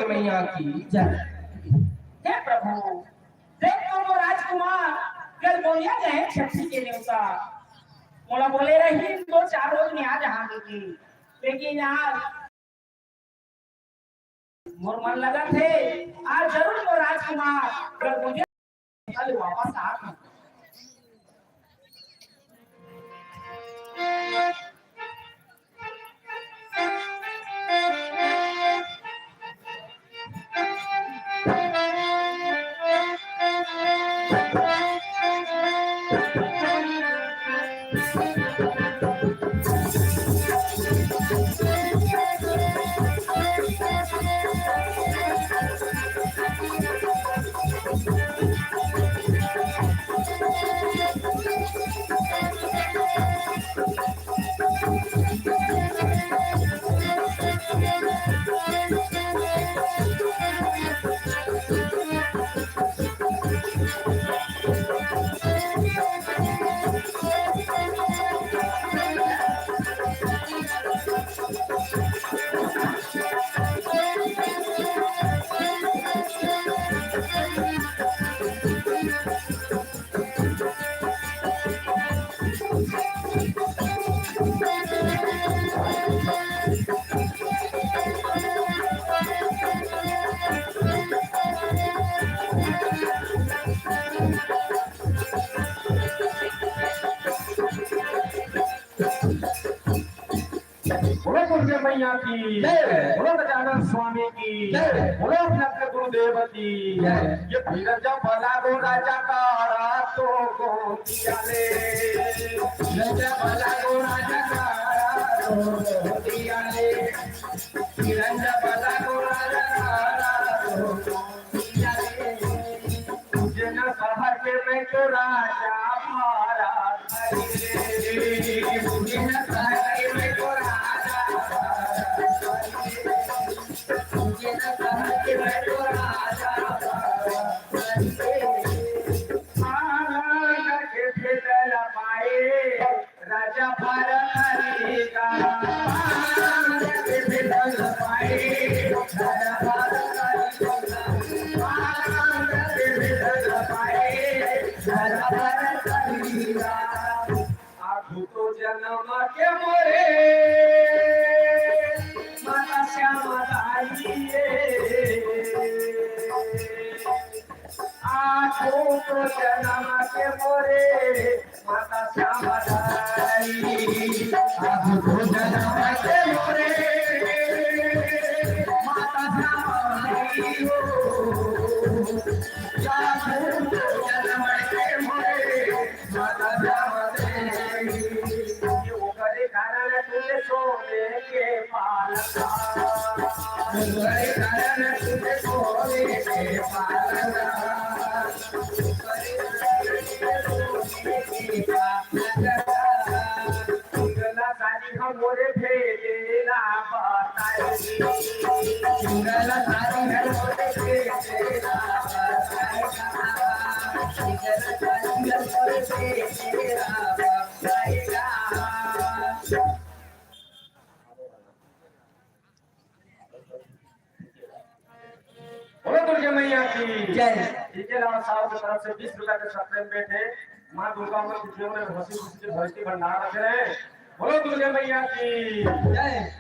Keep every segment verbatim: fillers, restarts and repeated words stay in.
मैया की जय। हे प्रभु, देख तो वो राजकुमार गलगोनिया गए छट्ठी के नेवता। मोला बोले रही दो चार रोज में आ जहाँ दीदी, लेकिन आज मोर मन लगत हे, आज जरूर वो राजकुमार गलगोनिया ले वापस आ। बोलो दुर्गे मैया की जय। बोलो गजानन स्वामी की जय। बोलो अपने अपने गुरुदेव की जय। ये फिर जब भला गो राजा कारा तो गोंदिया ले। फिर जब भला गो राजा कारा तो गोंदिया ले। फिर जब भला गो राजा कारा तो गोंदिया ले। उज्जैन शहर के मैं तो राजा महाराज। उज्जैन शहर के मैं तो राजा। उज्जैन शहर के मैं तो राजा। आनंद के फिसल पाए राजा भरत हरि का। आनंद के फिसल पाए राजा भरत हरि का। आनंद के फिसल पाए राजा भरत हरि का। आगू तो जनम के मोरे माता श्यामा दाई रे। आगू तो जनम के मोरे माता श्यामा दाई। आगू तो जनम के मोरे माता श्यामा दाई हो। आगू तो जनम के मोरे ये ओकरे कारण तुझे सोने के पालका। ओकरे कारण तुझे सोने के पालका। ओकरे कारण तुझे सोने के पालका। दुल्हा साली हम मोरे भेजेला बताई। दुल्हा साली हम मोरे भेजेला बताई। बोलो दुर्गा मैया की जय। डीजे राव साहब की तरफ से बीस रुपए के सप्रेम भेंट हे। माँ दुर्गा अम्मा की जीवन में हंसी खुशी की धरती भंडार रखे रहे। बोलो दुर्गा मैया की जय।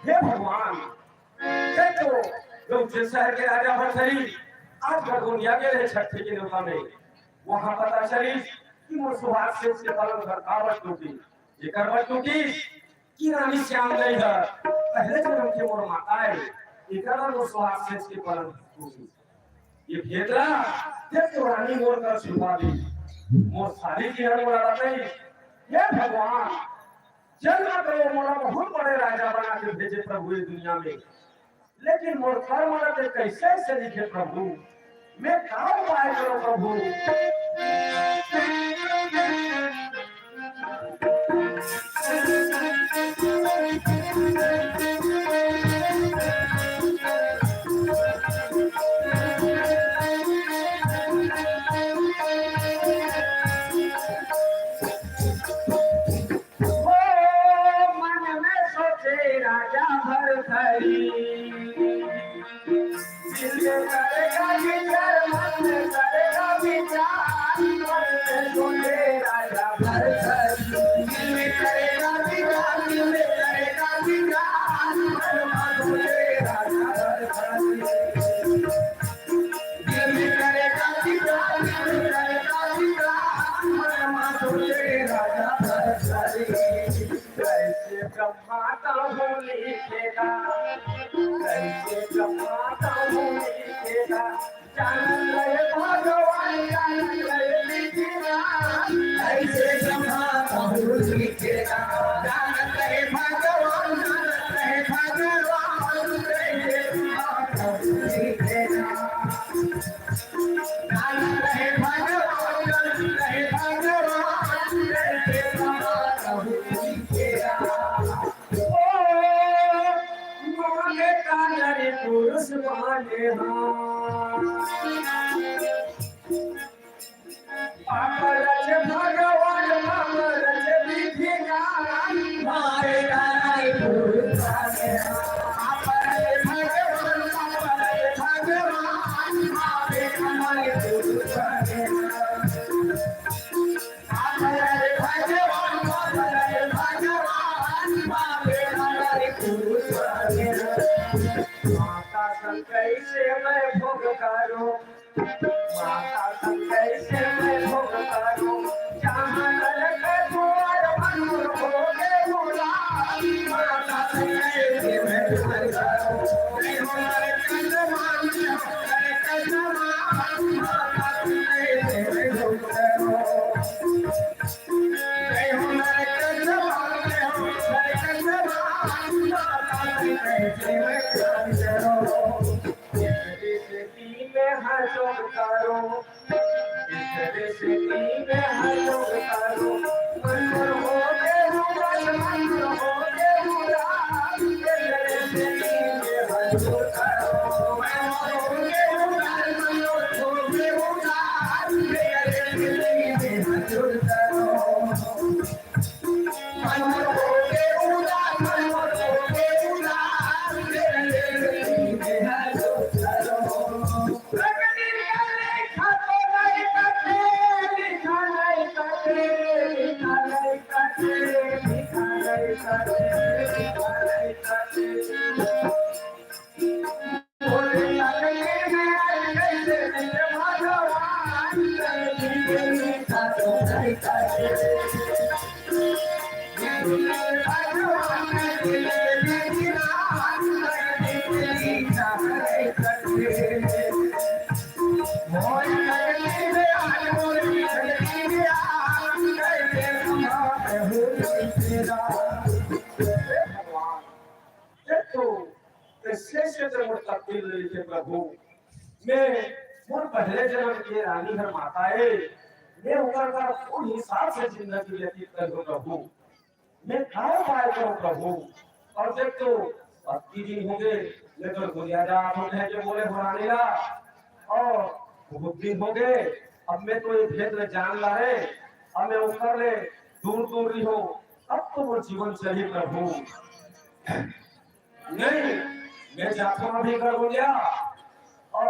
हे भगवान, देख तो, जो उज्जैन शहर के राजा भरथरी आज गलगोनिया गे रहे छट्ठी के नेवता में, वहां पता चलिस कि मोर सुहाग सेज के पलंग हर काबर टूटिस। एकर बर टूटिस कि रानी श्याम नहीं हर पहले जन्म के मोर माता हे, एकर बर मोर सुहाग सेज के पलंग टूटिस। ये भेद ला देख तो रानी मोर कर छुपा दी। मोर साली जी हर मोला बताई, हे भगवान, जन्म तो मोला बहुत बड़े राजा बना के भेजे प्रभु ये दुनिया में, लेकिन मोर कर्म ला ते कैसे ऐसे लिखे प्रभु, मैं का उपाय करो प्रभु? कैसे ब्रह्मा तहु लिखेगा, कैसे ब्रह्मा तहु लिखेगा, जानत हे भगवान, जानत हे विधिमान। कैसे ब्रह्मा तहु लिखेगा, जानत हे भगवान, जानत हे भगवान, कैसे ब्रह्मा तहु लिखेगा। पुरुष माने हाँ। पाप रच भगवान, पाप रच विधि जान, मारे तारे पुरुष माने। पाप रच भगवान, पाप रच भगवान, मारे तारे पुरुष माने। पाप रच भगवान, पाप रच भगवान, मारे तारे पुरुष माने। माता संग कैसे मैं भोग करूं, माता संग कैसे मैं भोग करूं, जहां नरक द्वार मनुर हो गए गुलाम। माता संग कैसे मैं भोग करूं, मैं हूं नरक समान, मैं हूं नरक समान। माता संग कैसे मैं भोग करूं, मैं हूं नरक समान, मैं हूं नरक समान। माता संग कैसे मैं भोग करूं। इस दृष्टि में हर लोग तारो, इस दृष्टि में हर लोग तारो, मंदिर हो गए उदास, मंदिर हो गए उदास। इस दृष्टि में हर लोग तारो, मंदिर हो गए उदास, मंदिर हो गए उदास। इस दृष्टि में हर लोग तारो। देखो, कैसे से जब मोर तकदीर ले लिखे प्रभु, मैं मोर पहले जन्म के रानी हर माता ए, मैं ओकर का कोन हिसाब से जिंदगी व्यतीत करूं प्रभु, मैं काय उपाय करूं प्रभु। और देख तो, अतकी दिन हो गए, मैं तो गुरिया जात हों कहे के बोले हो रानी ला, और बहुत दिन हो गए, अब मैं तो ये भेद ले जान ला रे, अब मैं ओकर ले दूर दूर रहिहूं, अब तो मोर जीवन चलही प्रभु। नहीं, मैं जाथों अभी गड़गड़िया और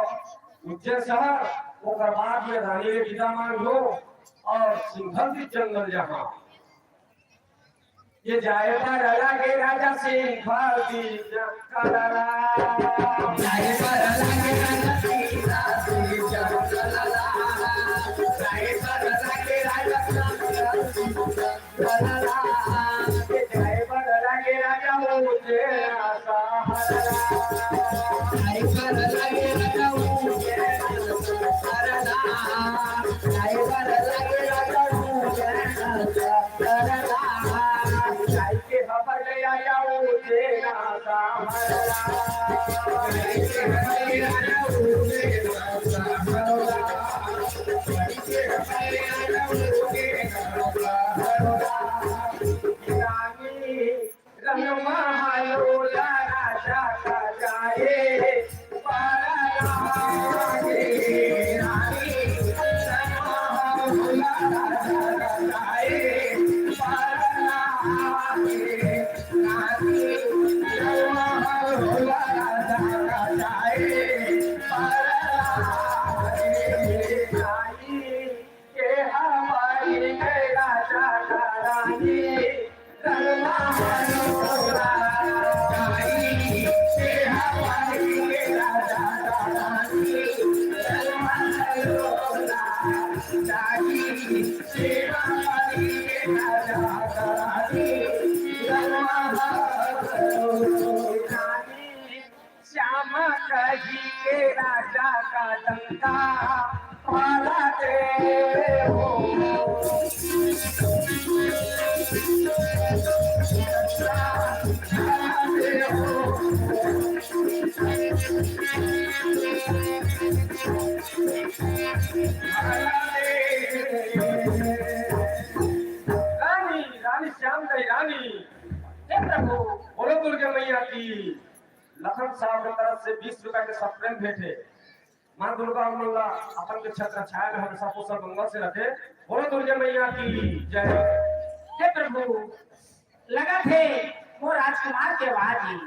उज्जैन शहर, ओकर बाद में रानी ले विदा मांग लो और सिंघल दीप जंगल जहां। ये जाए बर लगे राजा सिंघल दीप जंगल। जाए बर लगे राजा सिंघल दीप जंगल। जाए बर लगे राजा सिंघल दीप जंगल। श्याम कहि के राजा का डंका परा दे हो। रानी, रानी श्याम कहि रानी। हे प्रभु। बोलो दुर्गा मैया की। लखन साहब के तरफ से बीस रुपया के सप्रेम भेंट हे। माँ दुर्गा हमन ला अपन के छत्र छाया में हमेशा कुशल मंगल से रखे। बोलो दुर्गा मैया की जय। हे प्रभु, लगत हे मोर राजकुमार के आवाज ही।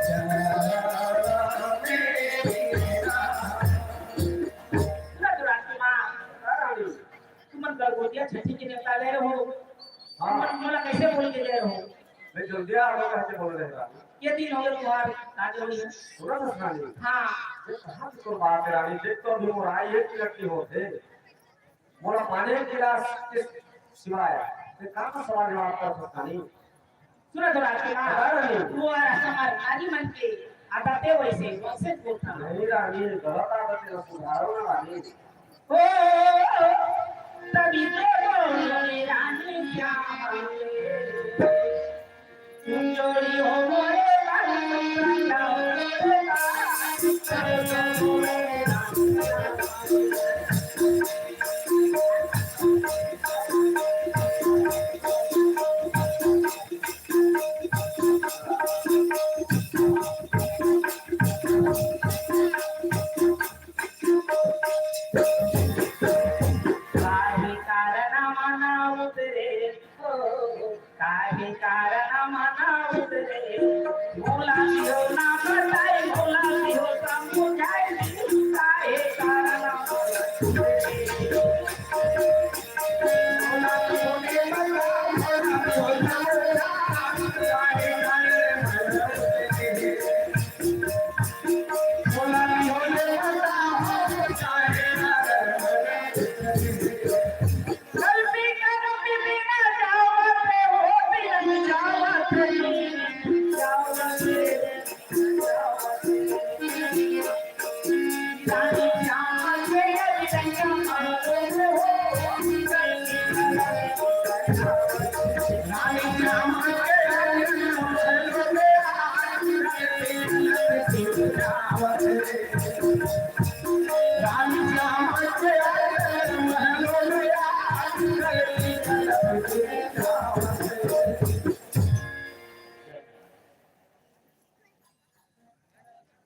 सुना तो राजकुमार, हाँ रानी। तुमन गलगोटिया छठी के नेवता ले रहो। हाँ। तुमन मोला कैसे बोल के ले रहो? मैं जल्दी आ रहा हूँ, कैसे बोल रहे रानी? ये दिन हो गए तुम्हार आज हो गए। सुना तो रानी। हाँ। ये कहाँ से तो बात है रानी? देख तो अभी मोर आई एक मिनट की होते। मोला पानी के गिलास के सिवाय ये कहाँ सवाल जवाब कर सकता नहीं? सुना तो राजकुमार, हाँ रानी। वो हमारे नारी मन के आदतें वैसे, वैसे बोलता। नहीं रानी, गलत आदतें ना सुधारो ना रानी। ओ, तभी तो बोल रहे रानी क्या मांगे। जोड़ी हो मोरे लाल। काहे कारण मना उतरे हो, काहे कारण मना उतरे, बोला दियो ना बताई, बोला दियो समझाई, काहे कारण मना उतरे।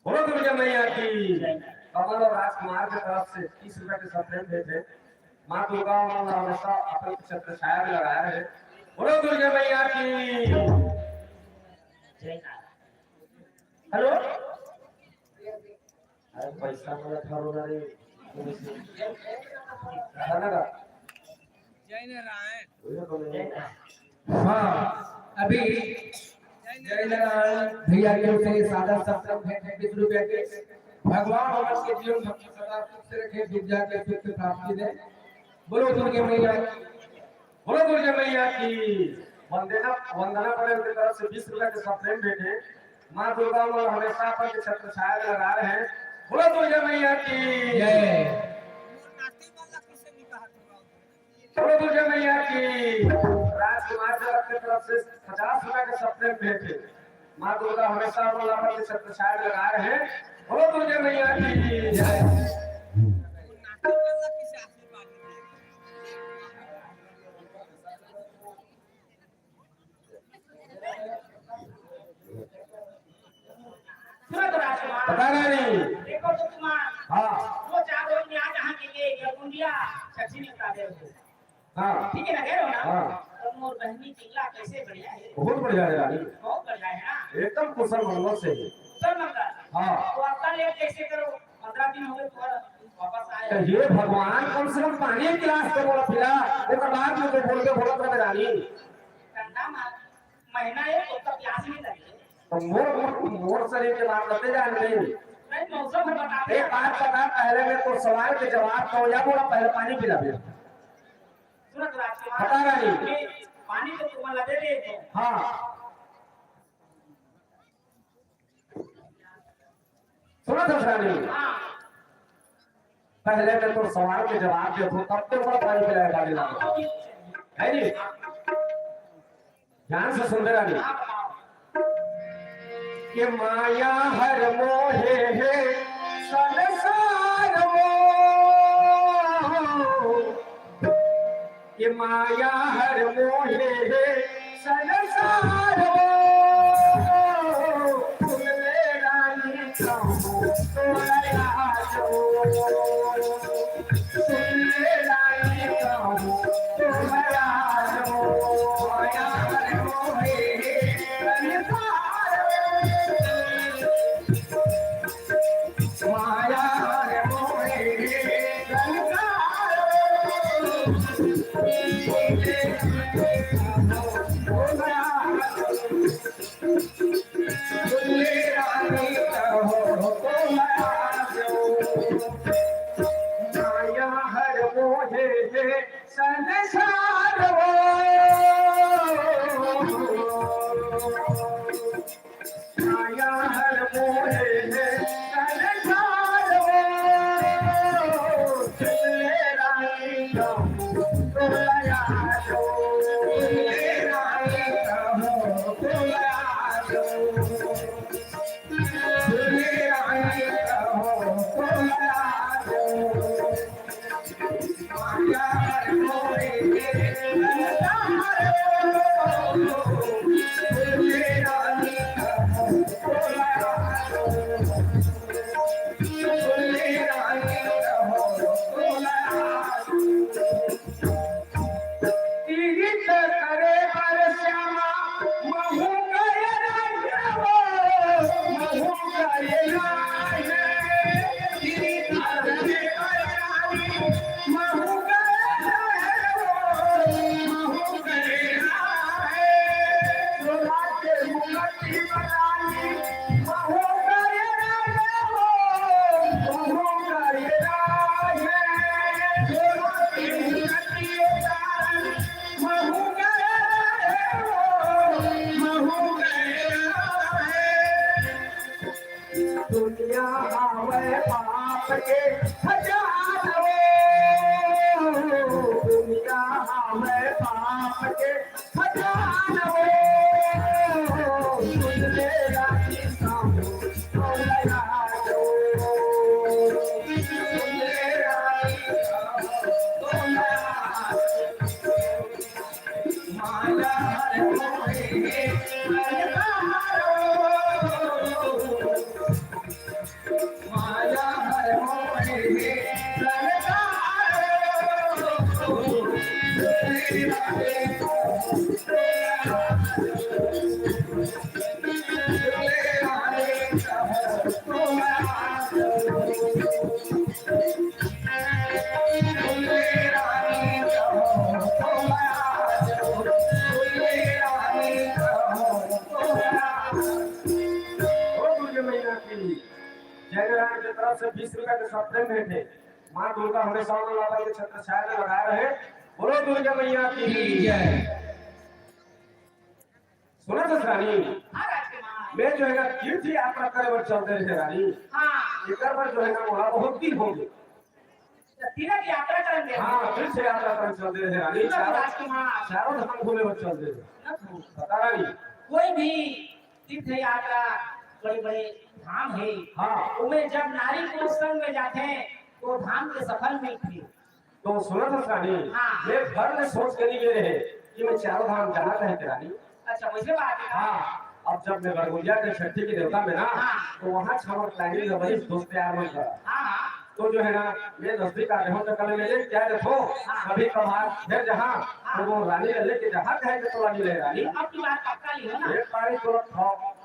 बोलो दुर्गा मैया की। कमल और राजकुमार के तरफ से तीस रुपए के सप्रेम भेंट हे। माँ दुर्गा मन हमेशा अपन छत्र छाया में लगाए रहे। बोलो दुर्गा मैया की। हेलो। अरे पैसा मला ठरवणार रे। है ना का? जय नारायण। हाँ, अभी जय नारायण भैया की ओर से सादा सत्संग है बीस रुपया के। भगवान हमन के जीवन भक्ति सदा सुख से रखे, दुख जाके सुख की प्राप्ति दे। बोलो दुर्गे मैया की। बोलो दुर्गे मैया की। वंदना, वंदना पटेल की तरफ से बीस रुपया के सप्रेम भेंट हे। माँ दुर्गा मन हमेशा अपन के छत्र छाया में लगा रहे। बोलो दुर्गे मैया की। जय। बोलो दुर्गा मैया की। राजकुमार जगत की तरफ से पचास रुपया के सप्रेम भेंट हे। माँ दुर्गा हमेशा अपन के छत्र छाया में लगा रहे। बोलो दुर्गे मैया की। जय। सुनो तो राजकुमार। बता रहा नहीं। देखो तो तुम्हार। हाँ। वो चार रोज में आ जहाँ के लिए ये गुंडिया छठी में उतारे हो। हाँ। ठीक है ना, कह रहे हो ना? हाँ। तो मोर बहनी चिल्ला कैसे बढ़िया है? बहुत बढ़िया है रानी। बहुत बढ़िया है ना? एकदम कुशल मंगल से है। कुशल मंगल। हाँ। तो आपका लेट कैसे करो? पंद्रह दिन हो गए तुम्हारा वापस आए। तो हे भगवान, कम से कम पानी एक गिलास तो मोला पिला, ओकर बाद में तो बोल के बोलत रहे रानी। ठंडा मा-, महीना है, तो तक प्यास नहीं लगे। तो मोर, मोर, मोर शरीर के बात करते जान नहीं। नहीं, मौसम है, बताते एक हैं। बात बता, पहले मैं तो सवाल के जवाब तो या बोला, पहले पानी पिला दे। सूरज राजकुमार, बता रानी। पानी तो तुम्हारा दे दे। हाँ। सुना था रानी? हाँ। पहले मैं तो सवाल के जवाब दे दूं, तब तो बड़ा पानी पिलाए बाजी लगा। है जी? ध्यान से सुनते रानी। कि माया हर मोहे है संसार मोह। ये माया हर मोहे है संसार मोह। सुन ले रानी कहूँ तो दया दो। सुन ले रानी कहूँ तो दया दो। माया हर मोहे है संसार मोह। दुनिया हवे पाप के खजानवो, दुनिया हवे पाप के खजानवो। सुन ले रानी साहू, सुन ले रानी साहू। ओ दुर्गा मैया की जय। नारायण के तरफ से बीस रुपया के सप्रेम भेंट हे। माँ दुर्गा हमेशा उन लोगन के छत्र छाया में लगाए रहे। बोलो दुर्गा मैया की जय। सुनत हस रानी, हाँ राजकुमार। मैं जो है ना तीर्थ यात्रा करे बर चल दे रहे रानी। हाँ। एकर बर जो है ना मोला बहुत दिन हो गए। तो तीर्थ यात्रा करन दे। हाँ, तीर्थ यात्रा करन चल दे रहे रानी। सुनत हस चारों, राजकुमार। चारों धाम घूमे बर चल दे रहे। सुनत हस। बता रानी। कोई भी तीर्थ यात्रा बड़े-बड़े धाम हे। हाँ। उमे जब नारी पुरुष संग में जाथे, तो धाम के सफल मिलथे। तो सुनत हस रानी, हाँ। मैं भर में सोच के नहीं गे रहे कि मैं चारों धाम जाना कहे के रानी। अच्छा, वैसे बात है। हाँ, अब जब मैं गड़गुंजिया के छट्ठी के देवता में ना, हाँ। तो वहाँ छमर planning है भाई, दोस्त यार मन का। हाँ, हाँ। तो जो है ना, मैं नजदीक आ गया हूँ, तो कल मैं लेके क्या देखो, हाँ। कभी कभार फिर जहाँ, हाँ। तो वो रानी ले लेके जहाँ कहे के तो रानी ले रानी। अब की बात पक्का नहीं हो ना? एक बार ही तो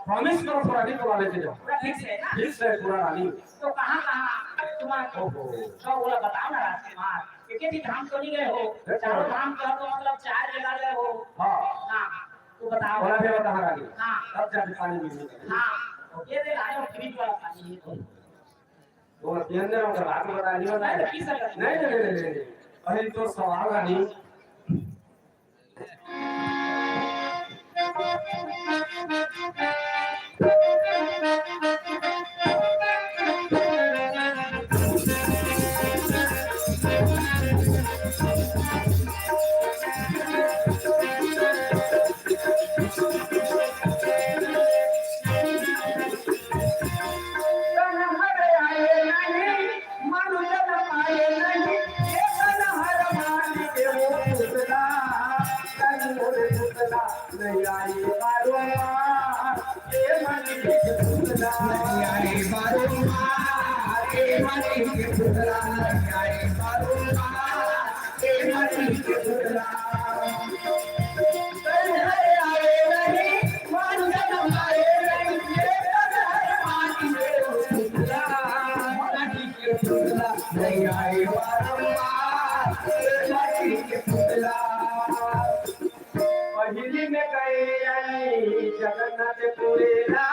promise करो, थोड़ा नहीं तो लेके जाओ। पूरा fix है ना? Fix है पूरा रानी। तो कहाँ, कहाँ तुम्हारा ओहो। तो बोला, बताओ ना राजकुमार, एक ही धाम तो नहीं गए हो? देखो। चारों धाम का तो मतलब चार जगह गए हो। हाँ। हाँ, तो बताओ। बोला भी बताओ रानी। हाँ। तब जाके पानी मिलने का। हाँ, तो ये दे लाए हो फ्रिज वाला पानी है तो। वो अध्ययन ने उनका बात बता दिया ना। नहीं, तो पी सकते। नहीं, नहीं, नहीं, नहीं, नहीं। अरे तो सवाल रानी। तन हर आए नहीं, मनु जन पाए नहीं, ये तन हर मान के हो पुतला, तन मोर पुतला, नहीं आई बारंबार, ये मन के पुतला, नहीं आई बारंबार, ये मन के पुतला, नहीं आई बारंबार। पहली में गए आई जगन्नाथ पुरेरा,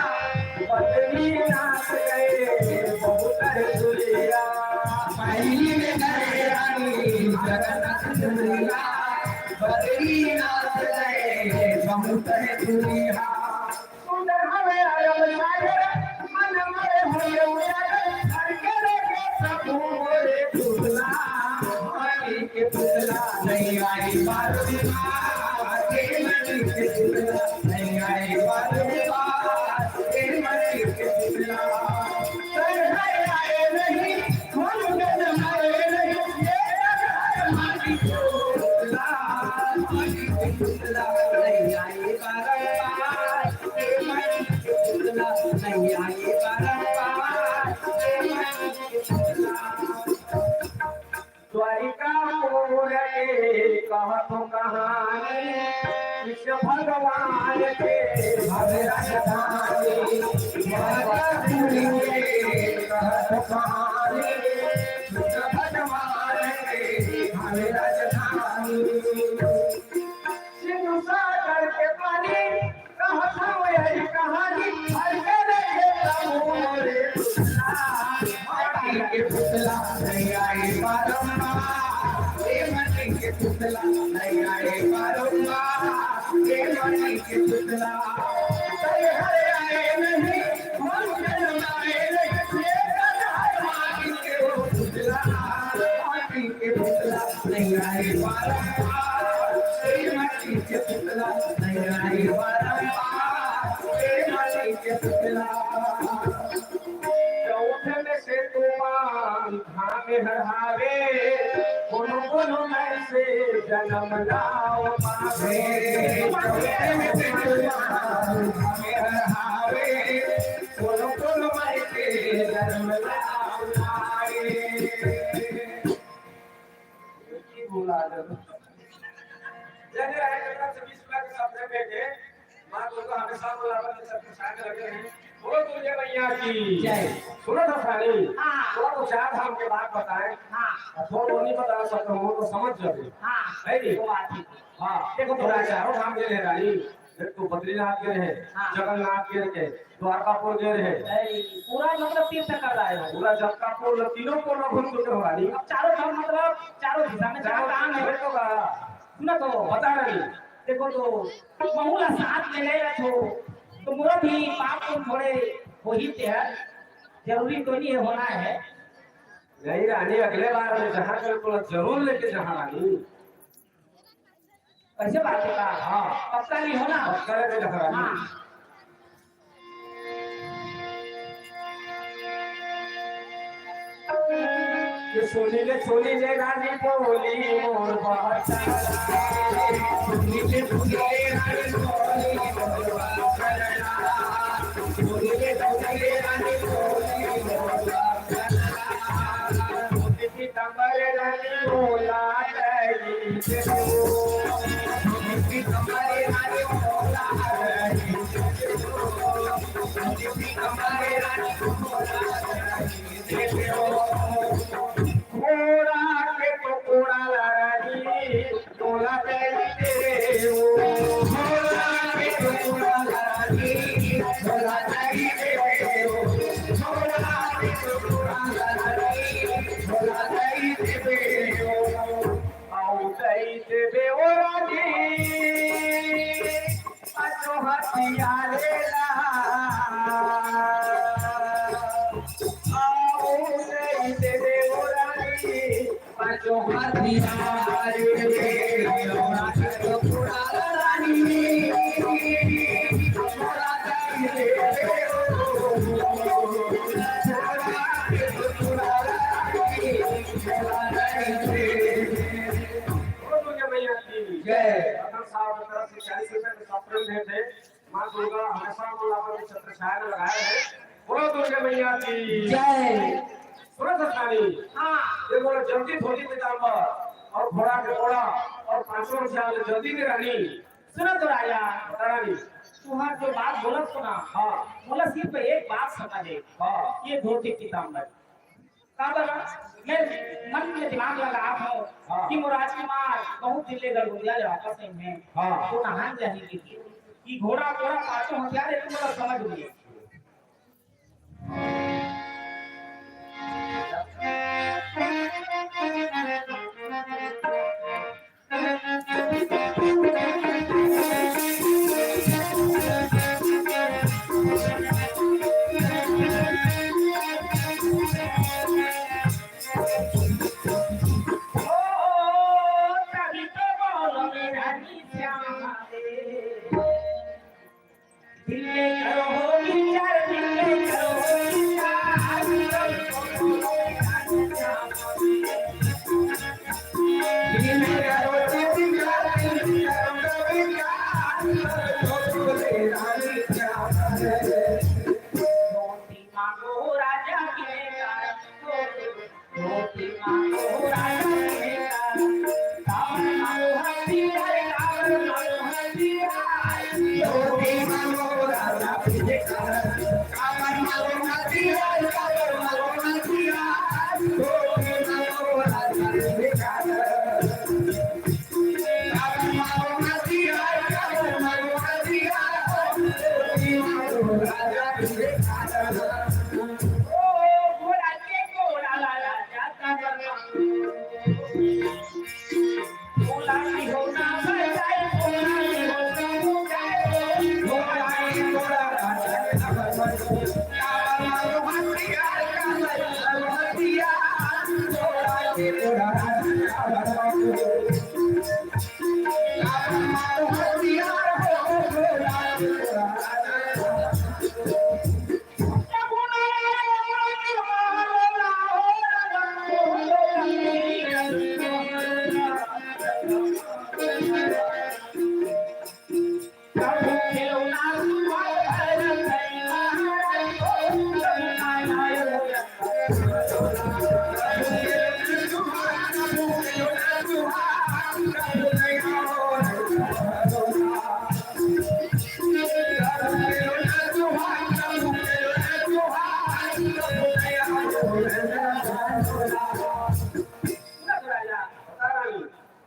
बद्रीनाथ गए बहुत है दूरिया। पहली में गए आई जगन्नाथ पुरेरा, बद्रीनाथ गए बहुत है दूरिया। सुंदर हवे आलम सागर, मन हमारे द्वारिकापुर के कहत कहानी, कृष्ण भगवान के भव्य राजधानी। द्वारिकापुर के कहत कहानी, कृष्ण भगवान के भव्य राजधानी। सिंधु सागर के पानी, कहत हवं यही कहानी, भर के देखे प्रभु मोरे। माटी के पुतला नहीं आए बारंबार, ए माटी के पुतला नहीं आए बारंबार, ए माटी के पुतला। कल हर आए नहीं, मन के आए नहीं, ये कल हर माटी के वो पुतला, माटी के पुतला नहीं आए बारंबार, ए माटी के पुतला नहीं आए बारंबार, ए माटी के पुतला। चौथ में से तुमान धाम हर हावे, कोनो कोनो में से जन्म नाव पावे। चौथ में से तुमान धाम हर हावे, कोनो कोनो में से जन्म नाव पावे। की बोला जब जग रहे जगत से विश्व के सबसे बेटे, माँ दुर्गा हमेशा बोला बन सबके साथ लगे हैं। बोलो दुर्गा मैया की जय। सुनो तो सानी, हाँ। थोड़ा तो चार धाम के बात बताएं। हाँ। और थोड़ा नहीं बता सकता हूँ, तो समझ जाओगे। हाँ। है नहीं? वो बात है। हाँ, देखो तो थोड़ा चारों धाम के लिए रानी, एक तो बद्रीनाथ गए हैं, हाँ। जगन्नाथ गए हैं, द्वारकापुर गए हैं। ए, पूरा मतलब तीर्थ कर रहा है। पूरा जगतापुर, तीनों को न घूम चुके हो रानी। अब चारों धाम मतलब चारों दिशा में चारों चार धाम है। धाम तो कहा। सुना तो। पता नहीं। देखो तो, महू ला साथ में ले रखो, तो मोर भी पाप को थोड़े वही ते है, जरूरी तो नहीं है होना है। नहीं रानी, अगले बार में जहाँ कल को जरूर लेके जहाँ रानी। कैसे बात होता? हाँ। पक्का नहीं होना? पक्का नहीं होना। हाँ। ये सोनी ले, सोनी ले रानी बोली मोर बात। सोनी ले, सोनी ले रानी बोली मोर बात। सोनी ले, सोनी ले रानी बोली मोर बात। पीताम्बर रानी बोला गई। पीताम्बर रानी बोला गई। पीताम्बर रानी बोला गई। घोड़ा के तो घोड़ा रानी बोला गई। घोड़ा के तो घोड़ा रानी बोला गई। घोड़ा के तो घोड़ा रानी बोला गई। आऊ दई देबे ओ रानी, पाछो हथियारे ला। आऊ दई देबे ओ रानी, पाछो हथियारे ला। रानी, रानी, बोलो दुर्गा मैया की जय। रतन साहब की तरफ से चालीस रुपए के सॉफ्ट ड्रिंक भेंट हे। माँ दुर्गा हमेशा अपन छत्र छाया में लगाए रहे। बोलो दुर्गा मैया की जय। सुनो ससुराली। हाँ। ये बोलो जल्दी धोती पीताम्बर और घोड़ा के घोड़ा और पाँच सौ रुपया में जल्दी के रानी। सुनो तो राजा। बता रानी। तुम्हार जो बात बोलत सुना। हाँ। बोला सिर्फ एक बात समझे। हाँ। ये धोती पीताम्बर। काबर मैं मन में दिमाग लगा हूँ हाँ। कि मोर राजकुमार बहुत दिन ले गड़गड़िया ले वापस आई हैं। हाँ। तो नहान जाही कि, कि घोड़ा, घोड़ा पाछो हथियार है, तुम लोग समझ लिए। मांगो राजा के बेटा, धोती मांगो राजा के बेटा, काबर मांगो हथियार, काबर मांगो हथियार, धोती मांगो राजा के बेटा, काबर मांगो हथियार, काबर मांगो हथियार, धोती मांगो राजा के बेटा।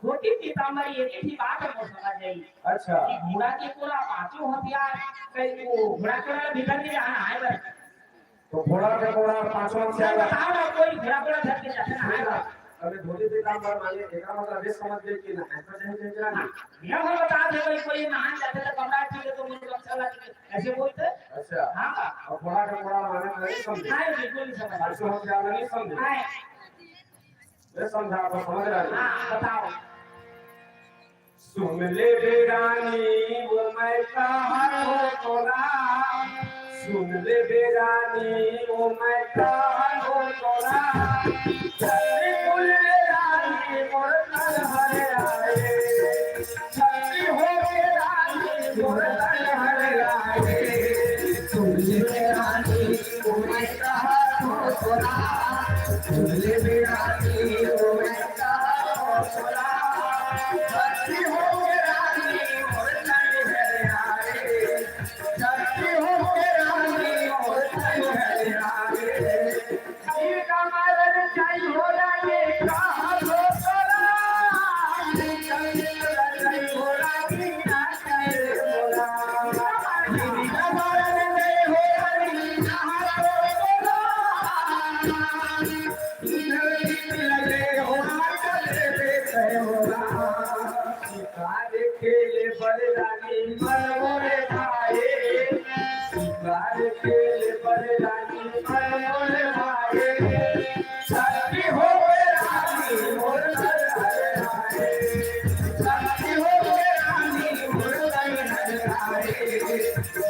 धोती पीताम्बरी एक ही बात हमको समझ आई। अच्छा। कि घोड़ा के कोरा पांचों हथियार, कहीं वो घोड़ा के कोरा भीतर के जाना है बस। तो घोड़ा के कोरा पांचों हथियार। बताओ ना, कोई घोड़ा कोरा धर के जाते ना है बस। अरे धोती पीताम्बर माने एकरा मतलब ये समझ गए कि ना ऐसा नहीं, नहीं, नहीं। हाँ, यह हम बता दे भाई, कोई नहान जाते तो कमरा ठीक है, तो मुझे अच्छा लगता है, ऐसे बोलते। अच्छा। हाँ। और घोड़ा के कोरा माने नहीं समझे। नहीं, बिल्कुल नहीं समझ। पांचों हथियार नहीं समझे। नहीं। ये समझा, आप समझ रहे हैं? हाँ, बताओ। सुन ले बे रानी, वो मैं कहत हों तोला। सुन ले बे रानी, वो मैं कहत हों तोला। जल्दी बोल बे रानी, मोर तन हर आए। जल्दी हो बे रानी, मोर तन हर आए। सुन ले बे रानी, वो मैं कहत हों तोला। सुन ले बे रानी, वो मैं कहत हों तोला। जल्दी हो बे रानी, मोर तन हर आए। जल्दी हो बे रानी, मोर तन हर आए। शिकार खेले बर रानी मन मोरे भाए, शिकार खेले बर रानी मन मोरे भाए। शक्ति हो बे रानी मोर तन हर आए, शक्ति हो बे रानी मोर तन हर आए।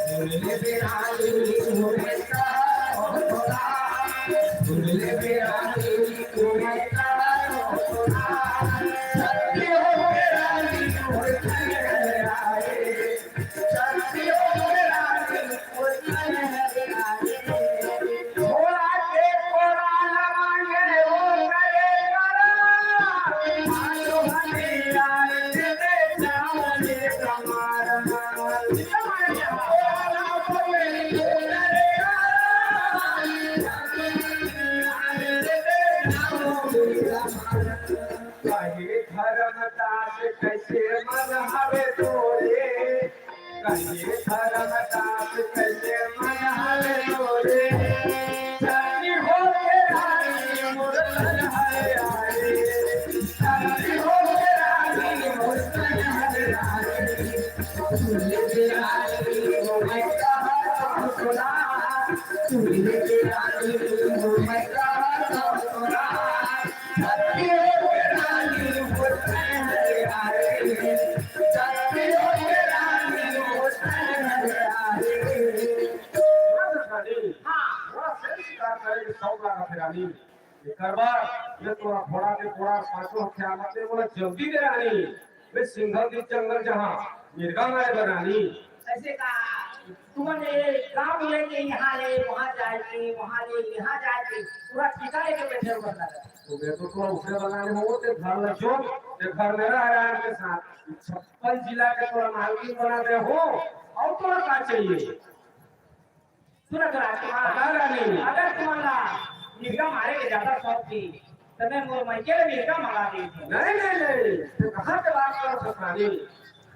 सुन ले बे रानी मोर कहत हों तोला, सुन ले बे रानी मोर कहत हों तोला। शक्ति हो बे रानी मोर तन हर आए। घोड़ा के कोरा न मांगे वो करे करा। मारो हथियार दे दे चावल कमार। कहे धर्मदास कैसे मन हवे तोरे, कहे धर्मदास कैसे मन हवे तोरे। शक्ति हो बे रानी मोर तन हर आए, शक्ति हो बे रानी मोर तन हर आए। सुन ले बे रानी वो मैं कहत हों तोला, सुन ले बे रानी वो मैं कहत हों तोला। शक्ति हो बे रानी मोर तन हर आए, शक्ति हो बे रानी मोर तन हर आए। हाँ। बड़ा शेर शिकार करे के शौक लागत हे रानी। एकर बर ये तोरा घोड़ा के कोरा पांचों हथियार मत दे, बोला जल्दी दे रानी। मैं सिंघल दिन जंगल जहां मिर्गा मारे बर रानी। ऐसे का? तुमन ये गाँव ले के यहाँ ले, वहाँ जाए के, वहाँ ले, यहाँ जाए के, पूरा ठेका लेके बैठे हो बता रहे। तो मैं तो थोड़ा ऊपरे बना रहे हो, ते घर में जो, ते घर में रह रहा है के साथ। छप्पन जिला के तोरा मालकिन बना दे हो, अउ तोरा का चाहिए? सुनत राजकुमार, बता रानी। अगर तुमन ला मिर्गा मारे के ज्यादा शौक थी, त मैं मोर मइके ले मिर्गा मंगा देत हूँ। नहीं, नहीं, नहीं, तू कहाँ के बात करत हस रानी?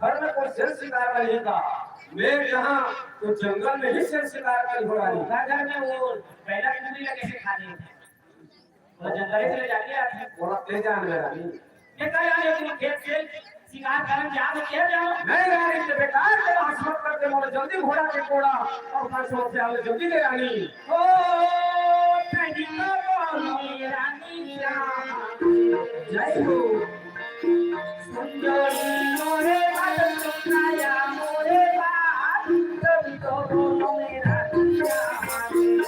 घर में कोई शेर शिकार नहीं था। मैं जहाँ, तो जंगल में ही शेर शिकार करी हो रानी। घर, घर में वो बैला कुकरी ला कैसे खा ले? वो जंगल से ले जाके आती। वो ले जान में रानी। ये का यार, ये तुम खेत से शिकार करन जा तो क्या जाओ? नहीं रानी, ते बेकार के बहस मत करते, मोला जल्दी घोड़ा के कोड़ा अउ पाँच सौ रुपया ले जल्दी दे रानी। ओ, तेरी तो बोलो ये रानी जान। जय हो। सुंदरी मोरे बात सुनाया मोरे बात, तब तो बोलो मेरा रानी जान।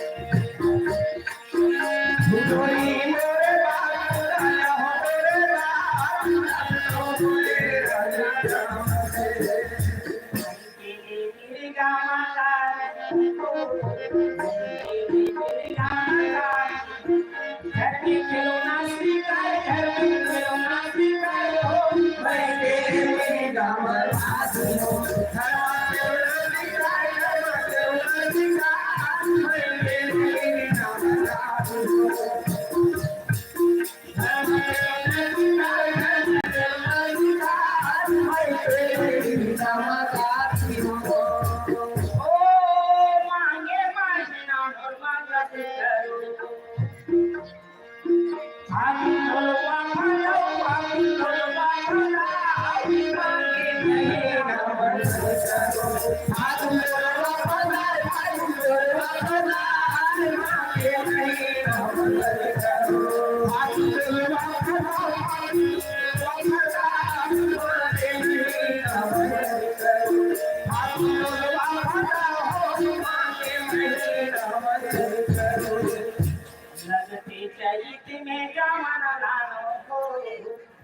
लगते चैत में जवान लानो हो,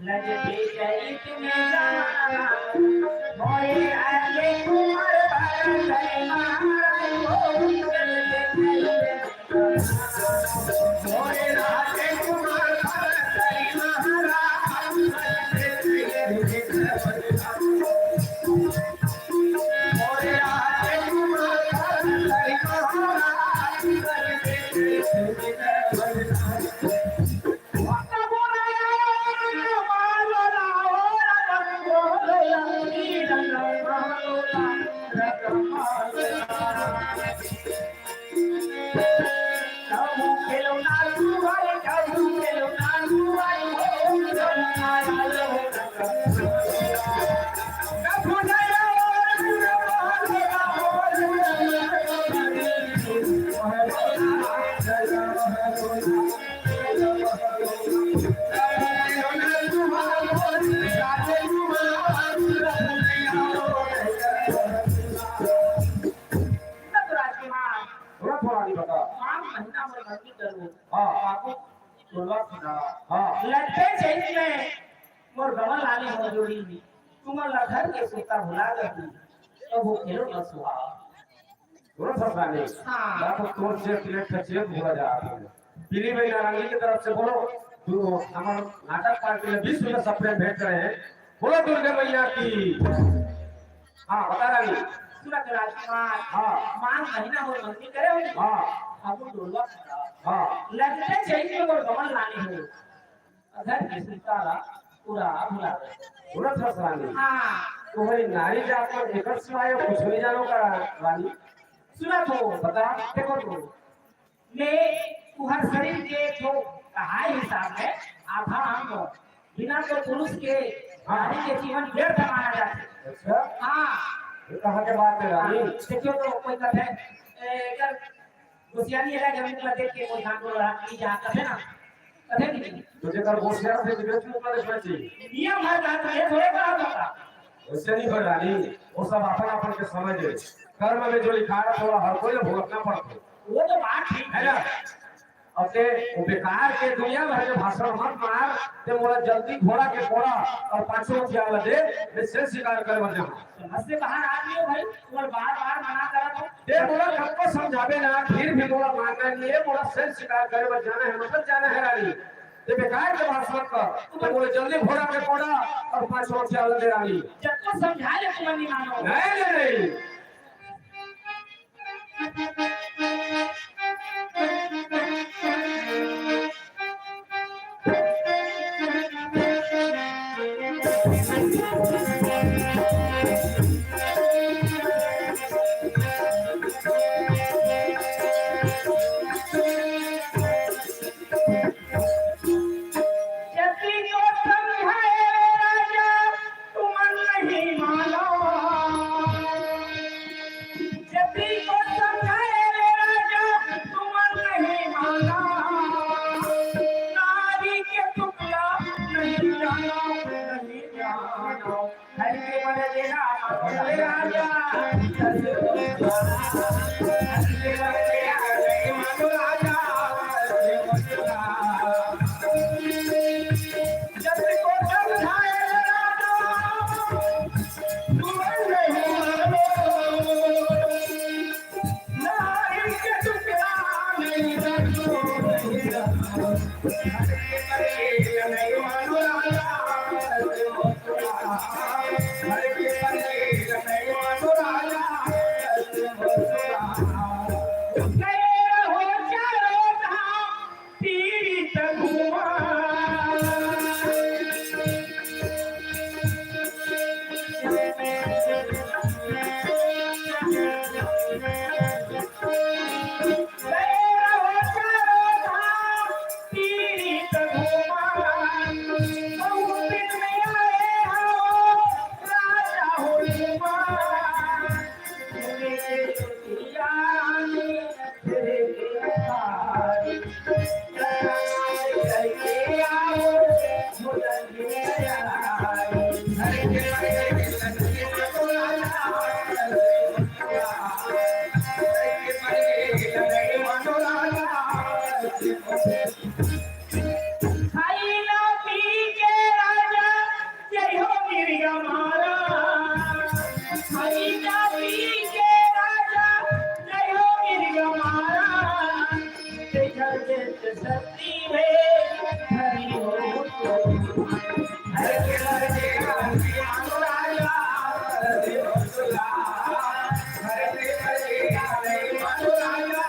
लगते चैत में जवान लानो। मोरे राजे कुंवर भरत महाराज हो, लगते चैत में। मोरे राजे कुंवर भरत महाराज, लगते चैत में। राजकुमार, थोड़ा थोड़ा नहीं बता। माघ महीना में मंगनी करो। हाँ। बाबू टोलवा खुदा। हाँ। लगते चैत में मोर गवन लाने हो जोड़ी। तुमन ला घर के सुरता भुला गई। अब वो खेलो न सुहा। थोड़ा सा साले। हाँ। बात तो तोर से प्लेट का चेत भुला जा। पीली भाई नारंगी की तरफ से बोलो। तू हमारे नाटक पार्टी में बीस रुपये सप्रेम भेंट करे हैं। बोलो दुर्गा मैया की। हाँ, बता रानी। सुनत राजकुमार। हाँ। माघ महीना हो मंगनी करे हो। हाँ। फागुन डोलवा खड़ा। हाँ। लगते चैत में मोर गवन लाने हो। घर के सुरता ला पूरा भुला दे। बोलत हस रानी। हाँ। तुम्हारी नारी जात में एकर सिवाय कुछ नहीं जानो का रानी? सुनत हो। बता। देखो तो। मैं तुहर शरीर के एक ठो कहाय हिसाब में आधा अंग हो। बिना तो पुरुष के हाँ। नारी के जीवन व्यर्थ माना जाथे। अच्छा। हाँ। ये कहाँ के बात है रानी? हाँ, देखियो तो कोई कथे, ए, अगर होशियारी है, जब मुख देख के कोई कान को लड़ा, "ई जा," कथे ना? कथे कि नहीं? तो जेकर होशियार से विवेक मुख में देखना चाहिए। नियम है, बात ये थोड़े कहा होता। वैसे नहीं हो रानी, वो सब अपन अपन के समझ है। कर्म में जो लिखा है, थोड़ा हर कोई भुगतना पड़ता है। वो तो बात ठीक है ना? अब ते वो बेकार के दुनिया भर के भाषण मत मार, ते मोला जल्दी घोड़ा के कोड़ा अउ पाछू हथियार ला दे, मैं शेर शिकार करे बर जाहूं। समझ से बाहर आदमी हो भाई, तुम्हारे बार बार मना करत हो। ते मोला कतको समझाबे ना, फिर भी मोला मानना नहीं है, मोला शेर शिकार करे बर जाना है, मतलब जाना है रानी। ते बेकार के भाषण मत कर, ते मोला जल्दी घोड़ा के कोड़ा अउ पाछू हथियार ला दे रानी। जब तो समझा ले तुम नहीं मानो। नहीं, नहीं, नहीं। जति को समझाए रे राजा, तुम नहीं मानो। जति को समझाए रे राजा, तुम नहीं मानो। नारी के टुकड़ा नहीं जानो, नहीं जानो। हर के मन देना, हर के राजा। खाई ना पी के राजा, जय हो मिर्गा मारा। खाई ना पी के राजा, जय हो मिर्गा मारा। देखा देख सती में धरी हो तो। हर के हर के हर के मानो राजा, हर के हर के हर के मानो राजा।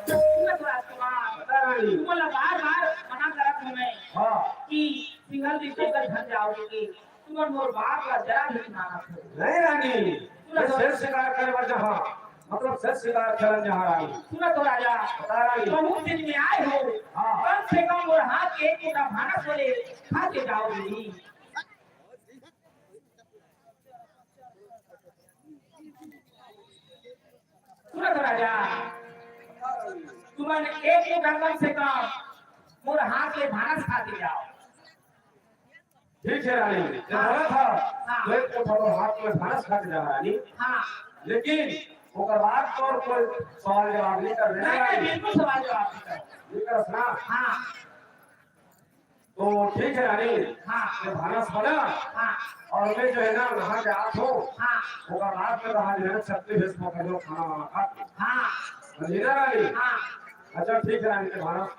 सुनत राजकुमार, रानी। तुमन ला बार-बार मना करत हंव मैं हाँ। कि सिंघल दृष्टि कर घर जाओगे, तुमन मोर बात ला जरा भी मानत हो। नहीं रानी, सुनत मैं हो। शेर शिकार करे बर जाहूं, मतलब शेर शिकार खेलन जाहूं रानी। सुनत हो राजा, बता रानी। बहुत दिन में आए हो, हाँ। कम से कम मोर हाथ के एक टुकड़ा भानस वाले खा के जाओगे। सुनत हो राजा, तुमन एक मुठा कम से कम मोर हाथ ले भानस खा के जाओ। ठीक है रानी, जब हाँ। बोला था, हाँ। तो एक मुठा मोर हाथ ले भानस खा के जा रानी। हाँ। लेकिन ओकर बाद तो कोई सवाल जवाब नहीं कर नहीं, नहीं, बिल्कुल सवाल जवाब नहीं कर। नहीं कर ना। हाँ। तो ठीक है रानी, हाँ। ये भानस बना हाँ। और मैं जो है ना वहाँ जात हूँ, हाँ। ओकर बाद में कहा जो है ना छत्तीस भेस पकड़ लो खाना वाना खा के। हाँ। समझी ना रानी? हाँ। अच्छा ठीक है रानी, तो भानस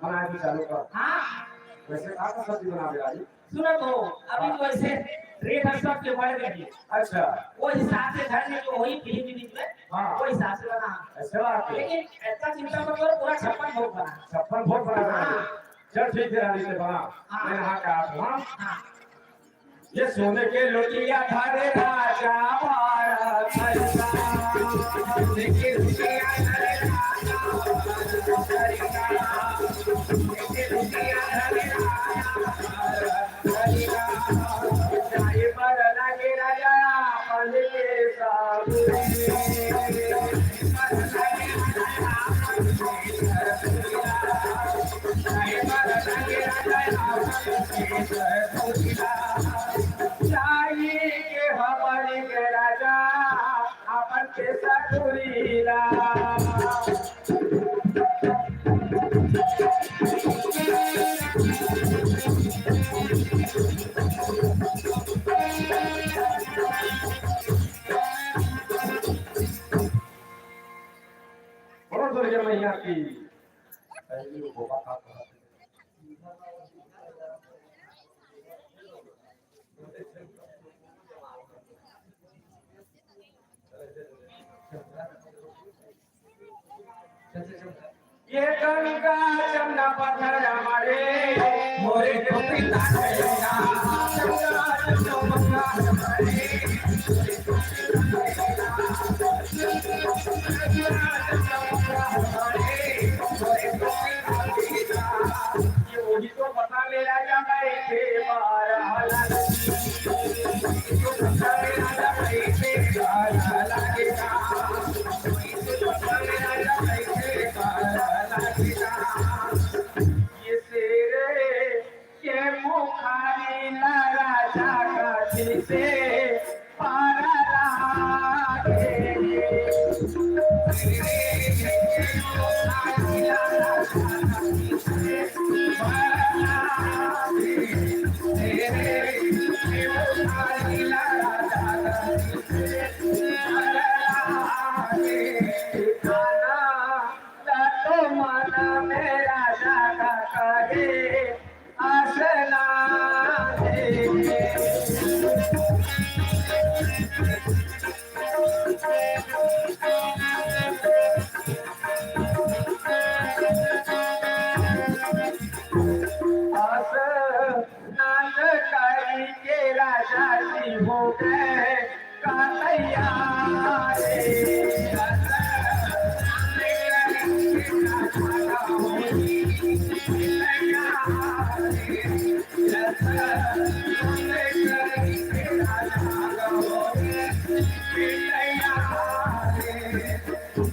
बनाए के चालू कर। हाँ। वैसे का का सब्जी बनावे रानी? सुनत हो, अभी हाँ। तो ऐसे रेट हर सब के बढ़ गए हैं। अच्छा। वो हिसाब से घर में जो वही पीढ़ी के बीच में, हाँ। वो हिसाब से बना। ऐसे बात है। लेकिन ऐसा चिंता मत करो, पूरा छप्पन भोग बना। छप्पन भोग बना हाँ। रानी। चल ठीक है रानी से बना। हाँ। मैं नहा के आत हूँ, हाँ? हाँ। ये सोने के लोटिया धरे राजा भारत सरकार। सोने के लोटिया धरे राजा भारत सरकार। सोने के लोटिया धरे राजा भारत सरकार। जाए बर लागे राजा अपन के साबुन। जाई के हमन के राजा, अपन के ससुरी ला। दुर्गा मैया की। ये गंगा जमुना पथरा मारे, मोरे गोपी लाल गंगा, गंगा जमुना पथरा मारे। ये वही तो पता मेरा क्या मैं के बारा हालात। ये शेरे के मुखारी लगा जागा से पारा लागे। तो मन में राजा का करे आसना दे। आस नाच करी के राजा जी हो गए का तैयार।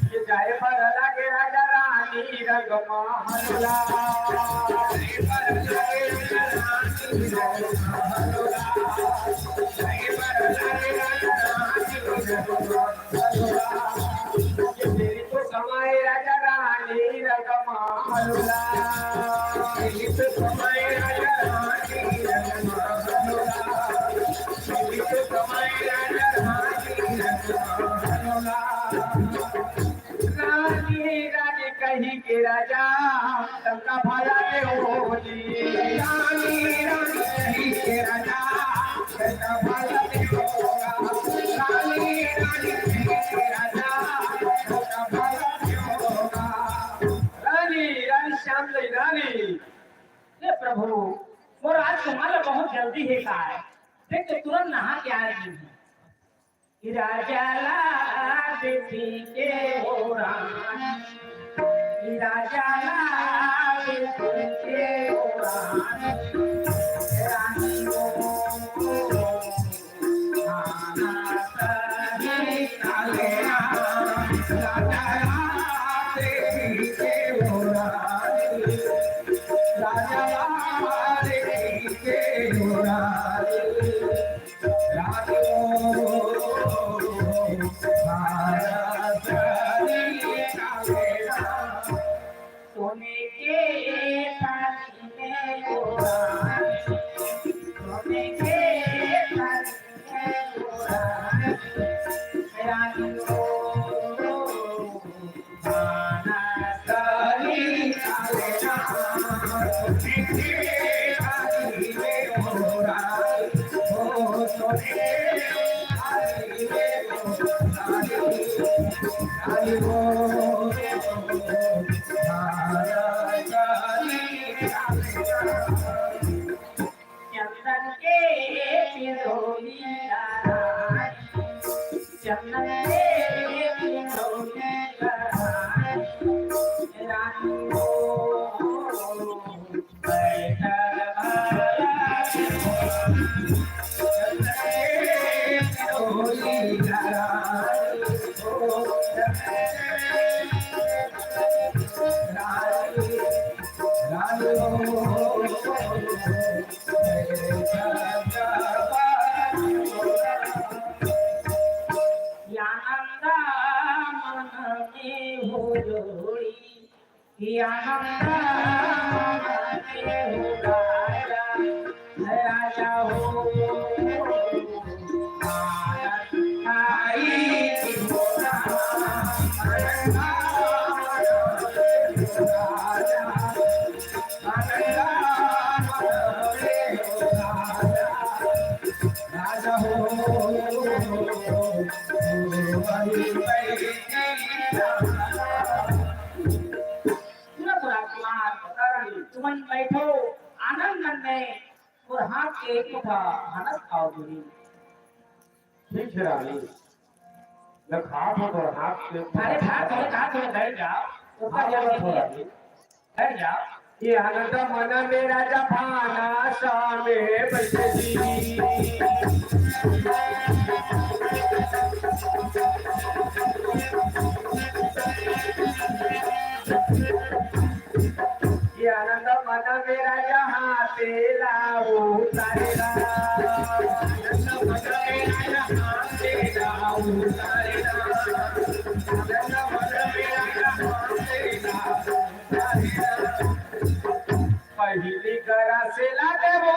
ये जाए पर लगे राजा रानी रंग महल ला। ये तेरी तो समय राजा रानी रंग महल ला। ये तो समय राजा रानी रंग महल ला। ये तो समय राजा रानी रंग महल ला। रानी, रानी कही के राजा, सबका भला के होली। रानी, रानी कही के राजा, सबका भला के होगा। रानी, रानी कही के राजा, सबका भला के होगा। रानी, रानी श्याम दई रानी। हे प्रभु, मोर आज तुम्हारा बहुत जल्दी हे का है? देख तो तुरंत नहा के आए हैं। राजा ला देखी के हो राम, राजा ला देखी के हो राम, रानी हो खाना सही काले राम, राजा ला देखी के हो राम, राजा ला देखी के हो राम। सोने के थाली में गोरा, सोने के थाली में गोरा, रानी ओ। चंदन के पिरोली लहराए, चंदन के पिरोली लहराए, रानी हो, बैठल बाला चंदन के पिरोली लहराए, ओ चंदन के पिरोली लहराए, रानी हो। आनंद मन में हो जोड़ी, आनंद मन में हो राजा, राजा हो। आई हो राजा, तुरंत राजकुमार, तुमन बैठो, आनंद मन में अउ हाथ के एक मुठा भानस खाओ जी। ठीक है रानी, मैं खात हूँ अउ हाथ के अरे खा, थोड़ा, थोड़ा बैठ जाओ, ऊपर हाँ, जाके बोलो थोड़ा। बैठ जाओ। ये आनंद मन में राजा भानस में बैठे जी। ये आनंद मन में राजा हाथे ला उतारे ला। आनंद मन में राजा हाथे ला उतारे ला। आनंद मन में राजा हाथे ला उतारे ला। पहिली करा से ला देवो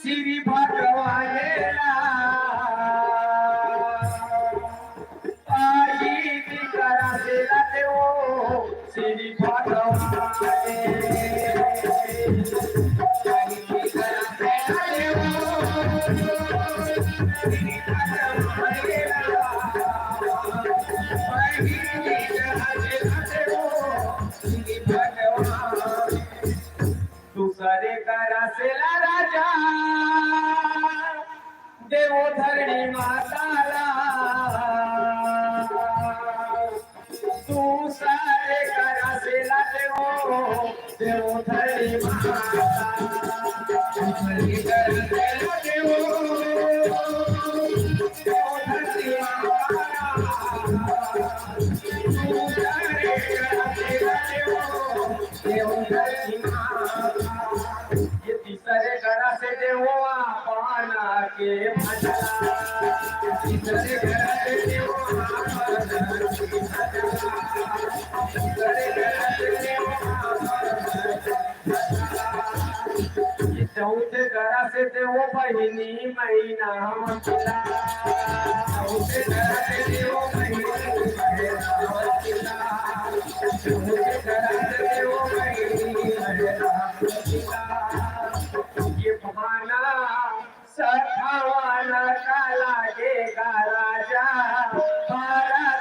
श्री भगवान ला। पहिली करा से ला देवो श्री भगवान। पहिली करा से ला देवो श्री भगवान। पहिली करा से ला देवो श्री भगवान। दूसरे करा से ला राजा देवो धरणी माता ला। दूसरे करा से ला देवो देवो धरणी माता। दूसरे करा से ला देवो देवो धरणी माता। दूसरे करा से ला देवो देवो धरती माता। ये तीसरे करा से देवो आपन के भजला। तीसरे करा से देवो आपन के भजला। तीसरे करा से देवो आपन के भजला। ये चौथे करा से देवो बहिनी महीना हम पिला। चौथे करा से देवो बहिनी महीना हम पिला। ये भाना सखावाना का लागेगा राजा भरतारी।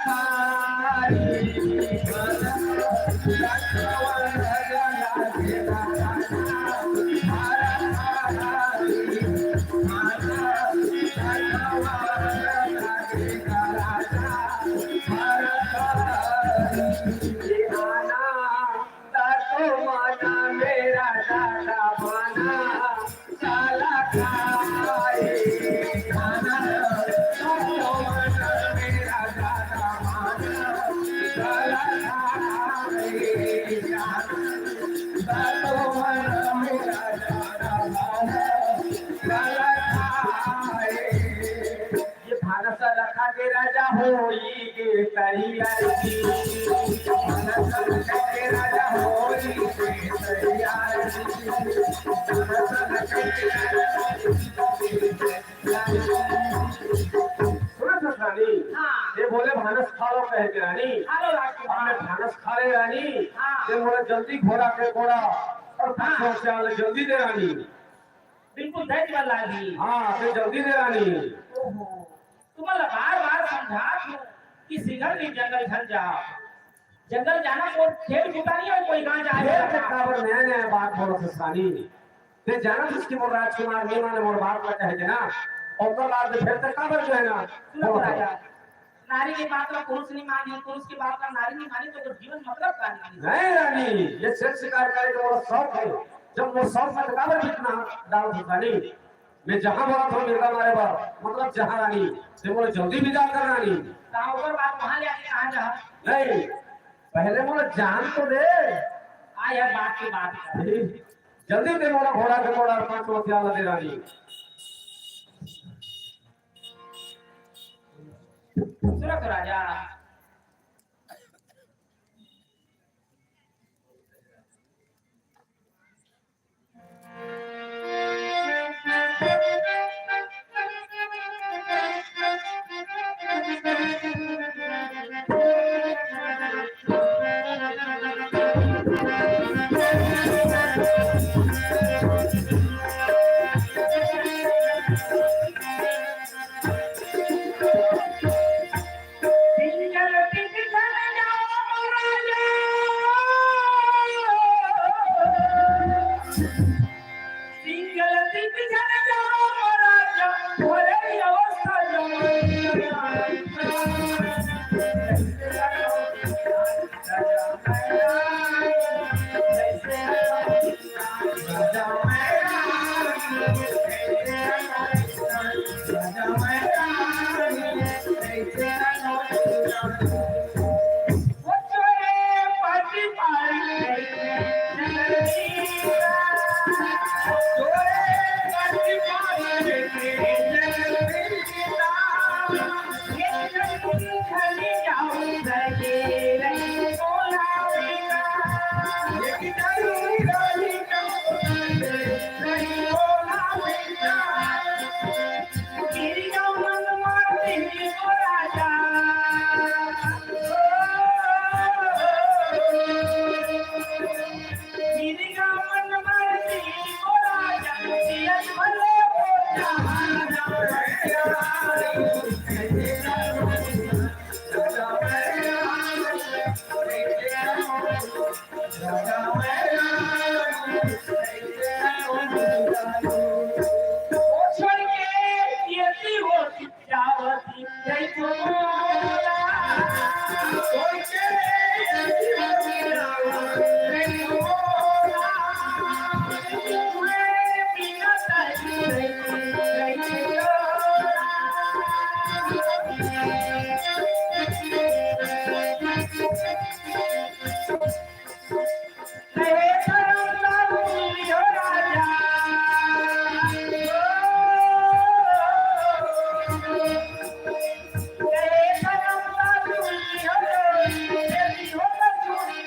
भाना सखावाना का लागेगा राजा भरतारी। भाना सखावाना का लागेगा राजा भरतारी। ये आना दातो माना मेरा दादा माना, साला खाए खाना। दातो माना मेरा दादा माना, साला खाए खाना। दातो माना मेरा दादा माना, साला खाए। ये भानस रखा के राजा होई के तैयारी। भानस रखा के राजा होई के तैयारी। भानस रखा के राजा होई के तैयारी। सुनत हस रानी? हाँ। ये बोले भानस खा लो कहे के रानी। खा लो राजकुमार। अब मैं भानस खा ले रानी। हाँ। ये बोला जल्दी घोड़ा के घोड़ा अउ हाँ। पाछो चाल जल्दी दे रानी। बिल्कुल धैर्य वाला आदमी। हाँ, ते जल्दी दे रानी। ओहो, तुमन ला बार-बार समझात हूँ कि सिंघर भी जंगल झन जा। जंगल जाना कोई खेल कूदा नहीं है, कोई कहाँ जाए फेर वाला ते ना। काबर नया-नया बात बोलत हस रानी? ते जानत हस कि मोर राजकुमार नी माने मोर बात ला कहे के ना, ओकर बाद में फेर ते काबर जो है ना, सुनो बोलत हस। राजा, नारी के बात ला पुरुष नहीं मानी, पुरुष के बात ला नारी नहीं मानी, तो ओकर जीवन मतलब का नहीं? नहीं रानी, ये शेर शिकार करे के मोर शौक है। जब मोर शौक है, तो काबर बीच में डाल दे रानी? मैं जहाँ बोलत हूँ मिर्गा मारे बर, मतलब जहाँ रानी, ते मोला जल्दी विदा कर रानी। तो ओकर बात वहाँ ले आके कहाँ जा? नहीं, पहले मोला जान तो दे। आ यार, बात की बात कर। जल्दी दे मोला घोड़ा के घोड़ा पाँच सौ रुपया ला दे रानी। सुनो तो राजा,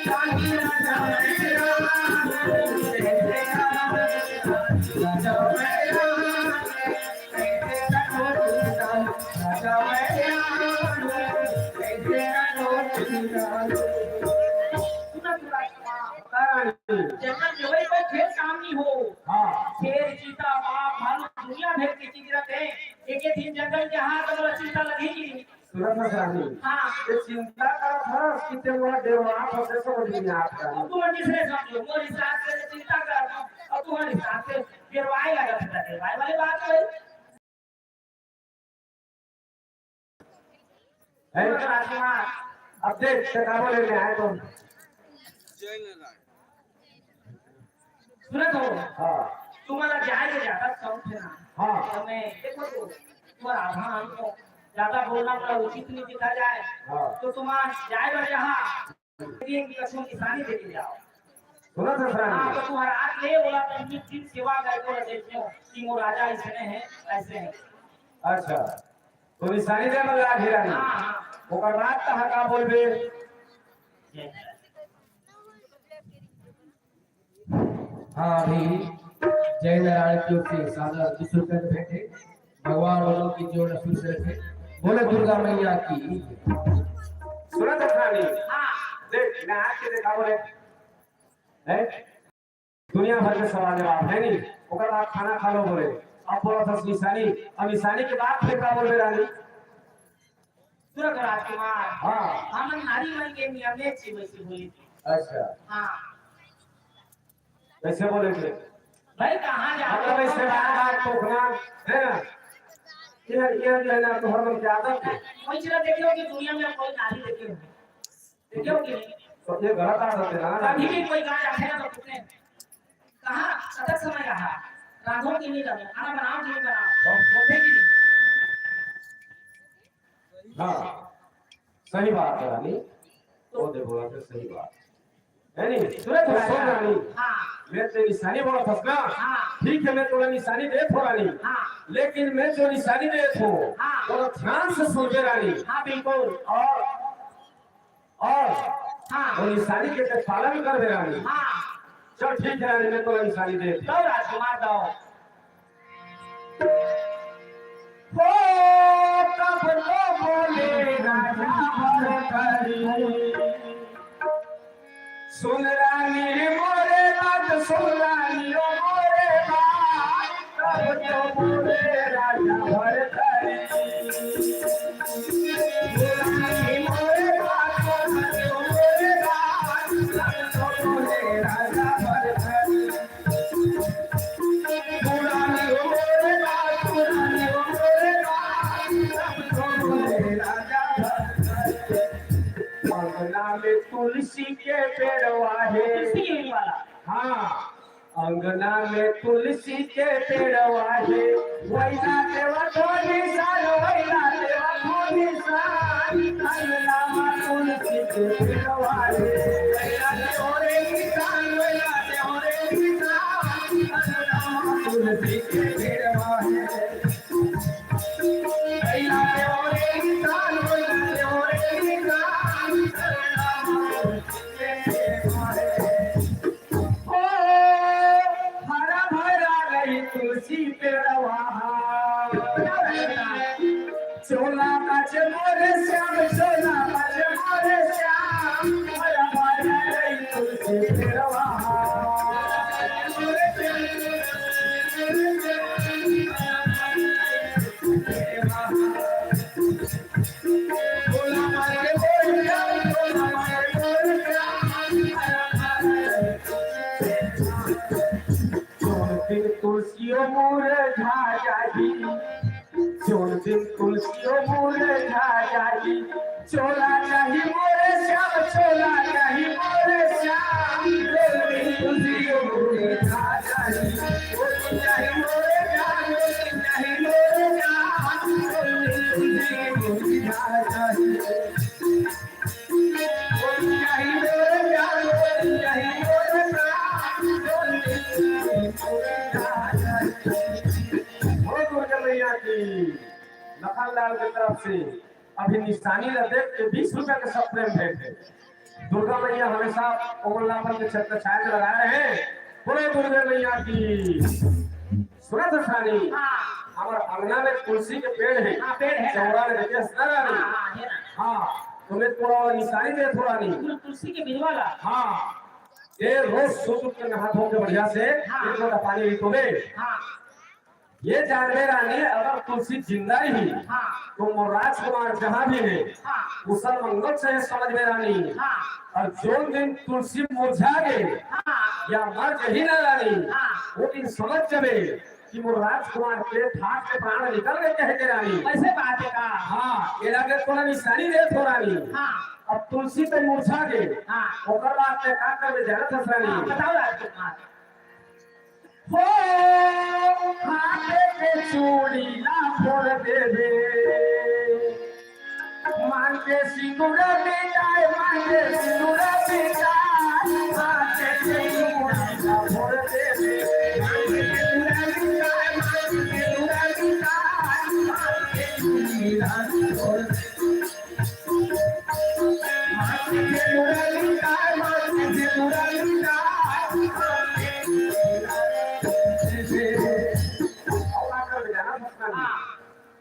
सुनत राजकुमार, हाँ रानी। जेकर जवई कोई फेर काम नहीं हो। हाँ। शेर, चीता, बाघ, भालू, दुनिया भर के चीज रहते हैं। एक एक दिन जंगल के हाथ में चिंता लगेगी। सुनत हस रानी। हाँ। ये चिंता करत हस कि ते मोला डेरवात हस, समझ में नहीं आत रानी। अब तू मन दूसरे समझ लो, मोर हिसाब से चिंता करत हस, अब तुम्हारे हिसाब से डेरवाए लगत है, डेरवाए वाली बात है। है? राजकुमार। अब देख, ते का बोले में आए तो। सुनत हो? हाँ। तुम्हारा जाए के ज्यादा शौक है ना? हाँ। तो मैं, देखो तो, तुम्हारा आभार हमको ज्यादा बोलना पड़ा, उचित नहीं दिखा जाए। हाँ। तो तुम्हारा जाए बर जहाँ एक कछु निशानी दे के जाओ। सुनत हस रानी। हाँ, तो तुम्हारा हाथ ले बोला तो निश्चित सेवा करके बोला, देखो कि वो राजा इसने है, ऐसे है। अच्छा, तो निशानी दे बल्ला घिरानी। हाँ, हाँ। ओकर बाद तहाँ का बोलबे? हाँ, अभी जय नारायण की ओर से सादा बीस रुपए के भेंट है। भगवान वालों की जीवन सुरक्षित रखे। बोले दुर्गा मैया की। सुनत हस रानी। हाँ। देख, मैं हाथ के देखा बोले। हैं? दुनिया भर के सवाल जवाब है नहीं। ओकर बाद खाना खा लो बोले। अब बोलत हस निशानी, अब निशानी के बाद फिर का बोलबे रानी? सुनत राजकुमार। हाँ। हमन नारी मन के नियम में अच्छी वैसी बोली थी। अच्छा। हाँ। कैसे बोले थे? भाई, कहाँ जा मतलब, ऐसे बार बार टोकना, है ना? ये, ये लेना तो हर मन की आदत है। कोई चीज देखियो कि दुनिया में कोई नारी देखियो। देखियो कि नहीं? तो ये गलत आदत है ना? कभी भी कोई गाय आखे ना तो कितने, कहाँ, कतक समय रहा? रांधो कि नहीं रांधो? खाना बनाओ कि नहीं बनाओ? तो बोलते कि नहीं? हाँ, सही बात है रानी। तो वो देखो, सही बात है। नहीं? सुनत तो सुन रानी। हाँ। मैं तेरी निशानी बोलत हस ना? हाँ। ठीक है, मैं तोला निशानी देत हो रानी। हाँ। लेकिन मैं जो निशानी देत हो, हाँ। वो ध्यान से सुनबे रानी। हाँ, बिल्कुल। और, और हाँ। वो निशानी के ते पालन करबे रानी। हाँ। चल ठीक है रानी, मैं तोला निशानी देत हो। दो राजकुमार, दो। हो तब तो बोले राजा भरतरी। सुन रानी रे मोरे बात, सुन रानी रे मोरे बात, तब तो बोले राजा भरतरी। सुन रानी मोरे बात, सुन रानी मोरे बात, तब तो बोले राजा भरतरी। सुन रानी मोरे बात, सुन रानी मोरे बात, तब तो बोले राजा भरतरी। अंगना में तुलसी के पेड़वा है। तुलसी के वाला। हाँ, अंगना में तुलसी के पेड़वा है, वैला देवा धोनी सान, वैला देवा धोनी सान। अंगना में तुलसी के पेड़वा है, वैला देवा रे किसान, वैला देवा रे किसान। अंगना में तुलसी के पेड़वा है। ओ, हरा भरा रही तुलसी पेड़वा। चोला काचे मोरे श्याम, चोला काचे मोरे श्याम, हरा भरा रही तुलसी पेड़वा। जोन दिन तुलसियो मुरझा जाही, जोन दिन तुलसियो मुरझा जाही, चोला चाही मोरे श्याम, चोला चाही मोरे श्याम। जोन दिन तुलसियो मुरझा जाही, चोला चाही मोरे श्याम, चोला चाही मोरे श्याम। जोन दिन तुलसियो मुरझा जाही। हो दुर्गा मैया की, लखन लाल के तरफ से अभी निशानी ला देख के बीस रुपया के सब प्रेम भेंट है। दुर्गा मैया हमेशा ओमन ला अपन के छत्र छाया में लगाए रहे। बोलो दुर्गा मैया की। सुनत हस रानी, हाँ। हमर अंगना में तुलसी के पेड़ हे। हाँ, पेड़ हे। चौरा में देखे हस ना रानी? हाँ, हाँ, हे ना। हाँ, तो मैं तोला निसानी देत हों रानी। तुल-, तुलसी के बिरवा ला। हाँ, ए रोज सुत उठ के नहा धो के बढ़िया से हाँ। एक लोटा पानी पी तोबे। हाँ। ये जानबे रानी, अगर तुलसी जिंदा रही, हाँ। तो मोर राजकुमार जहाँ भी हे, हाँ। कुशल मंगल से समझबे रानी। हाँ। अउ जोन दिन तुलसी मुरझा गे, हाँ। या मर जही ना रानी, हाँ। वो दिन समझ जबे कि मोर राजकुमार के ठाट के प्राण निकल गे कह के रानी। अइसे बात हे का? हाँ, ये लगे तोला निसानी देत हों रानी। हाँ। अब तुलसी तो मुरझा गे, हाँ। ओकर बाद में का करबे जानत हस रानी? हाँ, बताओ राजकुमार। हो, हाथे के चूड़ी ला फोड़ देबे। मांग के सिंदूर मिटाए, मांग के सिंदूर मिटाए, हाथे के चूड़ी ला फोड़ देबे। मांग के सिंदूर मिटाए, मांग के सिंदूर मिटाए, हाथे के चूड़ी ला फोड़ देबे।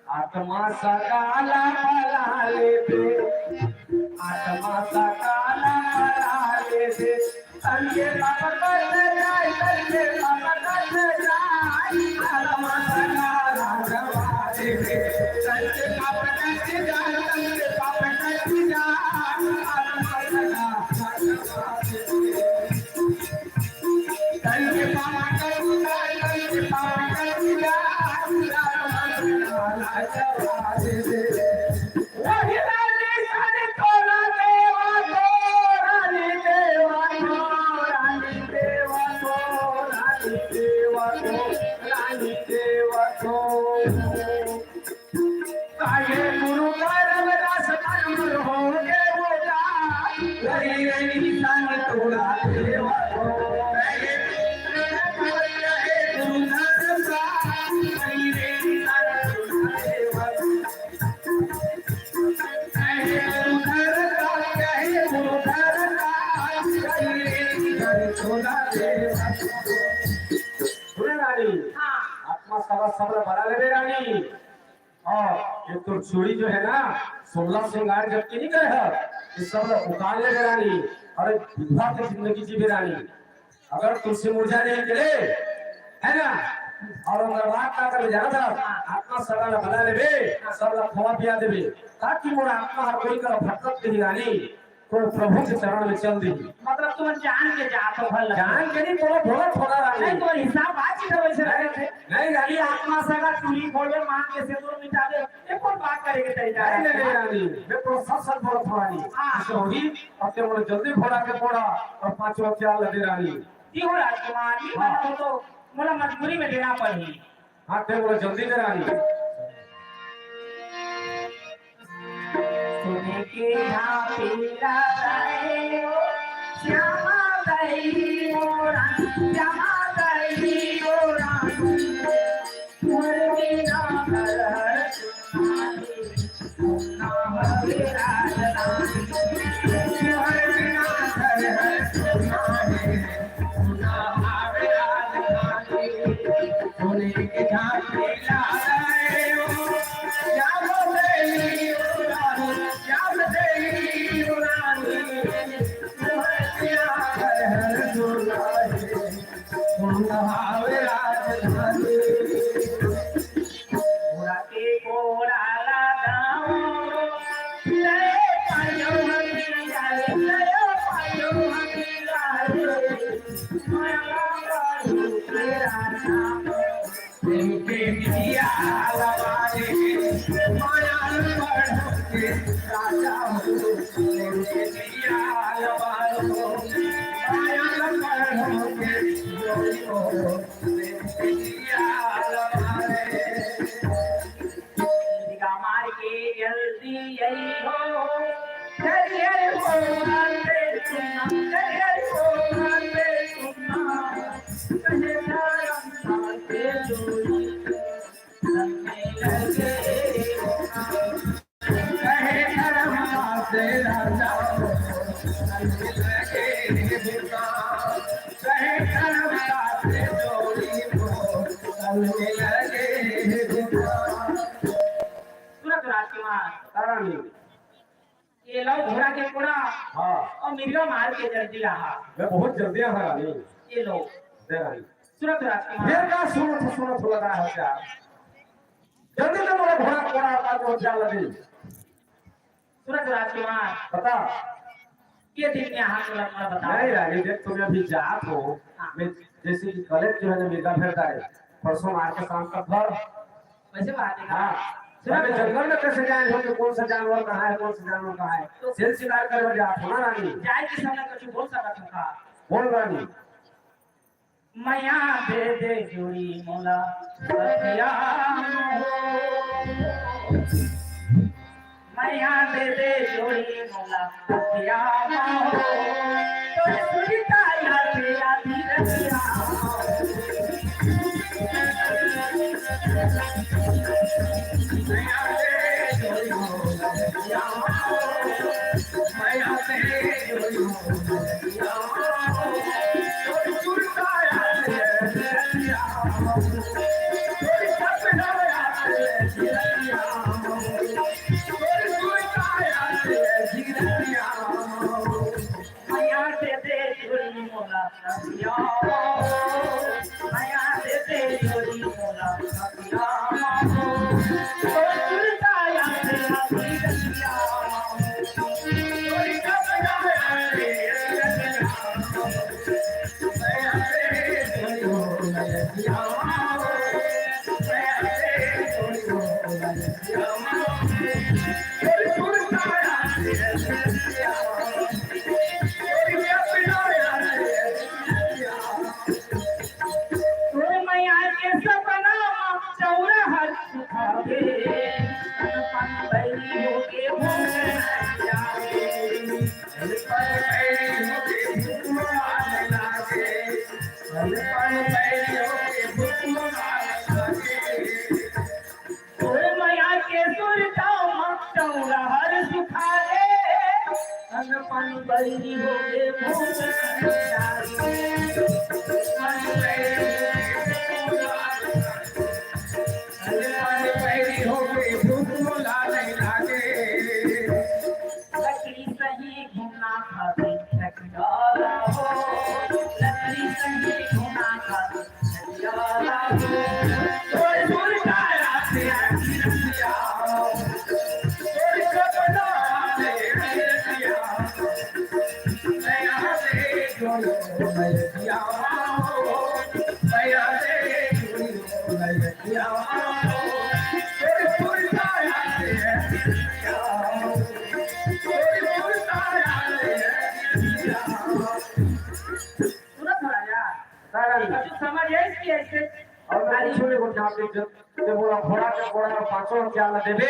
आत्मा सकाला बला लेबे, आत्मा सकाला बला लेबे। तन के पाप कट जाए, तन के पाप कट जाए, आत्मा सकाला बला लेबे। तन के पाप कट जाए, तन के पाप कट जाए, आत्मा सकाला बला लेबे। काहे गुरु का रविदास परमर हो गे वो जात, रही रही संग तोड़ा देवा को। काहे गुरु का रविदास, रही रही संग तोड़ा देवा को। काहे गुरु का रविदास, काहे गुरु का रविदास, रही रही संग तोड़ा देवा को। सुने रानी, हाँ। आत्मा सगा सबला बला लेबे रानी। हाँ, ये तो चूड़ी जो है ना, सोलह श्रृंगार जब के नहीं करे है, ये सब लोग उतार लेबे रानी। अरे, विधवा के जिंदगी जीबे रानी। अगर तुलसी मुरझा नहीं करे, है ना, अउ ओकर बाद का करबे जानत हस, आत्मा सगा ला बला लेबे, सब ला खोवा पिया देबे, ताकि मोर आत्मा हर कोई कर भटकत नहीं रानी। तो प्रभु के चरण में चल दी। मतलब तुम जान के जात हो भला। जान के नहीं, बोलो, बोलो थोड़ा रानी। नहीं, तो हिसाब बातचीत है वैसे नहीं, रहे थे। नहीं, रानी। ये आत्मा सगा चूड़ी फोड़े, मांग के सिंदूर मिटा दे, ये कौन बात करे के तरीका नहीं, है? नहीं, नहीं, रानी। मैं तो सच सच बोलत हूँ रानी। हाँ। ऐसे होही, अब ते मोला जल्दी फोड़ा के फोड़ा अउ पाँच वक्त क्या लगे रानी। जी हो राजकुमार, ये हाँ। बात हो तो मोला मजबूरी में देना पड़ही। हाँ, ते बोला जल्दी कर रानी। सुने के झांपी लाए ओ, श्यामा दई ओ रानी, श्यामा दई ओ रानी। मोर बिना घर सुना दे। पूरा के पूरा लगाओ, ले पायो हम, ले पायो हम, प्रेम के दिया लगा दे, माया बढ़ो के राजा हो, प्रेम के दिया लगा दो, माया बढ़ो के जोड़ी हो। मार के जल्दी आई हो, जल्दी आई हो, आते सुना, जल्दी आई हो, आते सुना, कहे धर्म आते जोड़ी, कहे धर्म आते राजा। सुनत राजकुमार, हाँ रानी। ये लो घोड़ा के कोड़ा हाँ। अउ मिर्गा मार के जल्दी आहा। मैं बहुत जल्दी आहा रानी। ये लो। दे रानी। सुनत राजकुमार। फिर का सुनत, सुनत लगा है क्या? जल्दी से बोला घोड़ा, घोड़ा का जो जा लगी। सुनत राजकुमार। बता। के दिन में आहा, मोला, मोला बता। नहीं रानी, देख, तुम अभी जात हो। हाँ। मैं जैसे कि कल जो है ना, मिर्गा भेज डाले, परसों मार के शाम तक भर। वैसे बात है। हाँ। सुनत अबे हो। जंगल में कैसे जाए हो कि कौन सा जानवर कहाँ है, कौन सा जानवर कहाँ है? तो शेर शिकार करे बर जात हो ना रानी। जाए के समय कुछ बोल सकत हो का? बोल रानी। मया दे दे जोड़ी मोला सखिया हो। मया दे दे जोड़ी मोला सखिया हो। तो सुरता याद आधी रतिया। मया दे जोड़ी मोला सखिया हो। मया दे जोड़ी मोला तोर मया के सपना म चौरा हर सुखावे। पन बैरी होके भूख जावे। पन बैरी होके भूख लागे। पन बैरी होके भूख लागे। तोर मया के सुरता म चौरा हर सुखावे। अन पानी बरही होगे भूख जागे। पानी बरही होगे भूख लागे। लकड़ी सही घूमना खातिर लकड़ी हो, लकड़ी सही घूमना खातिर सुनत हो राजा? कारण कछु समझ आइस कि अइसे? अउ मैं कुछु नहीं बोलत हँव, जब, जब बोला घोड़ा के कोड़ा अउ पाँचों हथियार ला देबे,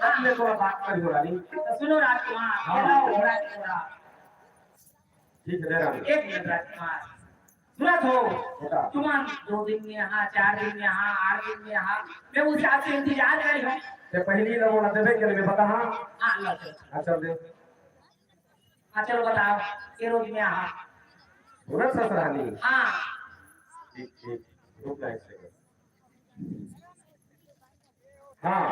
तब मैं तोला बात करहूँ रानी। त सुनो राजकुमार, हाँ। ये लो घोड़ा के कोड़ा। ठीक है, ले रानी। एक मिनट राजकुमार, सुनत हो? बता। तुमन दो दिन में आहा, चार दिन में आहा, आठ दिन में आहा, मैं उस हिसाब से इंतजार करिहूँ। ते पहिली ला बोला देबे के मैं बता, हाँ? हाँ, लो चलो। हाँ, चल दे। हाँ, चलो बताओ, के रोज में आहा? सुनत हस रानी? हाँ। ठीक, ठीक, रुक जा एक सेकंड। हाँ,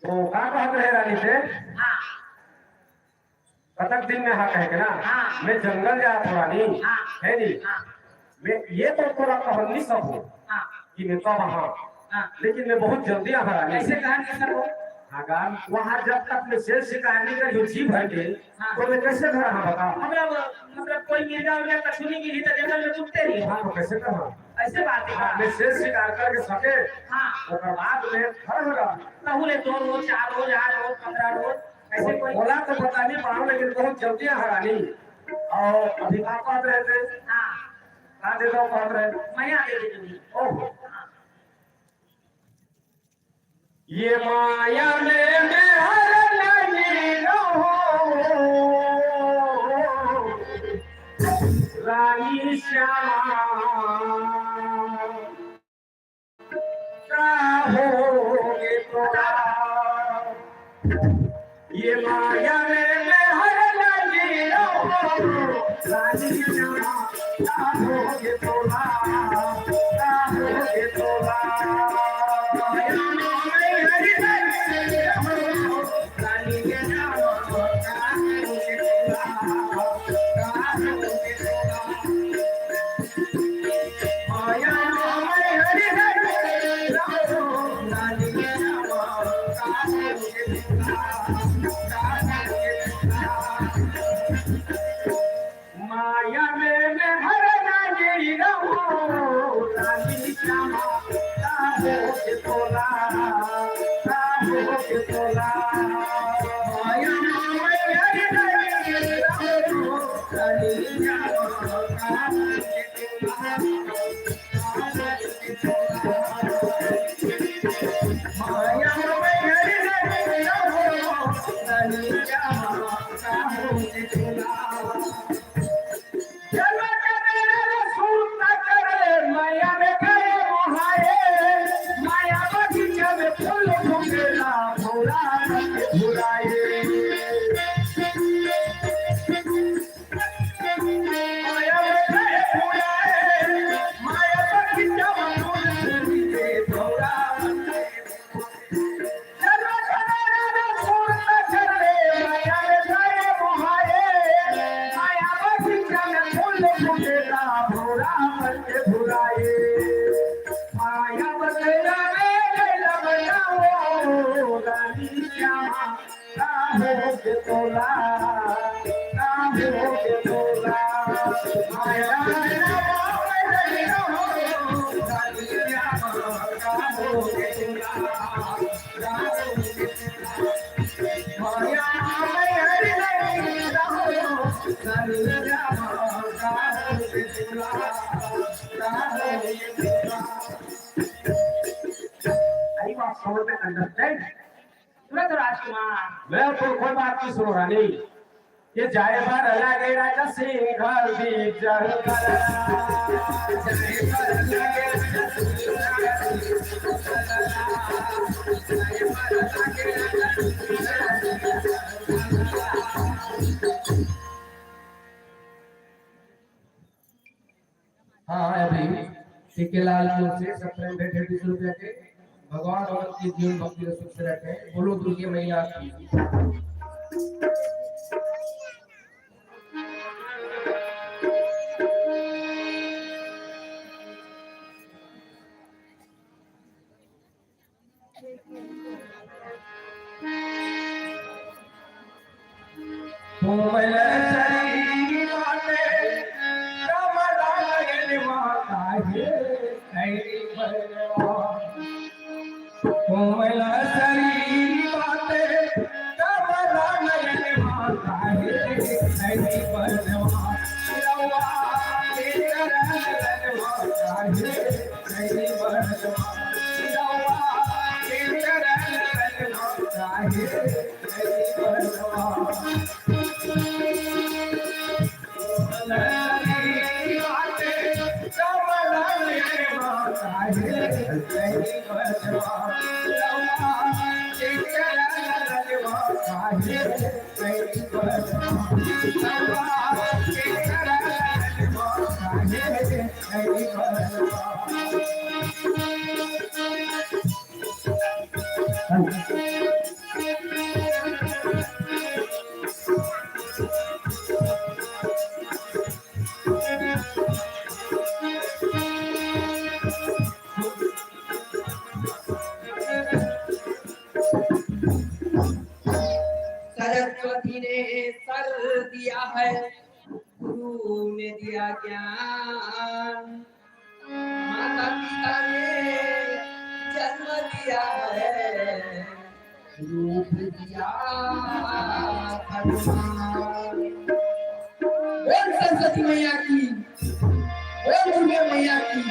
तो का कहत रहे रानी से? हाँ। कतक दिन में आहा कहे के ना? हाँ। मैं जंगल जात हँव रानी, हाँ। है नी? हाँ। मैं ये तो तोला कहन नहीं सकहूँ हाँ। कि मैं कब आहा। हाँ। लेकिन मैं बहुत जल्दी आहा रानी। कैसे कहन नहीं सकहू? अगर वहाँ जब तक मैं शेर शिकार नहीं करिहूँ जी भर के, हाँ। तो मैं कैसे घर आहा बता? मतलब, मतलब कोई मिर्गा उर्गा कछु नहीं मिली तो जंगल में घूमते रही। हाँ, तो कैसे कहा? ऐसे बात है हाँ, का? मैं शेर शिकार करके सके, हाँ। ओकर बाद मैं घर हो रहा। तहु ले दो रोज, चार रोज, आठ रोज, पन्द्रह रोज, ऐसे कोई बोला तो पता नहीं पाऊँ, लेकिन बहुत जल्दी आहा रानी। अउ अभी का कहत रहे थे? हाँ। का दे दो कहत रहे? मया दे दे दीदी। ओहो। हाँ। ये माया में मैं हर नहीं रहूं, रानी श्यामा का होगे तोरा। ये माया में मैं हर नहीं रहूं, माया में मैं हर नानी रहूं, रानी श्यामा, का हो के तोला, का हो के तोला। माया में मैं हर नानी रहूं, रानी श्यामा, का हो के तोला। Are you all sold and understand? तुरंत राजकुमार। मैं तो कोई बात नहीं सुनो रानी। ये जाए पर लगे राजा सिंह दीप जरूर। हाँ, अभी टीके लाल की ओर से सब प्रेम भेंट है बीस रुपया के। भगवान और उनके जीवन भक्ति रस से रखें। बोलो दुर्गे मैया की। कोमल शरीर वाले कमला नयन माता हे, ऐ भगवान। कोमल शरीर वाले कमला नयन माता हे, ऐ भगवान। रवा के चरण माता हे, सरस्वती ने सर दिया है, गुरु ने दिया ज्ञान, माता पिता ने जन्म दिया है, रूप दिया भगवान। बोल सरस्वती मैया की, बोल दुर्गा मैया की।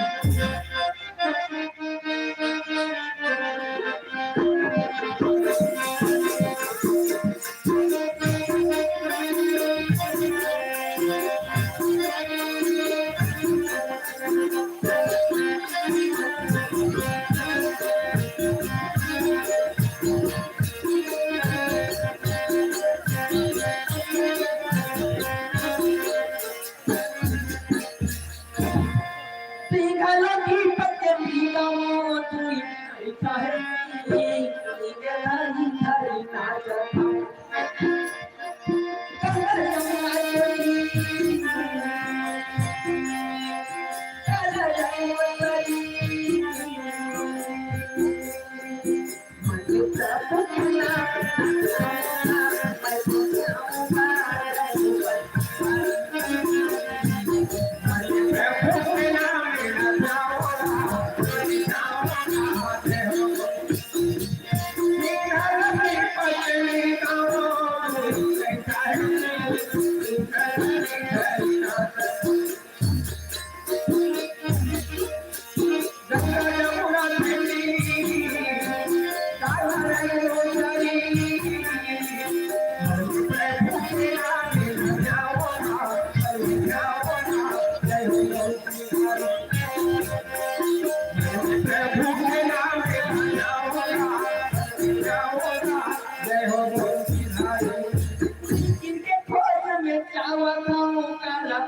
इनके खोज में जावत हूँ करम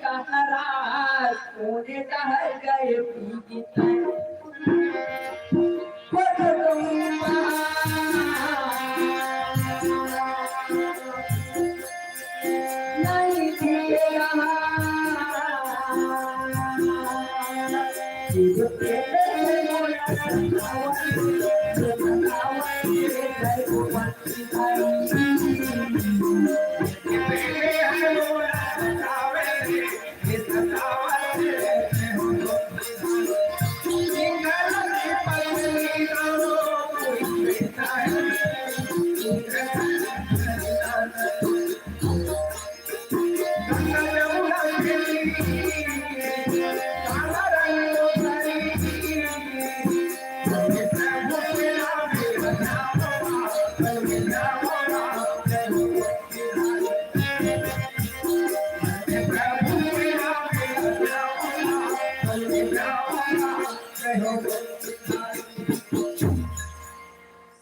का हरास, कोने डहर गए पी गीत।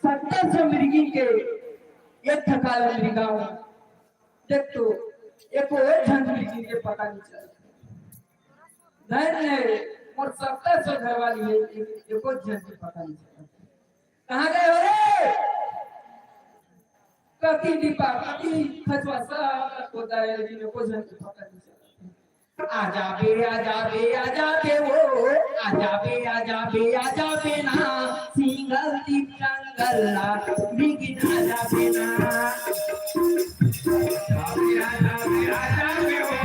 सत्तर सौ मृगी के एक ठकाल मृगाओं। देख तो, एको एक झन मृगी के पता नहीं चला। धन्य, मोर सत्तर सौ घरवाली है, एक, एको झन के पता नहीं चला। कहाँ गए हो रे? कति डिब्बा, कति खचवा, सब खोदा है, लेकिन एको झन के पता नहीं चला। आजा बे, आजा बे, आजा बे वो, आजा बे, आजा बे, आजा बे ना, सिंगल दीप जंगल ला, बिगिन आजा बे ना। आजा बे, आजा बे, आजा बे वो,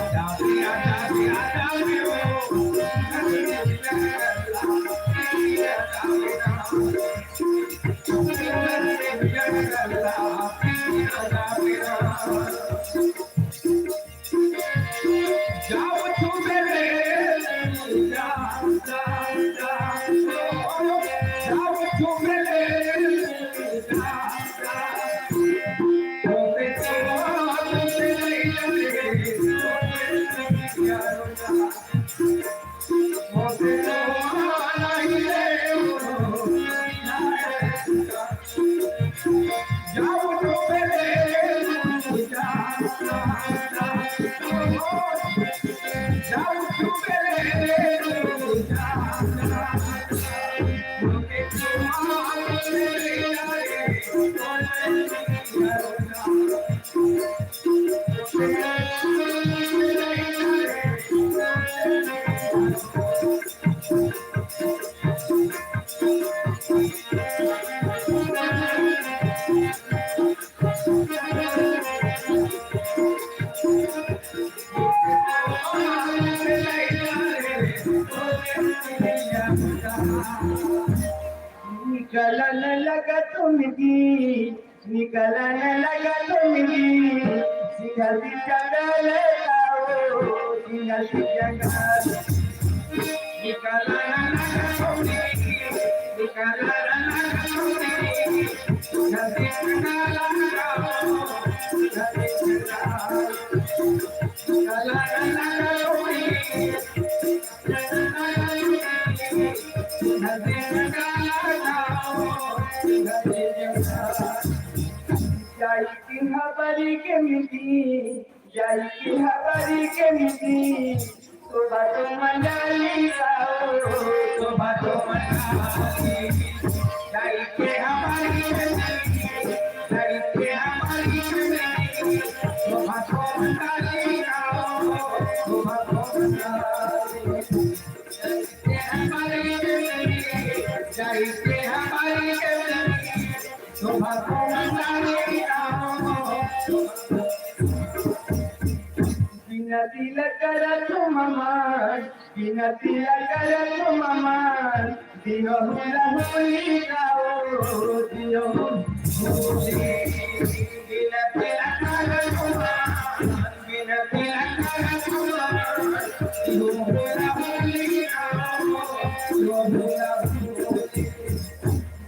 आजा बे, आजा बे, आजा बे वो। निकलन लगा तुम दी, निकलन लगा तुम दी, सिंगल दी जंगल आओ, सिंगल दी जंगल। निकलन लगा तुम दी, निकलन लगा तुम दी, सिंगल दी जंगल आओ, सिंगल दी जंगल। निकलन लगा तुम दी, जाई के हबरी के मिली, जाई के हबरी के मिली, तो बाटो मंडाली का हो, तो बाटो मंडाली। जाई के हबरी के मिली, जाई के हबरी के मिली, तो बाटो मंडाली का हो, तो बाटो मंडाली। बिनती ला करत हूँ ममान, बिनती ला करत हूँ ममान, दियो हुला हुली गाओ, दियो हुली। बिनती ला करत हूँ ममान,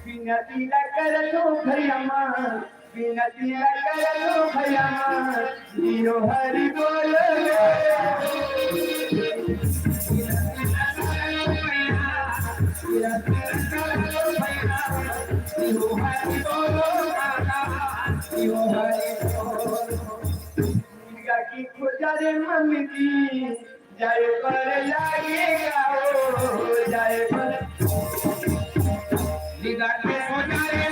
बिनती ला करत हो भैया माँ, बिनती ला करत हो भैया माँ, जियो हरि बोलो रे। जियो हरि बोलो काका, जियो हरि बोलो। दुर्गा की खोजा रे मम्मी जी, जाए पर लागेगा हो, जाए पर। दुर्गा के खोजा रे,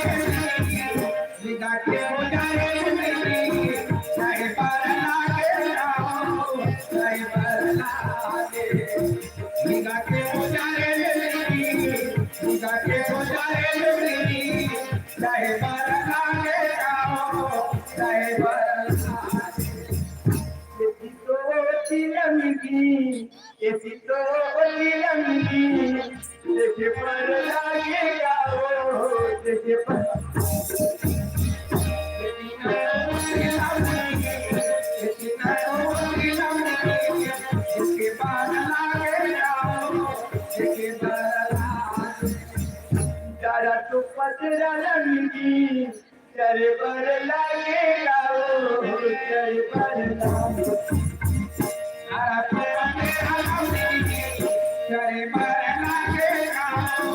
दुर्गा के खोजा रे, जाए पर लागेगा हो, जाए पर लागे। दुर्गा के खोजा रे, दुर्गा के खोजा रे, जाए पर लागेगा हो, जाए पर लागे। तो चिलम की, ऐसी तो चिलम की, देखे पर लागेगा हो, देखे पर। इसके बाद लागेगा हो, इसके बाद। जरा तो पतरा लंगी, चरे पर लागेगा हो, चरे पर लागेगा। चरे पर लागेगा हो।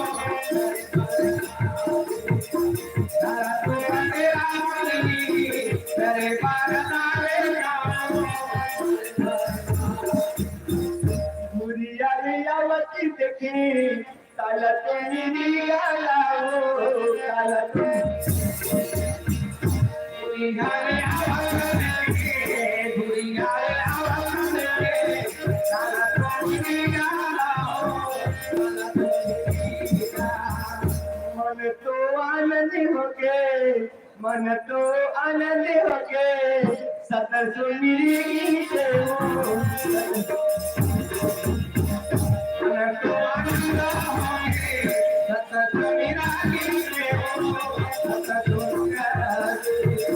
चरे पर लागेगा हो। बुढ़िया रे आवती देखे, काला तो मेरी गाला हो, काला तो। मन तो आनंद होके, मन तो आनंद होके, सत सुमिरी गीत हो। मन तो आनंद होके, सत सुमिरा गीत हो। सत सुमिरा गीत।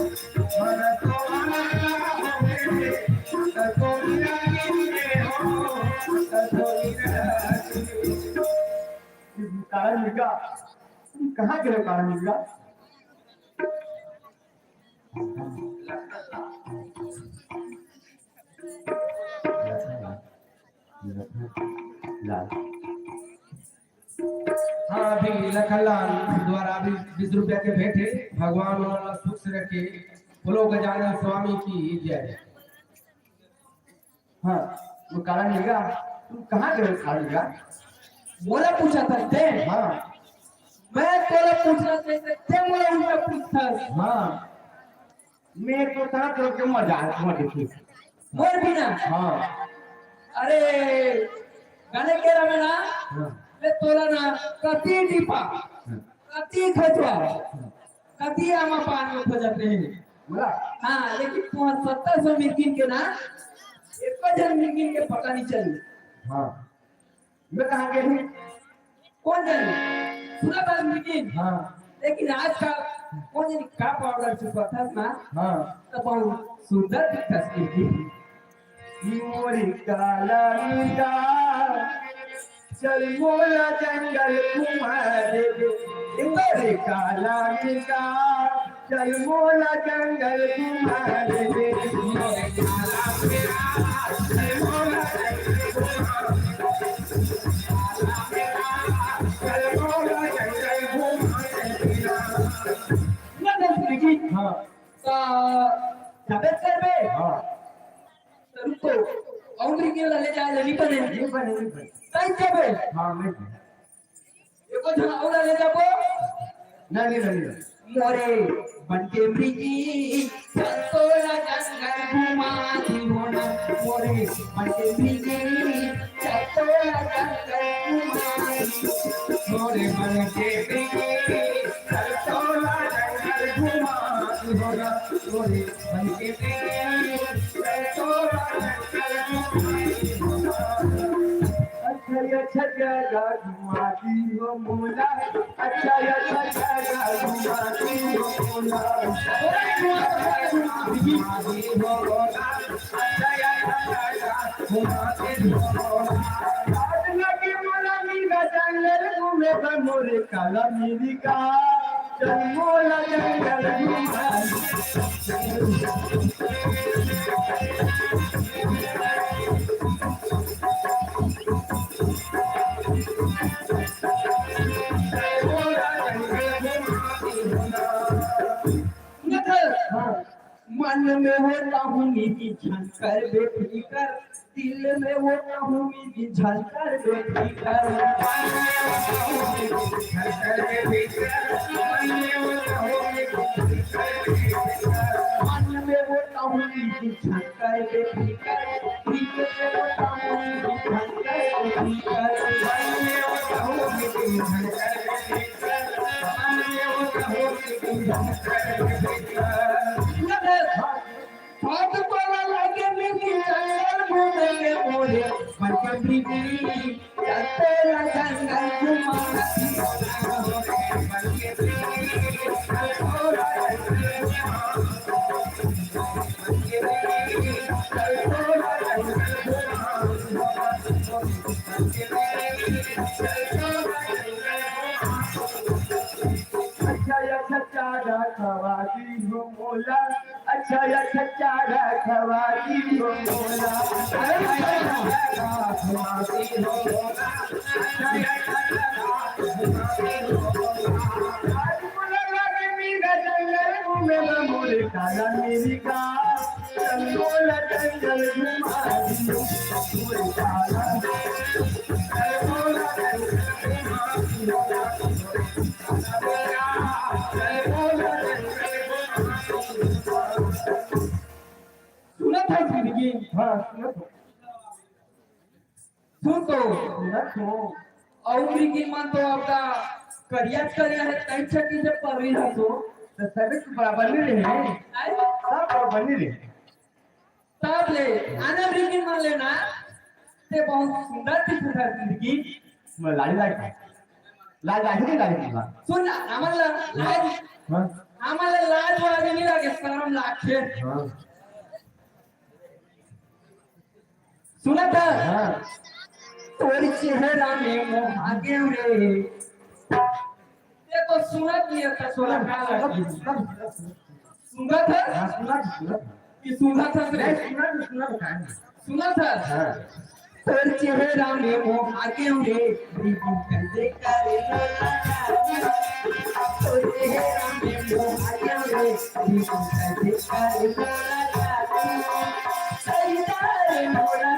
मन तो आनंद होके, सत सुमिरा गीत हो। सत सुमिरा गीत। कारण मिर्गा, कहाँ गए कारण मिर्गा? हाँ, अभी लखनलाल द्वारा अभी बीस रुपया के भेंट हे। भगवान ओला सुख से रखे। बोलो गजानन स्वामी की जय। हाँ, वो काला मिर्गा, तुम कहाँ गए काला मिर्गा? मोला पूछा था ते? हाँ। मैं तोला पूछना चाहिए, ते मोला उल्टा पूछता। हाँ। मैं तो तरह तरह के मजाक में देखी। मोर भी ना। हाँ। अरे, गाने के रहा ना, हाँ। मैं तोला ना कति टिपा, हाँ। कति खचवा, हाँ। कति आमा पान में खोजत रहे। बोला? हाँ, लेकिन तुहां सत्तर सौ मिर्गिन के ना, एको झन मिर्गिन के पता नहीं चली। हाँ। मैं कहाँ गए हूँ? कौन जाने? सुना था मिर्गिन। हाँ। लेकिन आजकल कौन जाने का पाउडर छुपाता ना? हाँ। तो बहुत सुंदर दिखता मिर्गिन। मोरी काला मिर्गा, चल मोला जंगल घुमा देबे। ए मोरी काला मिर्गा, चल मोला जंगल घुमा देबे। मोरी काला मिर्गा, चल मोला जंगल घुमा देबे। काला मिर्गा, चल मोला जंगल घुमा देबे। ना दस मिर्गी। हाँ। तो जाबे करबे? हाँ। तो रुको, अउ मिर्गी ला ले जाए ले नहीं बने। नहीं बने, नहीं बने। तई जाबे? हाँ, नहीं बने। एको झन अउ ला ले जाबो? नहीं, नहीं, नहीं, नहीं। मोरे बन के मिर्गी, चल तोला जंगल घुमा दिहूँ ना। मोरे बन के मिर्गी, चल तोला जंगल घुमा दिहूँ। मोरे बन के मिर्गी, चल तोला जंगल घुमा दिहूँ ना। मोरे बन के मिर्गी, चल तोला जंगल घुमा दिहूँ ना। अच्छा, अच्छा जगह घुमा दिहूँ मोला, अच्छा, अच्छा जगह घुमा दिहूँ मोला। घुमा दिहूँ मोला, अच्छा, अच्छा जगह आज लगे मोला मिर्गा जंगल घूमे बर मोरे काला मिर्गा, चल मोला जंगल घुमा। सुनत हस? हाँ। मन में होता हूँ निधि झंकर बेफिकर, दिल में होता हूँ निधि झंकर बेफिकर। मन में होता हूँ निधि झंकर बेफिकर, दिल में होता हूँ निधि झंकर बेफिकर। सुनत हस? सात तोला लागे मिर्गी जंगल घूमे के मोरे, बन के मिर्गी, चल तोला जंगल घुमा। अच्छा, अच्छा, चारा खवा दी हो मोला। अच्छा, अच्छा, चारा खवा दी हो मोला। अरे, चारा खवा दी हो मोला। अच्छा, अच्छा, चारा खवा दी हो मोला। आज मोला लागे मिर्गा जंगल घूमे बर मोरे काला मिर्गा। चल मोला जंगल घुमा दी हो मोरे काला। चल मोला जंगल घुमा दी हो। सुनत हस जिंदगी? हाँ, सुनत हँव। सुन तो। सुनत हँव। अउ जिंदगी मन तो आपका करिया करिया हे, तैं छकी से पगड़ी हस तो। तो सभी तो बराबर नहीं रहे। आय? सब बराबर नहीं रहे। तब ले, आना ब्रेकिंग मान लेना, ते बहुत सुंदर दिखत हस जिंदगी। मैं लाड़ी लाड़ी, लाड़ी लाड़ी नहीं लाड़ी लाड़ी। सुन ना, हमन ला लाज, हाँ। हमन ला लाज वाज नहीं लागे, शर्म लागथे। हाँ। सुनत हस? हाँ। तोर चेहरा में मोहा गेंव रे। ये तो सुनत नहीं है, तो सुनत, सुनत, सुनत, सुनत। सुनत हस? हाँ, सुनत, सुनत। कि सुनत हस रे? नहीं, सुनत, सुनत, हाँ। सुनत हस? हाँ। तोर चेहरा में मोहा गेंव रे, प्रीति कैसे करे मोला। तोर चेहरा में मोहा गेंव रे, प्रीति कैसे करे मोला। सही करे मोला।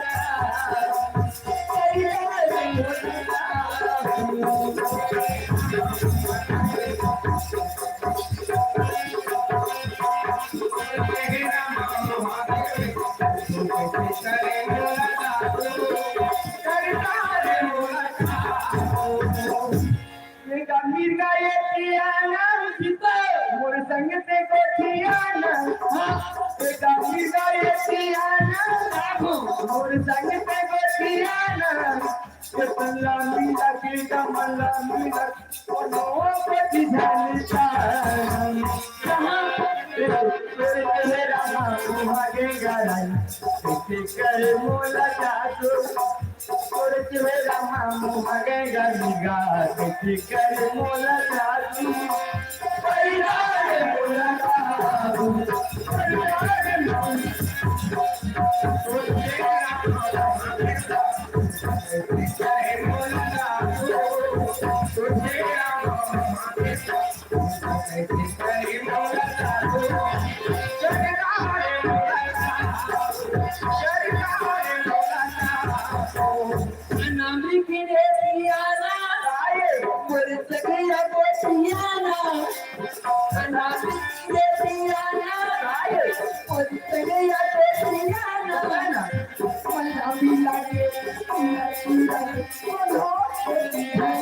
एक मिर्गा ये पियाना, मोर संग ते गोठियाना। हाँ, एक मिर्गा ये पियाना, मोर संग ते गोठियाना। ये पल्ला मिला के कमला मिला, कोनो पति जाने का। कहाँ? ये तेरे तेरा नाम भागेगा नहीं, कैसे करे मोला जादू। तोर चेहरा मा मोहा गेंव रे, कैसे करे मोला जादू। पैदा रे मोला जादू, पैदा रे मोला। तोर चेहरा मा मोहा गेंव रे, कैसे करे मोला जादू। तोर चेहरा मा मोहा गेंव रे, अनामिक रे पियाना, मोर सगैया गोठियाना। अनामिक रे पियाना, मोर सगैया गोठियाना। मना भी लागे, मना भी लागे, कोनो गोठियाना।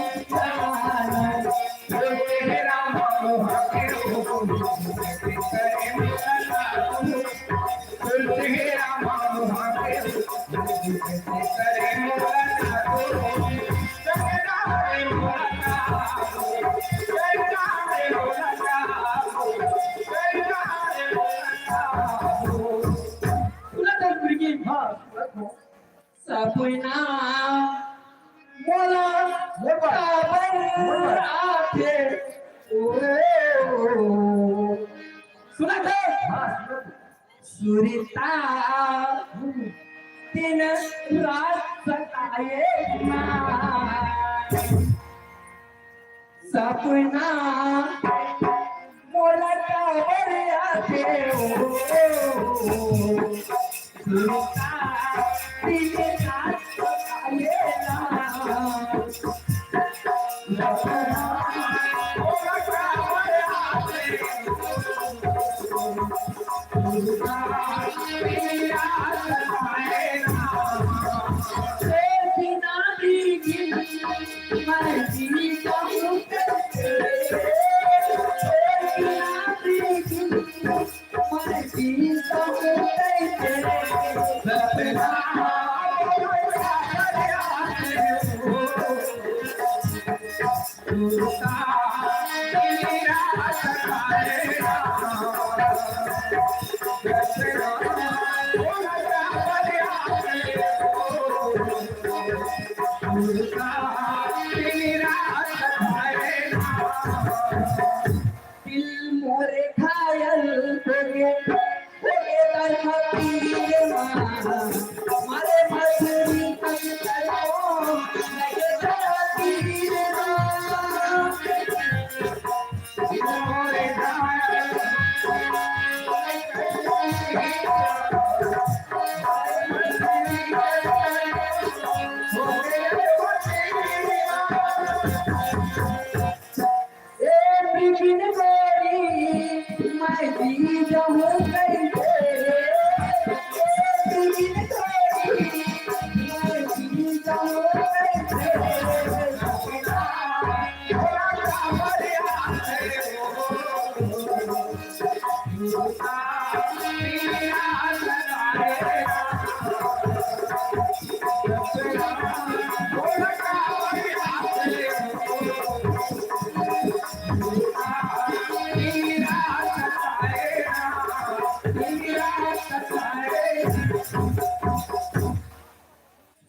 हाँ, सुनत हँव। सपना मोला काबर आथे? ओ, सुनत हे? सुरता दिन रात सताए ना। सपना मोला काबर आथे ओ, सुरता दिन रात सताए ना। सपना मोला काबर आथे ओ, सुरता दिन रात सताए ना। दिल मोरे घायल होगे, होगे दरखा तीर मा, मारे मछरी तक तरो, लगे दरखा तीर मा। दिल मोरे घायल ए बिपिन गोरी, मैं जी जाऊं कैसे? ए बिपिन गोरी, मैं जी जाऊं कैसे?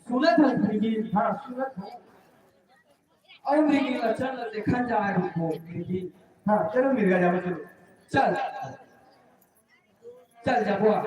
सुनत हस मृगिन? हाँ, सुनत हस। अउ मृगिन ला चल देखन जाए रुको, मृगिन। हाँ, चलो मिर्गा जाओ, चलो। चल। चल जा बुआ।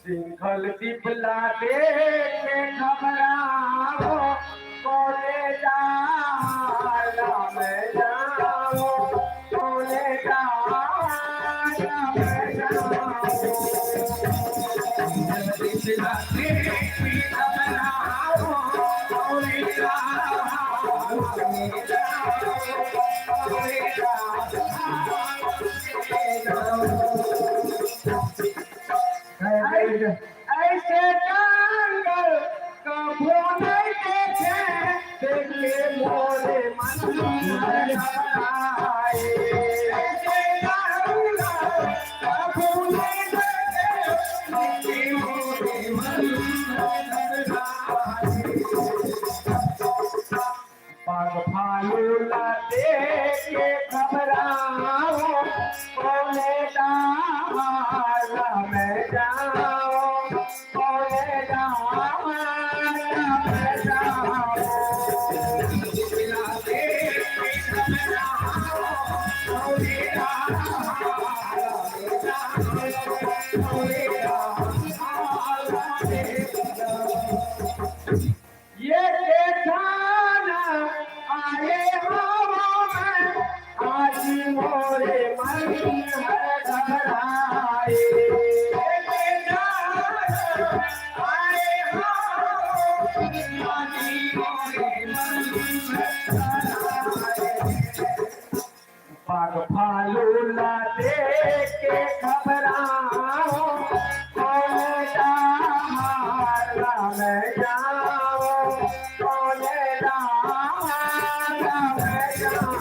सिंघल दीप ला देख के घबराओ, कोने डाला में जाओ, कोने डाला में जाओ। सिंघल दीप ला देख के घबराओ, कोने डाला में जाओ, कोने डाला में जाओ। ऐसे, ऐसे जंगल कभू नहीं देखे, देखे मोरे मन हर घबराए। ऐसे जंगल कभू नहीं देखे, देखे मोरे मन हर घबराए। पग भालू ला देख के घबराओ, कोने डाला में जाओ, कोने डाला में जाओ। ये के जाना आए हवा में, आज मोरे मन हर घबराए। ये के जाना आए हवा में, आज मोरे मन हर घबराए। भालू ला देख के घबराओ, कौन डहार ला मैं जाओ, कौन डहार ला मैं जाओ।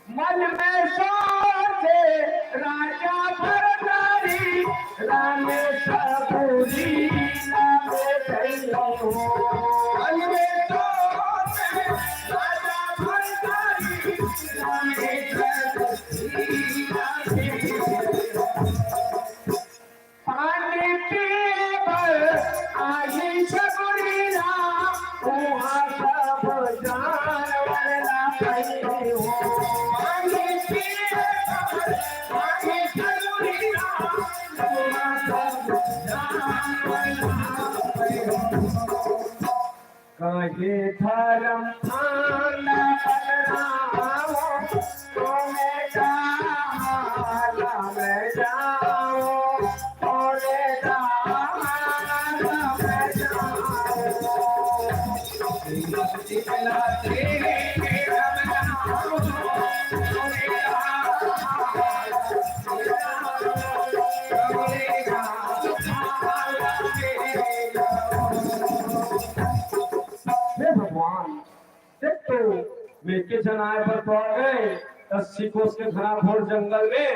मन में सोचे राजा भरतारी, राम सबुरी लागे गई हो। मन में सोचे राजा भरतारी, राम सबुरी लागे गई हो। पानी पीए बर आही सगुरी राम, उहाँ सब जानवर ला पइहू। पानी पीए बर आही सगुरी राम, उहाँ सब जानवर ला पइहू। कहे धर्म भांडा बलराम, तूने कहा मैं जाऊं, तूने कहा मैं जाऊं। हे भगवान, देख तो, मैं के जनाए बर तो आ गए, अस्सी कोस के घना घोर जंगल में,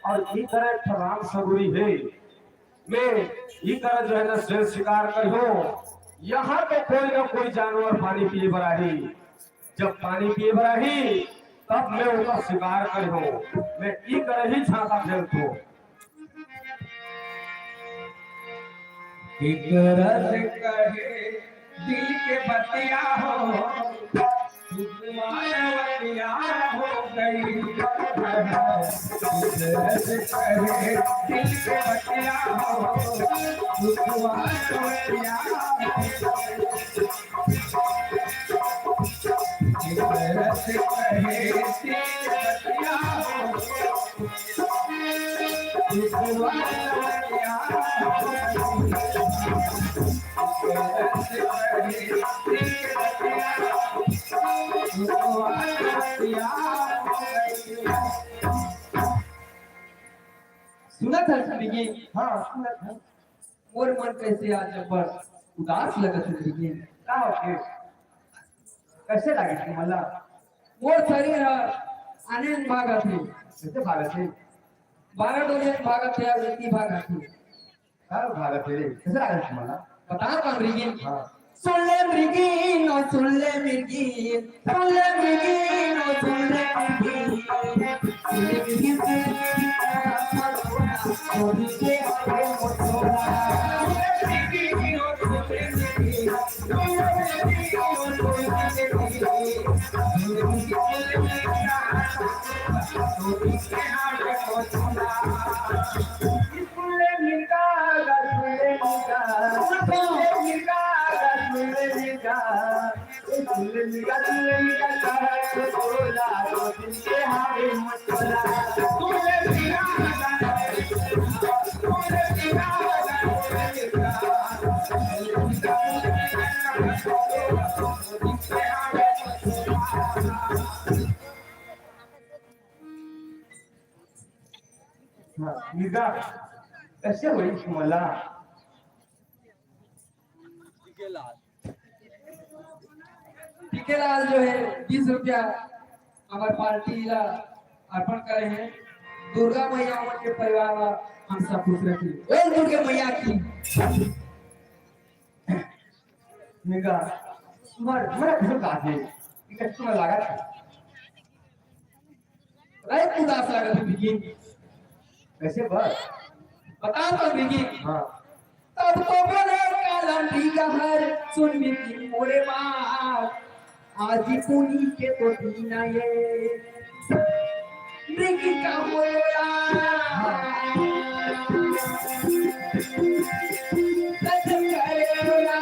और ई तरह एक ठो राम सगुरी हे। मैं ई तरह जो है ना शेर शिकार करियो, यहाँ तो कोई ना कोई जानवर पानी पिए बर आही। जब पानी पिए बर आही, तब मैं ओकर शिकार करियो। मैं ई तरह ही झांका खेलतो। एक रस कहे दिल के बतिया हो, सुकुमार बतिया हो गई। एक रस कहे दिल के बतिया हो, सुकुमार बतिया हो गई। एक रस कहे दिल के बतिया हो, सुनत हस बिगी? हाँ, सुनत हस। मोर मन कैसे आज बड़ उदास लगत हे बिगी। का होगे? कैसे लागे तुमला? मोर शरीर ह आने भागत हे। कैसे भागत हे? बारह डोले भागत हे, अउ इतनी भागत हे। का भागत हे रे? कैसे लागत हे तुमला? बता का मृगिन। हाँ। सुन ले मृगिन, ओ सुन ले मृगिन, सुन ले मृगिन, ओ सुन ले मृगिन। सुन ले मृगिन, सुन ले मृगिन, सुन ले मृगिन। हाँ, मिर्गा, कैसे होई तुमला? पीके लाल जो है बीस रुपया हमर पार्टी ला अर्पण करे हे। दुर्गा मैया हमन के परिवार ला हमेशा खुश रखी। बोल दुर्गा मैया की। मेरा तुम्हारा तुम्हारा घर कहाँ है? ये कस्टमर लगा था। रात उदास लागत हे बिगिन। कैसे बस? बता तो बिगिन। हाँ। तब तो बोले काला मृगहर, सुन बिगिन मोरे बात। आज पुनी के तो दीना ये। बिगिन का बोला। सच करे बोला।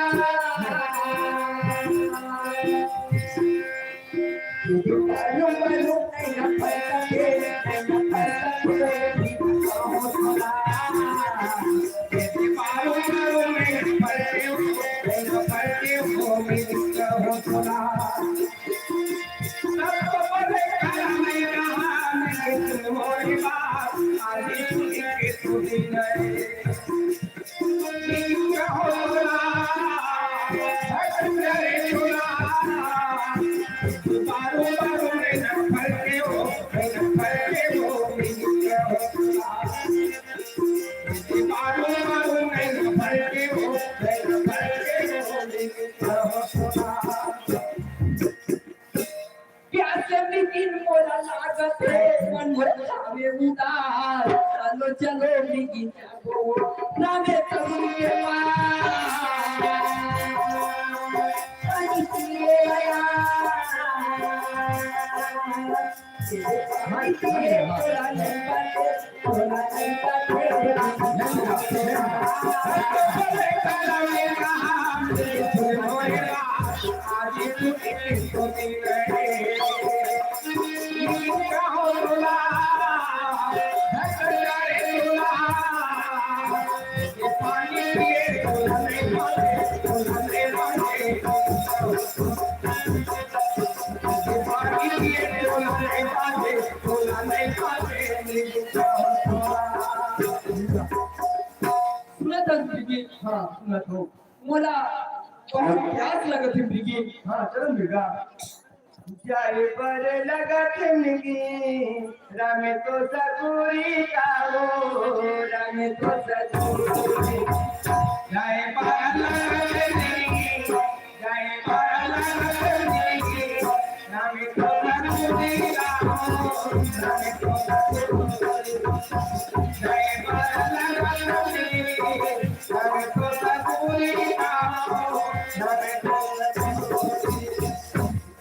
बारो बारो नैना भर के हो, नैना भर के हो, नैना भर के हो। बारो बारो नैना भर के हो, नैना भर के हो, नैना भर के हो। प्यास बिगिन मोला लागत हे, मन मोर खावे उदास। चलो, चलो, बिगिन जाबो, रामे तरुण के पास। सुनत हस बिगिन? हाँ, सुनत हो। मोला बहुत प्यास लगत हे बिगिन। हाँ, चल मिर्गा। जाए बर लगत हे बिगिन, रामे तो ससुरी का हो, रामे तो ससुरी। जाए बर लगत हे बिगिन,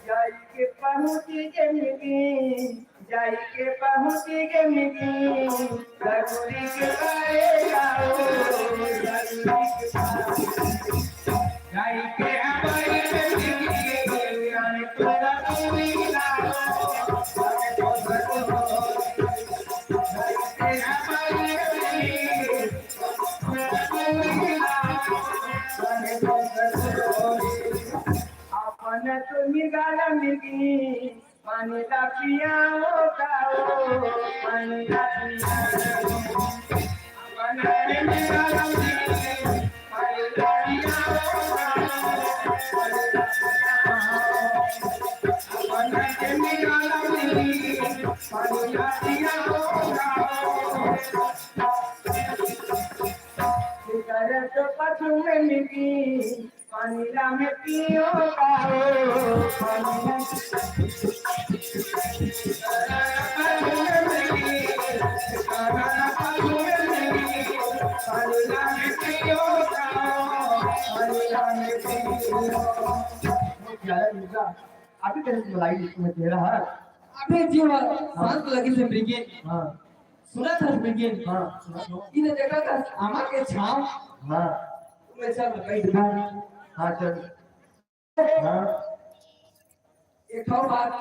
जाई के पहुँच गे मिगी, जाई के पहुँच गे मिगी, ससुरी के पाए जाओ, ससुरी के पाए। जाई के हमारी मिगी, जाई तोरा पूरी लाओ, जाई के हमारी मिगी, अपन तो मिर्गा ला मिर्गी, पानी ला पियाओ गाओ, पानी ला पियाओ। अपन तो मिर्गा ला मिर्गी, पानी ला पियाओ गाओ, पानी ला पियाओ। अपन तो मिर्गा ला मिर्गी, पानी ला पियाओ गाओ। तेकर तो पशु में मिट्टी, पानी ला में पियो गाओ, पानी ला। पानी ला में पियो गाओ, पानी ला में पियो। अभी तेरे को बुलाई इसमें तेरा हाथ। अबे जीवा, शांत लगी से ब्रिगेड। हाँ। सुनत हस बिगिन? हाँ, सुनत हो। इने देखत हस आमा के छाँव? हाँ। वैसा बैठ जा। हाँ, चल। हाँ। एक ठो बात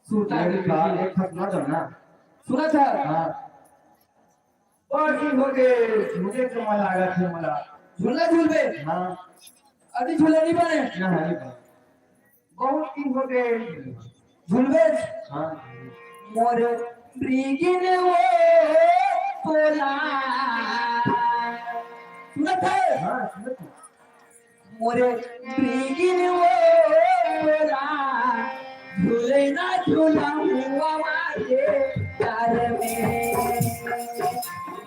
सुनता है एक बात, बिगिन। एक ठो सुना दो ना। सुनत हस? हाँ। बस ही हो गए, झूले के मन लागत है मला। झूला झूलबे? हाँ। अभी झूला नहीं बने? ना, नहीं बने। बहुत दिन हो गए। झुलबे? हाँ। मोर बिगिन वो तोला। सुनत है? हाँ, सुनत है। मोर बिगिन वो तोला। झूले ना झूला हुआ मारे प्यार में।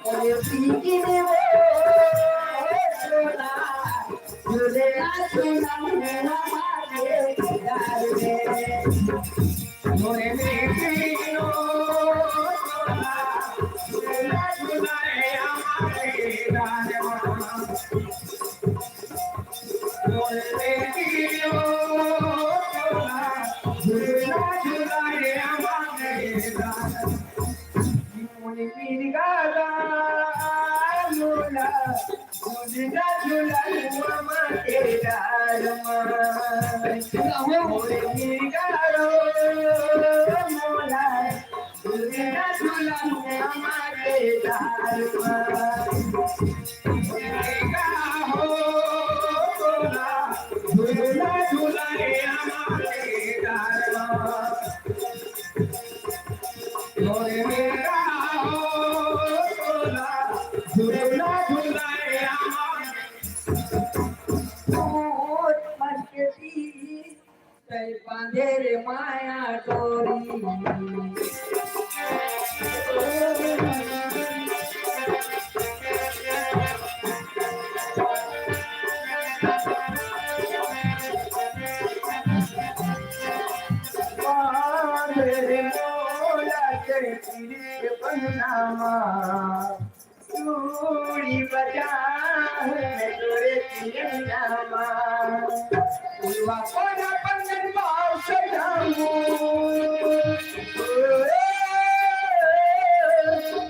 मोर बिगिन वो तोला। झूलेला झूला मेरा मारे प्यार में। मोरे बेटी रो, झूला झूला रे हमारे राजवा। मोरे बेटी रो, झूला झूला रे हमारे राजवा। मोरे पीर गाला मोला, झूला झूला मामा के डार मा। मोरे पीर गाला मोला, झूला झूला मामा के डार मा। झूला हो, झूला झूला रे मामा के डार मा। मोरे बेटा हो, तोला झूला झूलाए आमा। मोर मन के पीर, तै बांधे रे माँ। माया डोरी। बांध रे मोला के तिरिक बहिना मा, चूड़ी बजा है तोरे तिरिया मा। फुलवा कोना पंगन बाल सजाऊं।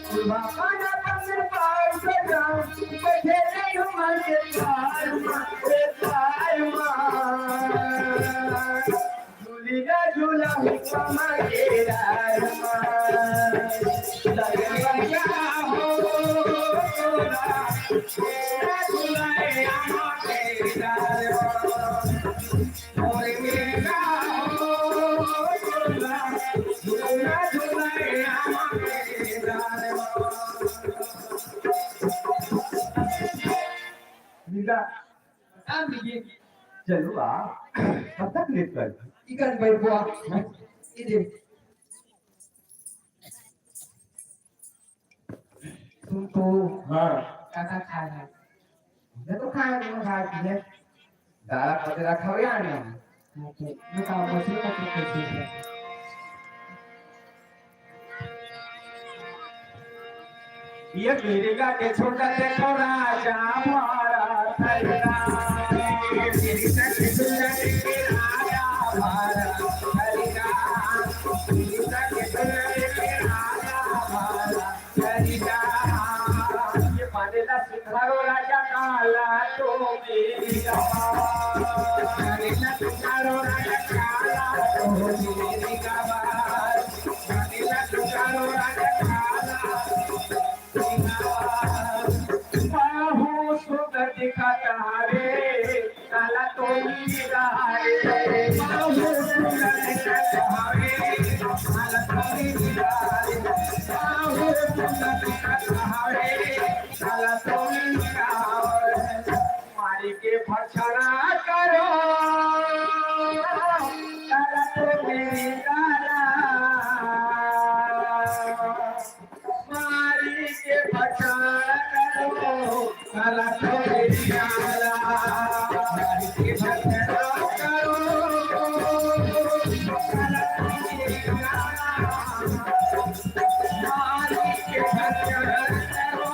फुलवा कोना पंगन बाल सजाऊं। बैठे नहीं हमारे द्वार मा, ए द्वार मा। झूलिया झूला हुआ मांगेला। चलो आ, कब तक लेट कर? इधर बैठ बुआ। इधर। सुन तो। हाँ। का का खाय हे? मैं तो खाय नहीं, खा दिए। दारा पतरा खावे आने। हाँ, तो बताओ, मछली का तो कैसे है? ये मिर्गा के छोटा देखो राजा हमारा थैला। ये मिर्गा के छोटा देखो राजा हमारा थैला। मिर्गा के छोटा देखो राजा हमारा थैला। ये मानेला सिंघारो राजा काला तो मिर्गा। मानेला सिंघारो राजा काला तो मिर्गा। बाहु सुंदर दिखत हवे, काला तोरी गारे। बाहु सुंदर दिखत हवे, काला तोरी गारे। बाहु सुंदर दिखत हवे, काला तोरी गारे। मारी के भक्षण करो, काला तोरी गारे। मारी के भक्षण करो, काला तोरी गारे। मारी के भक्षण करो, काला तोरी गारे। मारी के भक्षण करो,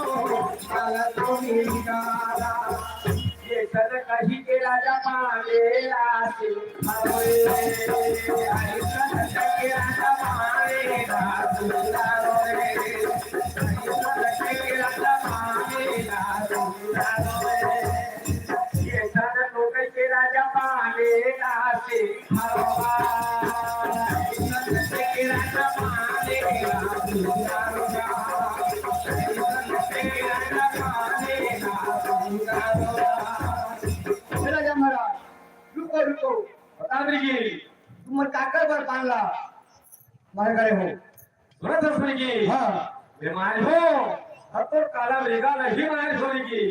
काला तोरी गारे। ये सब कही के राजा मांगेला सिंघारो। ये सब कही के राजा मांगेला सिंघारो। ये सब कही के राजा मांगेला सिंघारो। ये सब लोग के राजा मांगेला सिंघारो। हे राजा महाराज, रुको, रुको। बता दीजिए। तुम काकर बर पान ला बाहर करे हो? सुनत हस सुनी की? हाँ। बीमार हो, अब तो काला मृगा नहीं मार सुनी की।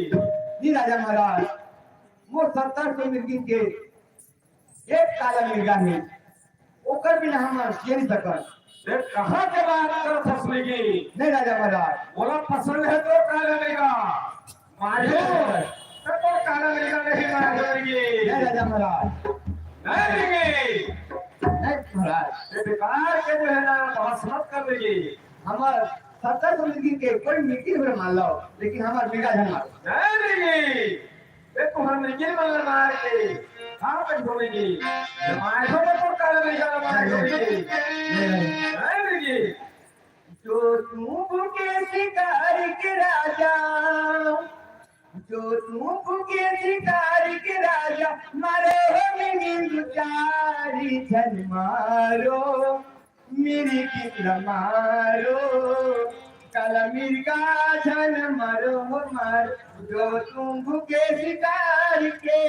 जी राजा महाराज, मोर सत्तर सौ मिर्गिन के एक काला मिर्गा हे, ओकर बिना हम जी नहीं सकत। ए, कहाँ के बात करत हस सुनी की? नहीं राजा महाराज। बोला पसंद है तो काला मृगा। मारो, तब तो काला मृगा नहीं मार सुनी की। नहीं राजा महाराज। नहीं लेंगे। नहीं महाराज। ये बेकार के जो है ना, बहस मत कर लीजिए। हमार सत्तर सौ मिर्गी के कोई मिर्गी हमरे मान लो, लेकिन हमार मृगा झन मारो। नहीं लेंगे। ए, तुहर मिर्गी मन ल मार के, का कर ढूंढेगी? मार दो तो काला मृगा ल मार ढूंढेगी। नहीं लेंगे। जो तू भूखे शिकार के राजा, जो तू भूखे शिकार के राजा, मारो हो मिर्गी दू चार झन मारो, मिर्गी ल मारो, काला मृगा झन मारो हो मारो, जो तू भूखे शिकार के।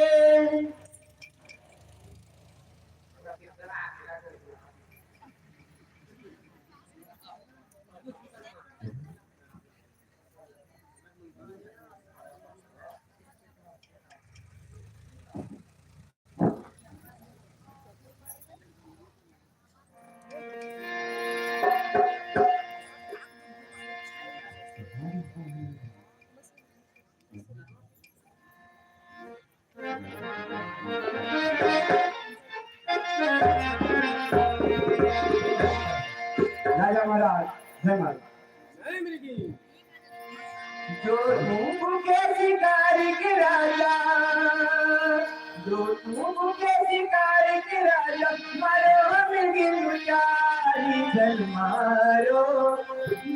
जय माता। जय मृगी। जो तू के शिकारी के राजा, जो तू के शिकारी के राजा, मारो मृगी मुरारी जन मारो,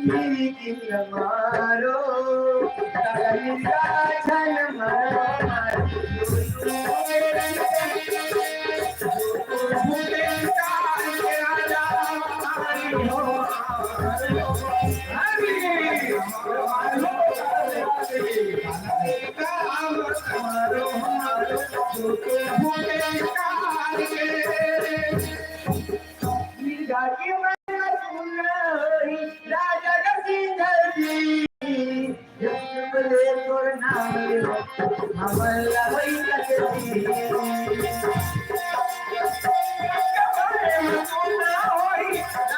मृगी न मारो, कालिंगा जन मारो, मारो। राजा का सिंगल जी। बोले तोर नाम लो, हमन ला वही तक दी। हमन ला वही तक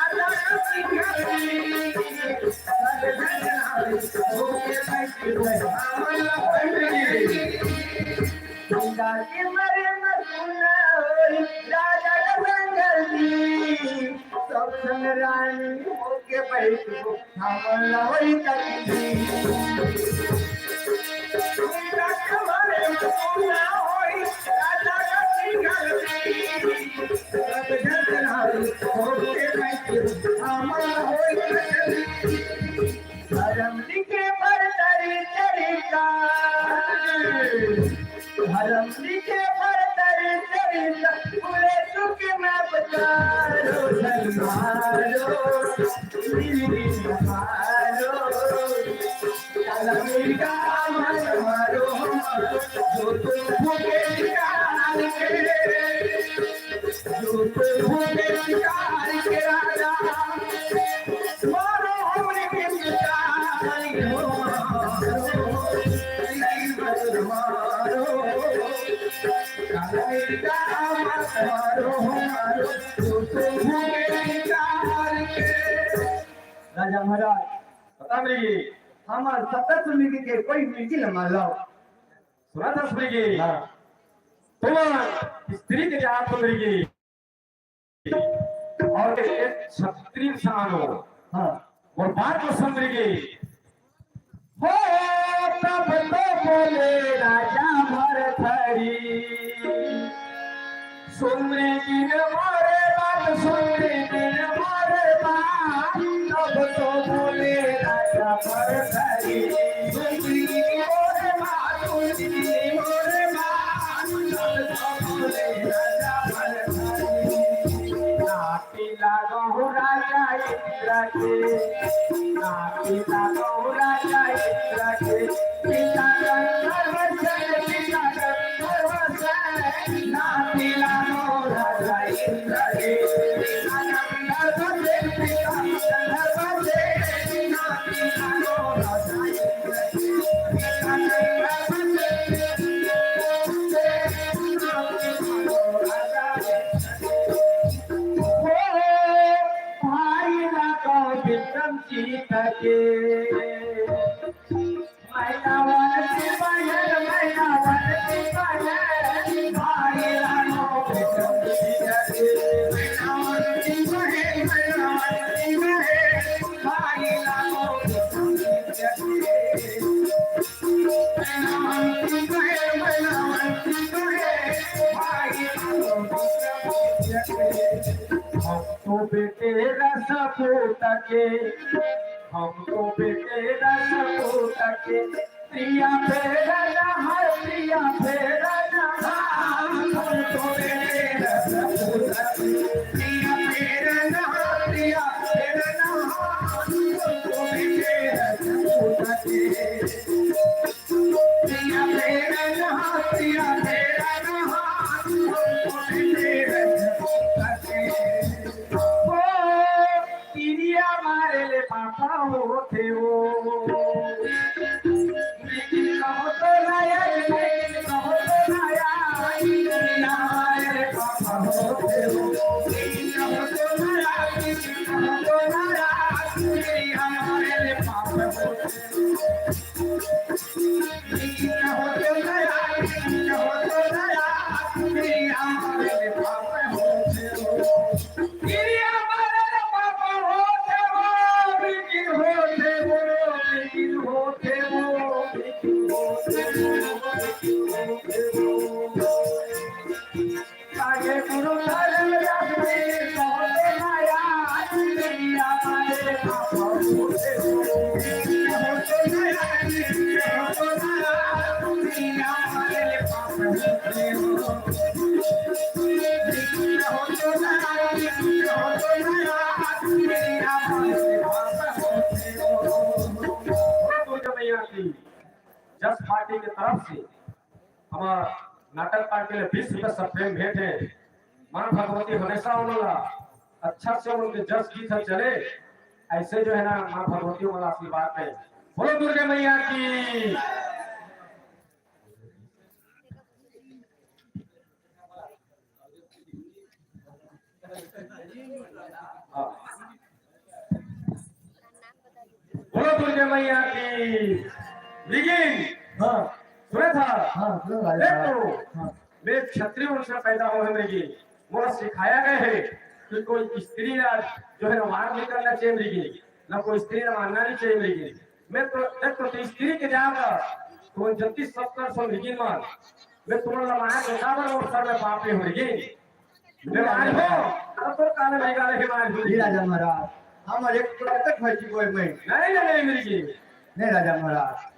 दी। गंगा के मरे मत ना होई, राजा का संगल जी। सब संग रानी होके बैठबो, हमन ला होई तकलीफ। गंगा के मरे मत ना होई, राजा का संगल जी। सब संग रानी होके बैठबो, हमन ला होई तकलीफ। धरम लिखे पर तरी तरीका, धरम लिखे पर तरी तरीका, पूरे सुख में पधारो, धर्मारो, धर्मारो। धरम लिखा मत मारो, जो तुम भूखे निकाल के। राजा महाराज, बता मृगी, हमर सत्ता सुन के कोई मृगी ल मार लो। सुनत हस मृगी? हाँ। तुमन स्त्री के जात हो मृगी। अउ एक क्षत्रिय इंसान हो। हाँ। अउ बात ल सुन मृगी। हो तब तो बोले राजा भरथरी। सुन रे गिन मोरे बात, सुन रे गिन मोरे बात, तब तो बोले राजा भरथरी। सुन रे गिन मोरे बात, सुन रे गिन मोरे बात, तब तो बोले राजा भरथरी। ना पीला गहू राजा इंद्र के, ना पीला गहू राजा इंद्र के, पिता गंधर्व से, पिता गंधर्व से, ना पीला गहू राजा इंद्र के, पिता गंधर्व से, पिता गंधर्व से, ना पीला गहू राजा इंद्र के, पिता गंधर्व से, ना पीला गहू राजा इंद्र के। ओ भाई लागो विक्रम जीत के। मैनावन की बहन, मैनावन की बहन, भाई लागो विक्रम जीत के। मैनावन की बहन, मैनावन की बहन, भाई लागो विक्रम जीत के। हम तो बेटे रजपूत के, हम तो बेटे रजपूत के, प्रिया फेरा ना है, प्रिया फेरा ना है। हम तो बेटे रजपूत के, प्रिया फेरा ना है, प्रिया फेरा ना है। हम तो बेटे रजपूत के। किरिया मारे ले पापा होथे वो। लेकिन कहो तो ना यार, लेकिन कहो तो ना यार, किरिया मारे ले पापा होथे वो। लेकिन कहो तो ना यार, लेकिन कहो तो ना यार, किरिया मारे ले पापा होथे वो। दुर्गा मैया की जस पार्टी के तरफ से हमर नाटक पार्टी ले बीस रुपया सब प्रेम भेंट हे। माँ भगवती हमेशा उन ला अच्छा से उनके जस गीत ह चले, ऐसे जो है ना, माँ भगवती उन ला आशीर्वाद दे। बोलो दुर्गा मैया की। हाँ। बोलो दुर्गा मैया की। लेकिन हाँ। सुना था? हाँ, सुना था। देख तो, हाँ। मैं क्षत्रिय वंश से पैदा हुआ है, मेरी मोला सिखाया गया है कि कोई स्त्री ना जो है ना, वार नहीं करना चाहिए, मेरी ना कोई स्त्री ना मानना नहीं चाहिए, मेरी। मैं तो देख तो, तू स्त्री के जागा, तो जल्दी सब कर सो, लेकिन मान मैं तुम्हारा माया के काबर और सर में पाप नहीं होगी। बीमार हो, अब तो काले में गाले बीमार हो। जी राजा महाराज, हम एक तो तक है जी कोई में। नहीं, नहीं, नहीं, मेरी जी। नहीं राजा महाराज।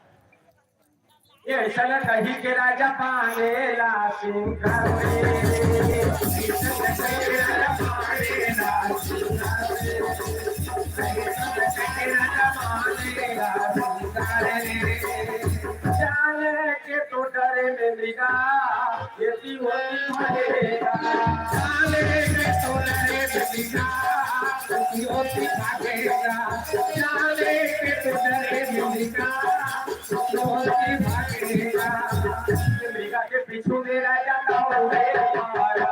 ये ऐसा ना कही के राजा पाने ला सिंगार रे। ऐसा ना कही के राजा पाने ला सिंगार रे। ऐसा ना कही के राजा पाने ला सिंगार रे। जाने के तो डरे में मृगा, ये ती होती भागेगा। जाने के तो डरे में मृगा, ये ती होती भागेगा। जाने के तो डरे में मृगा, ये ती होती भागेगा। मृगा के पीछू में राजा दौड़े मारा।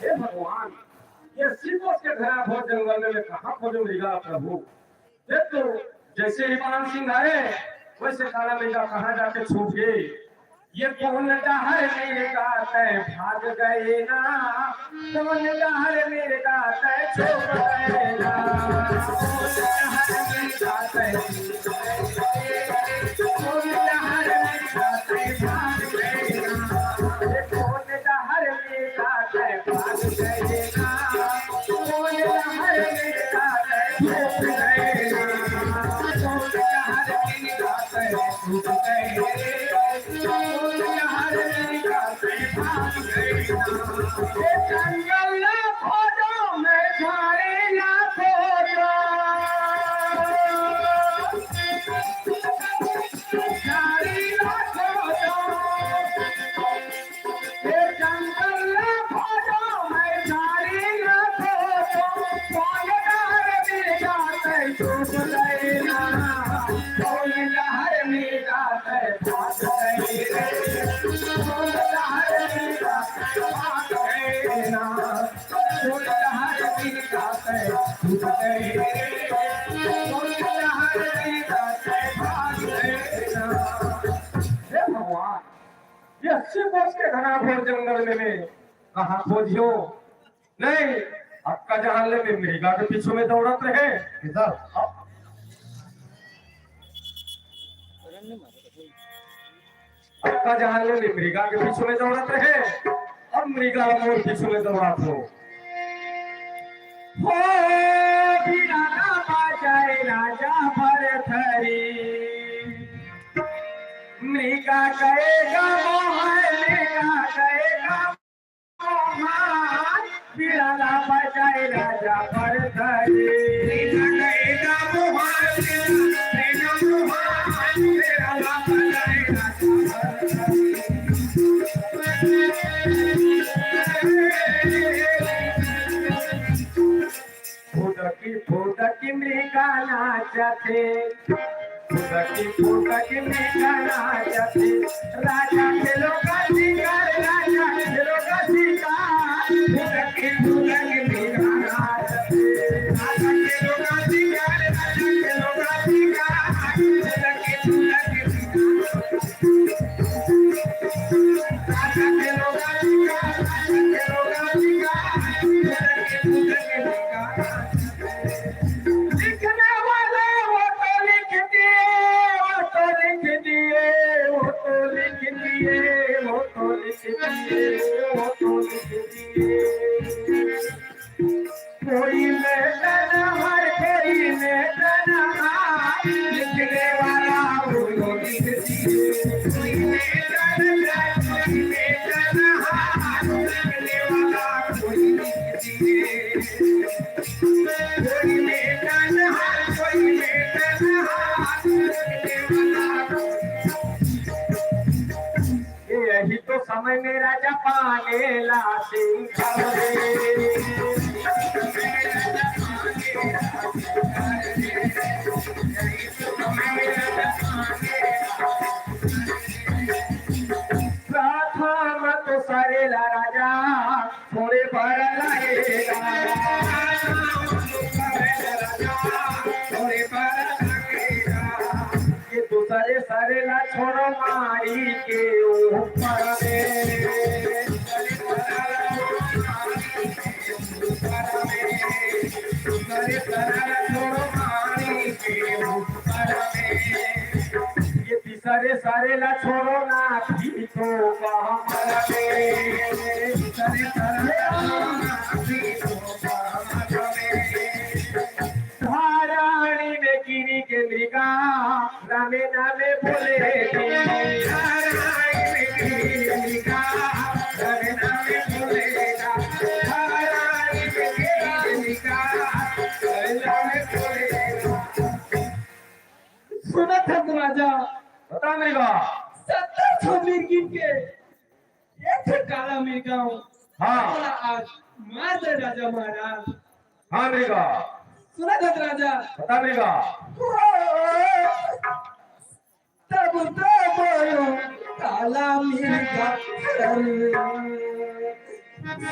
हे भगवान, ये सीपोस के घना घोर जंगल में मैं कहाँ खोजूं मृगा प्रभु? देख तो, जैसे ही बाण सिंह आए, वैसे काला मृगा कहाँ जाके छुप गए। ये कौन डहर मृगा तै भाग गए ना, कौन डहर मृगा तै छुप गए ना, कौन डहर मृगा तै हे भगवान, ये अस्सी वर्ष के घनाघोर जंगल में मैं कहाँ खोजियो? नहीं, अक्का जहान ले मैं मृगा के पीछू में दौड़त रहे। किधर? अक्का जहान ले मैं मृगा के पीछू में दौड़त रहे, अब मृगा मोर पीछू में दौड़त हो। हो बिराना बाजाए राजा भरथरी, मृगा गएगा मोहन, मृगा गएगा मोहन, बिराना बाजाए राजा भरथरी। मृगा गएगा मोहन, मृगा मोहन, बिराना बाजाए राजा भरथरी। फुदकी फुदकी मृगा नाचथे, फुदकी फुदकी मृगा नाचथे। राजा खेलो का शिकार, राजा खेलो का शिकार। फुदकी फुदकी मृगा नाचथे। राजा खेलो का शिकार, राजा खेलो का शिकार। फुदकी फुदकी मृगा नाचथे। लिखने वाले वो तो लिख दिए, वो तो लिख दिए, वो तो लिख दिए, वो तो लिख दिए, वो तो लिख दिए। यही तो समय में राजा पाने ला सिंह प्रथम तो सरेला राजा थोड़े पर लगेगा। थोड़े पर लगेगा। ये दूसरे सरेला छोड़ो मारी के ऊपर में। दूसरे सरेला छोड़ो मारी के ऊपर में। ये तीसरे सरेला छोड़ो ना थी तो कमर में। तीसरे सरेला छोड़ो ना थी तो कमर में। धाराणी में गिरी के मृगा, रामे नामे बोले थे। धाराणी में गिरी के मृगा, रामे नामे बोले थे। धाराणी में गिरी के मृगा, रामे नामे बोले थे। सुनत हस राजा। बता मृगा। सत्तर ठो मिर्गिन के एक ठो काला मिर्गा हूँ। हाँ। ओला आज मार दे राजा महाराज। हाँ मृगा। सुनत हस राजा। बता मृगा। ओ, तब तो बोलो काला मिर्गा।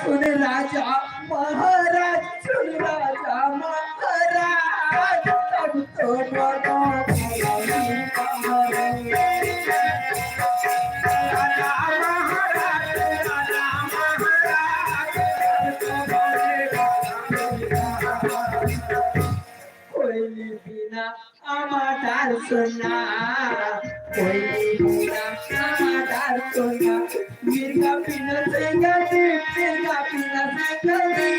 सुन राजा महाराज, सुन राजा महाराज, तब तो बोलो काला मिर्गा। राजा महाराज, राजा महाराज, तब तो बोलो काला मिर्गा। कोयली बिना आमा डार सुना, कोयली बिना आमा डार सुना, मिर्गा बिना से गदी, मिर्गा बिना से गदी,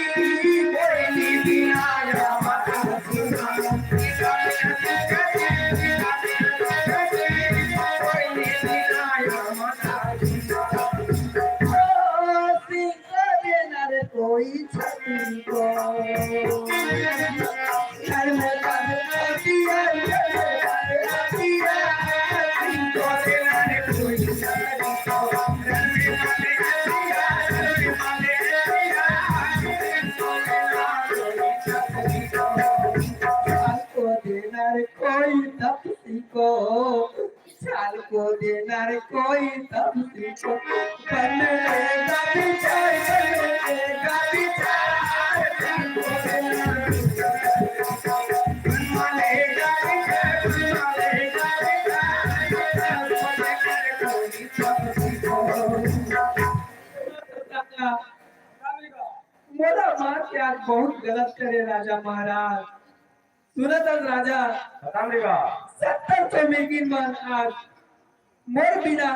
कोयली बिना आमा डार सुना, मिर्गा बिना से गदी, मिर्गा बिना से गदी, कोयली बिना आमा डार सुना। ओ सिंह देना रे कोई छतरी को। घर में बंद खटिया, घर में बंद खटिया। को देना रे कोई तपसी को। चाल को देना रे कोई तपसी को, बनेगा विचार, बनेगा विचार। मोला मार के आज बहुत गलत करे राजा महाराज। सुनत हस राजा। बता मृगा। सत्तर ठो मिर्गिन मन आज मोर बिना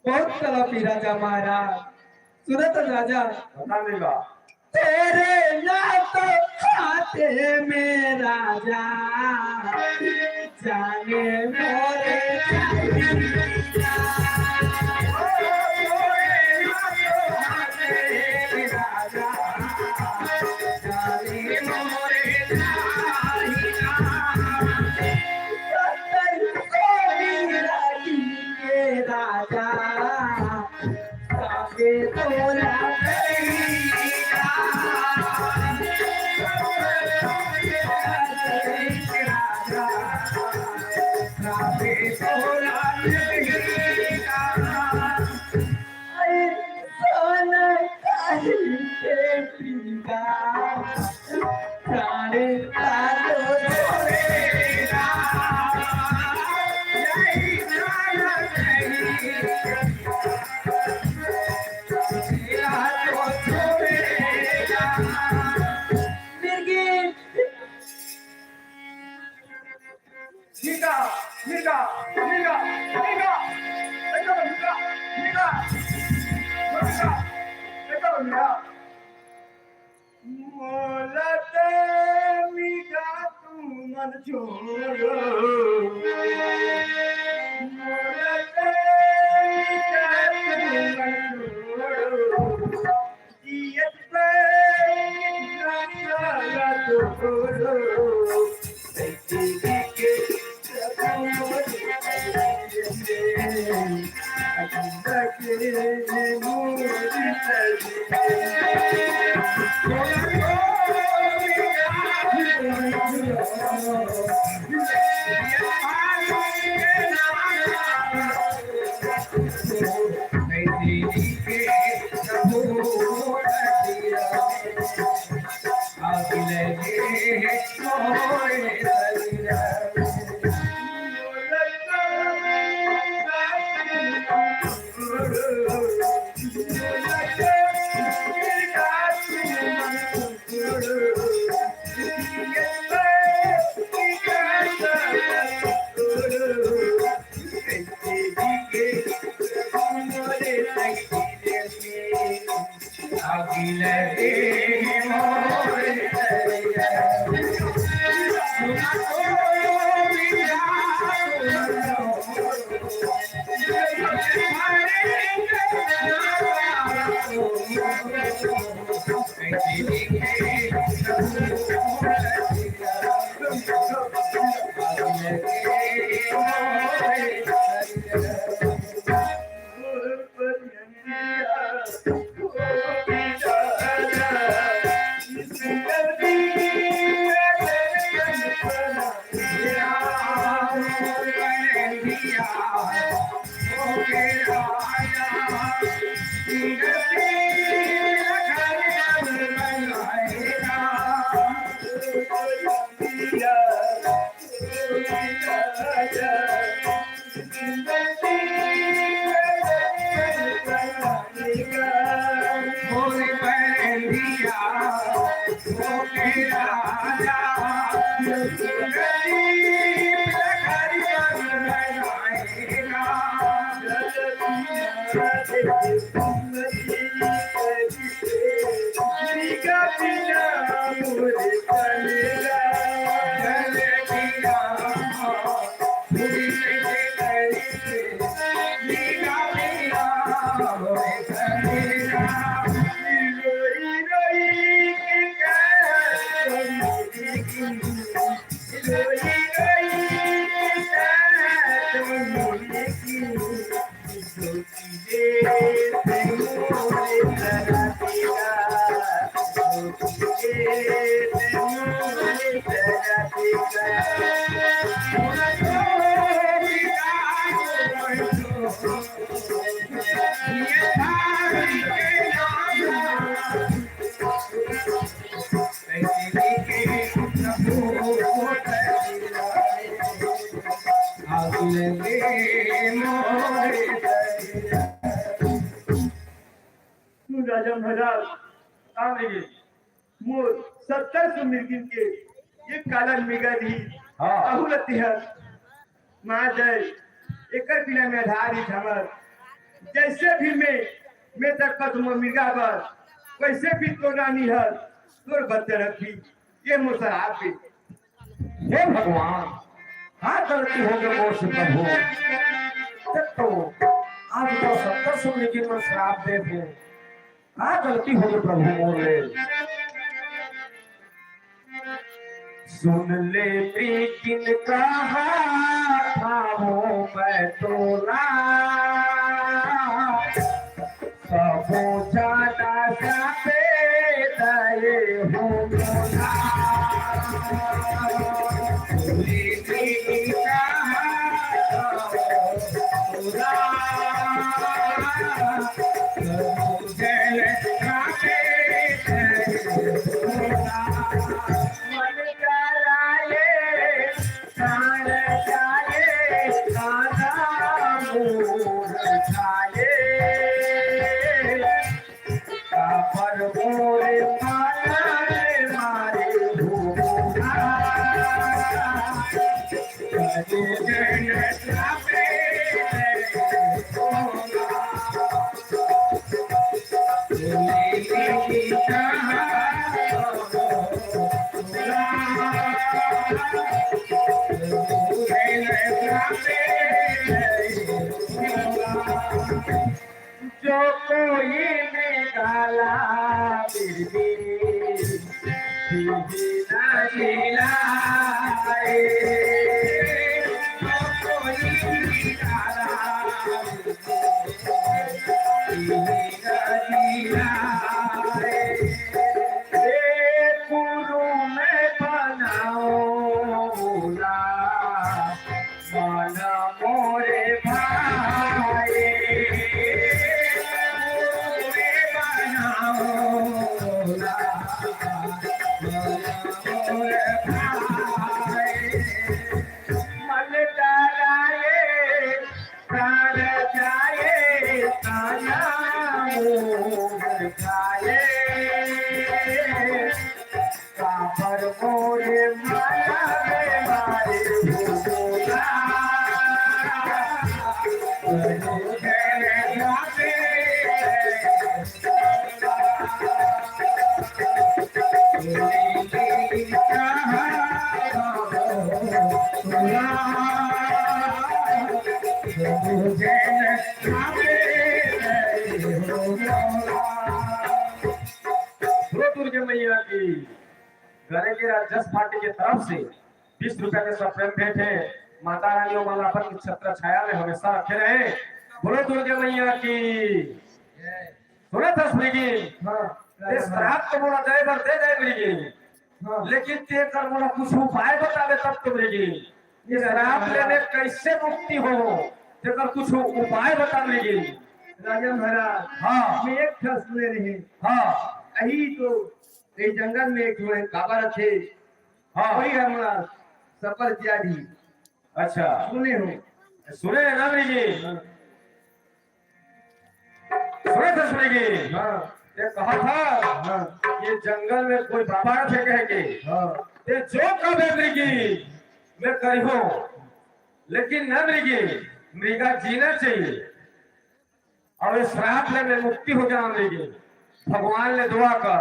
बहुत कलपी राजा महाराज। सुनत हस राजा। बता मृगा। तेरे ना तो खाते में राजा जाने मोरे। राजा मिर्गा, मिर्गा, मिर्गा, मिर्गा, एकदम मिर्गा, मिर्गा, मिर्गा, एकदम मिर्गा। मोला ते मिर्गा तुमन छोड़ो, मोला ते मिर्गा तुमन छोड़ो। जियत पे गाना ला तो बोलो। राजा महाराज, का होगे? मोर सत्तर सौ मिर्गिन के एक काला मिर्गा रही। हाँ। आहू ल तिहर मार दे, एकर बिना में आधार ही हमर। जैसे भी मैं, मैं तक कदम मिर्गा बर, वैसे भी तो रानी हर, तोर बच्चा रखी, ये मोर सराप हे। हे भगवान, का गलती होगे मोर से प्रभु? देख तो, आज तो सत्तर सौ मिर्गिन मन सराप दे हे। का गलती होगे प्रभु मोर ले? सुन ले प्रीतिन कहा था वो मैं तोला, सबो जाना साथे दए हो मोला। सुन ले प्रीतिन कहा था वो तोला, सबो जाना साथे दए हो मोला। मन कराए, प्राण जाए, आधा मोर जाए, काबर मोरे माया रे मारे भूला। कदे जन जाबे जो कोई निकाला फिर भी मन डराए, प्राण जाए, ताना मोर खाए। काबर मोरे माया रे मारे भूला। बोलो दुर्गे मैया की। गरे के राज जस पार्टी के तरफ से बीस रुपया के सब प्रेम भेंट हे। माता रानी ओमन ला अपन छत्र छाया में हमेशा रखे रहे। बोलो दुर्गा मैया की। सुनत हस मृगिन? हाँ। ये श्राप तो मोला दे बर दे दे मृगिन। हाँ। लेकिन तेकर मोला कुछ उपाय बताबे तब तो मृगिन। ये श्राप ले मैं कैसे मुक्ति हो, तेकर कुछ उपाय बता मृगिन। राजा महाराज, हाँ। मैं एक ठस सुने रहे। हाँ। अही तो ये जंगल में एक ठो काबर थे। हाँ। वही हमारा सफर त्यागी। अच्छा। सुने हो? सुने हैं ना मृगिन? हाँ। सुने थे मृगिन? हाँ। ये कहा था, हाँ। ये जंगल में कोई बाबा थे कह के। हाँ। ये जो कबे मृगिन, मैं करिहो। लेकिन ना मृगिन, मृगा जीना चाहिए। अउ ये श्राप ले मैं मुक्ति हो जाऊं मृगिन। भगवान ले दुआ कर।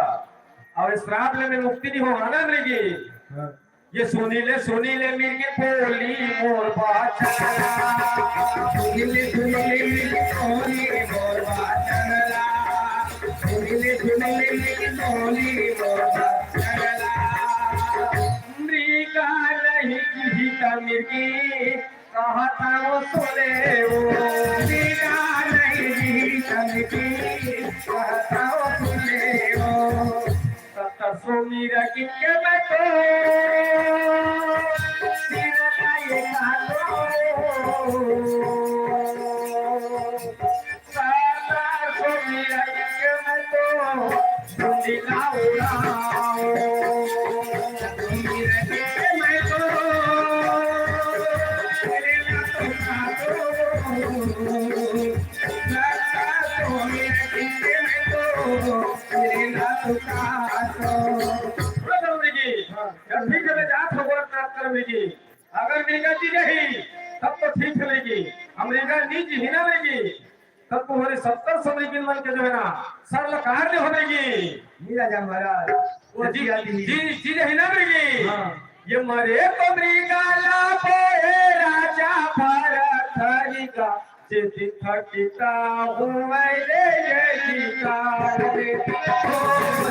अउ ये श्राप ले मैं मुक्ति नहीं हो ना मृगिन। हाँ। ये सुनी ले, सुनी ले मृगिन बोली मोर बाचन ला। सुनी ले, सुनी ले मृगिन बोली मोर बाचन ला। सुनी ले, सुनी ले मृगिन बोली मोर बाचन ला। मृगा नहीं जीही त मृगिन कहत हंव सुने ओ। मृगा नहीं जीही त मृगिन कहत हंव सुने ओ। सत्तर सौ मृगिन के मैं तो सिर का ये काटो। सत्तर सौ मृगिन के मैं तो धुंडी ना उड़ाओ। मृगिन के मैं तो सिर का तो काटो। सत्तर सौ मृगिन के मैं तो बोलो मृगी, जब ठीक है, मैं जात हूँ, गोरख नाथ कर मृगी। अगर मृगा जी रही, तब तो ठीक है मृगी। हम मृगा नी जी ही ना मृगी, तब तुम्हारे सत्तर सौ मृगिन मन के जो है ना, सर लकार दे हो मृगी। नी राजा महाराज, वो जी, जी, जी, जी रही ना मृगी। हाँ। ये मरे तो मृगा ला बोए राजा भरत हरि का। जे दिन थकिता होवय रे ये गीता रे। ओ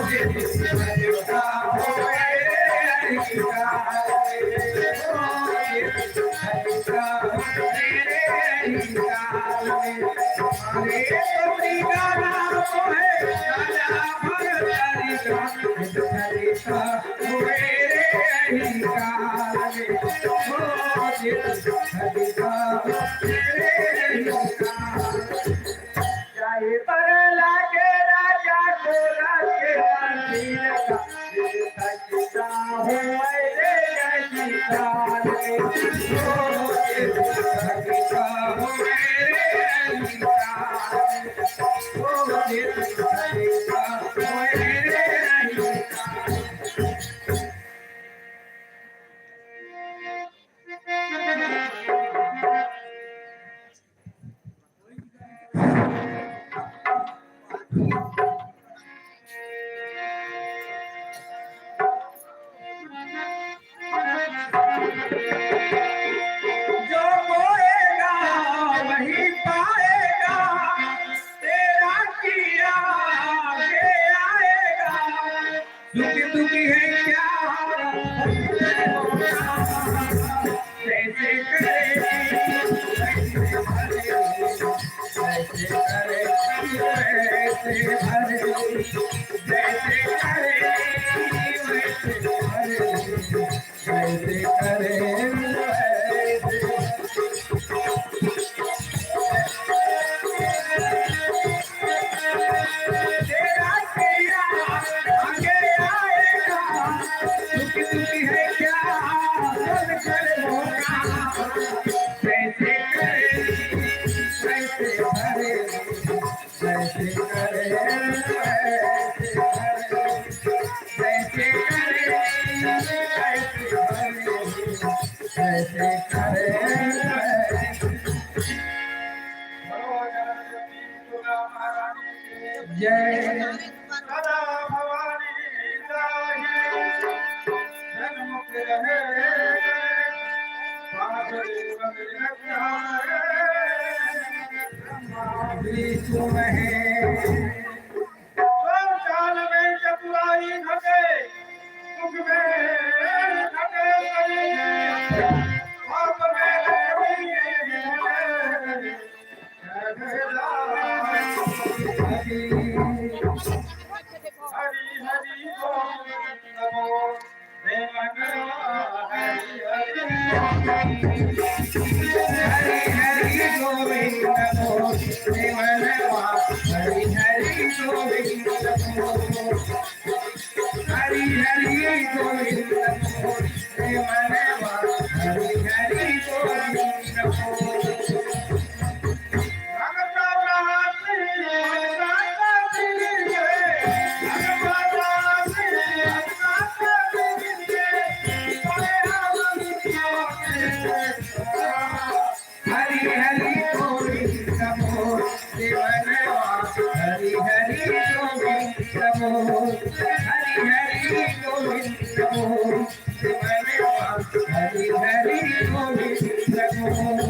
जे दिन थकिता होवय रे ये गीता रे। ओ जे दिन थकिता होवय रे ये गीता रे। अरे तो मृगा नाम है राजा भरत हरि का। जो बोएगा वही पाएगा, तेरा किया आगे आएगा। दुखी दुखी है क्या? कैसे करे? कैसे करे? कैसे करे? कैसे करे? कैसे करे? जय। हरि हरि गोविंद बोल, प्रेम नवा। हरि हरि गोविंद बोल, हरि हरि गोविंद बोल, प्रेम नवा। हरि हरि गोविंद बोल। हरि हरि गोविंद बोल, हरि हरि गोविंद बोल, हरि हरि गोविंद बोल, हरि हरि गोविंद बोल।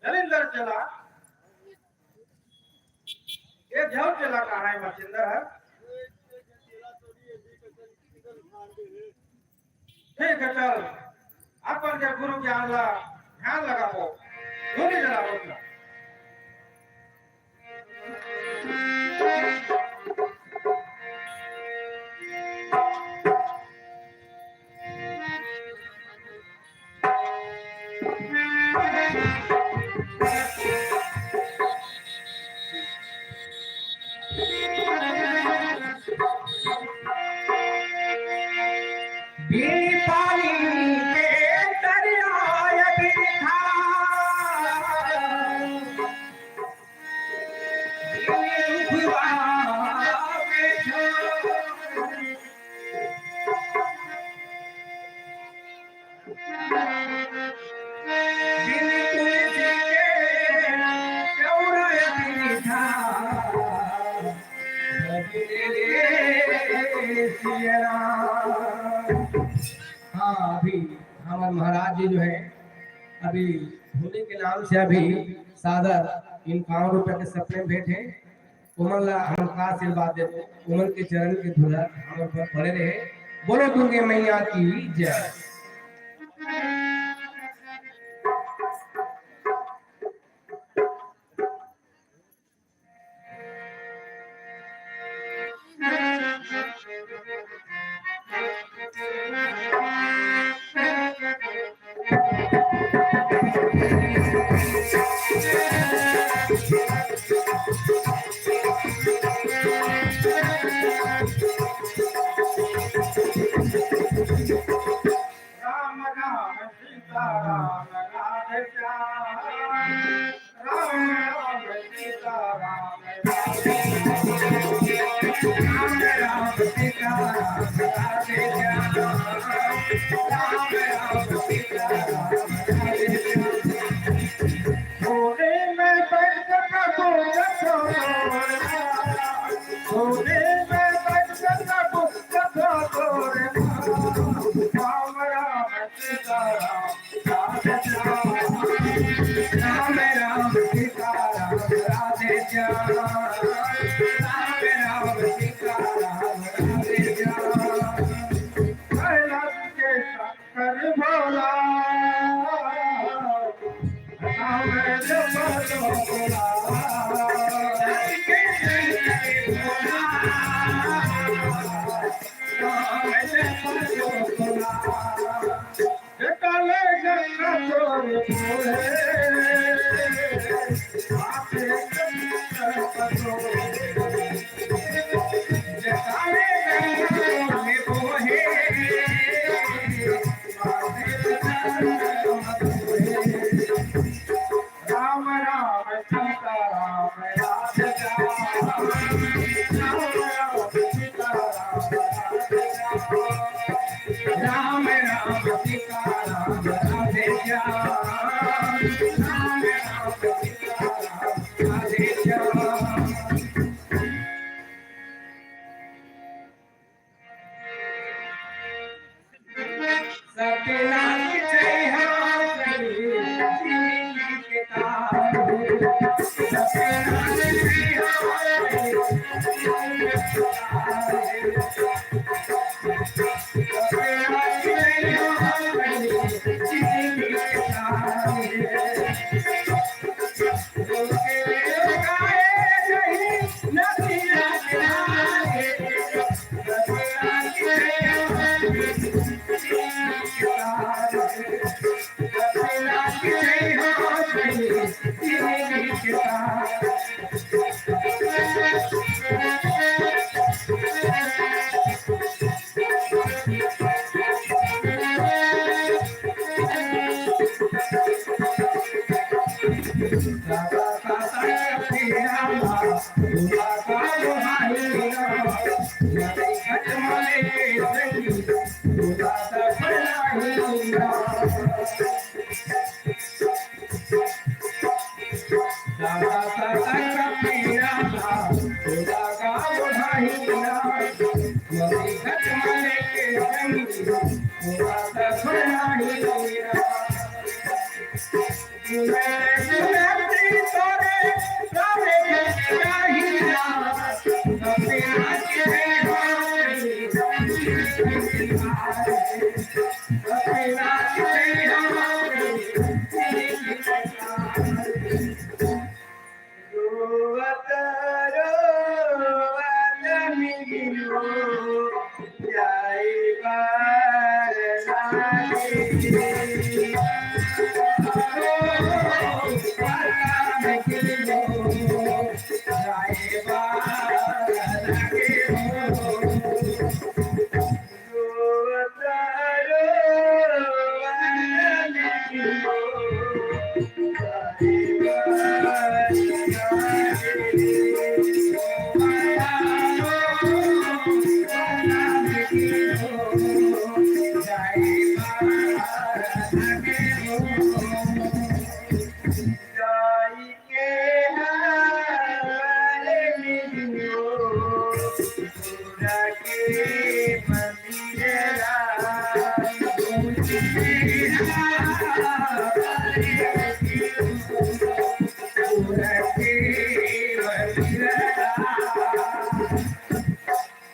नरेंद्र चला, ये झन चला कहाँ है मच्छिंदर है? ठीक है, चल, अपन के गुरु ज्ञान ला ध्यान लगाबो, धुनी जलाबो। हाँ, अभी हमारे महाराज जी जो है, अभी होली के नाम से अभी सादर इक्यावन रुपया के सप्रेम भेंट है। उमन ला हम का आशीर्वाद देबो, उमन के चरण के धूल हमर ऊपर पड़े रहे। बोलो दुर्गे मैया की जय। राम राम सीता राम राधे श्याम। राम राम सीता राम राधे श्याम। राम राम सीता राम राधे श्याम। राम राम सीता राम राधे श्याम। कोने में बैठ कर प्रभु जगो, कोने में बैठ कर प्रभु जगो रे। राम राम सीता राम राधे श्याम। राम राम सीता राम राधे श्याम। राम राम सीता राम राधे श्याम। कैलाश के शंकर भोला, राम राम सीता राम राधे श्याम। काले गंगा तोरे बोले, आपे गंगा तोरे बोले। काले गंगा तोरे बोले, आपे गंगा तोरे बोले। राम राम सीता राम राधे श्याम। राम राम सीता राम राधे श्याम। राम राम सीता राम राधे श्याम। राम राम सीता राम राधे श्याम।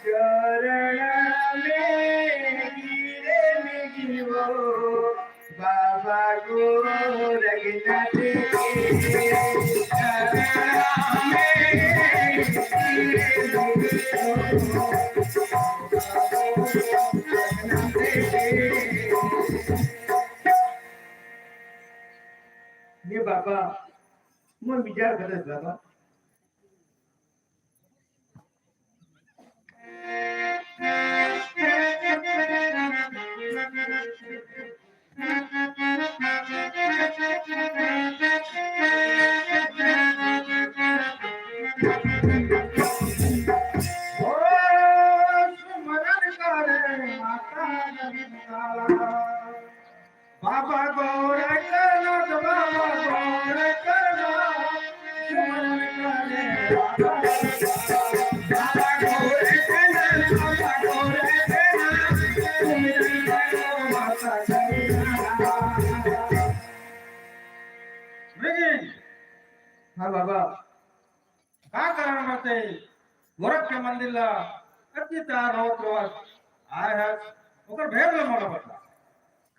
चरण में गिरे में गिरो, बाबा गोरखनाथ के चरण में गिरे में गिरो। ये बाबा, मोर विचार करत बाबा, बाबा गोरखनाथ, बाबा गोरखनाथ, सुमन करे बाबा। बाबा गोरखनाथ, बाबा गोरखनाथ, सुमन करे माता गौरा। हाँ बाबा। का कारण बाटे गोरख के मंदिर ला अत्याचार होत रोवत आए हस, ओकर भेद ला मोला बता।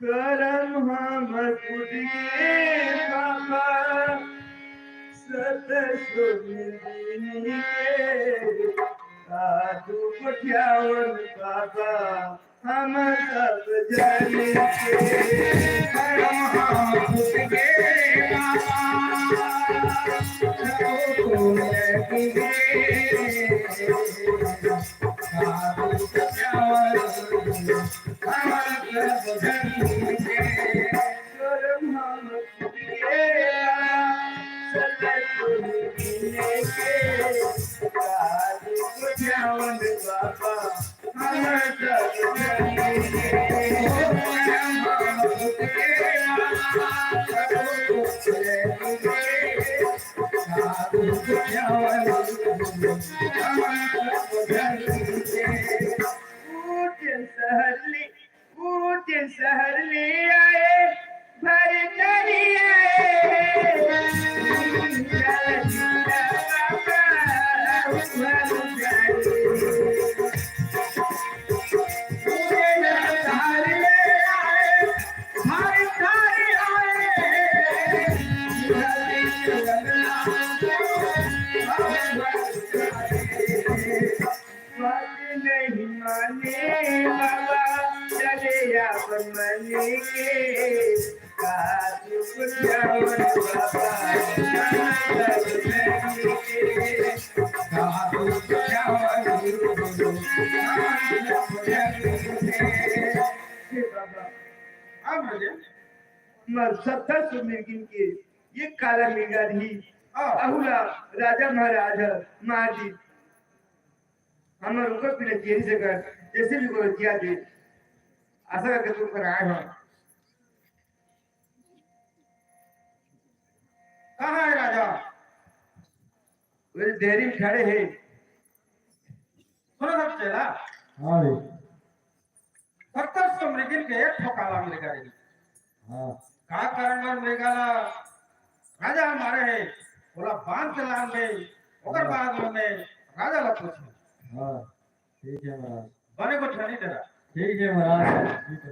करम हमर फूट गे बाबा, सत सुमिरनी के, साधु गोठियावन बाबा, हम सब जन के करम हम फूट गे बाबा, तो तोरे के साधु गोठियावन हम सब जन के करम हम फूट गे बाबा, सत सुमिरनी के, साधु गोठियावन बाबा। बात नहीं माने बाबा, चले अपन मन के। साधु गोठियावन बाबा, साधु गोठियावन बाबा। हे बाबा, हाँ भैया। हमर सत्ता सुमिरगिन के ये काला मिर्गा रही। हाँ। अहू ला राजा महाराज ह मार दी। हमर ऊपर पीने जेरी से कर, जैसे भी कोई जिया दे। आशा करके तुम कर आए हो। कहाँ है राजा? वो देरी में खड़े हैं। सुनो सब चेला। हाँ भाई। सत्तर सौ मृगिन के एक ठो काला मृगा रही। हाँ। का कारण बर मृगा ला राजा ह मारे हे, ओला बांध के लान दे, ओकर हाँ। बाद में राजा ला पूछे। हाँ, ठीक है महाराज। बने को ठनी डरा। ठीक है महाराज, ठीक है।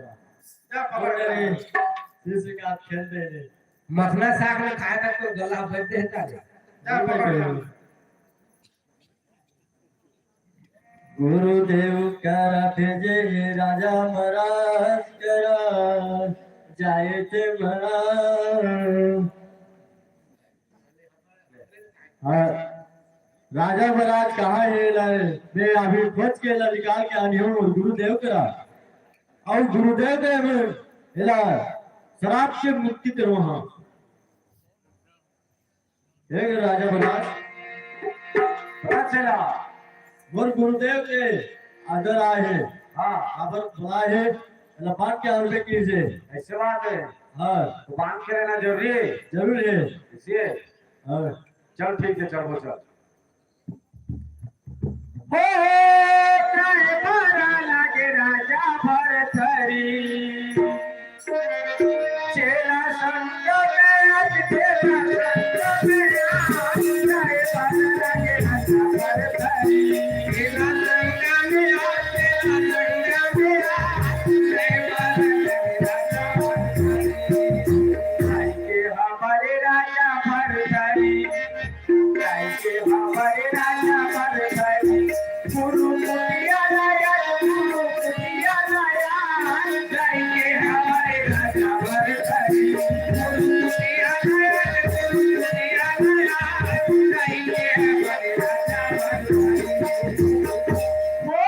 जा पकड़ ले। किसी का खेल दे दे। मखना साग में खाए तक तो गला बज देता है। जा पकड़ ले। गुरुदेव करा भेजे ये राजा महाराज करा, जाए थे महाराज। हाँ, राजा महाराज कहाँ है ला? मैं अभी खोज के ला निकाल के आनी हूँ गुरुदेव करा। और गुरुदेव के मैं एला श्राप से मुक्ति करो। हाँ, एक राजा महाराज, बड़ा चेला, मोर गुरुदेव के आदर आए है। हाँ। आदर बुलाए है, लपाट के आदर कीजिए। ऐसे बात है। हाँ। तो बांध के रहना जरूरी है। जरूरी है। इसलिए। हाँ। चल ठीक है, चल वो चल। हो, हो, काय बरा लागे राजा भरथरी। चेला संग में आज चेला संग में आज काय बरा लागे राजा भरथरी। चेला संग में आज, चेला संग में आज, काय बरा लागे राजा भरथरी। आइके हमारे राजा भरथरी। आइके हमारे राजा भरथरी, गुरु कुटिया राजा, गुरु कुटिया राजा। आइके हमारे राजा भरथरी, गुरु कुटिया राजा, गुरु कुटिया राजा। आइके हमारे राजा भरथरी। ओ,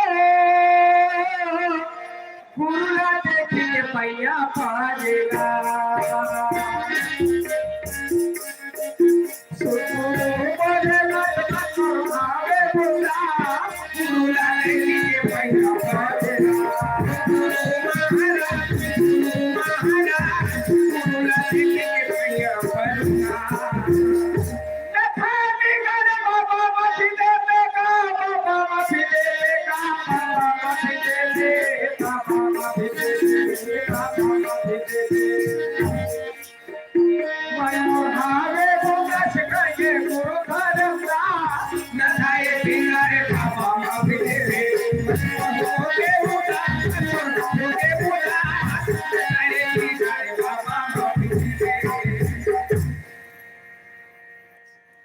गुरु ला देखी के पैया पाजेला।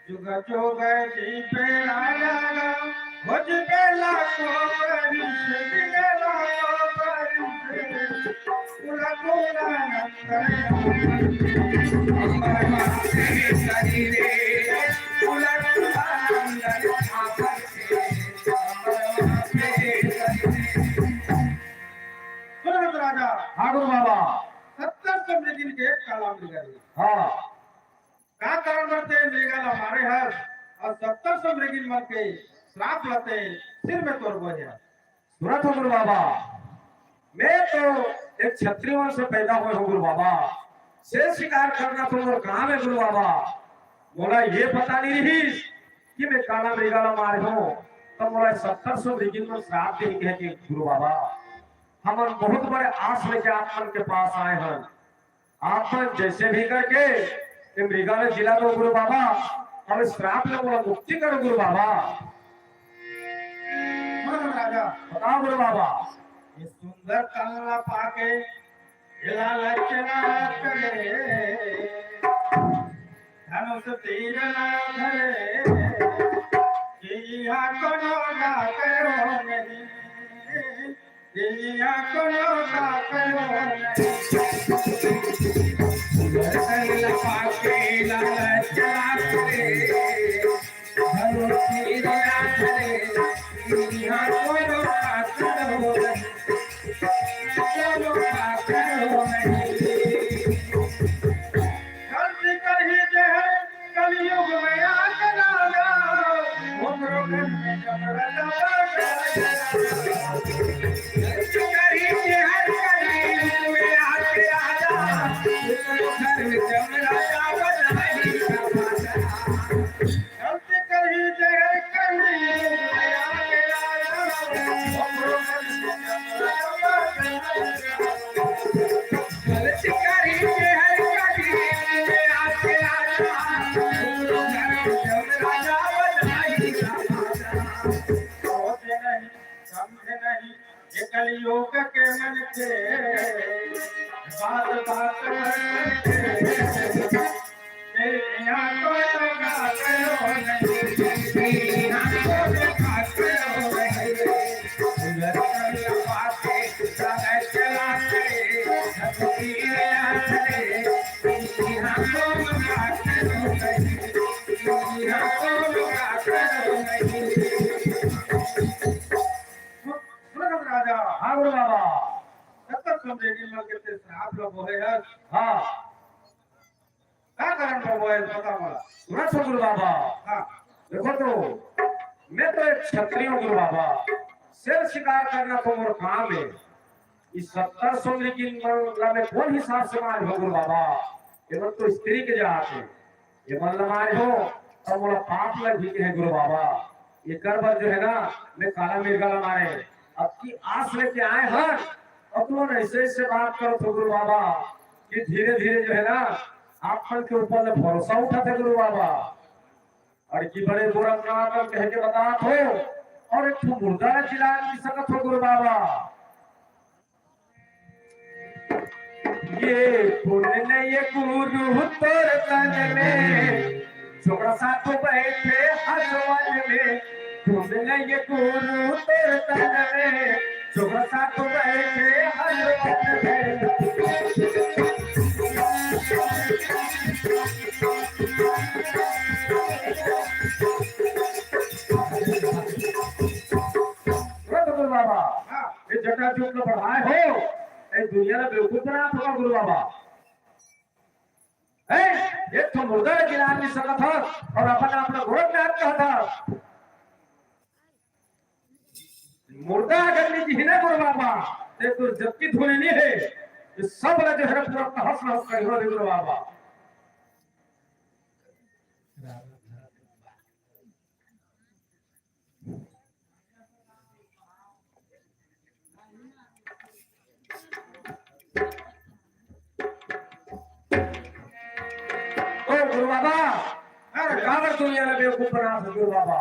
जुग जुग जी बेड़ा लगा, हो जी बेड़ा को करी, जी बेड़ा को करी, उला कोला नंदन। सुनो राजा। हाँ गुरु बाबा। सत्तर सौ मृगिन के एक काला मृग है। हाँ। का कारण बरते मृगा ला मारे हस, अउ सत्तर सौ मृगिन मन के श्राप लते सिर में तोर बोहे हस। सुनत हो गुरु बाबा, मैं तो एक क्षत्रिय वंश से पैदा होय हो गुरु बाबा। शेर शिकार करना तो मोर काम है गुरु बाबा। मोला ये पता नहीं रहिस कि मैं काला मृगा ला मारे हो, तो मोला सत्तर सौ मृगिन मन श्राप दे कह के गुरु बाबा। हमन बहुत बड़े आस लेके आप मन के पास आए हैं। आप मन जैसे भी करके ये मृगा ला जिला दो गुरु बाबा, अउ श्राप ले मोला मुक्ति करो गुरु बाबा। बोलो राजा। बताओ गुरु बाबा। ये सुंदर तन ला पाके, ये लालच ना करे, धनुष तीर ना धरे, कि यहाँ कोनो ना करो नहीं। गलती करही जे है कलयुग में आके राजा, ओकरो घर में जमराजा बन। गलती करही जे है कलयुग में आके राजा, ओकरो घर में जमराजा बन। गलती करही जे है कलयुग में आके राजा, ओकरो घर में जमराजा बन। गलती करही जे है कलयुग में आके राजा, ओकरो घर में जमराजा बन। सोचे नहीं, समझे नहीं, ये कलयुग के मन के बात, बात मन के। यहाँ को तो बात करो नहीं, यहाँ को तो बात करो नहीं। रतन बातें चला करे, धरती में आ करे। यहाँ को तो बात करो नहीं, यहाँ को तो बात करो नहीं। सुनत राजा। हाँ गुरु बाबा। सत्तर सौ मृगिन मन के ते श्राप ला बोहे हस। हाँ। का कारण बर बोहे हस बता मोला। सुनत हो गुरु बाबा। हाँ। देखो तो, मैं तो एक क्षत्रिय हूँ गुरु बाबा। शेर शिकार करना तो मोर काम है। इस सत्तर सौ मृगिन मन ला मैं कौन हिसाब से मार हो गुरु बाबा? ये मन तो स्त्री के जात है। ये मन ला मारे हो, तब मोला पाप लगही कहे गुरु बाबा। एकर बर जो है ना, मैं काला मिर्गा ला मारे। अब की आस लेके आए हन, अउ तुमन ऐसे ऐसे बात करत हो गुरु बाबा, कि धीरे धीरे जो है ना, आप मन के ऊपर ले भरोसा उठत हे गुरु बाबा। अउ कि बड़े गोरखनाथ हम कह के बतात हो, अउ एक ठो मुर्दा ला जिला नहीं सकत हो गुरु बाबा। ये पुण्य नहीं ये गुरु तोर तन में, छोकरा साथ बैठे हर वन में। पुण्य नहीं ये गुरु तोर तन में, छोकरा साथ बैठे हर वन में। रतन बाबा, हाँ। ये जटा जूट ला बढ़ाए हो, ये दुनिया ला बेवकूफ बनात हो गुरु बाबा। हैं? एक ठो मुर्दा ला जिला नहीं सकत हस अउ अपन आप ला गोरखनाथ कहत हस। मुर्दा अगर नहीं जिही ना गुरु बाबा, ते तो जबकि धुनी नहीं है, ये सब ला जो है पूरा तहस नहस कर हो रे गुरु बाबा। ओ गुरु बाबा, अरे काबर दुनिया ला बेवकूफ बनात हो गुरु बाबा।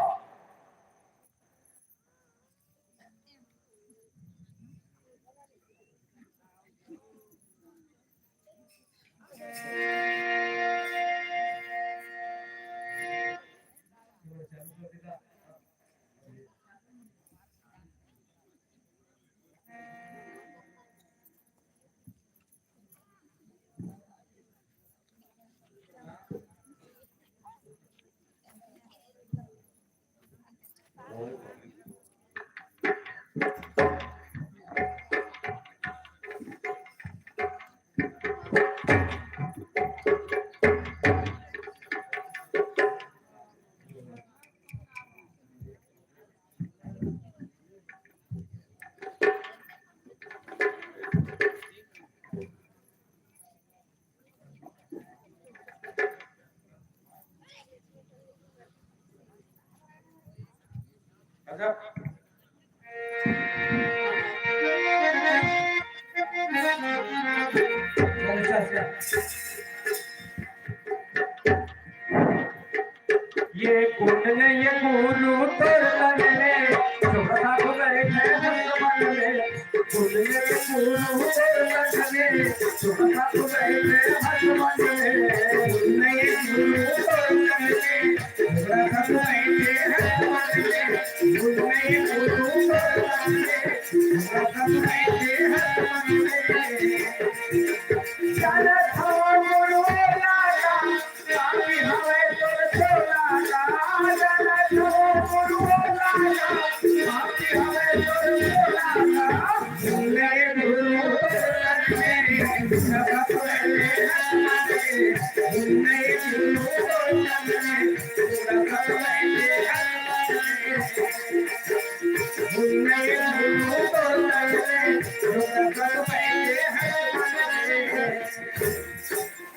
ये कुंडल ये गुरु तोर तन में, सुख साधु करे है मन में। कुंडल ये गुरु तोर तन में, सुख साधु करे है मन में। कुंडल ये गुरु तोर तन में, सुख साधु करे है मन में। कुंडल ये गुरु तोर तन में, सुख साधु करे है मन में। चल थो गुरु लाला,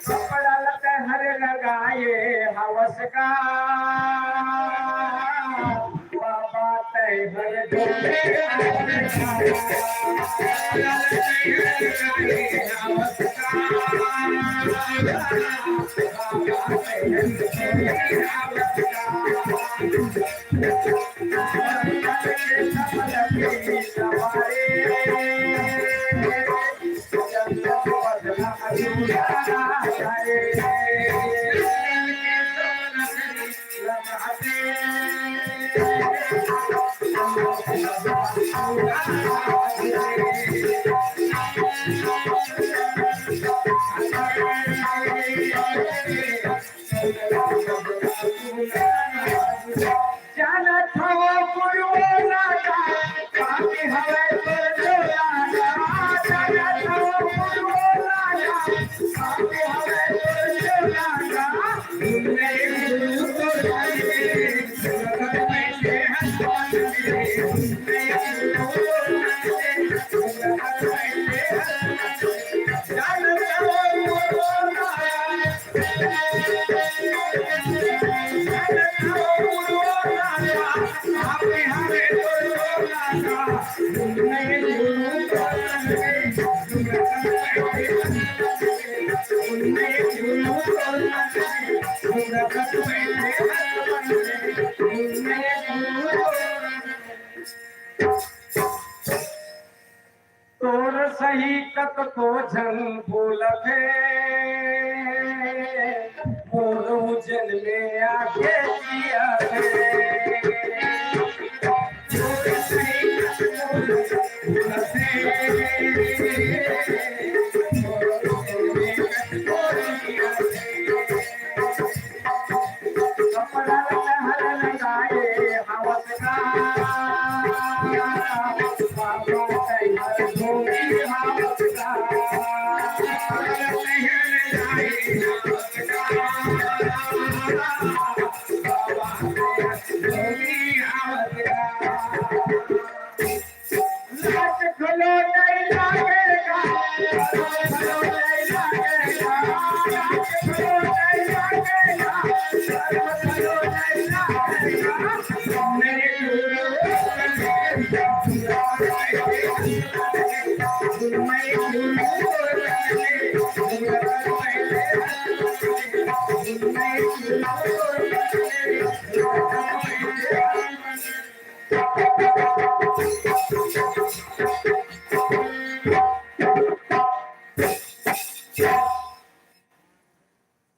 कपड़ा लत्ते हर लगाए हवस का, बाबा तै हर डोले हवस का। जानत हवं गुरु राजा, पापी हवय तोर चोला। जानत हवं गुरु राजा, पापी हवय तोर चोला। को झन भूलबे, मोर उज्जैन में आके जिया रे।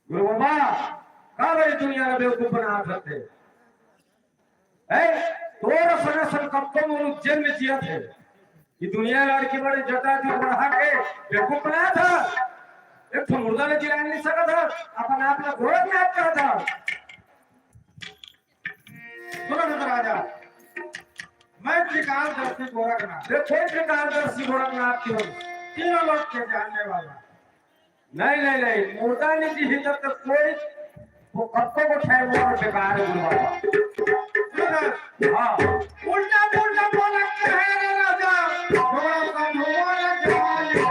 गुरु बाबा, का बड़ी दुनिया में बेवकूफ बना सकते हैं? तोर सन सन कब तो मोर उज्जैन में जियत हे। ये दुनिया लड़की बड़े जटा जो बढ़ा के बेवकूफ बनाया था। एक ठो मुर्दा ने जिला नहीं सका था, अपन आप ला गोरखनाथ कहा था। सुनो तो राजा, मैं त्रिकालदर्शी गोरखनाथ। देखो, त्रिकालदर्शी गोरखनाथ क्यों? तीनों लोक के जानने वाला। नहीं, नहीं, नहीं, मुर्दा नहीं जी, इधर तक कोई वो कब को ठहर वो बेकार है गुरु बाबा। हाँ। उल्टा पुल्टा बोलत हे रे राजा। थोड़ा सा मुबारक जवान है।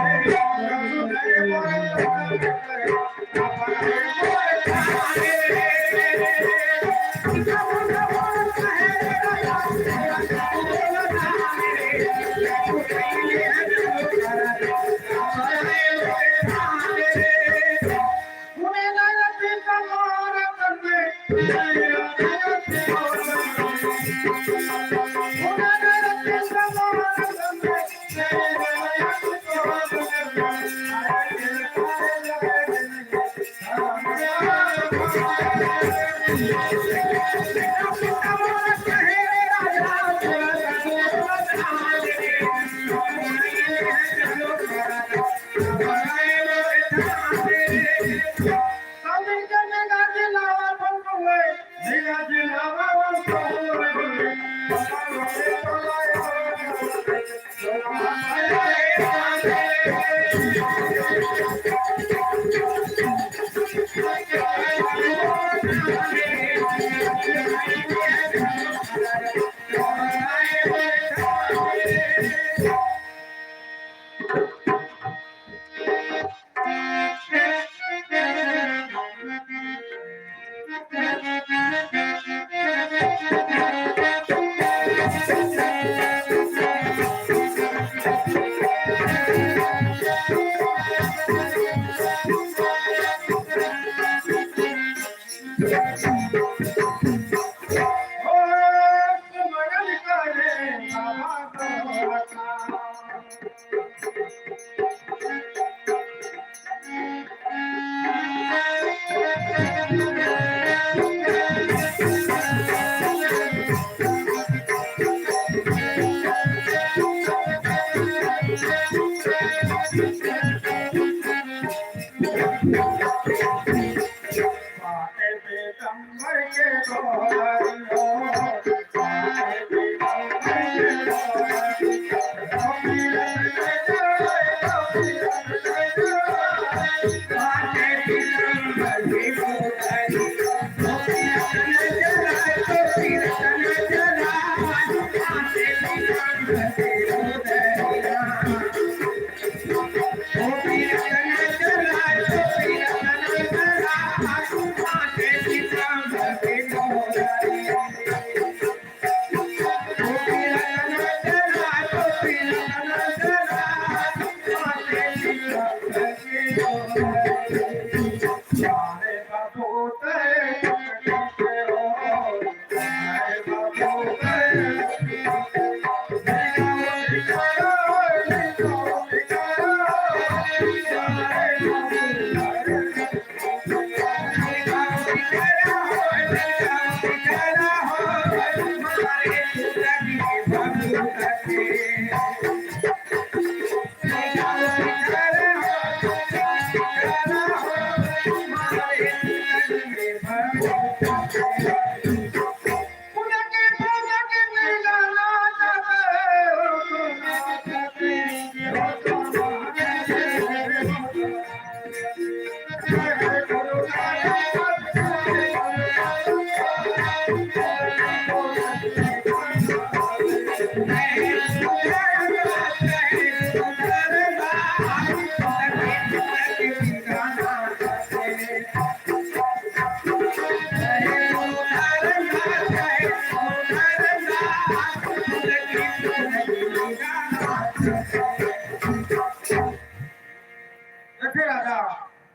देखे राजा,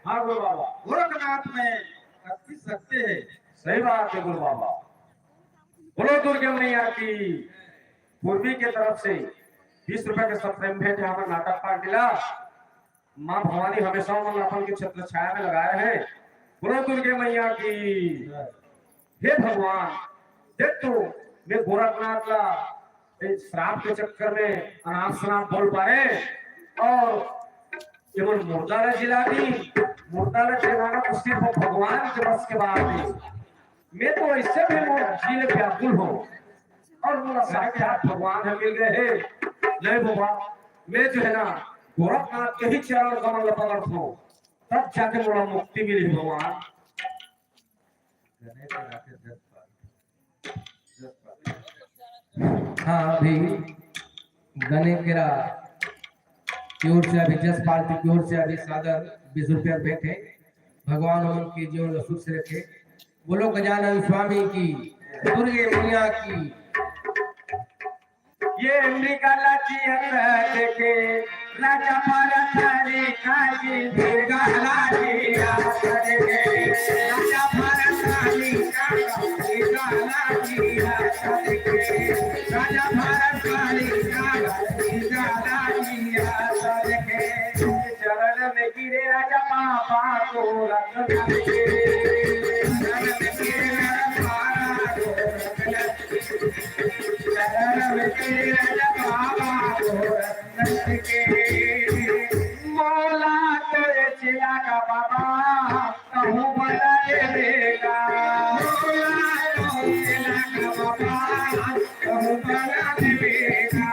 हाँ गुरु बाबा। गोरखनाथ में अति शक्ति है। सही बात है गुरु बाबा। बोलो दुर्गे मैया की। पूर्वी के तरफ से बीस रुपए के सत्रह भेंट यहाँ पर नाटक पार्टी ला। माँ भवानी हमेशा मन अपन के छत्र छाया में लगाए है। बोलो दुर्गे मैया की। हे भगवान, देख तो मैं गोरखनाथ ला ए श्राप के चक्कर में अनाप शनाप बोल पारे और ये मन मुर्दा ला जिला दी। मुर्दा ला जिलाना तो सिर्फ भगवान के बस के बात है। मैं तो ऐसे भी मोर जी ले व्याकुल हूँ और मोला साक्षात भगवान है मिल गए हैं। नहीं बाबा, मैं जो है ना गोरखनाथ के ही चरण कमल ला पकड़ता हूँ, तब जाके मोला मुक्ति मिली भगवान। हाँ, अभी गने केरा की ओर से अभी जस पार्टी की ओर से अभी सादर बीस रुपया भेंट है। भगवान उमन के जीवन ला सुख से रखे। बोलो गजानन स्वामी की, दुर्गे मैया की। ये अमेरिका लागी अंदर के राजा भारत वाली काजी दुर्गा लागी अंदर के राजा भारत वाली काजी दुर्गा लागी अंदर के राजा भारत वाली काजी दुर्गा लागी अंदर के चरण में गिरे राजा बाबा को रत्न के चरण में गिरे राजा बाबा को रत्न मोला तो ये चिला का बाबा, कहूँ बना ले बेटा। मोला तो ये चिला का बाबा, कहूँ बना ले बेटा।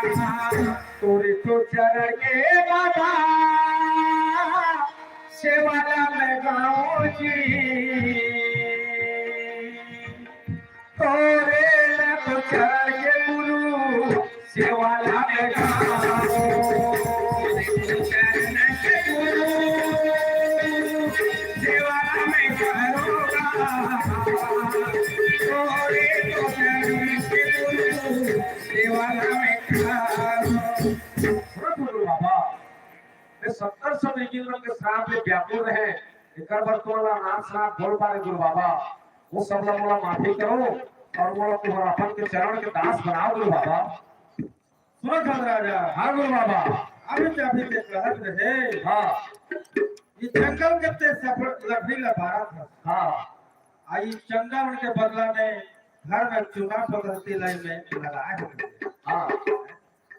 तोरे तो चरण के बाबा, सेवाला में गाँव जी। तोरे न तो चरण के गुरु सेवाला में गाओ। चरण के गुरु सेवाला में करोगा। तोरे तो चरण के गुरु सेवाला में गाओ। सुनो गुरु बाबा, ये सत्तर सौ इक्कीस मन के श्राप ले व्याकुल रहे, एकर बर तोला नाम श्राप बोल पारे गुरु बाबा, वो सब ला मोला माफी करो और मोला तुम्हारा अपन के चरण के दास बनाओ गुरु बाबा। सुनो धन राजा। हाँ गुरु बाबा। अभी तो अभी ते कहत रहे। हाँ। ये जंगल के ते सफर लकड़ी ला बारा था। हाँ। आ ये चंदा मन के बदला में घर में चूना पकड़ती लाई में लगाए होते। हाँ।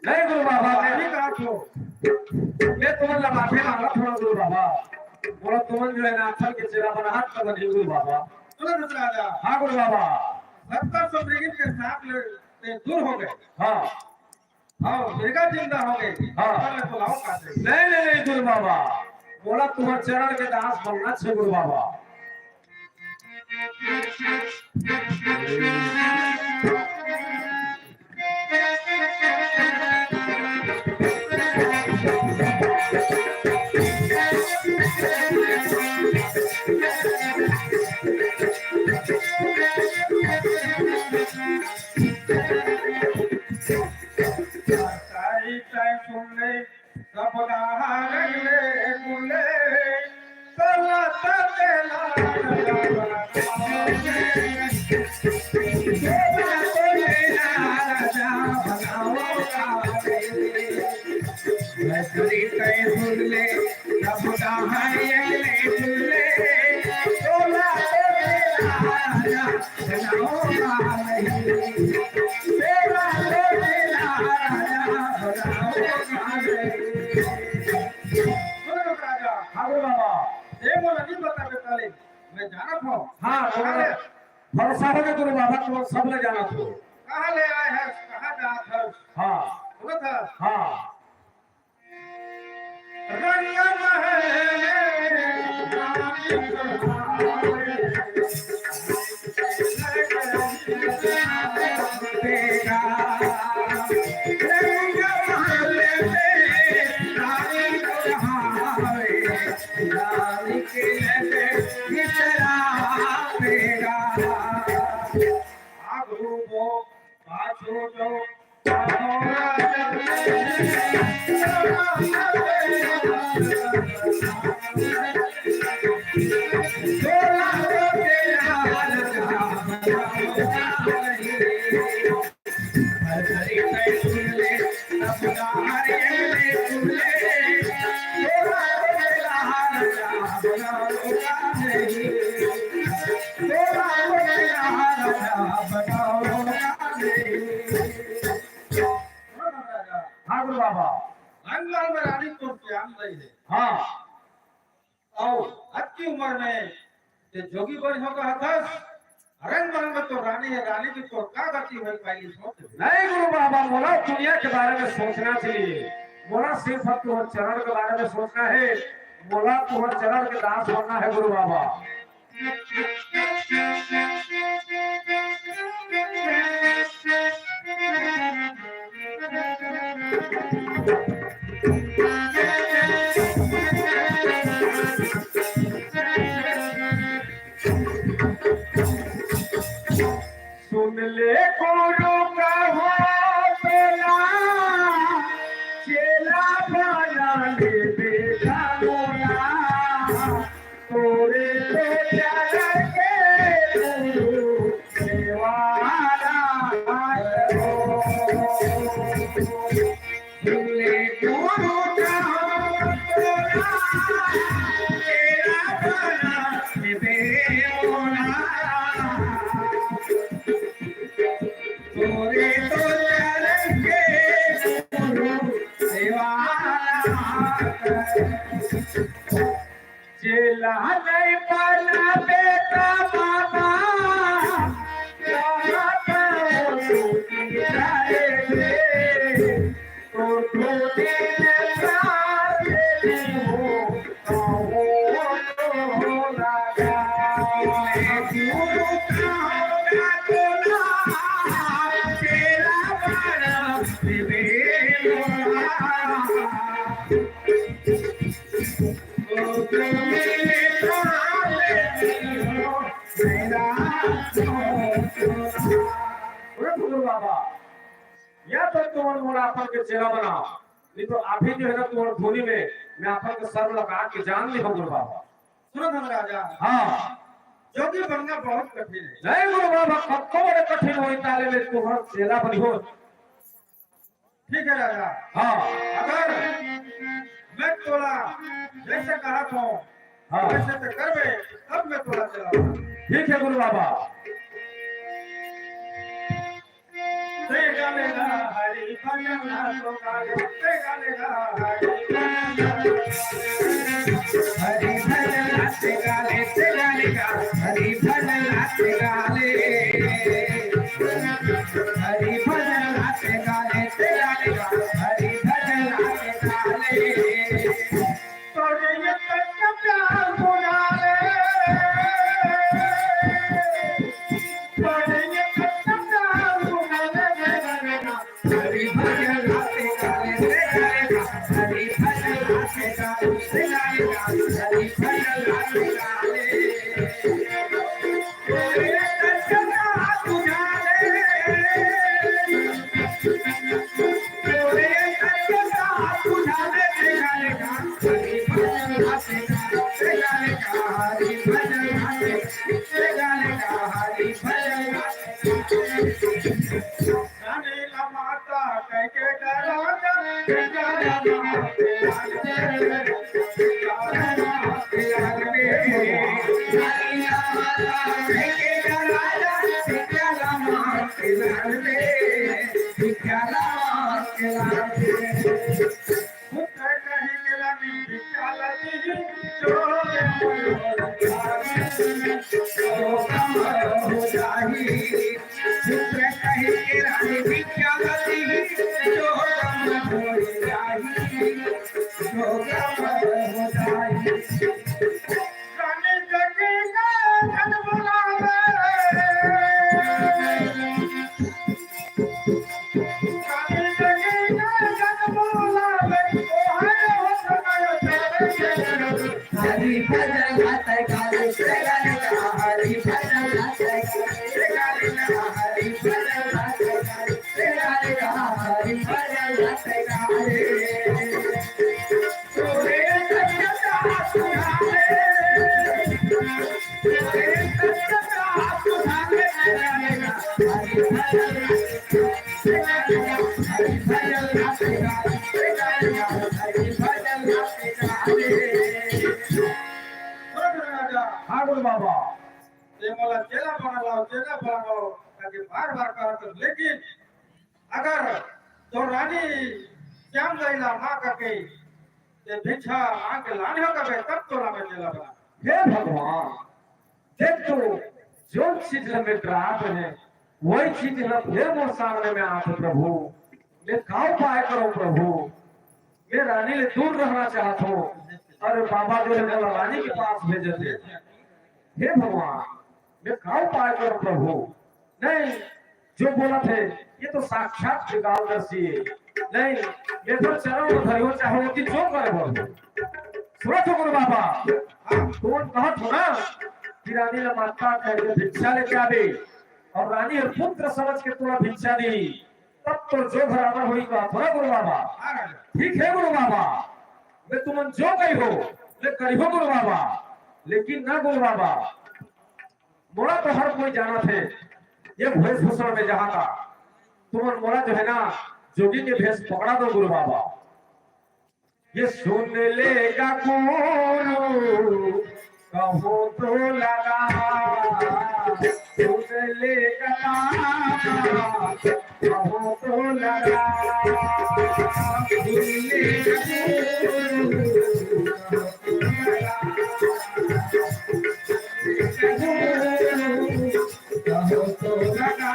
नहीं गुरु बाबा, मैं नहीं कहा थो। मैं तुमन ला माफी मांगा थोड़ा गुरु बाबा। बोला तुमन जो है ना अक्सर के चेला बना हाथ का बनी गुरु बाबा। तुरंत राजा। हाँ गुरु बाबा। सत्तर सौ मृगिन के साथ ले, ते दूर हो गए। हाँ। हाँ, मृगा जिंदा हो गए। हाँ। अरे बुलाओ काटे। नहीं, नहीं, नहीं गुरु बाबा। बोला तुम्हारे चरण के दास बनना छे गुरु बाबा। हाँ गुरु बाबा। ये मोला नहीं बता देता ले, मैं जाना था। हाँ, कहाँ ले? भरोसा हो गया गुरु बाबा, तुम सब ले जाना था। कहाँ ले आए हैं, कहाँ जात है? हाँ। बोला था। हाँ। रंग महल में रानी सुहावे। हाँ गुरु बाबा। रंगमहल में रानी तो ज्ञान रही है। हाँ। अउ अतकी उमर में ते जोगी बन हो कहा थस। रंगमहल में तो रानी है, रानी की तो का गति होय पाही, सोच। नहीं गुरु बाबा, मोला दुनिया के बारे में सोचना चाहिए। मोला सिर्फ अब तुहर चरण के बारे में सोचना है। मोला तुहर चरण के दास बनना है गुरु बाबा। सुन ले गुरु कहो तेरा, चेला बना ले बेटा मोरा। तोरे तो चरण के गुरु सेवादार हो। सुन ले गुरु कहो तेरा, चेला बना ले बेटा मोरा। तोरे तो चरण के गुरु सेवा। चेला नहीं पाना बेटा बाबा, बाबा तो सुखी रहे। बाबा, या तो तुमन मोला अपन के चेला बना, नहीं तो अभी जो है ना, तुम्हारे धुनी में मैं अपन के सर लगा के जान ली हूँ गुरु बाबा। सुनो धन राजा। हाँ। जोगी बनना बहुत कठिन है। नहीं गुरु बाबा, कतको बड़े कठिन होई, ताले में तुम्हारा चेला बनी हो। ठीक है राजा। हाँ। अगर मैं तोला जैसे कहा था, हाँ। वैसे तो करबे, तब मैं तोला चेला बना। ठीक है गुरु बाबा। बाबा, ते मोला चेला बना लाओ, चेला बना लाओ, करके बार बार कहत हस, लेकिन अगर तोर रानी श्याम दाई ला माँ कके ते भिक्षा मांग के लाने हो कबे, तब तोला मैं चेला बना। हे भगवान, देख तो, जो चीज ला मैं डरात रहें, वही चीज ला फिर मोर सामने में आत हे प्रभु। मैं का उपाय करूं प्रभु? मैं रानी ले दूर रहना चाहत हूँ। अरे बाबा जो है ना रानी के पास भेजे थे। हे भगवान, मैं का उपाय करूं प्रभु? नहीं, जो बोलत हे, ये तो साक्षात त्रिकालदर्शी हे। नहीं, मैं तो चरण में धरियो, चाहे वो कि जो करे बोल। सुनत हो गुरु बाबा, हाँ, तुमन कहत हो ना कि रानी ला माता कह के भिक्षा लेके आवे और रानी हर पुत्र समझ के तोला भिक्षा दी, तब तो जो बराबर होई कहत हो ना गुरु बाबा। हाँ राजा। ठीक है गुरु बाबा, मैं तुमन जो कही हो, मैं करी हो गुरु बाबा, लेकिन ना गुरु बाबा, मोला तो हर कोई जानत हे, ये वेशभूषण में जहाँ का, तुमन मोला जो है ना, जोगी के भेष पकड़ा दो गुरु बाबा। ये सुन लेगा गुरु, कहो तो लगा, सुन लेगा बाबा, कहो तो लगा, सुन लेगा गुरु, कहो तो लगा।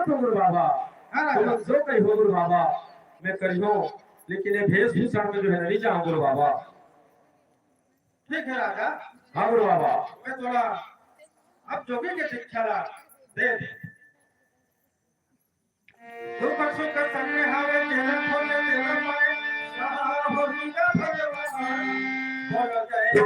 गुरु बाबा, हाँ राजा। तुम जो कही हो गुरु बाबा, मैं करियो, लेकिन ये वेशभूषण में जो है नहीं जाऊँ गुरु बाबा। ठीक है राजा। हाँ गुरु बाबा। मैं थोड़ा अब जोगी के शिक्षा ला दे दे। दुख सुख संग में हावे, तेरा खोले, तेरा पाए, सहारा हो हीरा भगवान। बोलो जय जय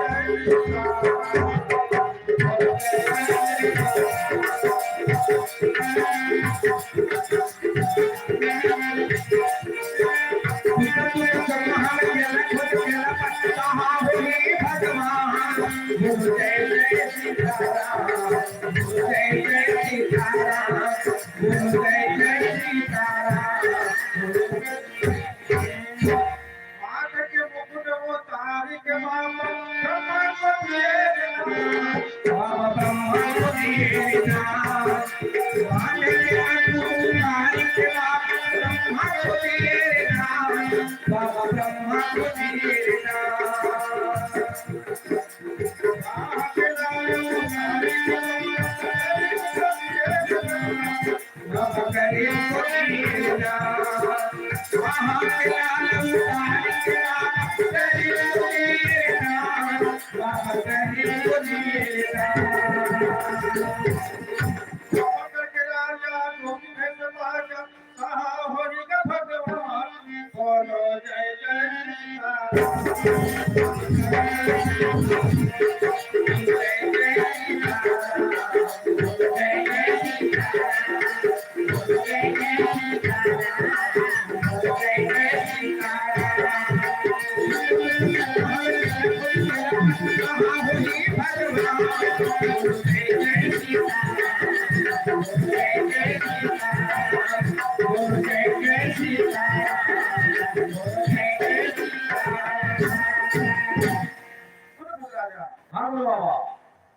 हाँ गुरु बाबा।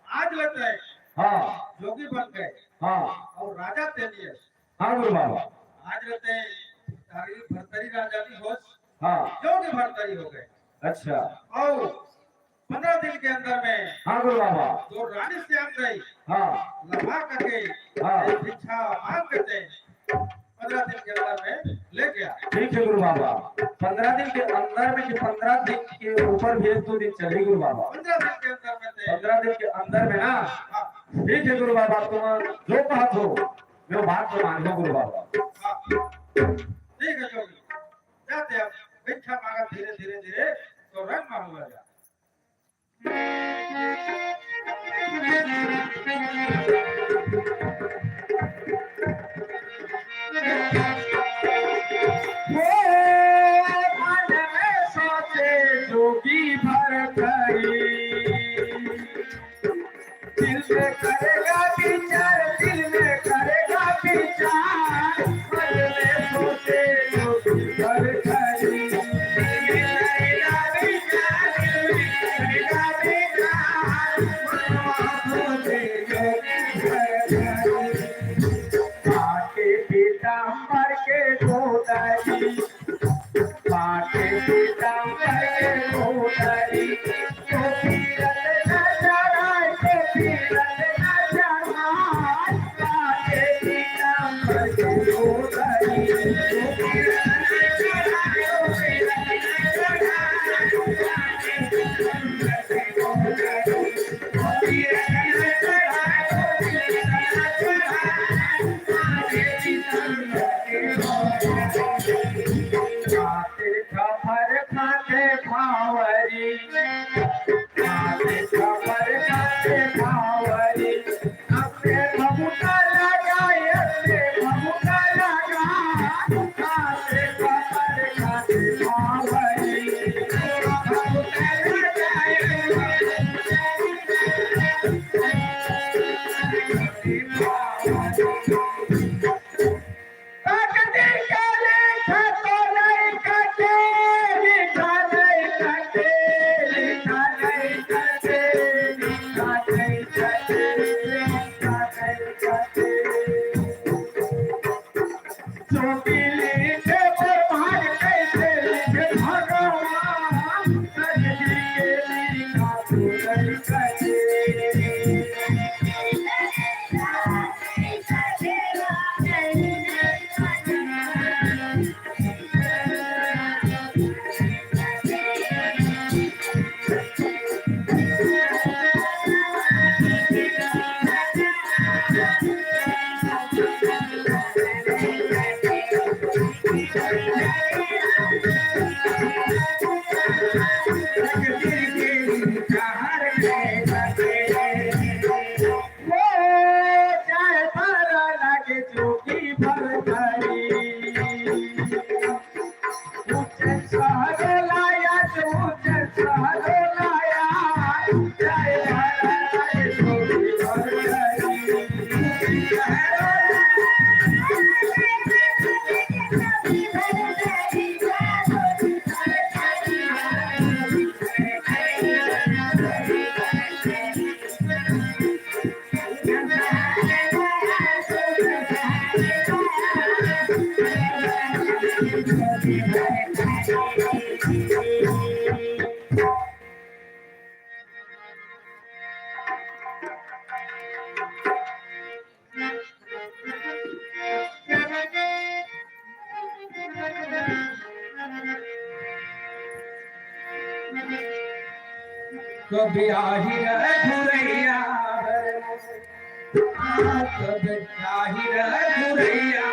आज ले तैं हाँ। जोगी बन गए। हाँ। अउ राजा तें लियस। हाँ गुरु बाबा। आज ले तैं तारी भरतरी राजा नइ होस। हाँ। जोगी भरतरी हो गए। अच्छा। अउ पंद्रह दिन के अंदर में हाँ गुरु बाबा। तोर रानी श्याम दाई हाँ। लम्हा करके हाँ। भिक्षा मांग के तैं पंद्रह दिन के अंदर में लेके आ। ठीक है गुरु बाबा, पंद्रह दिन के अंदर में कि पंद्रह दिन के ऊपर भी एक दो दिन चलही गुरु बाबा? पंद्रह दिन के अंदर में तैं पंद्रह दिन के अंदर में ना? हाँ। ठीक है गुरु बाबा, तुम जो कहत हो, मैं बात तो मान लूँ गुरु बाबा। हाँ। ठीक है जोगी, जाते हैं, भिक्षा मांगा धीरे, धीरे, धीरे, तो रंग मांगूंगा जा। ओ मन में सोचे जोगी भरतरी, दिल में करेगा विचार, दिल में करेगा विचार, मन में सोचे जोगी भरतरी। पाटे पीताम्बर के गोदरी, पाटे पीताम्बर के गोदरी, तो पीरत न चढ़ाए, तो पीरत न चढ़ाए, पाटे पीताम्बर के गोदरी। खाते खबर खाते खावरी, खाते खबर खाते खावरी, अपने भमुका लगाए, अपने भमुका लगाए, खाते खबर खाते खावरी। कभी आही रघुरैया, कभी आही रघुरैया,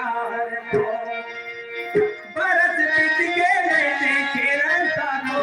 बरस बीत के नैने के रंग सानो।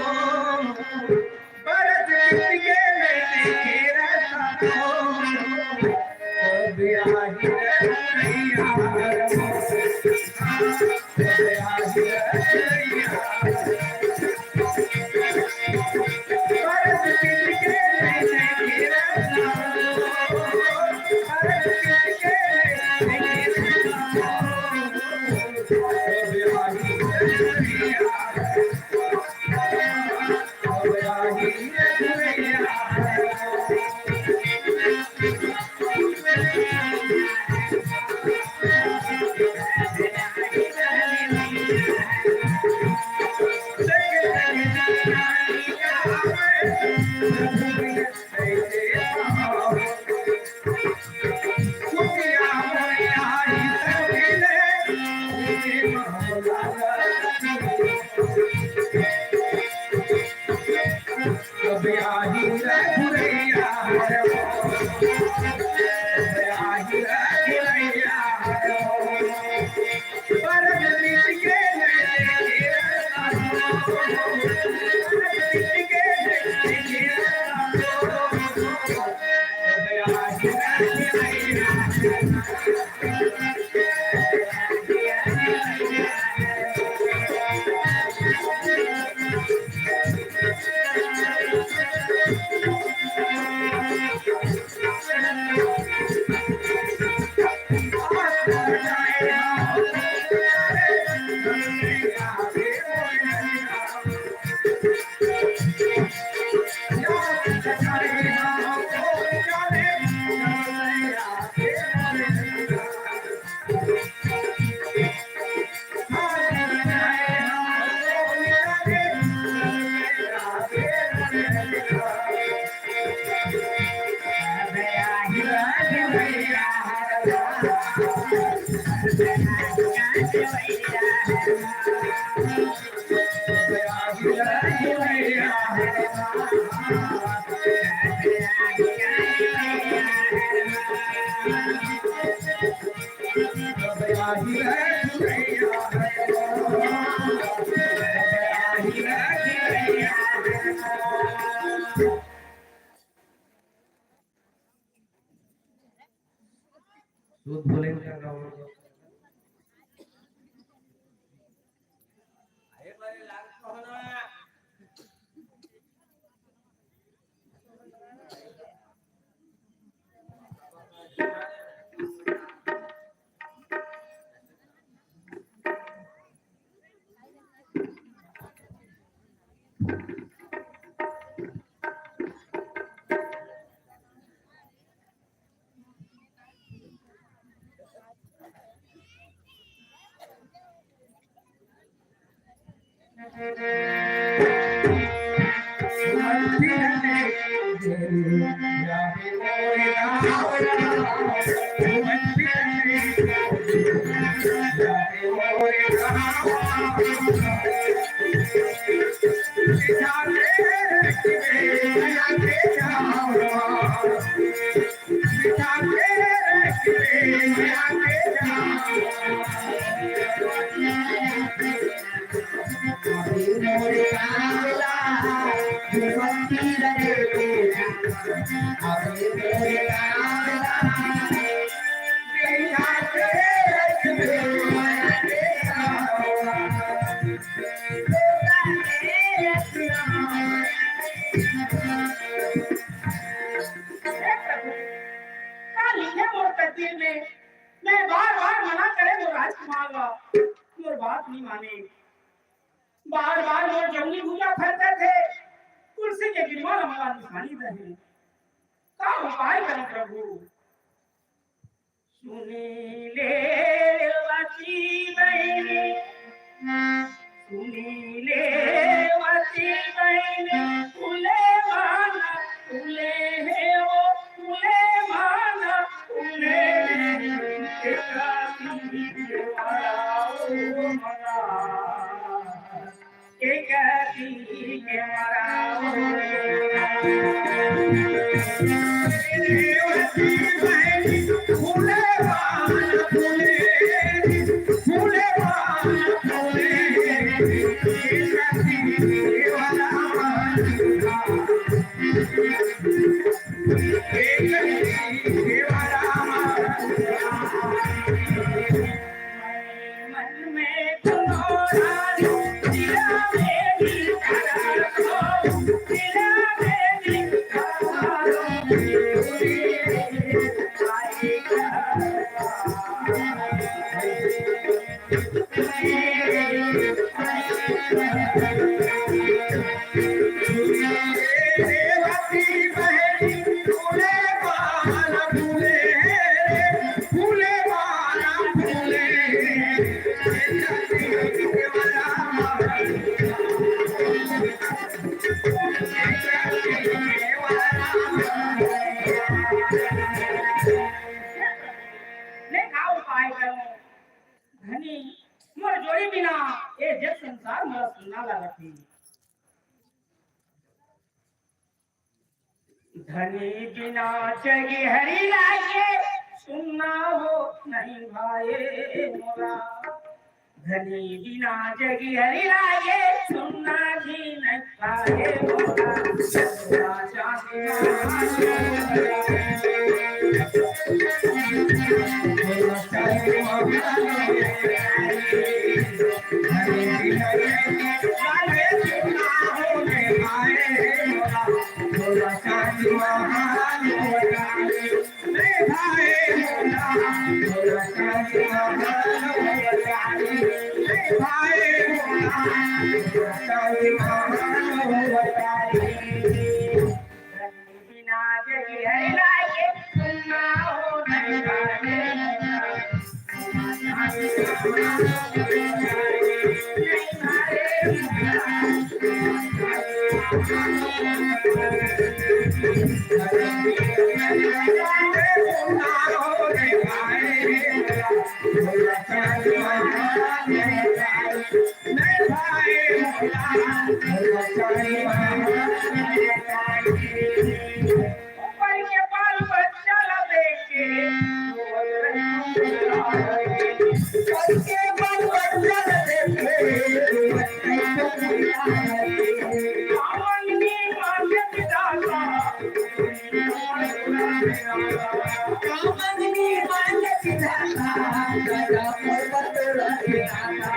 दूध बोले का गाँव में। हे प्रभु, का लिखे मोर तकदीर में? मैं बार-बार मना करे मोर राजकुमार ला, मोर बात नहीं माने। बार-बार मोर जौनी भुजा फरकत हे, तुलसी के गिरवा ला मला निशानी दे। का उपाय करूं प्रभु? सुनी ले वती बहिनी, सुनी ले वती बहिनी, फूले माना, फूले हे ओ, फूले माना, फूले हे, तेरा दिल के बड़ा ओ मना। मैं का उपाय करूं? धनी, मोर जोड़ी बिना ए जग संसार मोला सुन्ना लागत हे। धनी बिना जग हरि लागे, सुन्ना हो नहीं भाए मोला। धनी बिना जग हरि लागे, सुन्ना जी नहीं भाए मोला। ऊपर के बाल बच्चा ला देख के, ऊपर के बाल बच्चा ला देख के, कामनी मांगत दाता, कामनी मांगत दाता, दादा पर्वत रहे दाता।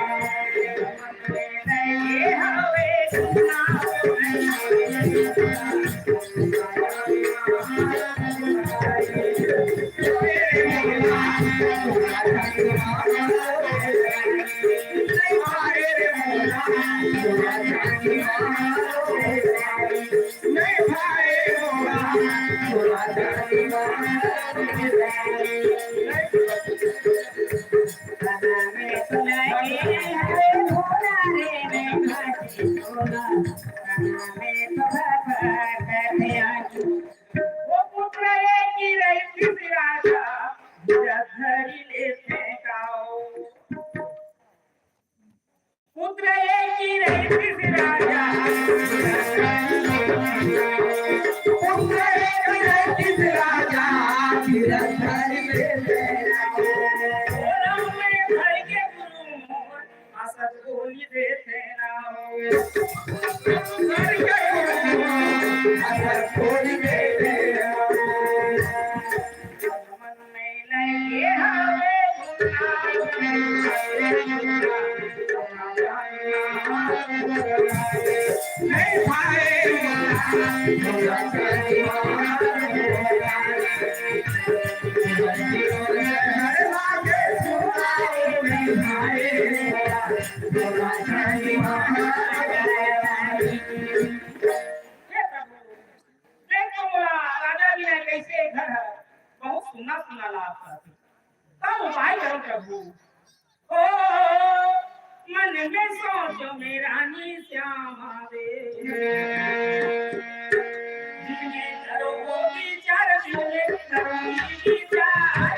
ओ पुत्र, एक ही रहिस राजा, धीरज धरि लेथे गाओ। पुत्र एक ही रहिस राजा, पुत्र एक ही रहिस राजा, धीरज धरि लेथे गाओ। ओ राम में भर के गुरु हंसत बोली देथे ना हो। हे प्रभु, देख तो मोला राजा बिना कैसे घर है, बहुत सुन्ना सुन्ना लागत हे। का उपाय करो प्रभु? ओ, मन में सोचो में रानी श्यामा रे। जिनमें करो वो विचार, जिनमें करो विचार।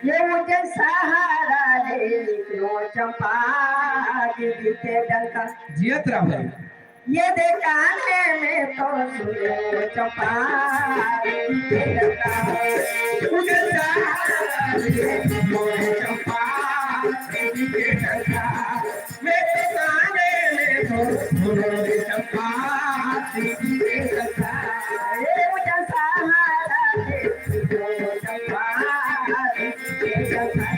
ये मुझे सहारा दे, लो चंपा दीदी के डंका। जियत रह भाई। ये दे काने में तो सुनो चंपा दीदी के डंका। मुझे सहारा दे, लो चंपा दीदी के डंका। मैं तो काने में तो सुनो चंपा दीदी के डंका। ये मुझे सहारा दे, लो चंपा दीदी के डंका।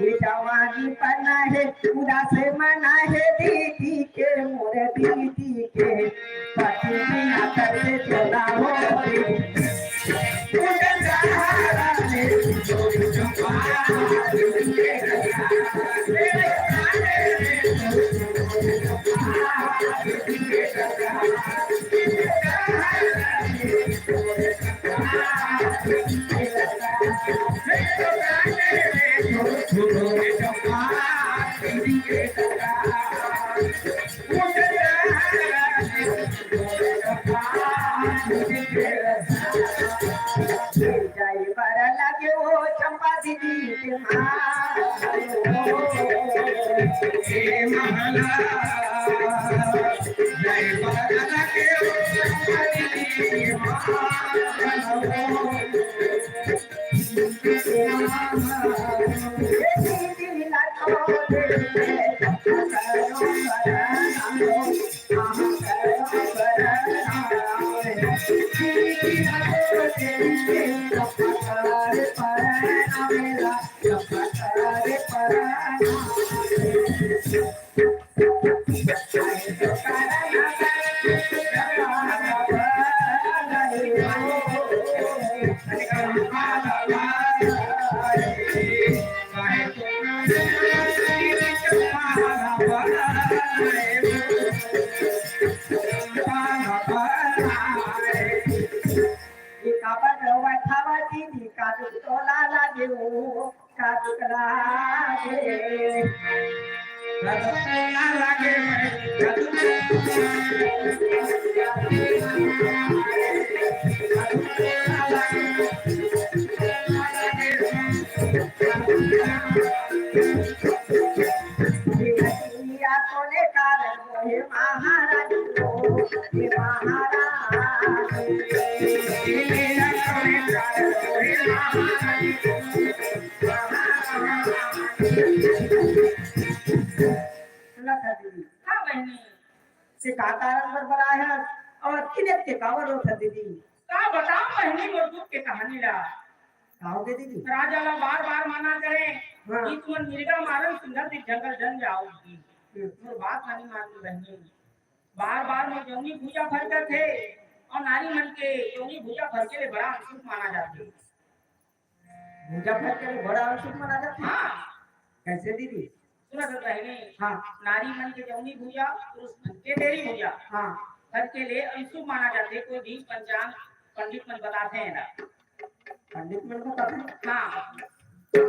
ये जवानी पना है, उदास मना है दीदी के, मोर दीदी के। पति बिना दर्द चला हो रे। जय बर लगे ओ चंपा दीदी के माँ। हे महला, जय बर लगे ओ चंपा दीदी के माँ। ये काबर रोवत हवा दीदी, का दुख तोला लागे ओ, का दुख लागे। का दुख तोला लागे, का दुख तोला लागे। या तोले कारण मोहे महारानी हो, हे महारानी। या तोले कारण मोहे महारानी हो, हे महारानी। सुना था दीदी। हाँ बहनी। से का कारण बरबराए हस अउ अतकी देर के काबर रोत हस दीदी? का बताओं बहनी मोर दुख के कहानी ला। का होगे दीदी? राजा ला बार बार मना करे हाँ। कि तुमन मिर्गा मारन, सिंघर तीर जंगल झन जाव जी। हम्म। मोर बात नइ मानन बहनी। बार बार मोर जौनी भुजा फरकत हे अउ नारी मन के जौनी भुजा फरके ले बड़ा अशुभ माना जाथे। भुजा फरके ले बड़ा अशुभ माना जाथे? हाँ। कैसे दीदी? सुना तो बहनी। हाँ। नारी मन के जौनी भुजा, पुरुष मन के डेरी भुजा। हाँ। फरके ले अशुभ माना जाथे, कोई भी पंचांग पंडित मन बताथे हैं ना। पंडित मन बताथे? हाँ। तो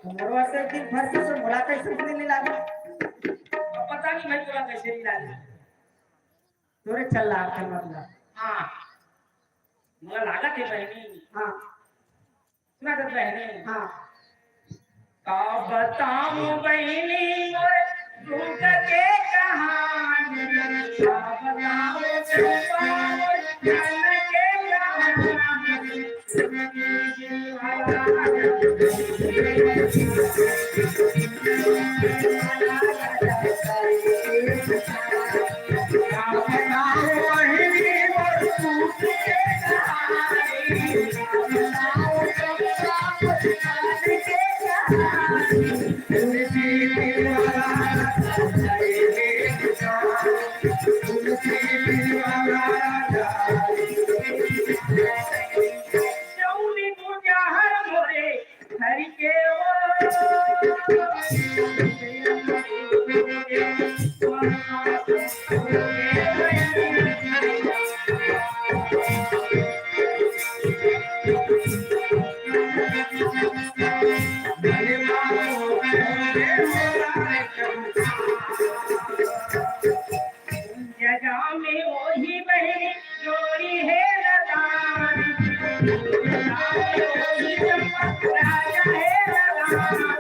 मोर वास्ते एक दिन फरके से मोला कैसे बुरी नइ लागे? अब पता नहीं भाई तोला कैसे नइ लागे। तोरे चल रहा है मतलब। हाँ, मोला लागत हे बहिनी। हाँ। सुना दे बहिनी। हाँ। का बताऊं बहिनी मोर दुख के कहानी, का बताऊं दुख मोर धन के कहानी। जगा में ओही बहिनी जोड़ी हे रदान। राजा हे रदान।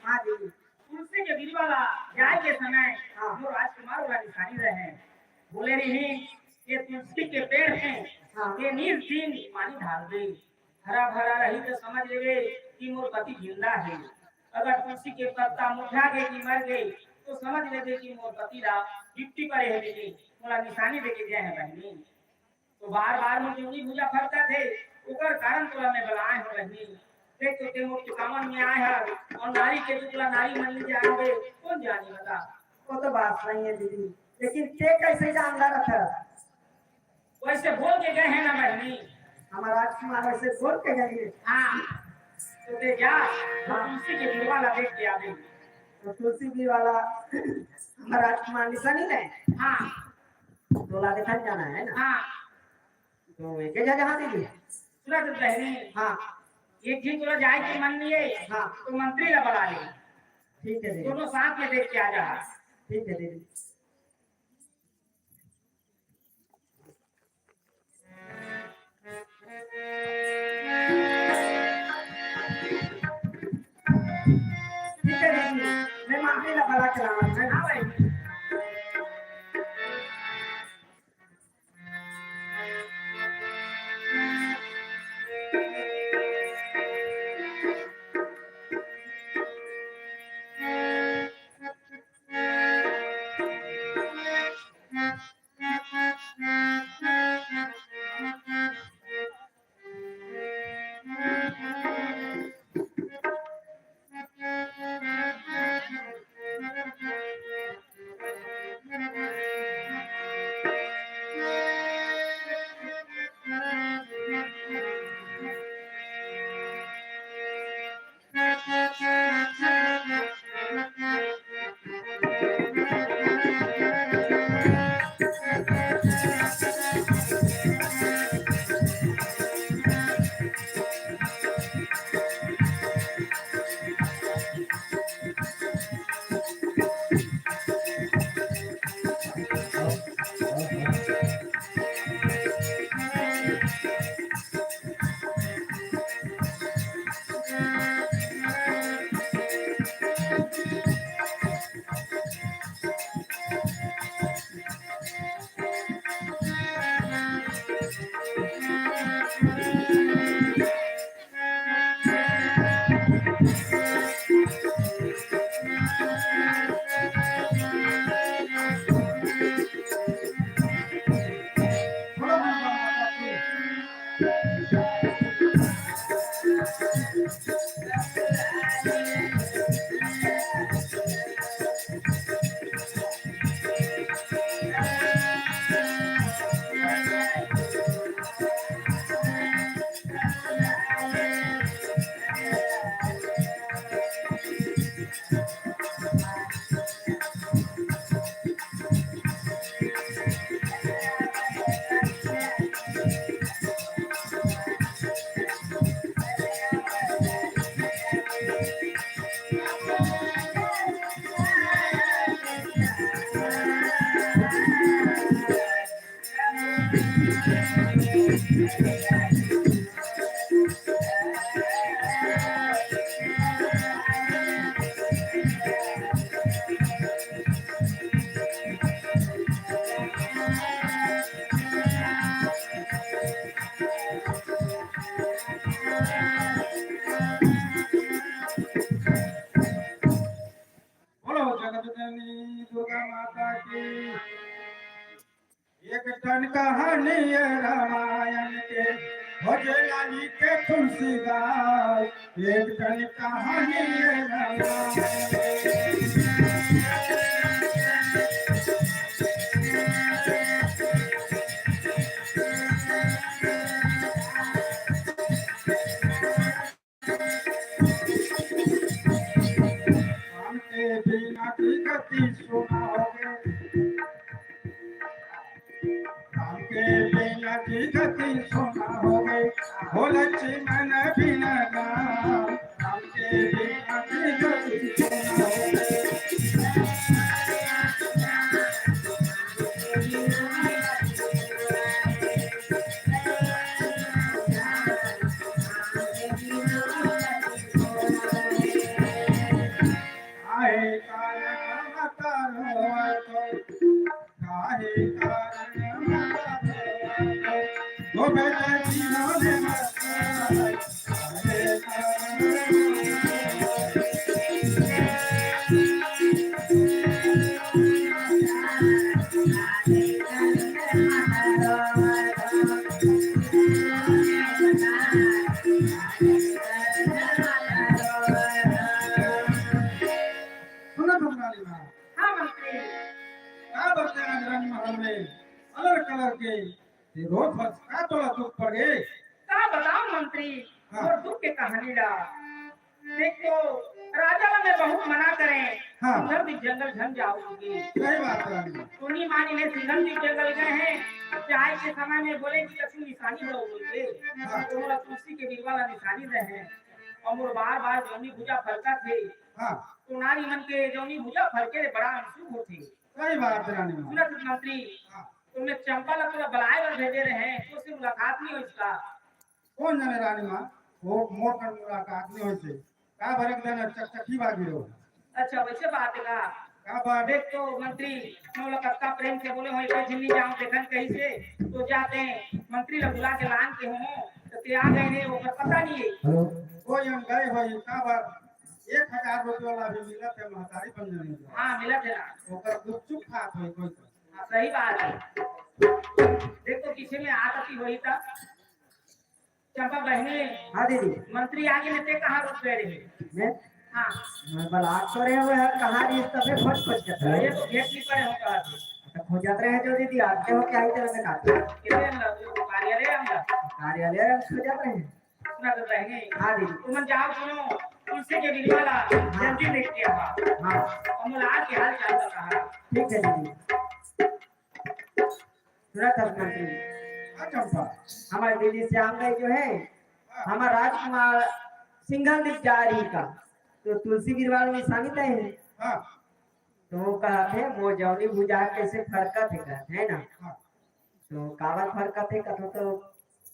हाँ दीदी। तुलसी के बिरवा ला जाए के समय हाँ। मोर राजकुमार वाला निशानी रहे। बोले रही, ये तुलसी के पेड़ हे, हाँ। ये निस दिन पानी डाल दे, हरा भरा रही तो समझ लेवे कि मोर पति जिंदा हे। अगर तुलसी के पत्ता मुरझा गे कि मर गे, तो समझ लेवे कि मोर पति ला गिट्टी परे हे, लेकिन मोला निशानी देके गए हे बहिनी। तो बार-बार मोर जीवनी भुजा फरकत हे, ओकर कारण तोला मैं बलाए हों बहिनी। देख तो ते मोर चुकावन में आए हस, अउ नारी के दुख ला नारी मन ले जान दे, कोन जानी बता। वो तो बात सही हे दीदी, लेकिन ते कैसे जानदार था? वैसे बोल के गए हे ना बहिनी। हमार राजकुमार वैसे बोल के गए हे। हाँ, तो ते जा, हाँ। तुलसी के बिरवा ला देख के आ गई। तो तुलसी बिरवा ला हमार राजकुमार निशानी ले। हाँ। तोला देखा जाना हे ना? हाँ। तो एक जगह जहाँ दीदी। सुना तो बहिनी। हाँ। एक दिन तोला जाए के मन नहीं हे। हाँ। तो मंत्री ला बला ले। ठीक हे दीदी। दोनों साथ में देख के आ जा। ठीक हे दीदी। ठीक हे दीदी, मैं मंत्री ला बला के लाऊंगा। हाँ भाई। कहानी ये रामायण के, हो जे लाली के तुलसीदास, एक ठन कहानी ये रामायण। राम के बिना की गति सुना होगे। राम के बिना की गति सुना होगे। हो लक्ष्मण बिना राम। राम के बिना की गति सुना होगे। काहे कारण मत रोवत, काहे कारण मत रोवत, ओ बेटा जीवन मत। सुनत हस रानी माँ? हाँ मंत्री। का बात हे आज रानी महल में अलर कलर के ये रोज बस का तोला दुख पड़ गे? का बताओ मंत्री, हाँ। मोर दुख के कहानी ला। देख तो राजा ला मैं बहुत मना करें, हाँ। सिंघम दीप जंगल झन जाओ बोल के। सही बात हे रानी माँ। तो नी मानी हे, सिंघम दीप जंगल गए हे, जाए के समय में बोले कि कछु निशानी दो बोल के। हाँ। तो मोला तुलसी के बिरवा ला निशानी दे हे, अउ मोर बार बार जौनी भुजा फरकत हे। हाँ। तो नारी मन के जौनी भुजा फरके ले बड़ा अनसुख होथे। सही बात हे रानी माँ। सुनत हस मंत्री, हाँ। तो मैं चंपा ला तोला बलाए बर भेजे रहे, तो से मुलाकात नहीं होइस का? कोन जाने रानी माँ, वो मोर कर मुलाकात नहीं होइस हे। का बरक देना चकचकी बागी रहो। अच्छा, वैसे बात हे का? का बात? देख तो मंत्री, मैं ओला कतका प्रेम से बोले हों, एक झिल्ली जाऊं देखन कहीं से, तो जाते मंत्री ला बुला के लान के हों, तो ते आ गए हे, ओकर पता नहीं हे। हेलो। कोई हम गए हो, ये का बात? एक हजार रुपये वाला भी मिलत हे, महतारी बन जाने का। हाँ, मिलत हे ना। ओकर गुपचुप खात होई कोई तो। हाँ, सही बात हे। देख तो पीछे में आत आती होई त। चंपा बहिनी। हाँ दीदी। मंत्री आगे में ते कहाँ रुक गए रहे? मैं? हाँ। मैं बलात तो रहे हुए हैं, कहाँ रही तबे खोज खोज के ये तो भेंट नहीं पड़े हो कहा थे। तो खोजत रहे जो दीदी, आते हो क्या ही तरह से काटे। कितने अंदर? कार्यालय अंदर। कार्यालय खोजत रहे। सुना तो बहनी। हाँ दीदी। तुमन जाओ सुनो, तुलसी के बिरवा ला, हाँ। जल्दी देख के आवा। हाँ। अमोल आज के हाल चाल बताहा। ठीक है दीदी। सुनत हस मंत्री। हाँ चंपा। हमारे दीदी श्याम दाई जो है, हाँ। हमारा राजकुमार सिंघम दीप जा रही का, तो तुलसी बिरवा ला निशानी दे हे। हाँ। तो वो कहत हे, मोर जौनी भुजा कैसे फरकत हे कहत हे ना। हाँ। तो काबर फरकत हे कथो तो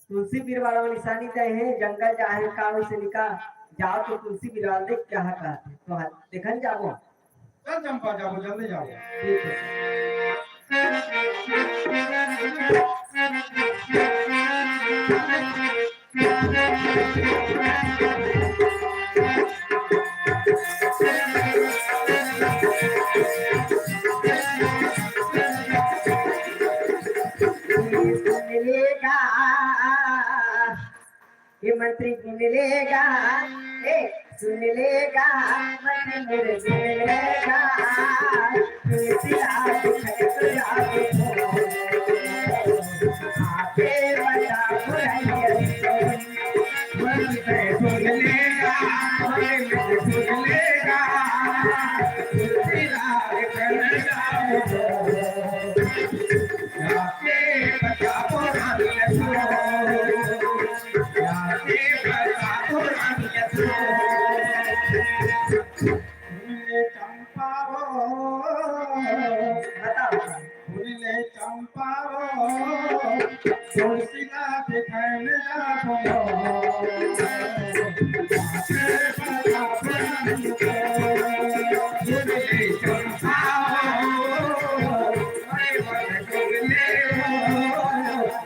तुलसी बिरवा ला निशानी दे हे, जंगल जा हे का वैसे निका जाओ तो तुलसी बिरवा ला देख क्या कहत हे। तो हाँ, देखन जाबो। चल चंपा जाबो, जल्दी जाबो। ठीक हे। सुन लेगा, ये मंत्री सुन लेगा, ए, सुन लेगा, मंत्री सुन लेगा, तुलसीदास खैर आके बता बुराई। चंपा रो, बताओ। फूल ले चंपा रो, तुलसी ला देखन जाबो। फूल ले चंपा रो,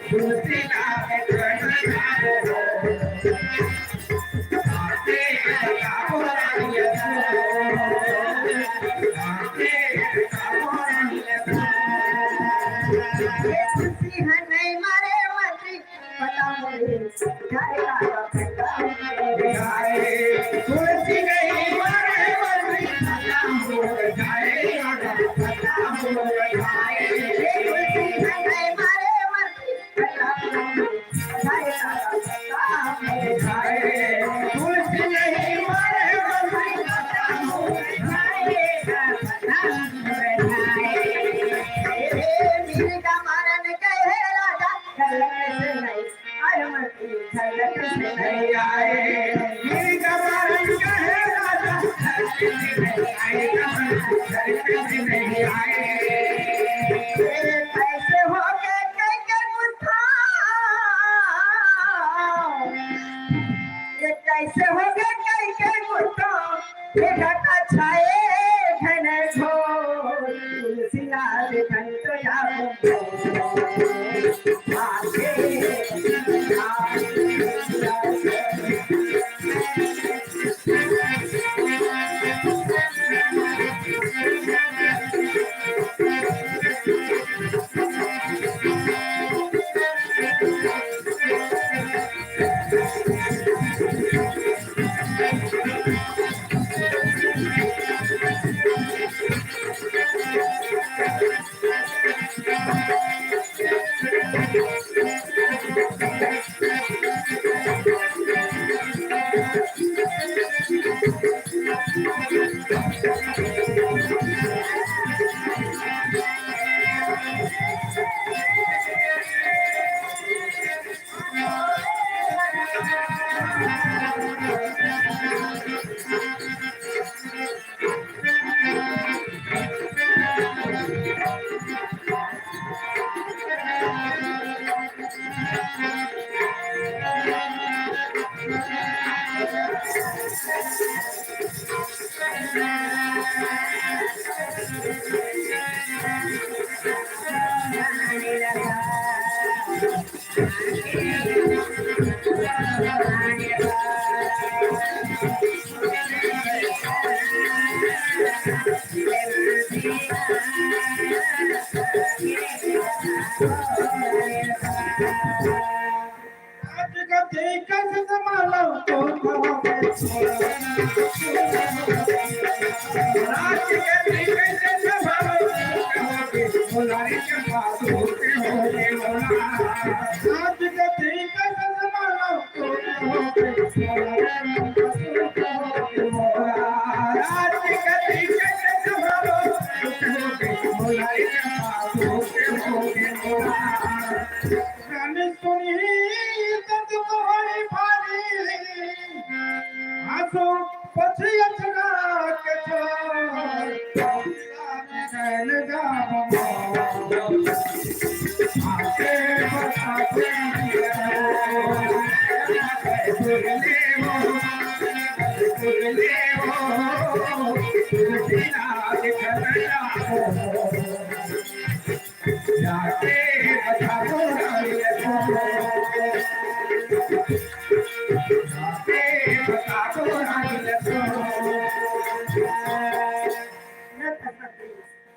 तुलसी ला देखन जाबो। कैसे हो गए कई के गुत्था? ये कैसे हो गए कई के गुत्था? ये घटा छाए घन घोर, तुलसीदास घन तो जाओ।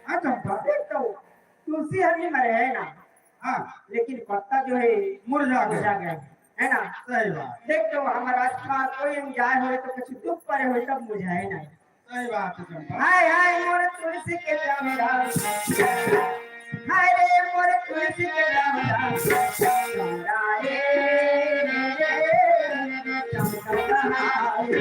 हाँ चंपा, देख तो, तुलसी हर नहीं मरे है ना? हाँ। लेकिन पत्ता जो है, मुरझा गया। मुरझा गया, है ना? सही बात। देख तो, हमारा आसपास कोई अनजान होए तो कुछ दुख पड़े होए तब मुरझाए ना। सही बात है चंपा। हाय हाय मोर तुलसी के चौरा, हाय रे मोर तुलसी के चौरा, चौरा रे, चौरा रे।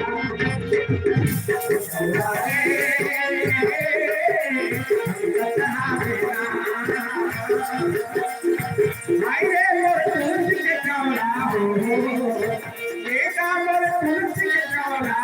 हाय रे मोर तुलसी के चौरा हो, ये का मोर तुलसी के चौरा।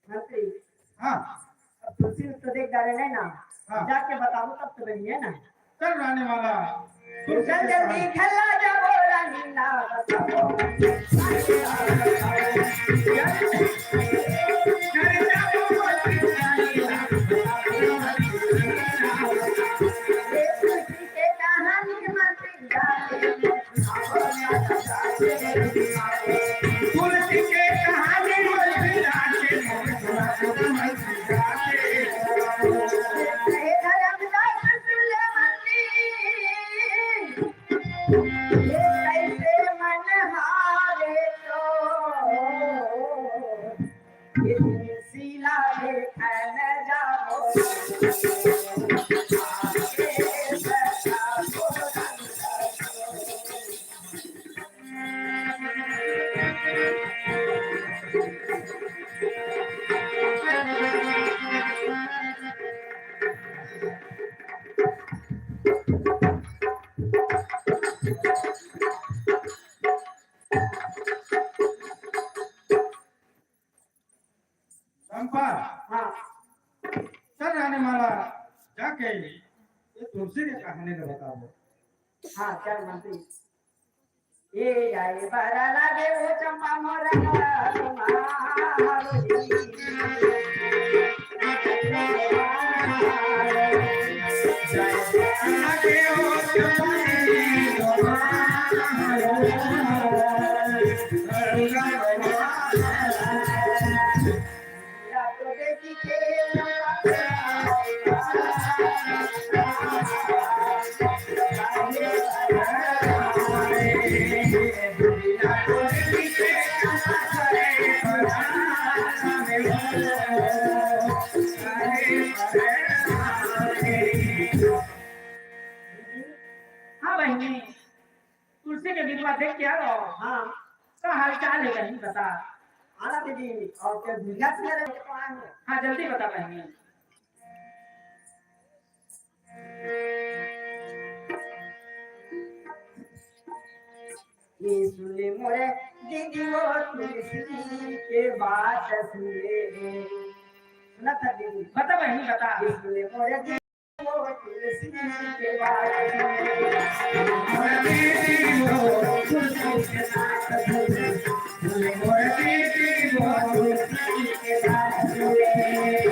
मंत्री, हाँ। अब तुलसी तो देख डारे नहीं ना, हाँ। जाके बताबो तब तो बनी है ना। चल रानी माला, चल जल्दी खला जाबो रानी ना बताबो। चंपा, हाँ। चल रानी माला, जाके ये तुलसी के कहानी ला बताबो। हाँ, चल मंत्री। ए जाए बरा लागे ओ चंपा मोरा तुम्हारो जी। हाँ बहिनी, तुलसी के विधवा देख के आ रहा हूँ। हाँ। का हाल चाल है बहिनी, बता। आना दीदी, और क्या दुनिया से मेरे को आए हैं? हाँ, जल्दी बता बहिनी। ये सुन ले मोरे दीदी वो तुलसी के बात सुन ले। सुना था दीदी? बता बहिनी, बता। ये सुन ले मोरे दीदी वो तुलसी के बात सुन ले। मोरे दीदी वो तुलसी के बात सुन ले। मोरे दीदी वो तुलसी के बात सुन ले।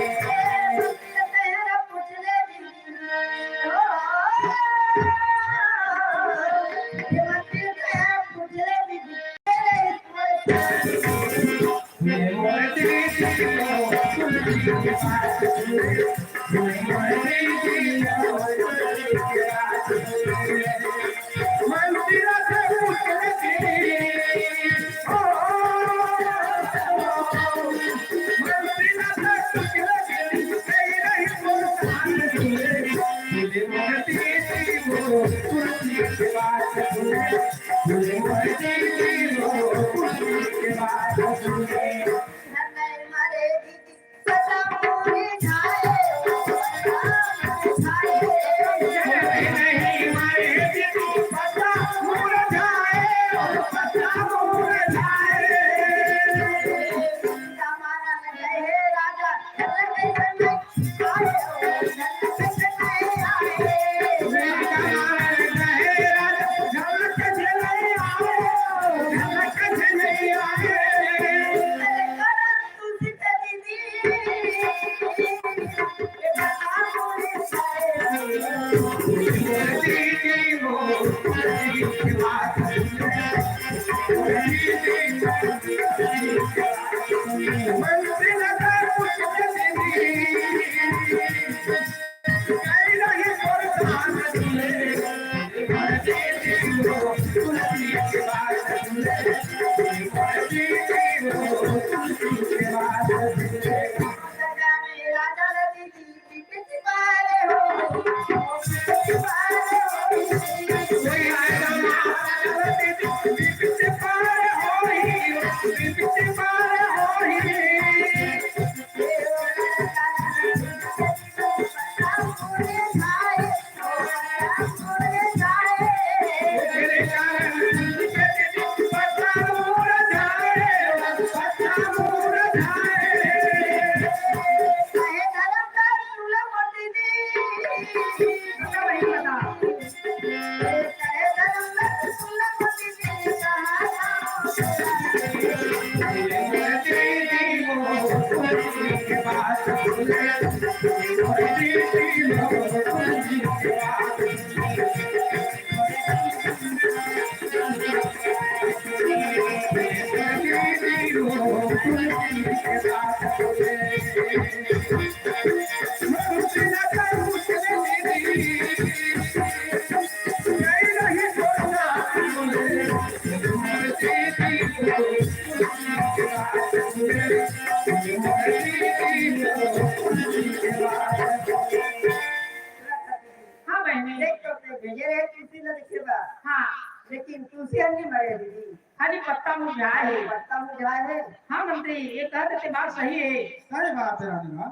हाँ बहनी। देख तो ते भेजे रहे तुलसी ल देखे बा। हाँ। लेकिन तुलसी हर नहीं मरे दीदी। खाली पत्ता मुरझाए हे। पत्ता मुरझाए हे। हाँ मंत्री, ये कहत हे ते बात सही हे। सही बात हे रानी माँ।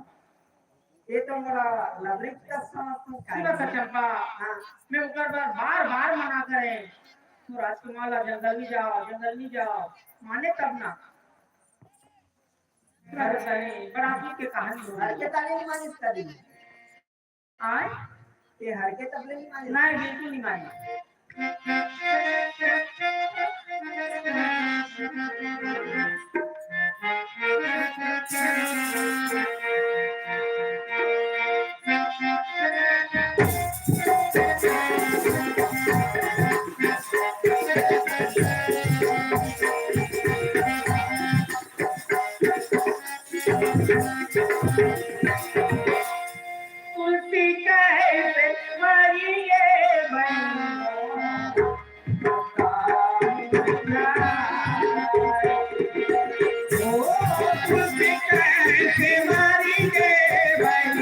ये तो मोला लबरी का समझ में सुन तो चंपा, हाँ। मैं ओकर बर बार बार मना करे, तू राजकुमार ला जंगल में जाओ, जंगल में जाओ, माने तब ना। घर सही, बड़ा दुख के कहानी हो। घर के ताले नहीं मानिस कभी। आय? ये हर के तबले नहीं माने। नहीं, बिल्कुल नहीं माने। तुलसी कैसे मरी ये बहन। ओ तुलसी कैसे मरी ये बहन।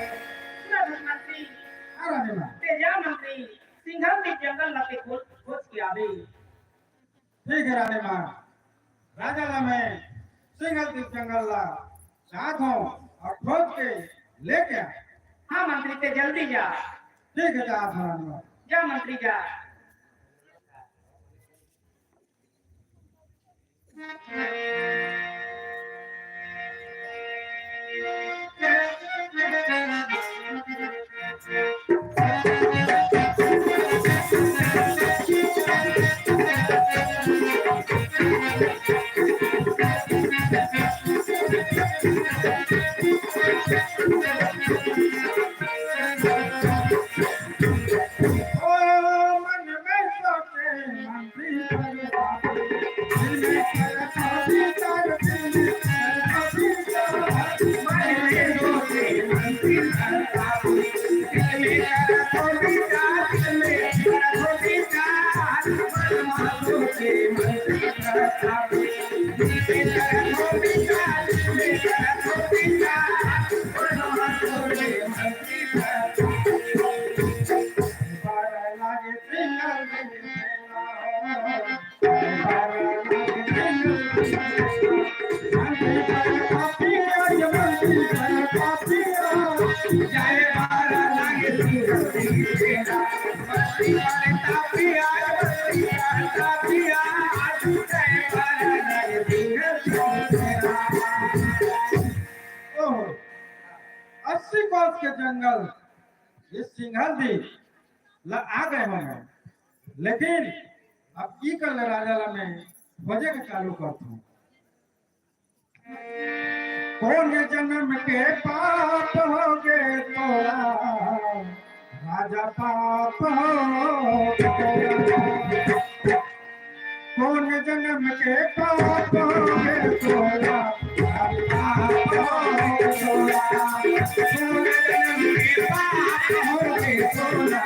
मंत्री, हाँ, रानी माँ। ते जा मंत्री, सिंघल के जंगल ला ते खोज, खोज के आबे। ठीक है रानी माँ, राजा ला मैं सिंघल के जंगल ला जात हूँ और खोज के लेके आ। हाँ मंत्री, ते जल्दी जा। ठीक है, जात हूँ रानी माँ। जा मंत्री जा। ओह, अस्सी कोस के जंगल, ये सिंघल दी ला आ गए होंगे, लेकिन अब ई कर ले राजा ला मैं खोजे के चालू करता हूँ। कोन जनम के पाप होगे तोला, राजा, पाप होगे तोला। कोन जनम के पाप होगे तोला, राजा, पाप होगे तोला। कोन जनम के पाप होगे तोला,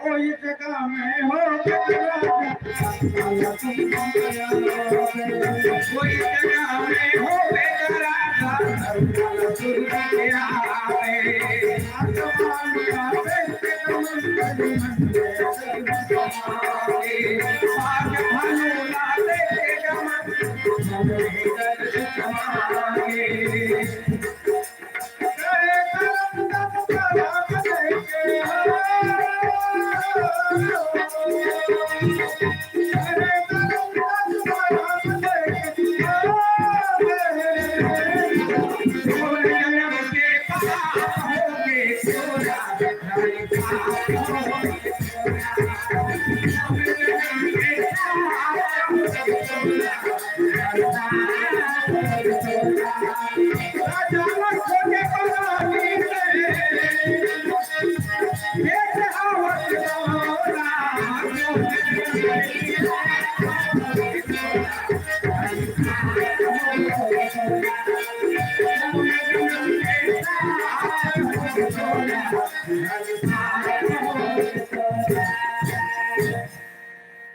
ओही जगह में हो बेकरार, ओही जगह में हो बेकरार।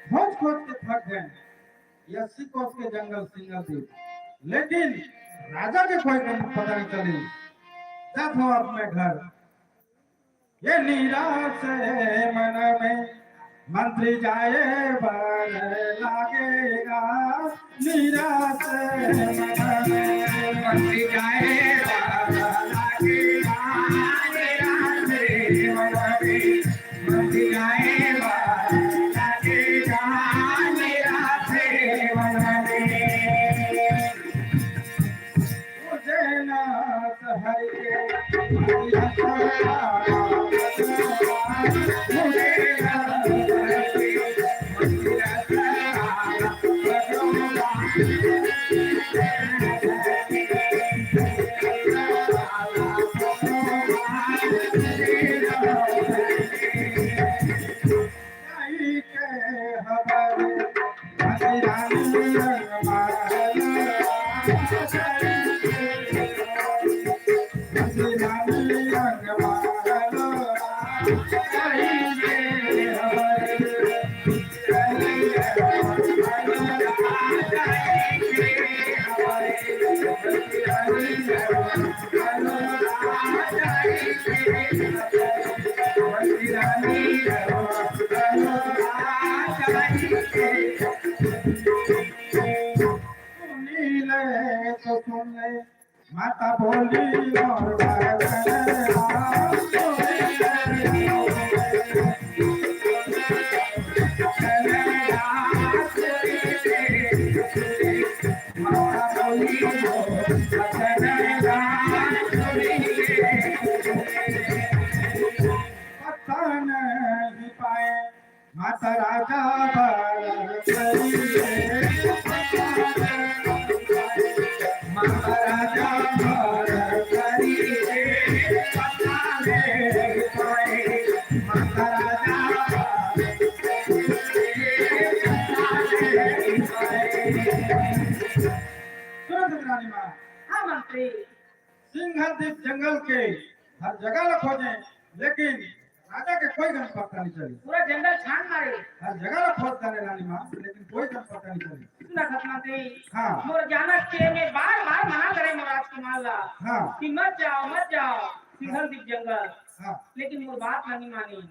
खोज खोज के थक गए। ये अस्सी कोस के जंगल सिंघल दीप, लेकिन राजा के कोई नहीं, पता नहीं चली। जात हो अपने घर। ये निराश मन में मंत्री जाए बर लागेगा। निराश मन में मंत्री जाए बर लागेगा। निराश मन में माता बोली मोर बरगना। माता बोली मोर बरगना। पता नहीं पाए माता राजा बर करी रे, माता राजा बर करी रे, पता रे पाए, माता राजा बर करी रे, पता रे पाए। सुनो सतरानी माँ। हाँ मंत्री। सिंघल दीप जंगल के हर जगह ला खोजे, लेकिन राजा के कोई गन पता नहीं चली। पूरा जंगल छान मारे। हर जगह ला खोज करे रानी माँ, लेकिन कोई गन पता नहीं चली। सुना सतनाथी। हाँ। मोर जानत के में बार बार मना करे मोर राजकुमार ला। हाँ। कि मत जाओ, मत जाओ, सिंघल दीप जंगल। हाँ। लेकिन मोर बात नहीं मानी।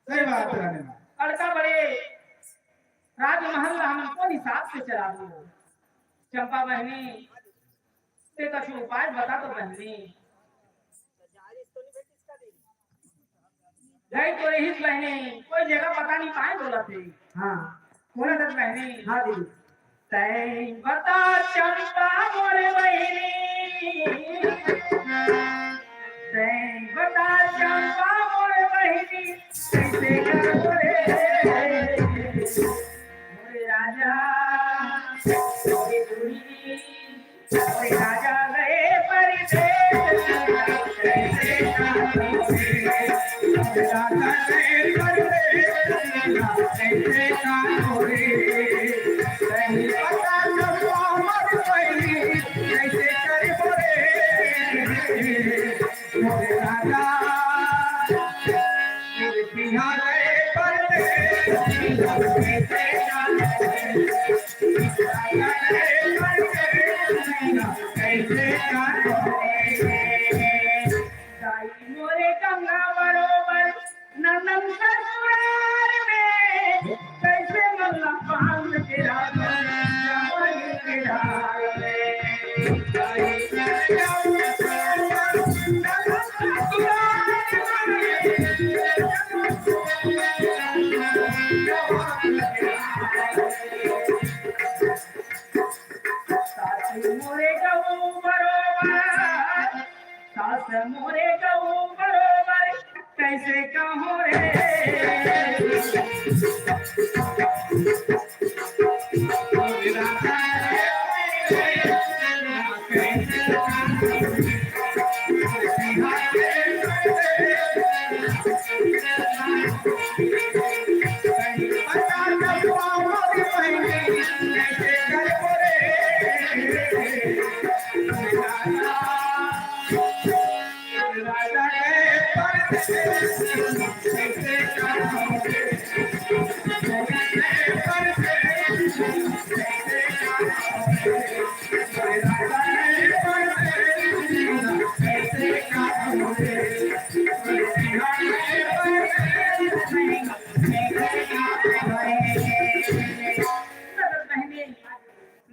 सही बात है रानी माँ। अड़का बड़े राजमहल ला हमन कौन हिसाब से चलाबो? चंपा बहनी, ते कछु उपाय बता तो बहनी। गई तो रहीस बहनी, कोई जगह पता नहीं पाए बोलत हे। हाँ। बोलत हे बहनी। हाँ दीदी। तैं बता चंपा मोर बहनी, तैं बता चंपा मोर बहनी, कैसे करबो रे मोर राजा, मोर राजा गए परदेस, राजा गए परदेस, कैसे करबो रे? नहीं पता चंपा मोर बहनी, कैसे करबो रे? मोर राजा, बिहार गए परदेस, कैसे करबो रे? दाई मोरे गंगा बरोबर नंदन ससुराल में, कैसे मल्ला पाल के राजा, रावण के राज में। सास मोरे गऊ बरोबर, सास मोरे गऊ बरोबर, कैसे कहूँ रे?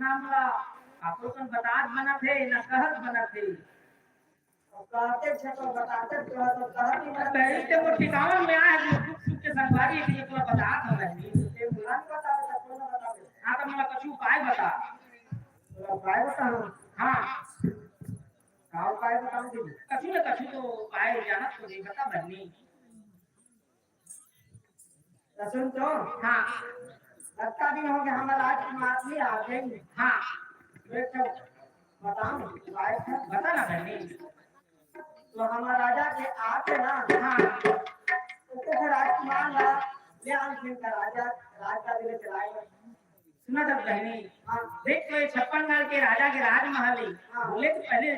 ना मोला आपो कन बतात बनत हे, ना कहत बनत हे। अब कहते छे तो बताते तो, तो कहत ही बनत हे। तही ते मोर ठिकावन में आए हे, जो दुख सुख के संगवारी हे, ये पूरा बतात हवय। ये बुला के बतावे, तो कौन बतावे? हाँ, तो मोला कछु उपाय बता। पूरा उपाय बताओ। हाँ। का उपाय बताओ दीदी? कछु न कछु तो उपाय जानत तो नहीं, बता बहिनी। त सुन तो। हाँ। अतका दिन हो गया, हमर राजकुमार जी आ गए। हाँ। एक ठो बताओ, उपाय था। बता ना बहिनी। तो हमर राजा के आके ना। हाँ। तो राजकुमार ला ले आन फिर का राजा, राज का दिले चलाए। सुना था बहिनी। हाँ। देख तो ये छप्पन घर के राजा के राजमहल हे। हाँ। बोले तो पहले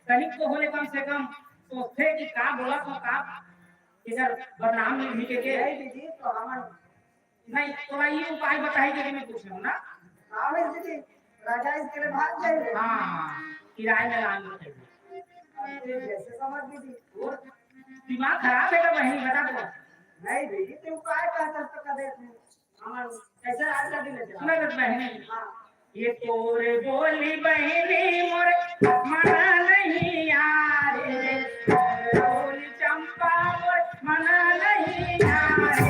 धनिक तो होले कम से कम सोचथे कि का बोला तो का इधर बदनाम नहीं के, के। नहीं दीदी, तो हमन नहीं, तोला ये उपाय बताई के मैं पूछ लूँ ना। हाँ, मैं दीदी, राजा इसके लिए भाग जाए। हाँ, किराए में लान दे। अरे, जैसे समझ दीदी। और दिमाग खराब है तो बहिनी, बता दो। नहीं दीदी, तू उपाय कहता तो कदे हमन कैसे राज का दिन लेते? सुना तो बहिनी। हाँ। ये तोरे बोली बहिनी मोर मना नहीं यार, ये तोरे बोली चंपा मोर मना नहीं यार।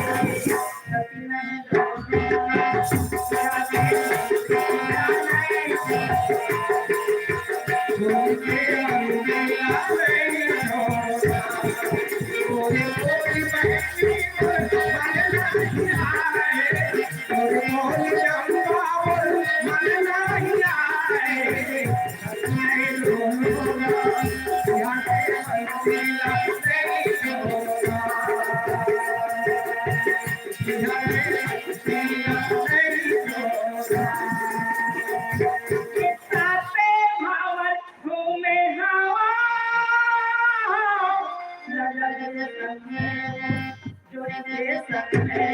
सती नहीं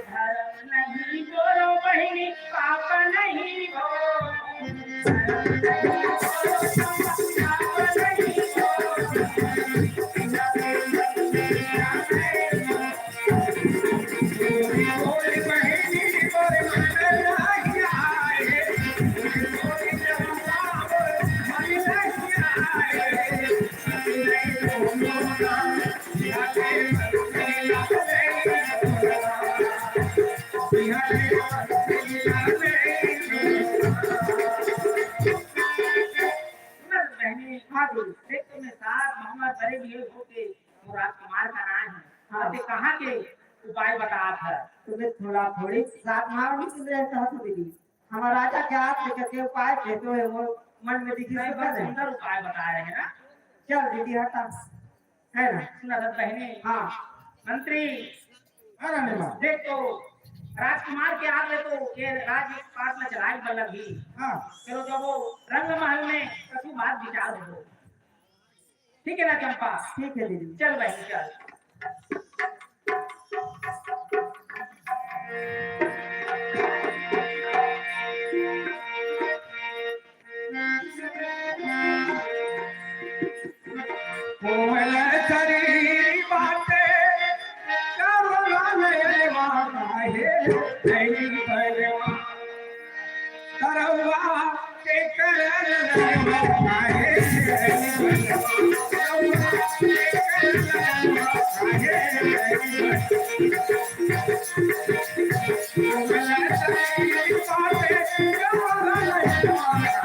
धर्म नहीं बोलो बहिनी, पाप नहीं हो। बहिनी, हाँ गुरु, देख तो मैं सात मामा बड़े भी हो के वो राजकुमार का नाम है। हाँ। ते कहाँ के उपाय बतात है? तुम्हें थोड़ा थोड़ी सात मामा भी सुन रहे हो दीदी। हमारा राजा के हाथ में करके उपाय थे तो वो मन में दिखी नहीं, सुंदर बस है। सुंदर उपाय बता रहे हैं ना। चल दीदी हटा। है ना? सुना था बहिनी। हाँ। मंत्री। हाँ, रानी माँ। देख तो, राजकुमार के आगे तो ये राजपाट में चलाए बल्लभ ही। हाँ। चलो, जब वो रंग महल में कछु बात विचार हो। ठीक है ना, चंपा? ठीक है, दीदी। चल बहिनी, चल। कोमल शरीर बाटे, करुणा नयनवा काहे नहीं बनवा। तरवा के करन नयनवा काहे नहीं बनवा। तरवा के करन नयनवा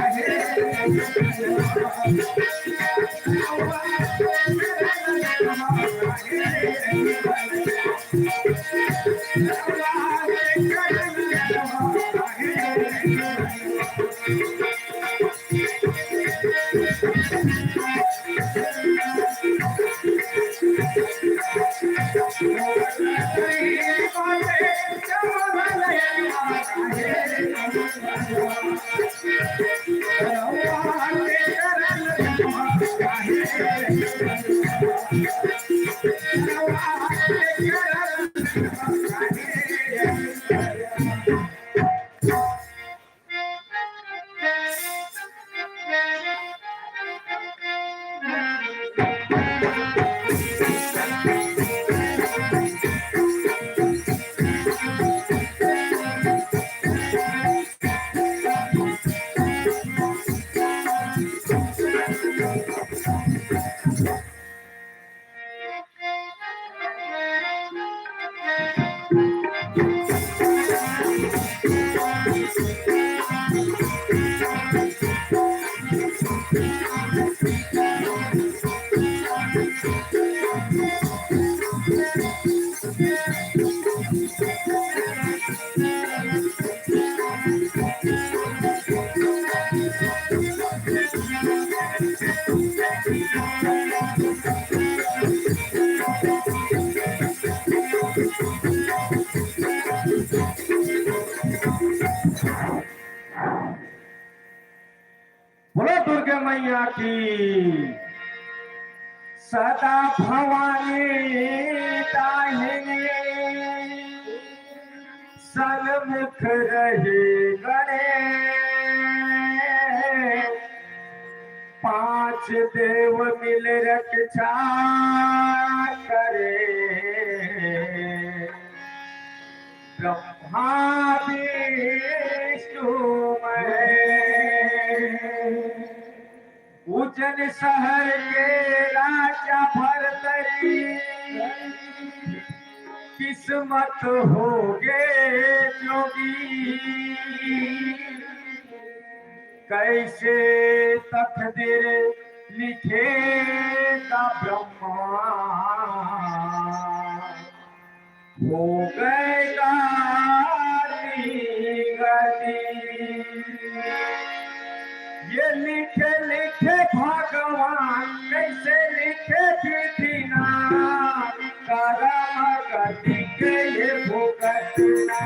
काहे नहीं बनवा। बोलो दुर्गा मैया की। सदा भवानी दाहिनी सन्मुख रहे गणेश। पांच देव मिल रक्षा करे। ब्रह्मा विष्णु महेश। उज्जैन शहर के राजा भरतरी किस्मत हो गे जोगी। कैसे तकदीर लिखेगा ब्रह्मा। हो गए गाली गाली। ये लिखे लिखे भगवान, कैसे लिखे विधिना। करम गति के ये भुगतना।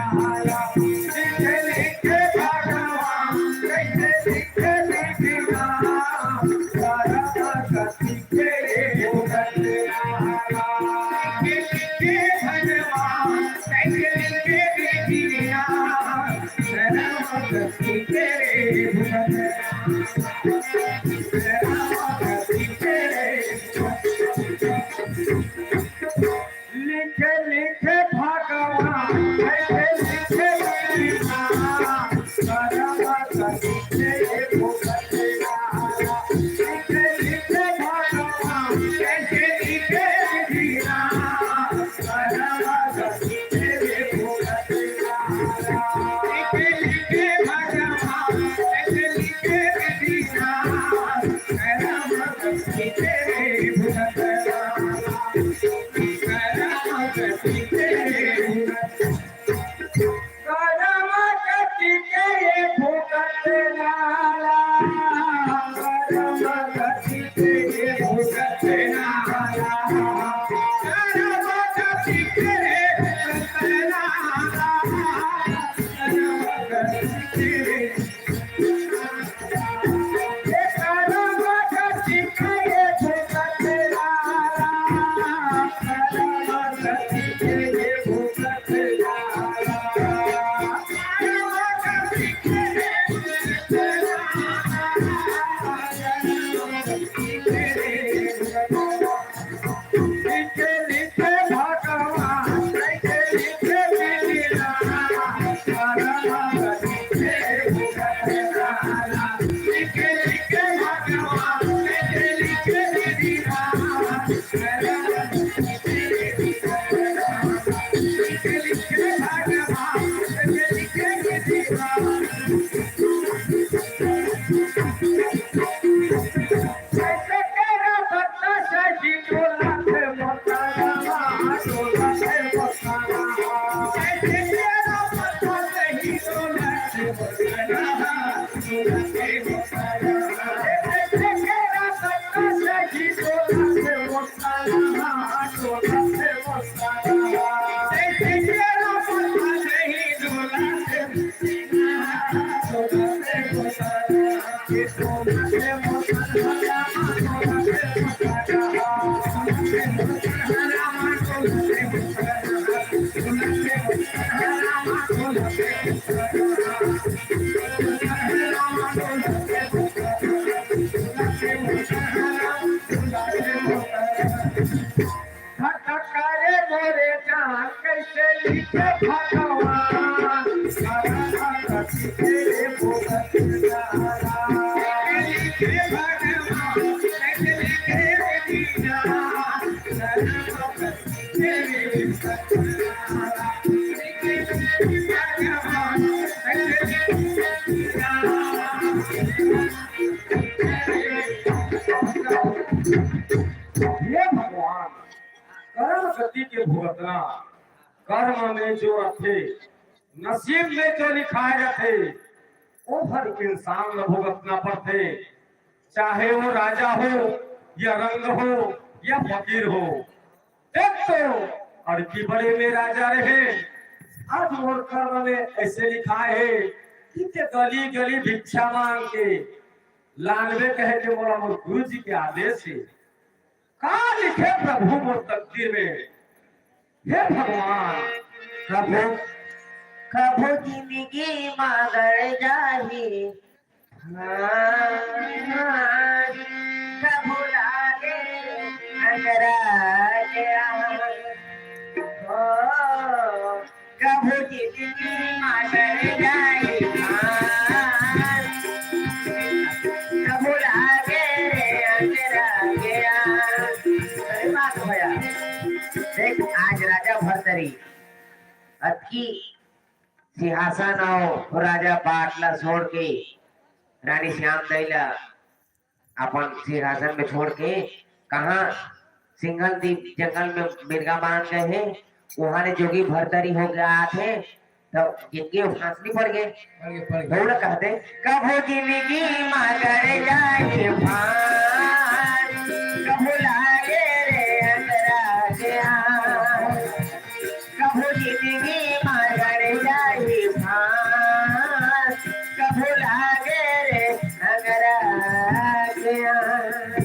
लिखे लिखे भगवान, कैसे लिखे विधिना। करम गति लिखे लिखे भगवान, कैसे लिखे विधिना। करम गति के भुगतना। लिखे लिखे भगवान, कैसे लिखे विधिना। करम गति के भुगतना। लिखे लिखे भगवान, कैसे लिखे विधिना। करम गति के भुगतना। करम गति के भुगतना। करम गति के भुगतना। करम गति के भुगतना। करम गति के धक धक करे मोरे जान, कैसे लिखे भगवान। हे भगवान, करम गति के भुगतना। कर्म में जो रथे, नसीब में जो लिखाय रथे, वो हर इंसान ल भुगतना पड़थे। चाहे वो राजा हो, या रंग हो, या फकीर हो। देख तो, अड़की बड़े में राजा रहे, आज मोर कर्म में ऐसे लिखाय हे कि ते गली गली भिक्षा मांग के लानबे कहे के मोला मोर गुरु जी के आदेश हे। का लिखे प्रभु मोर तकदीर में? हे भगवान, प्रभु, कभू जिंदगी मा गड़ जाही, हाँ, हाँ, कभू लागे अंधरा के आँख। ओ, कभू जिंदगी मा गड़ जाही, हाँ, कभू लागे रे अंधरा के आँख। अरे बात भैया, देख, आज राजा भरतरी अतकी सिंहासन अउ राजा पाट ला छोड़ के, रानी श्याम दाई ला अपन सिंहासन में छोड़ के कहाँ सिंघल दीप जंगल में मिर्गा मारन गए हे, उहाँ ले जोगी भरतरी हो गया आथे, तो जिंदगी में फांस नहीं पड़ गए। पड़ गए, पड़ गए। तो उन्हें कहते, कभू जिंदगी मा गड़ जाए फांस, कभू लागे रे अंधरा के आँख। कभू जिंदगी मा गड़ जाही फांस, कभू लागे रे अंधरा के आँख।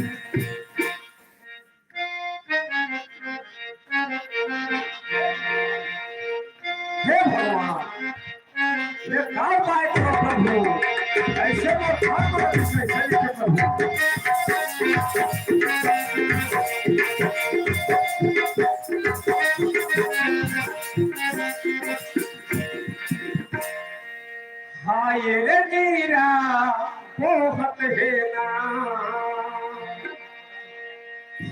हे भगवान, ये का उपाय करो प्रभु? ऐसे में धर्म कैसे लिखे प्रभु? हाय रे नीरा पोहत हे ना,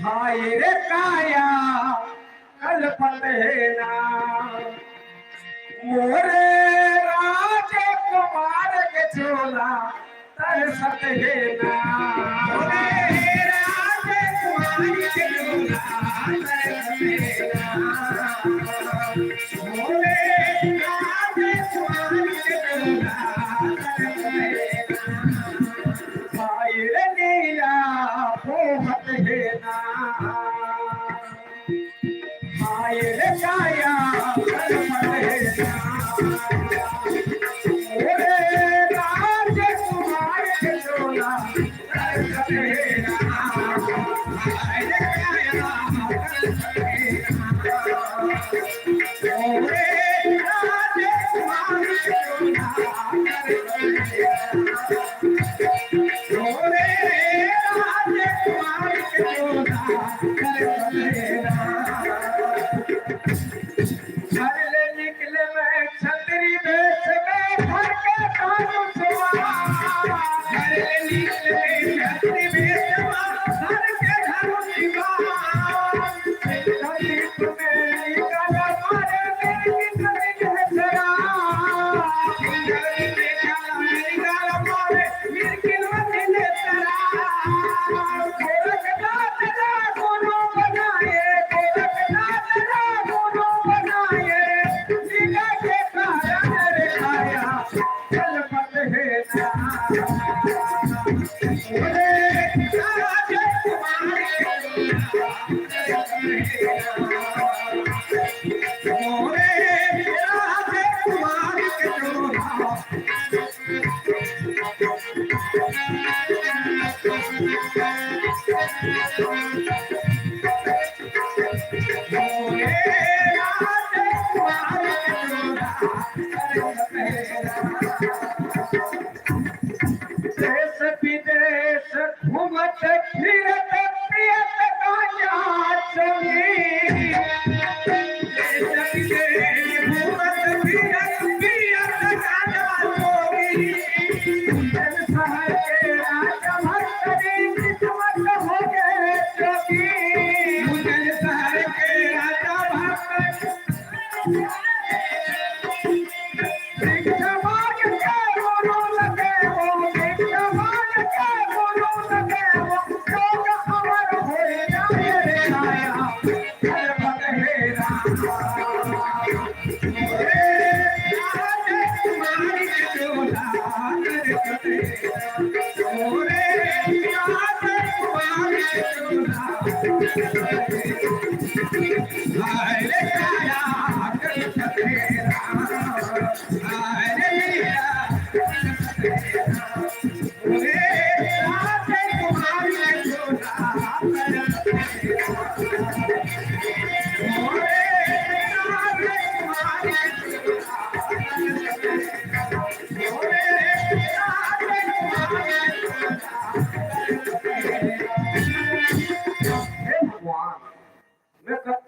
हाय रे काया कलपत हे ना, मोरे राजकुमार के चोला तरसत हे ना। मोरे राजकुमार के चोला तरसत हे ना। मोरे राजकुमार के चोला तरसत हे ना। हाय रे नीला पोहत हे ना। हाय रे काया कलपत हे ना। ओरे राजकुमार के चोला कलपत हे ना। हाय रे काया कलपत हे ना। ओरे राजकुमार के चोला कलपत हे ना। घर ले निकले मैं छतरी वेश में, घर के काम छुआ। घर ले निकले मैं छतरी वेश में, घर के काम छुआ। देश विदेश घूमत फिरत पियत गांजा चोरी। देश विदेश घूमत फिरत पियत गांजा चोरी। उज्जैन शहर के राजा भरतरी किस्मत हो गए जोगी। उज्जैन शहर के राजा भरतरी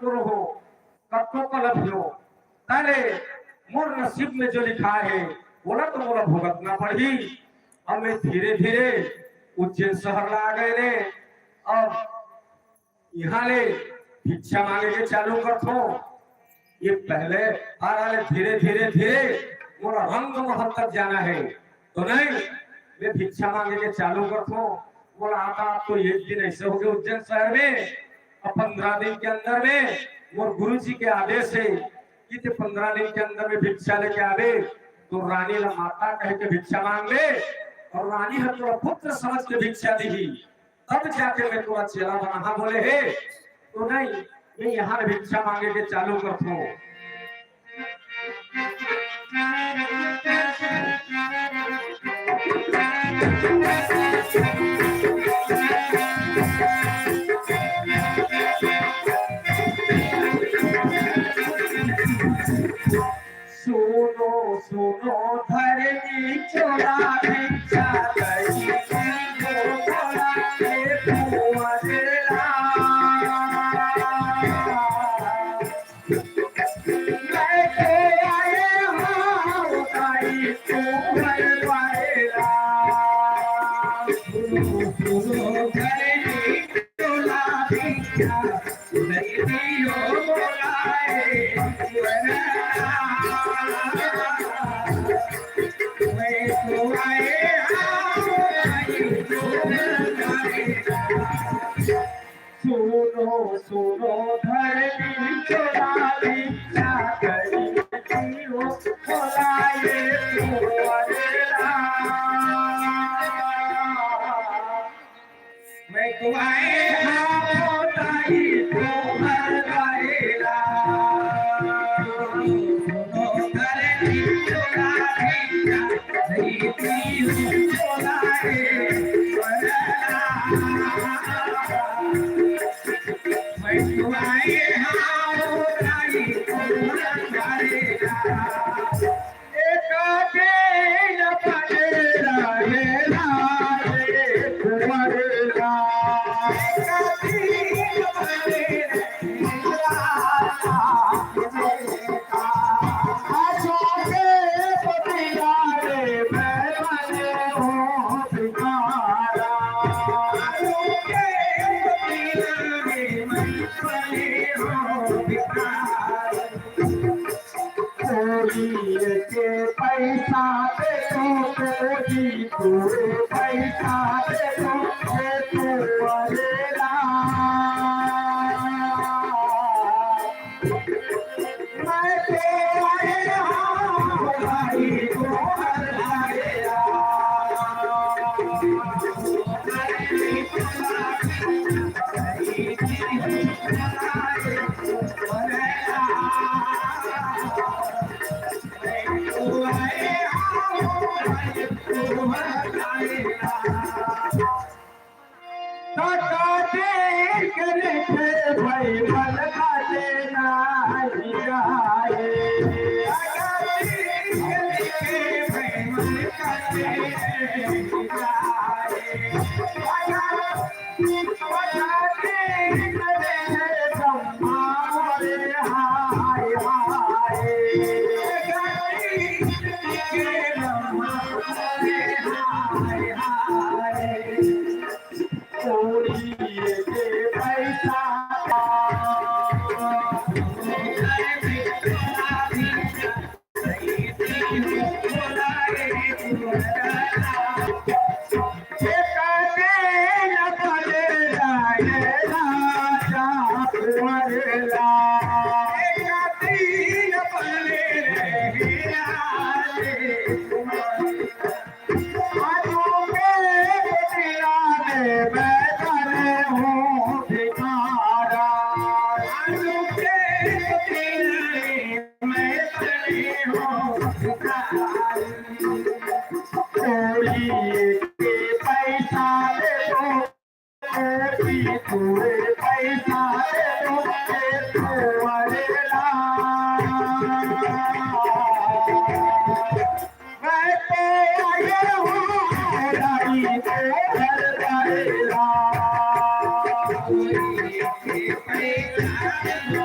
करो हो, कतको कलप हो, तले मोर नसीब में जो लिखा हे, ओला तो मोला भुगतना पड़ही। अब मैं धीरे-धीरे उज्जैन शहर ला आ गए ने। अब इहाँ ले भिक्षा मांगे के चालू करथों। ये पहले आ रहा ले धीरे-धीरे, धीरे मोला रंग महल तक जाना हे। तो नहीं, मैं भिक्षा मांगे के चालू करथों। मोला आता तो एक दिन ऐसे हो गए उज्जैन शहर में, अब पंद्रह दिन के अंदर में मोर गुरु जी के आदेश हे कि ते पंद्रह दिन के अंदर में भिक्षा लेके आबे, तो रानी ला माता कह के भिक्षा मांग ले, और रानी ह तोला पुत्र समझ के भिक्षा दीही, तब जाके मैं तोला चेला बनाहा बोले हे। तो नहीं, मैं यहाँ भिक्षा मांगे के चालू करथों। सुनो, सुनो धरनी चोला, भिक्षा दई दीजो भोला, हे कुंवर राम। मैं तो आए हँव दई कुंवर राम। सुनो, सुनो धरनी चोला, भिक्षा दई दीजो भोला, हे कुंवर राम। मैं तो आए हँव दई कुंवर राम। सुनो, सुनो धरनी चोला, भिक्षा दई दीजो भोला, हे कुंवर राम। मैं तो आए हँव दई कुंवर राम। सुनो धरनी चोला, भिक्षा दई दीजो भोला, हे कुंवर राम। मैं तो आए हँव दई कुंवर राम। एक दिन बने रहे राजे कुंवर राम। एक दिन बने रहे राजा। आजो के पतिला रे मैं बने हूँ भिखारा। आजो के पतिला रे मैं बने हूँ भिखारा। कोरी के पैसा दे दो, कोरी के पैसा दे दो, हे कुंवर राम। मैं तो आए हँव दई कुंवर राम। काका देर करे थे भाई, मन का देना ही जाए। काका देर करे थे भाई, मन का देना ही जाए। काका कोरी के पैसा दे दो, कोरी के पैसा दे दो, हे कुंवर राम। मैं तो आए हूँ रानी को घर करेला। कोरी के पैसा दे दो,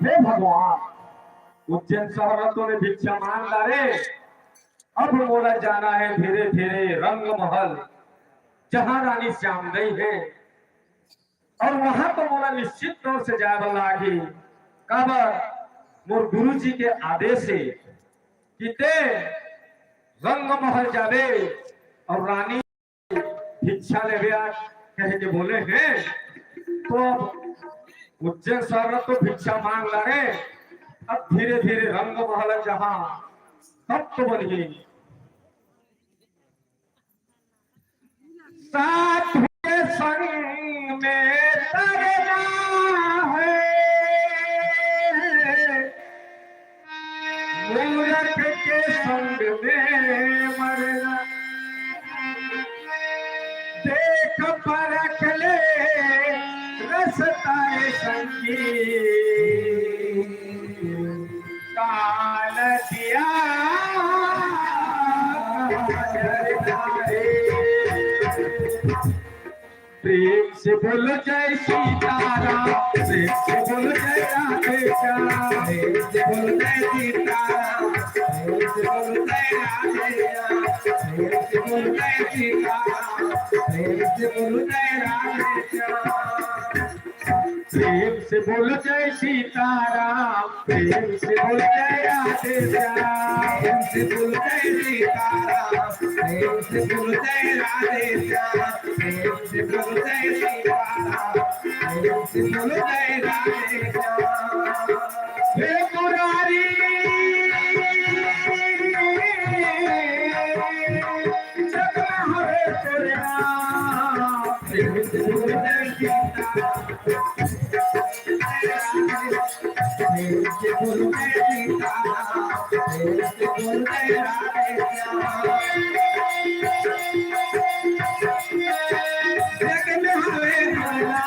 हे भगवान, उज्जैन शहर तो ले भिक्षा मांग डारे। अब मोला जाना हे धीरे धीरे रंग महल, जहाँ रानी श्याम गई हे। अउ वहाँ तो मोला निश्चित तौर से जाए बर लागही, काबर मोर गुरुजी के आदेश हे कि तें रंग महल जाबे अउ रानी भिक्षा लेबे आज कहे के बोले हे। तो अब उज्जैन शहर तो भिक्षा मांग डारे, अब धीरे धीरे रंग महल जहाँ तब तो बनही। साथ के संग में तरना हे, मूरख के संग में मरना। देख परख ले रसता ए संगी, काल दिया। प्रेम से बोलो जय सीताराम, प्रेम से बोलो जय राधे श्याम, प्रेम से बोलो जय सीताराम, प्रेम से बोलो जय राधे श्याम, प्रेम से बोलो जय सीताराम, प्रेम से बोलो जय राधे श्याम। प्रेम से बोलो जय सीताराम, प्रेम से बोलो जय राधे श्याम। प्रेम से बोलो जय सीताराम, प्रेम से बोलो जय राधे श्याम। प्रेम से बोलो जय सीताराम, प्रेम से बोलो जय राधे श्याम। हे मुरारी, जगना हवे तोरे नाम। प्रेम से बोलो जय सीताराम। प्रेम से बोलो जय सीताराम, प्रेम से बोलो जय राधे श्याम। जग में हवे भला,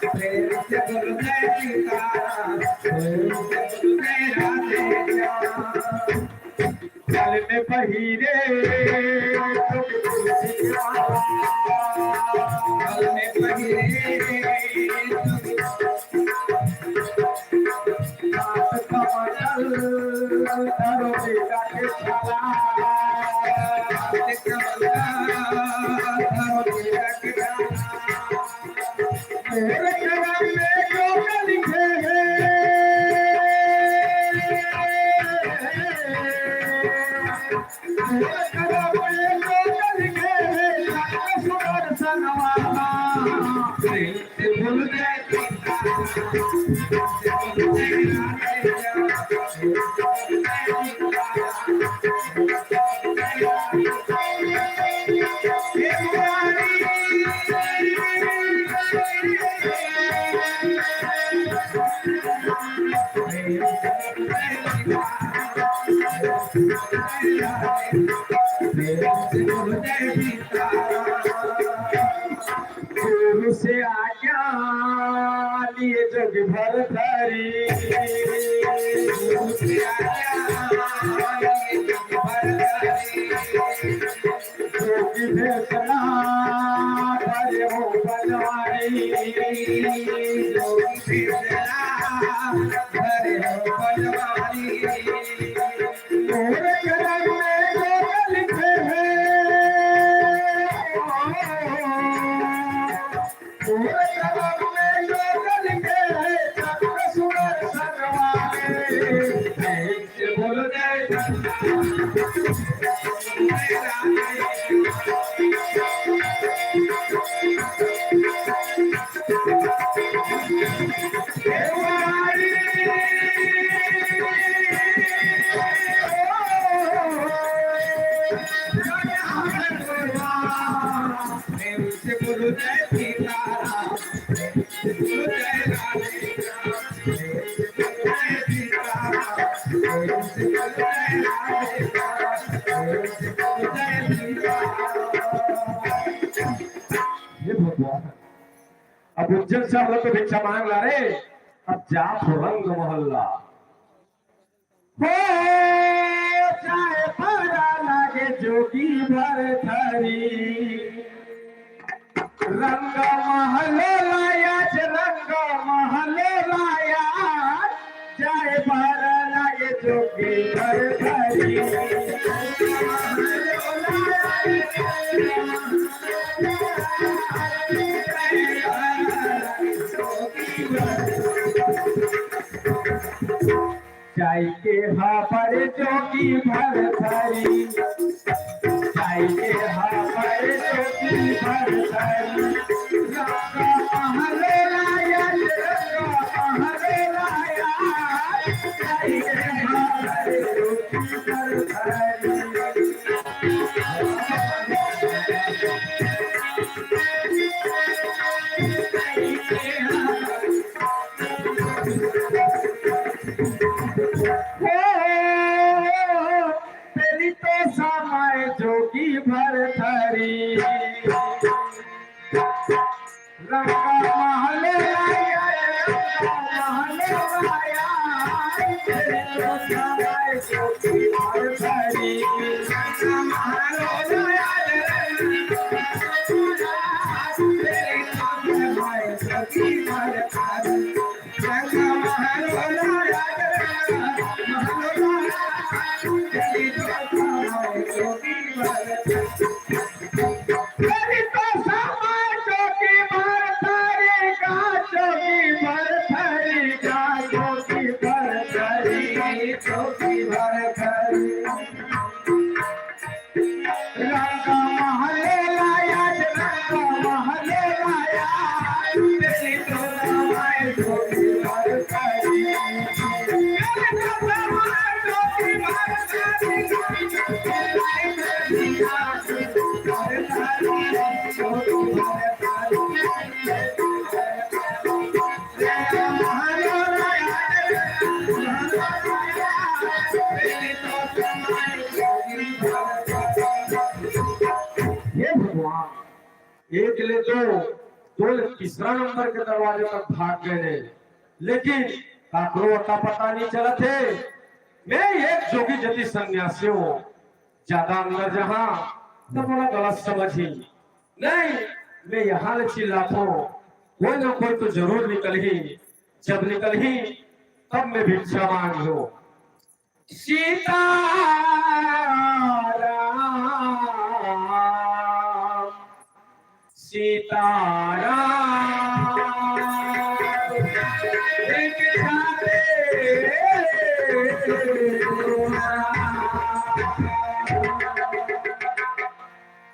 प्रेम से बोलो जय सीताराम, प्रेम से बोलो जय राधे श्याम। गल में पहिरे, गल में पहिरे, गुरु से आज्ञा लिए जोगी भरथरी। जोगी भेषना धरे हो बनवारी। जोगी भेषना धरे हो बनवारी। मोर करम में जो लिखे हे, मोर करम में जो लिखे हे, चक्र सुंदर संगवारी। जय बोलो जय। हे भगवान, अब उज्जैन से हम लोग को भिक्षा मांग ला रे। अब जात हो रंग महल ला। हो जाए बड़ा लागे जोगी भरथरी। रंग महल लाया, रंग महल लाया। जाए बड़ा लागे जोगी भरथरी। जाई के हा पर जोगी भरथरी, जाई के हा पर जोगी भरथरी। रंग महल लाया, रंग महल लाया। जाई के हा पर जोगी भरथरी। ओ, तेरी तो समय जोगी भरथरी। रंग महल लाया, रंग महल लाया। तेरी तो समय जोगी भरथरी। रंग महल लाया, रंग महल लाया। तेरी तो समय जोगी भरथरी। रंग महल लाया, रंग महल लाया, तेरी तो समय जोगी भरथरी। तेरी तो समय जोगी भरथरी। हे भगवान, एक ले दो, दो ले तीसरा नंबर के दरवाजे तक भाग गए हे, लेकिन काकरो अता पता नहीं चलत हे। मैं एक जोगी जति सन्यासी हूँ, ज्यादा अंदर जहाँ तो बड़ा गलत समझ ही। नहीं, मैं यहाँ ले चिल्लात हूँ, कोई ना कोई तो जरूर निकलही। जब निकलही, तब मैं भिक्षा मांगहूँ। सीताराम, सीताराम। एक छाते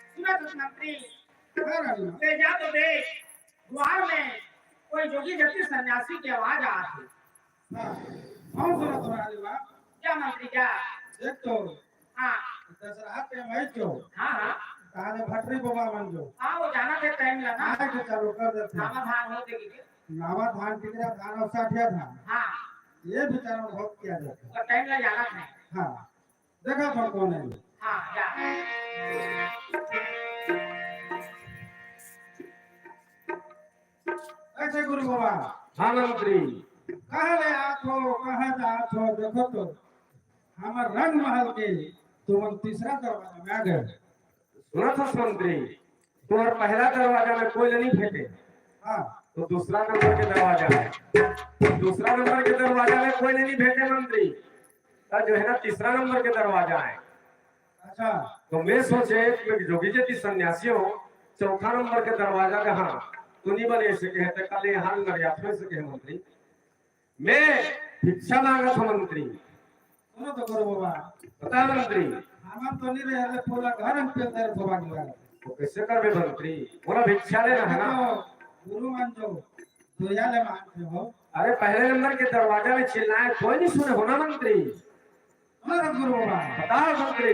सुना तो मंत्री, हाँ, रानी। ले जा तो देख, द्वार में कोई जोगी जति सन्यासी के आवाज आत हे। हाँ, कौन सुना तो रानी बा? जा मंत्री, जा। देख तो। हाँ। दशहरा के मैं जो। हाँ, हाँ। ताने भटरी बाबा मन जो। हाँ, वो जाना थे टाइम लगा। आए के चालू कर देते हैं। नावा धान होते कि के? नावा धान, टिकरा धान और साठिया धान। हाँ। ये भी चारों बहुत किया जाता है। तो टाइम लग जाना था। हाँ। देखा था कौन है? हाँ, जा। अच्छा गुरु बाबा। हाँ मंत्री। कहाँ ले आत हो, कहाँ जात हो, देखो तो। हमर रंग महल के तुमन तीसरा दरवाजा में आ गए। सुना था मंत्री, तुम्हार पहला दरवाजा में कोई नहीं भेटे, हाँ। तो दूसरा नंबर के दरवाजा है, दूसरा नंबर के दरवाजा में कोई नहीं भेटे मंत्री, तो जो है ना तीसरा नंबर के दरवाजा है। अच्छा। तो मैं सोचे कि जोगी जति सन्यासी हो, चौथा नंबर के दरवाजा जहाँ तो नहीं बने सके है, तो कल यहाँ नरियात हो सके है मंत्री। मैं भिक्षा मांगत हूँ मंत्री। सुनो तो गुरु बाबा। बता मंत्री। हमन तो नहीं रहे, अरे पूरा घर हम पे दर्द होवा गया। तो कैसे करबे मंत्री? बोला भिक्षा लेना है ना। तो गुरु मान जो, दुइया ले मांगते हो। अरे पहले नंबर के दरवाजा में चिल्लाए, कोई नहीं सुने हो ना मंत्री। हाँ, गुरु बाबा। बताओ, मंत्री।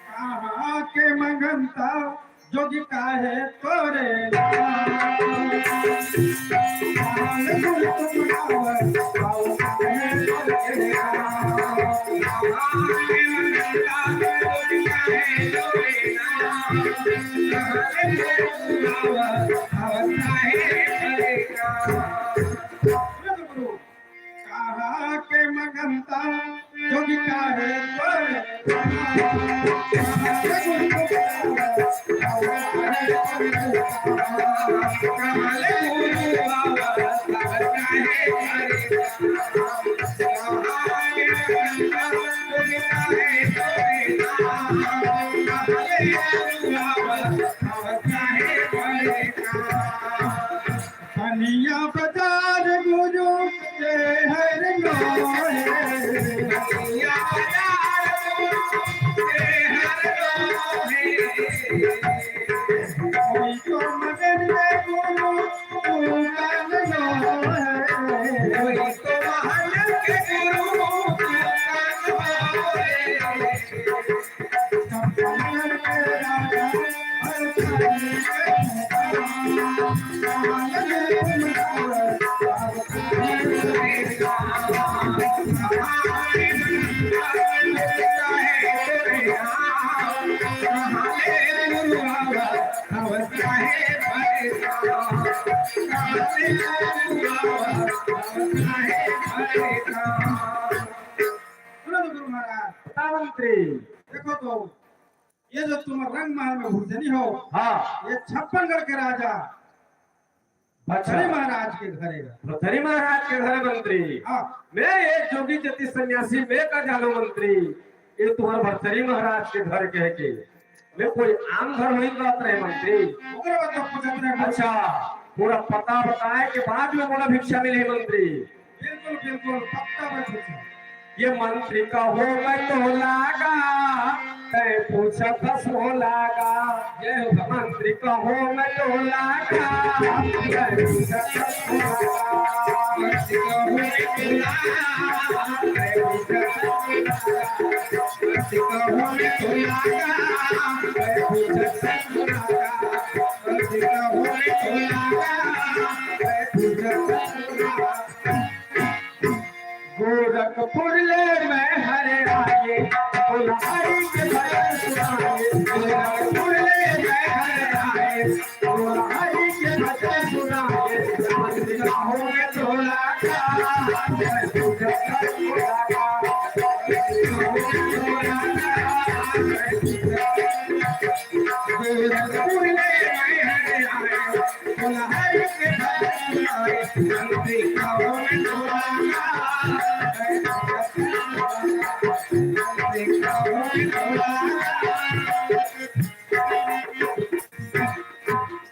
कहाँ के मंगंता जोगी काहे तोरे नाम। कहाँ के मंगंता जोगी काहे तोरे। बनिया बाजार गुरु के हर लोहे। बनिया बाजार गुरु के हर लोहे। कोई तो मगन में गुरु तू कान लोहे। कोई तो महल के गुरु तू कान लोहे। सुनो तो गुरु महाराज। बता मंत्री। देखो तो, ये जो तुम रंग महल में घुसनी हो, हाँ। ये छप्पनगढ़ के राजा अच्छा। भरथरी महाराज के घर है। भरथरी महाराज के घर है मंत्री। हाँ। मैं एक जोगी जति सन्यासी, मैं का जानो मंत्री, ये तुम्हारे भरथरी महाराज के घर कह के। मैं कोई आम घर नहीं बात रहे मंत्री। ओकरे बाद तो पूछत रहे। अच्छा, पूरा पता बताए के बाद में मोला भिक्षा मिले मंत्री। बिल्कुल, बिल्कुल, पक्का बात है। ये मंत्री कहो मैं तो लागा, तै पूछत हस हो लागा। जय हो। मंत्री कहो मैं तो लागा, तै पूछत हस हो लागा। मंत्री कहो मैं तो लागा, तै पूछत हस हो लागा। मंत्री कहो मैं तो लागा, तै पूछत हस हो लागा। मंत्री कहो मैं तो लागा, तै पूछत हस हो लागा। गोरखपुर ले मैं हरे आए, बोला हरि के भजन सुनाए। गोरखपुर ले मैं हरे आए, बोला हरि के भजन सुनाए।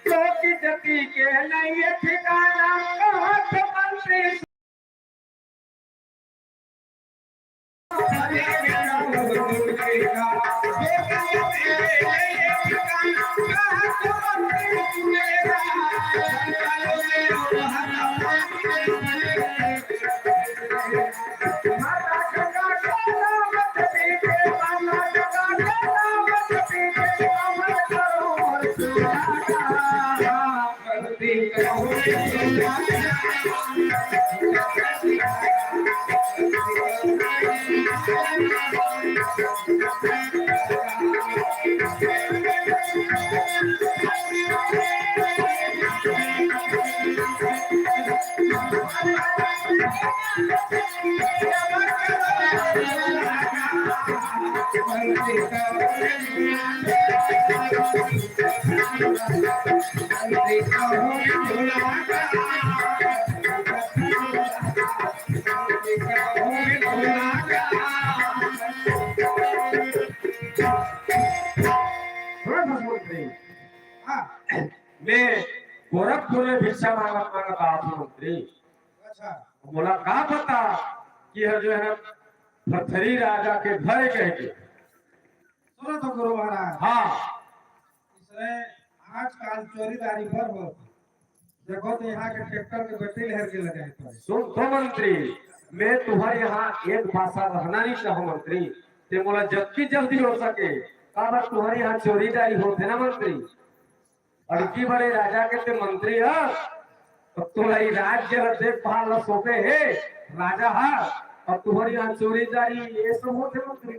तो की जति के नहीं ठिकाना, कहत मंत्री। मैं गोरखपुर में भिक्षा मांगत मांगत आवत हूँ मंत्री। अच्छा। मोला का पता कि हर जो है ना, भरथरी राजा के घर कह के। सुनो तो गुरु महाराज। हाँ। इसने आजकल चोरीदारी पर हो। देखो तो यहाँ के ट्रैक्टर के बैटरी लहर के लगे हैं। सुन तो मंत्री, मैं तुम्हारे यहाँ एक भाषा रहना नहीं चाहूँ मंत्री। ते मोला जबकि जल्दी हो सके, काबर तुम्हारे यहाँ चोरीदारी होथे ना मंत्री। अड़की बड़े राजा के ते मंत्री ह, अब तोला ई राज्य ल देखभाल ल सौंपे हे राजा ह, अब तुम्हारे यहाँ चोरीदारी ये सब होथे मंत्री।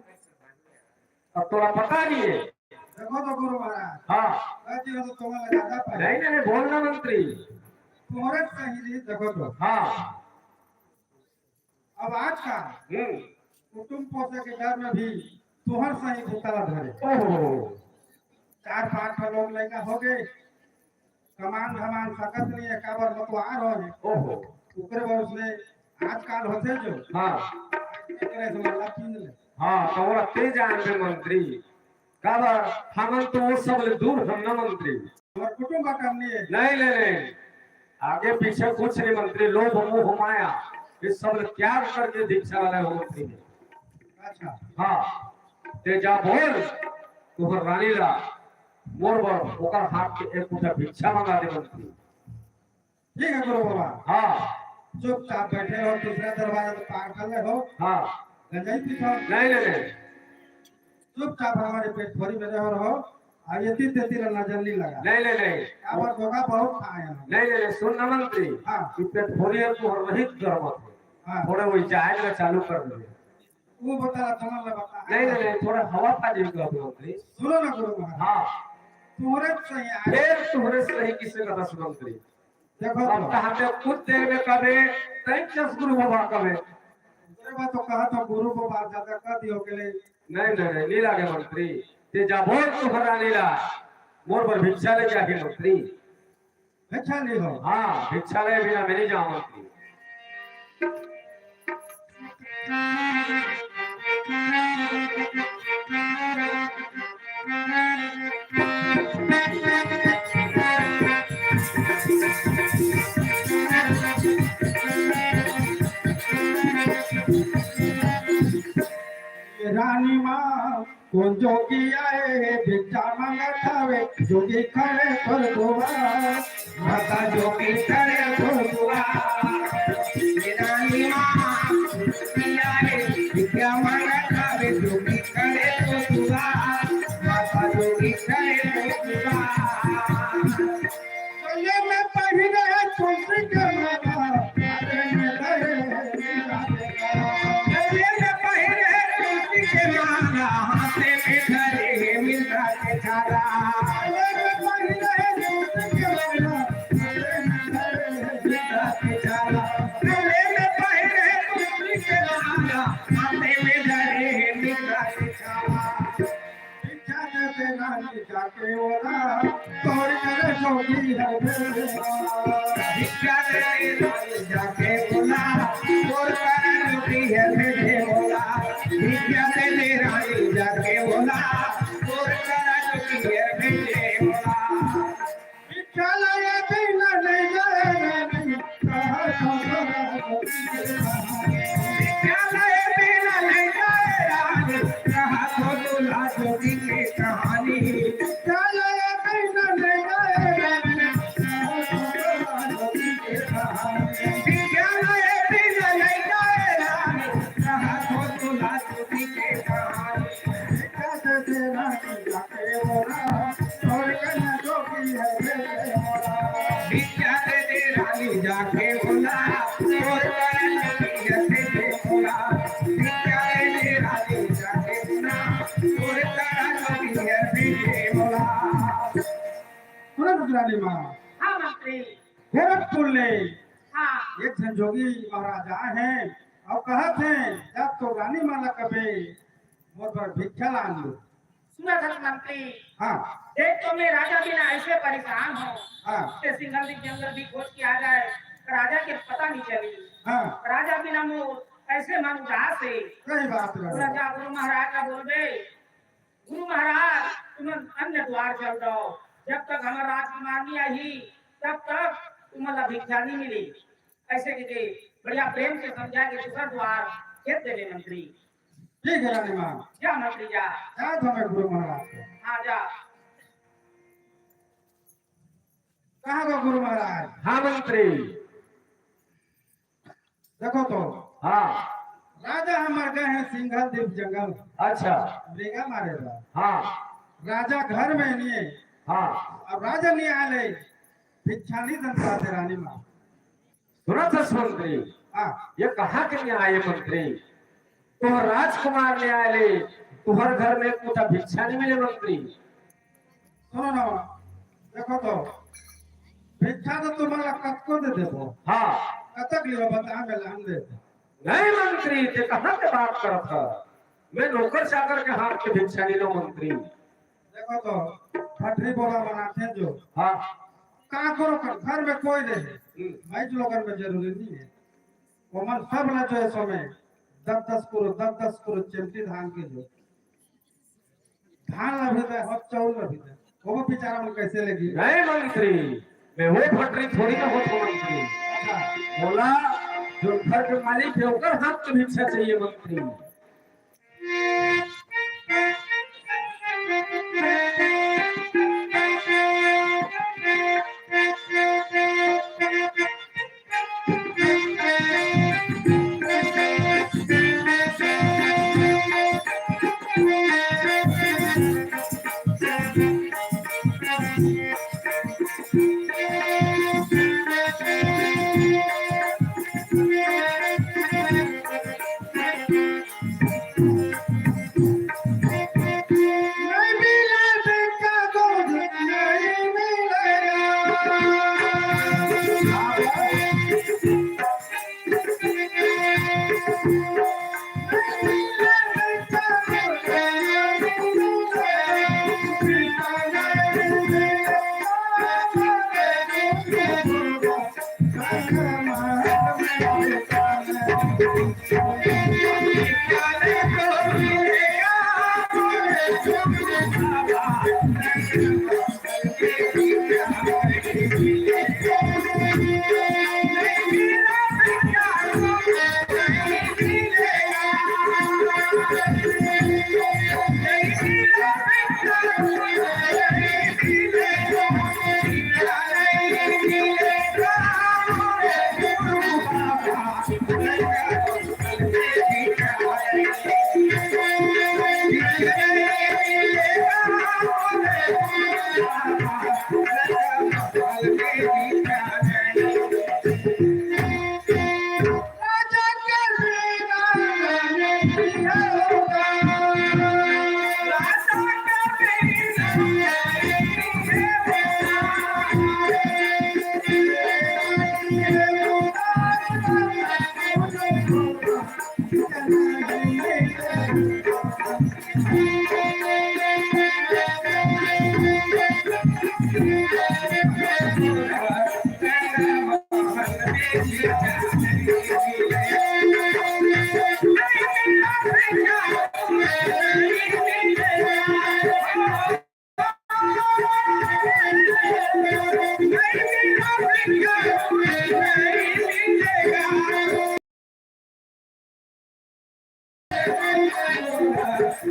अब तोला पता नहीं है। देखो तो गुरु महाराज। हाँ। कहती हो तो तुम्हारा ज्यादा पाए। नहीं, नहीं, नहीं, बोलना मंत्री। तुम्हारे सही जी, देखो तो। हाँ। अब आज का हम्म। कुटुम पोसे के घर में भी तुहर सही भूतला धरे। ओहो। चार पांच ठो लोग लइका हो गए, कमान धमान सकत नहीं है, काबर मतवार हो है। ओहो। ओकरे बर उसने आजकल होथे जो। हाँ। एकरे से मतलब पीन ले। हाँ, तो ओला ते जान दे मंत्री। काबर हमन तो वो सब ले दूर हन ना मंत्री। हमर कुटुम का काम नहीं है। नहीं, नहीं, नहीं। आगे पीछे कुछ नहीं मंत्री, लोभ मोह माया, ये सब ले त्याग करके दीक्षा वाले हो मंत्री। अच्छा। हाँ, ते जा बोल, तुहर रानी ला, मोर बर, ओकर हाथ के एक मुट्ठा भिक्षा मंगा दे मंत्री। ठीक है गुरु बाबा। हाँ। चुपचाप बैठे रहो, दूसरा दरवाजा तो पार कर ले हो। हाँ। गंजाई पी खाओ। नहीं, नहीं, नहीं। चुपचाप हमारे पेट भरी में रहो, रहो। और ये तीन तेती नजर नहीं लगा। नहीं, नहीं, नहीं। काबर धोखा बहुत खाए हैं। नहीं, नहीं, नहीं, सुन ना मंत्री। हाँ। ये पेट भरी है, तू हर रहित गर्मत है। हाँ। थोड़े वही जाए ना चालू कर दे। वो बता रहा, तुम्हारा बता। नहीं, नहीं, नहीं, थोड़ा हवा खा लीजिए गुरु मंत्री। सुनो ना गुरु महाराज। हाँ। तुम्हारे सही आए। फिर तुम्हारे सही किसे का दस मंत्री? देखो अब तो। कहा तो कुछ देर में कबे, तैं चस गुरु बाबा कबे। अरे बा तो कहा तो गुरु बाबा ज्यादा कर दियो के लिए। नहीं, नहीं, नहीं, नहीं लागे मंत्री। ते जा बोल तुहर रानी ला। मोर बर भिक्षा ले जाके मंत्री। भिक्षा नहीं हो। हाँ, भिक्षा ले बिना मैं नहीं जाऊँ मंत्री। रानी माँ, कोन जोगी आए हे, भिक्षा मांगत हवे, जोगी खड़े तोर दुआर। माता जोगी खड़े तोर दुआर। रानी माँ, जोगी आए, भिक्षा मांगत हवे, जोगी खड़े तोर दुआर। माता जोगी खड़े तोर दुआर। गले में पहिरे है तुलसी के माला, हाथे में धरे है मीरा के माला। गले में पहिरे है तुलसी के माला, हाथे में धरे है मीरा के माला। गले में पहिरे है तुलसी के माला, हाथे में धरे जाके बोला, तोर कर जोगी है भेजे मोला। भिक्षा दे रानी जाके बोला, तोर कर जोगी है भेजे मोला। भिक्षा दे रानी जाके बोला, तोर कर जोगी है भेजे मोला। भिक्षा लाए बिना नहीं जाए रानी, कहा तो भिक्षा लाए बिना नहीं जाए रानी, कहा तो दूल्हा जोगी की कहानी। भिक्षा लाए बिना नहीं जाए रानी, कहा तो दूल्हा जोगी की कहानी। भिक्षा लाए बिना नहीं जाए रानी, कहा तो दूल्हा जोगी की कहानी। भिक्षा दे दे रानी जाके बोला, तोर कन्या जोगी है भेजे मोला। भिक्षा दे दे रानी जाके बोला, तोर कन्या जोगी है भेजे मोला। भिक्षा दे दे रानी जाके बोला, तोर कन्या जोगी है भेजे मोला। सुनत हस रानी माँ, हाँ मंत्री। गोरखपुर ले हाँ। एक झन जोगी महाराज आए हे अउ कहत हे, जब तो रानी माँ ला कबे मोर बर भिक्षा लान दो। सुनत हस मंत्री। हाँ। देख तो मैं राजा बिना ऐसे परेशान हूँ। हाँ। कि सिंघलदीप जंगल भी खोज के आ जाए, राजा के पता नहीं चली। हाँ। राजा बिना मोर ऐसे मन उदास हे। सही बात है। राजा गुरु महाराज ला बोलबे, गुरु महाराज, तुमन अन्य द्वार चल जाओ, जब तक हमर राजकुमार नहीं आही, तब तक तुमन ला भिक्षा नहीं मिली। ऐसे कहिके बढ़िया प्रेम से समझा के दूसर द्वार खेद देबे मंत्री। ठीक है रानी माँ। जा मंत्री जा। जा तो मैं गुरु महाराज के। हाँ जा। कहाँ गो गुरु महाराज? हाँ मंत्री। देखो तो। हाँ। राजा हमर गए हे सिंघलदीप जंगल। अच्छा। मृगा मारे बर। हाँ। राजा घर में नहीं हे। हाँ। अब राजा नहीं आले, भिक्षा नहीं दन पाते रानी माँ। सुनत हस मंत्री? हाँ। ये कहाँ के न्याय हे मंत्री? तोहर राजकुमार नहीं आले, तोहर घर में कुछ भिक्षा नहीं मिले मंत्री। सुनो ना, देखो तो, भिक्षा तो तुमन ला कतको दे देबो। हाँ। कतक लेबो बता, मैं लान दे। नहीं मंत्री, ते कहाँ के बात करत ह? मैं नौकर चाकर के हाथ के भिक्षा नहीं लो मंत्री। देखो तो, भटरी बोरा बनाथे जो। हाँ। का करो कर, घर में कोई नहीं हे। हम्म। भाई जो लोगन में जरूरी नहीं हे। ओमन सब ला जो हे समय दस दस किलो, दस दस किलो चेमटी धान के जो धान ला भी दे, हो चाउर ला भी दे। वो बेचारा मन कैसे लेगी? नहीं मंत्री, मैं वो भटरी थोड़ी ना होत हूँ मंत्री। अच्छा। बोला, जो घर के मालिक हे, ओकर हाथ के भिक्षा चाहिए मंत्री। ओकरे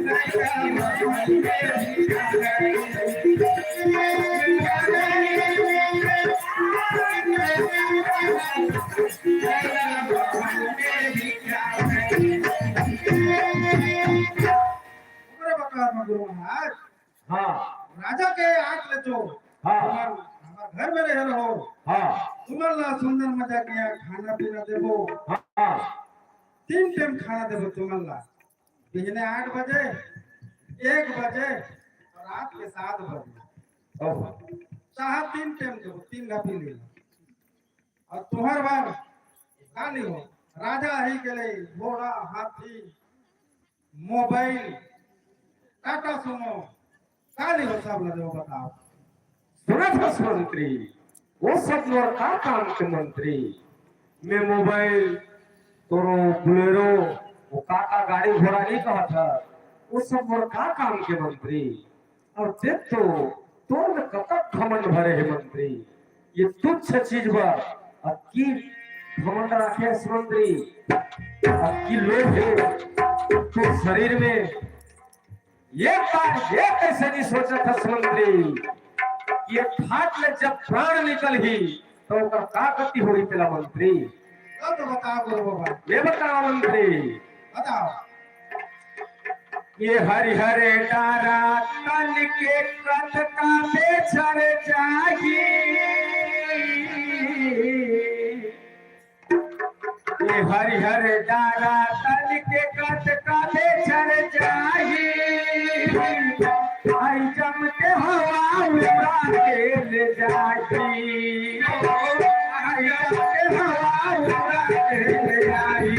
बकार म गुरु महाराज, हाँ। राजा के आंख ले जो हाँ। हमर, हमर घर में रहे रहो। हाँ। तुमन ला सुंदर मजा के यहाँ खाना पीना देबो। हाँ। तीन टाइम खाना देबो तुमन ला। बिहने आठ बजे, एक बजे, रात के सात बजे। ओह। चाहे तीन टाइम देबो, तीन घा पी लेबो। अउ तुंहर बर का लेहूं? राजा ही के ले घोड़ा, हाथी, मोबाइल, टाटा सुमो, का लेहूं सब ला देबो बताओ। सुनत हस मंत्री, वो सब मोर का काम के मंत्री? मैं मोबाइल, तोरो बुलेरो, वो का का गाड़ी घोड़ा नहीं कहत हस, वो सब मोर का काम के मंत्री? अउ देख तो, तोर में कतक घमंड भरे हे मंत्री। ये तुच्छ चीज बर अतकी घमंड राखे हस मंत्री, अतकी लोभ हे तोर शरीर में। ये बात ये कैसे नहीं सोचत हस मंत्री? ये फाट ले जब प्राण निकलही, तो ओकर का गति होही तेला मंत्री? अब तो बताओ गुरु बाबा। ये बताओ मंत्री। बताओ। ये हरिहर डारा तन के कत का बेचर जाही। ये हरिहर डारा तन के कत का बेचर जाही। आई जम के हवा उड़ा के ले जाही। आई जम के हवा उड़ा के ले जाही।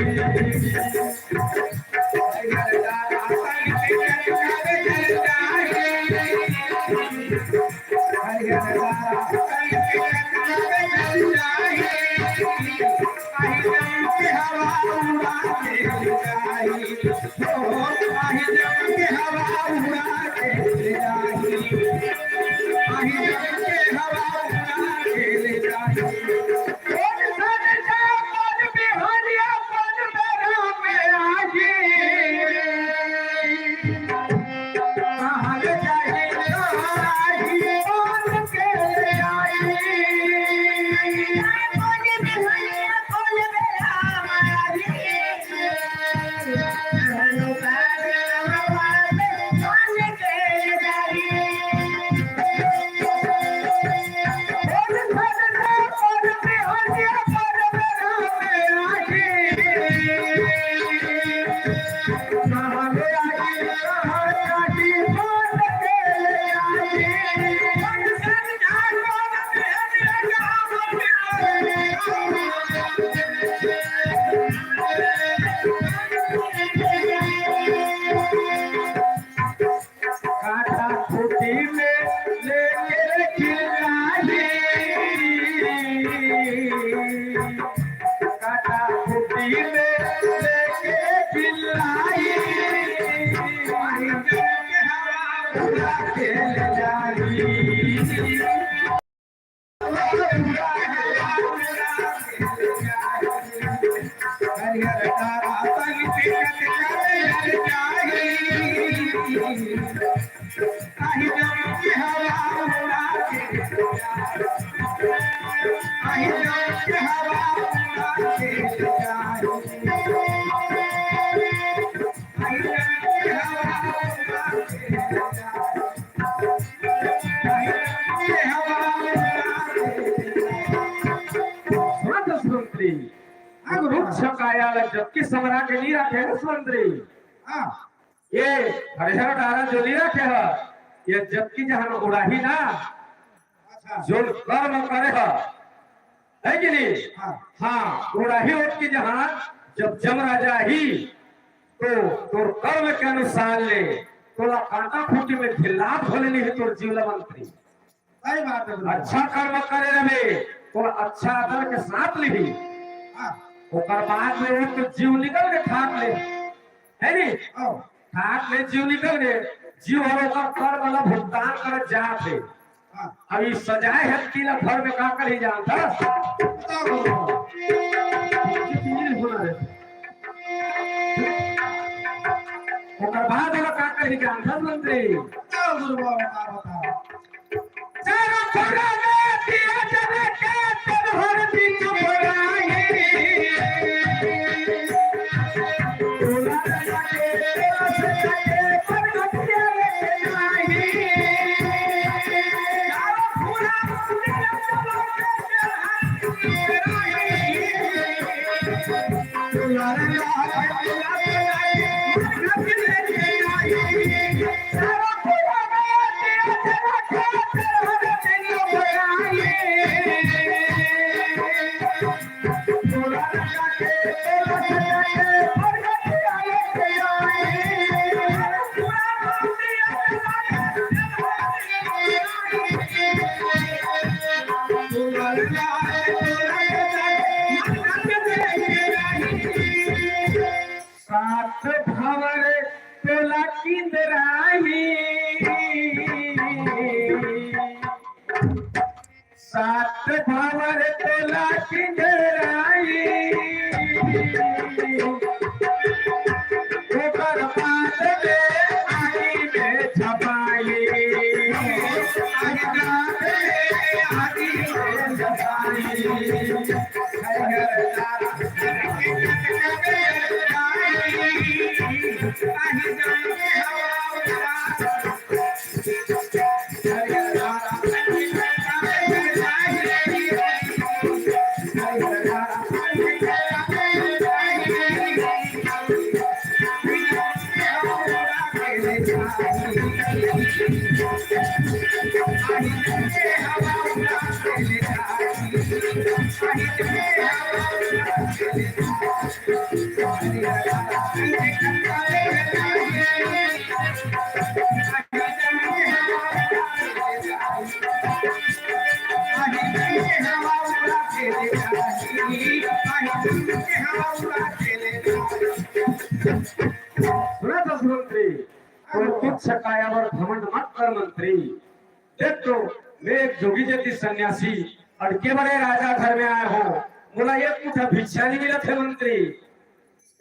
काटा खूंटी में लेके चिल्लाई, काटा खूंटी में लेके चिल्लाई, उड़ा के ले जाई। सुनत हस मंत्री, हाँ, गुरु। रुख काया ल जतकी संघरा के नी राखे हस मंत्री। हाँ। ये हरिहर डारा जो नी राखे ह, ये जतकी जहन उड़ाही ना, अच्छा। जो कर्म करे ह, है कि नहीं? हाँ। हाँ, उड़ाही ओतकी जहन जब जमराज आही, तो तोर कर्म के अनुसार ले तोला कांटा खूंटी में ढिल्ला भले नहीं तोर जीव ल मंत्री। सही बात है गुरु। अच्छा कर्म करे रहे, तोला अच्छा आदर के साथ लिही। हाँ। ओकर बाद में वो तो जीव निकल के ठाट ले, है नी? हाँ। ठाट ले जीव निकल के, जीव हर ओकर कर्म ला भुगतान करत जात हे। हाँ। अब ई सजाए हत्ती ला घर में का करही जानत हस? बताओ गुरु। कितनी होना है? ओकर बाद ओला का जानथस मंत्री? का गुरु बाबा का बताओ? चारों खुला में दिया जले के तब हर बीच बुलाए। सात भंवर तोला किंदराही, सात भंवर तोला किंदराही। ओकर बाद में आगी में झपाई, आगी में झपाई। सुनत हस मंत्री, तोर तुच्छ काया बर घमंड मत कर मंत्री। देख तो, मैं एक जोगी जति सन्यासी, अड़के बड़े राजा घर में आए हों, मोला एक मुठा भिक्षा नहीं मिलत हे मंत्री।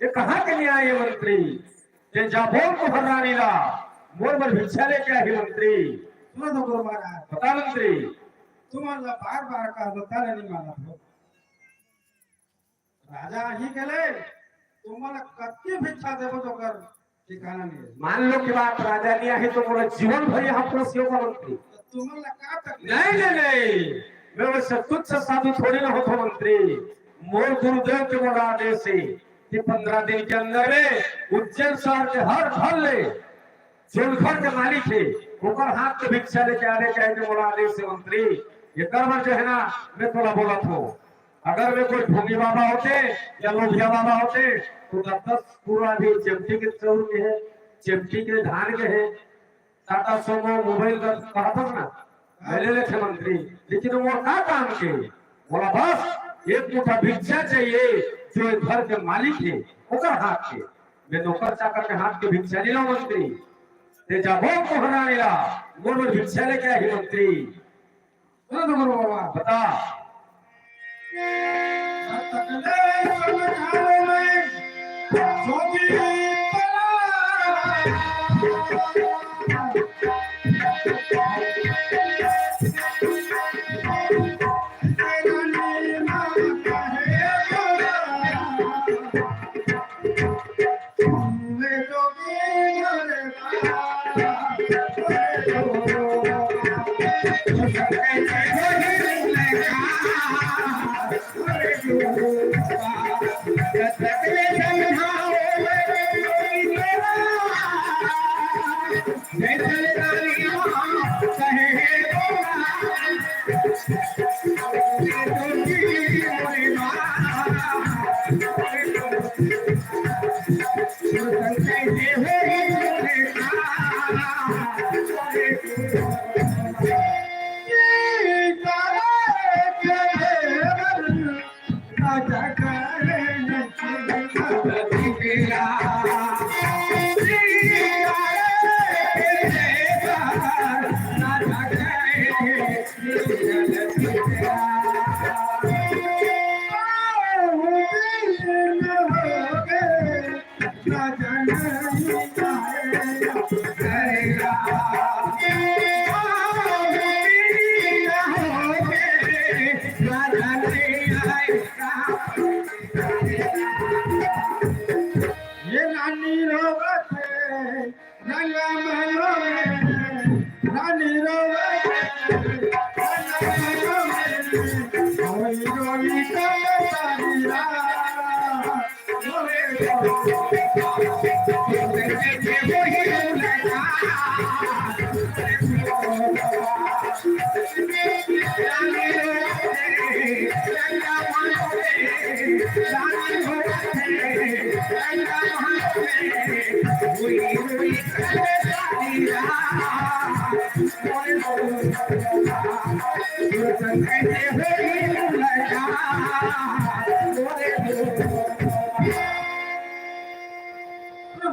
ये कहाँ के न्याय हे मंत्री? ते जा बोल तुँहर रानी ला, मोर बर भिक्षा लेके आही मंत्री। सुनो तो गुरु महाराज। बता मंत्री। तुमन ला बार बार कहा तो तले नहीं मानत हो। राजा आही के ले, तुमन ला कतकी भिक्षा देबो तो कर ठिकाना नहीं हे। मान लो कि बात राजा नहीं आही तो मोला जीवन भर यहाँ पोसियो का मंत्री। तो तुमन ला का तकलीफ? नहीं, नहीं, नहीं। मैं वैसे तुच्छ साधु थोड़ी ना होथों मंत्री। मोर गुरुदेव के मोला आदेश हे कि पंद्रह दिन के अंदर में उज्जैन शहर के हर घर ले जोन घर के मालिक हे, ओकर हाथ के भिक्षा लेके आने के, के मोला आदेश हे मंत्री। एकर बर जो हे ना, मैं तोला बोलत हों, अगर मैं कोई ढोंगी बाबा होते या लोभिया बाबा होते, तो दस दस पूरा भी चेमटी के चाउर के हे, चेमटी के धान के हे, टाटा सोमो मोबाइल का कहत हस ना, मैं ले लेथे मंत्री, लेकिन वो मोर का काम के? मोला बस एक मुठा भिक्षा चाहिए, जो ये घर के मालिक हे, ओकर हाथ के। मैं नौकर चाकर के हाथ के भिक्षा नहीं लूँ मंत्री। ते जाबो कोहना ला, मोर बर भिक्षा लेके आही मंत्री। सुनो तो गुरु बाबा। बता।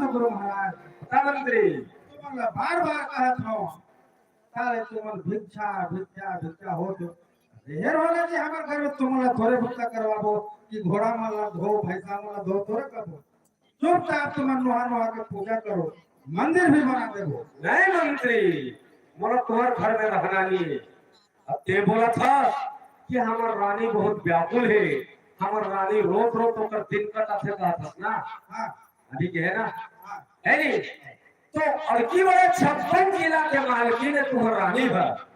गुरु महाराज, बता मंत्री। तुमन ला बार बार कहत हव, साले तुमन भिक्षा, भिक्षा, भिक्षा होत हो। रेहर वाला जी, हमर घर में तुमन ला थोरे भुक्ता करवाबो कि घोड़ा मन ला धो, भैंसा मन ला धो, थोरे करबो। चुपचाप तुमन नोहा नोहा के पूजा करो, मंदिर भी बना देबो। नहीं मंत्री, मोला तुहर घर में रहना नहीं है। अब ते बोलत हस कि हमर रानी बहुत व्याकुल हे, हमर रानी रोत रोत ओकर दिन कटत हे कहत हस ना? हाँ। अभी के हे ना? हाँ। है नी? तो अड़की बड़े छप्पन जिला के मालकिन हे तुहर रानी भर,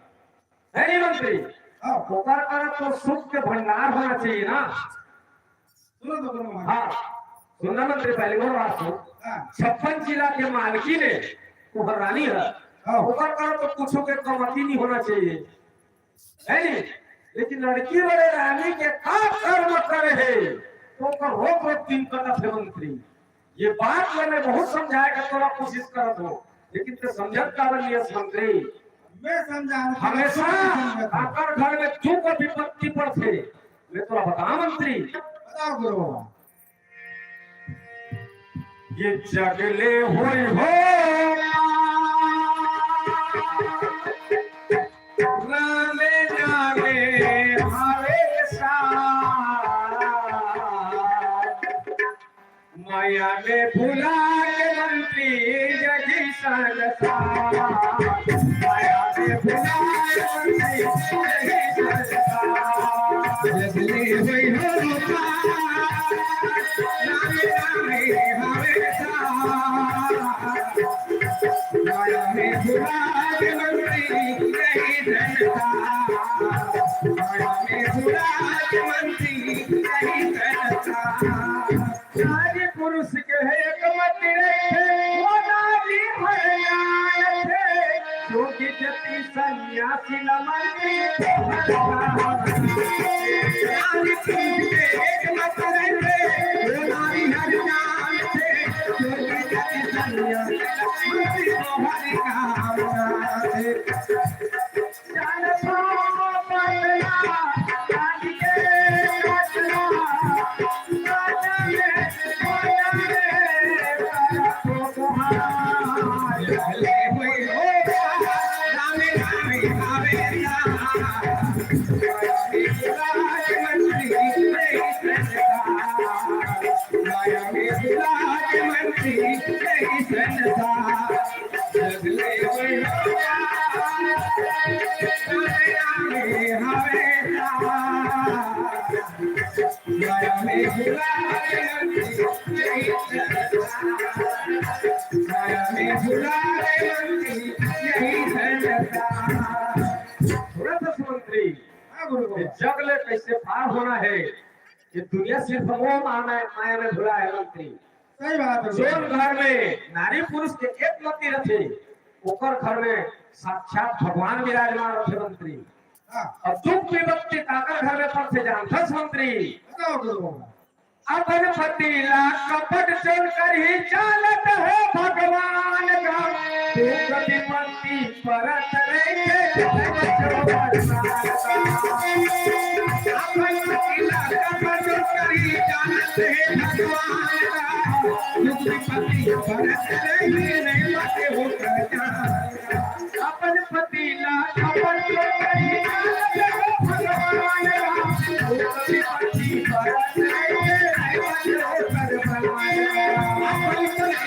है नी मंत्री? हाँ। ओकर करा तो सुख के भंडार होना चाहिए ना? सुनो तो गुरु महाराज। हाँ, सुनना मंत्री, पहली बार बात सुन। हाँ। छप्पन जिला के मालकिन हे तुहर रानी भर। हाँ। ओकर करा तो कुछो के कमती नहीं होना चाहिए। है नी? लेकिन लड़की बड़े रानी के का कर्म करे हे, तो ओकर रोज रोज दिन कटत हे मंत्री। ये बात मैंने बहुत समझाए के तोला कोशिश करत हव, लेकिन ते समझत काबर नहीं हस मंत्री? मैं समझा, हमेशा काकर घर में दुख विपत्ति पड़थे। मैं तोला बता मंत्री। बताओ गुरु बाबा। ये जगले होई हो रामे जाने हमेशा। माया में भुला के मंत्री जगी संसार। माया में भुला के मंत्री जगी संसार। जगले होई हो रूपा, नामे नामे हमेशा। माया में भुला के मंत्री जगी संसार। माया में भुला के मंत्री जगी संसार। नारी पुरुष के एक मति रहिथे, वो नारी हर न्याय थे। जोगी जति सन्यासी न मंत्री। नारी पुरुष के एक मति रहिथे, वो नारी हर न्याय थे। जोगी जति सन्यासी न मंत्री, वो हरि नाम थे। मंत्री, हाँ गुरु बाबा। जग ले कैसे पार होना है, ये दुनिया सिर्फ मोह माया, माया में भुला है मंत्री। सही बात है। जोन घर में नारी पुरुष के एक मति रथे, ओकर घर में साक्षात भगवान विराजमान रथे मंत्री। हाँ। अब दुख विपत्ति काकर घर में पड़थे जानथस मंत्री? बताओ गुरु बाबा। अपन पति ला कपट जोन करही जानत हे भगवान का, दुख विपत्ति परत रहिथे। अपन पति ला कपट जोन करही जानत हे भगवान का, दुख विपत्ति परत रहिथे, नहीं बाटे हो करता। अपन पति ला अपन पति भगवान ला, अपन पति परत रहिथे, अपन पति ला अपन पति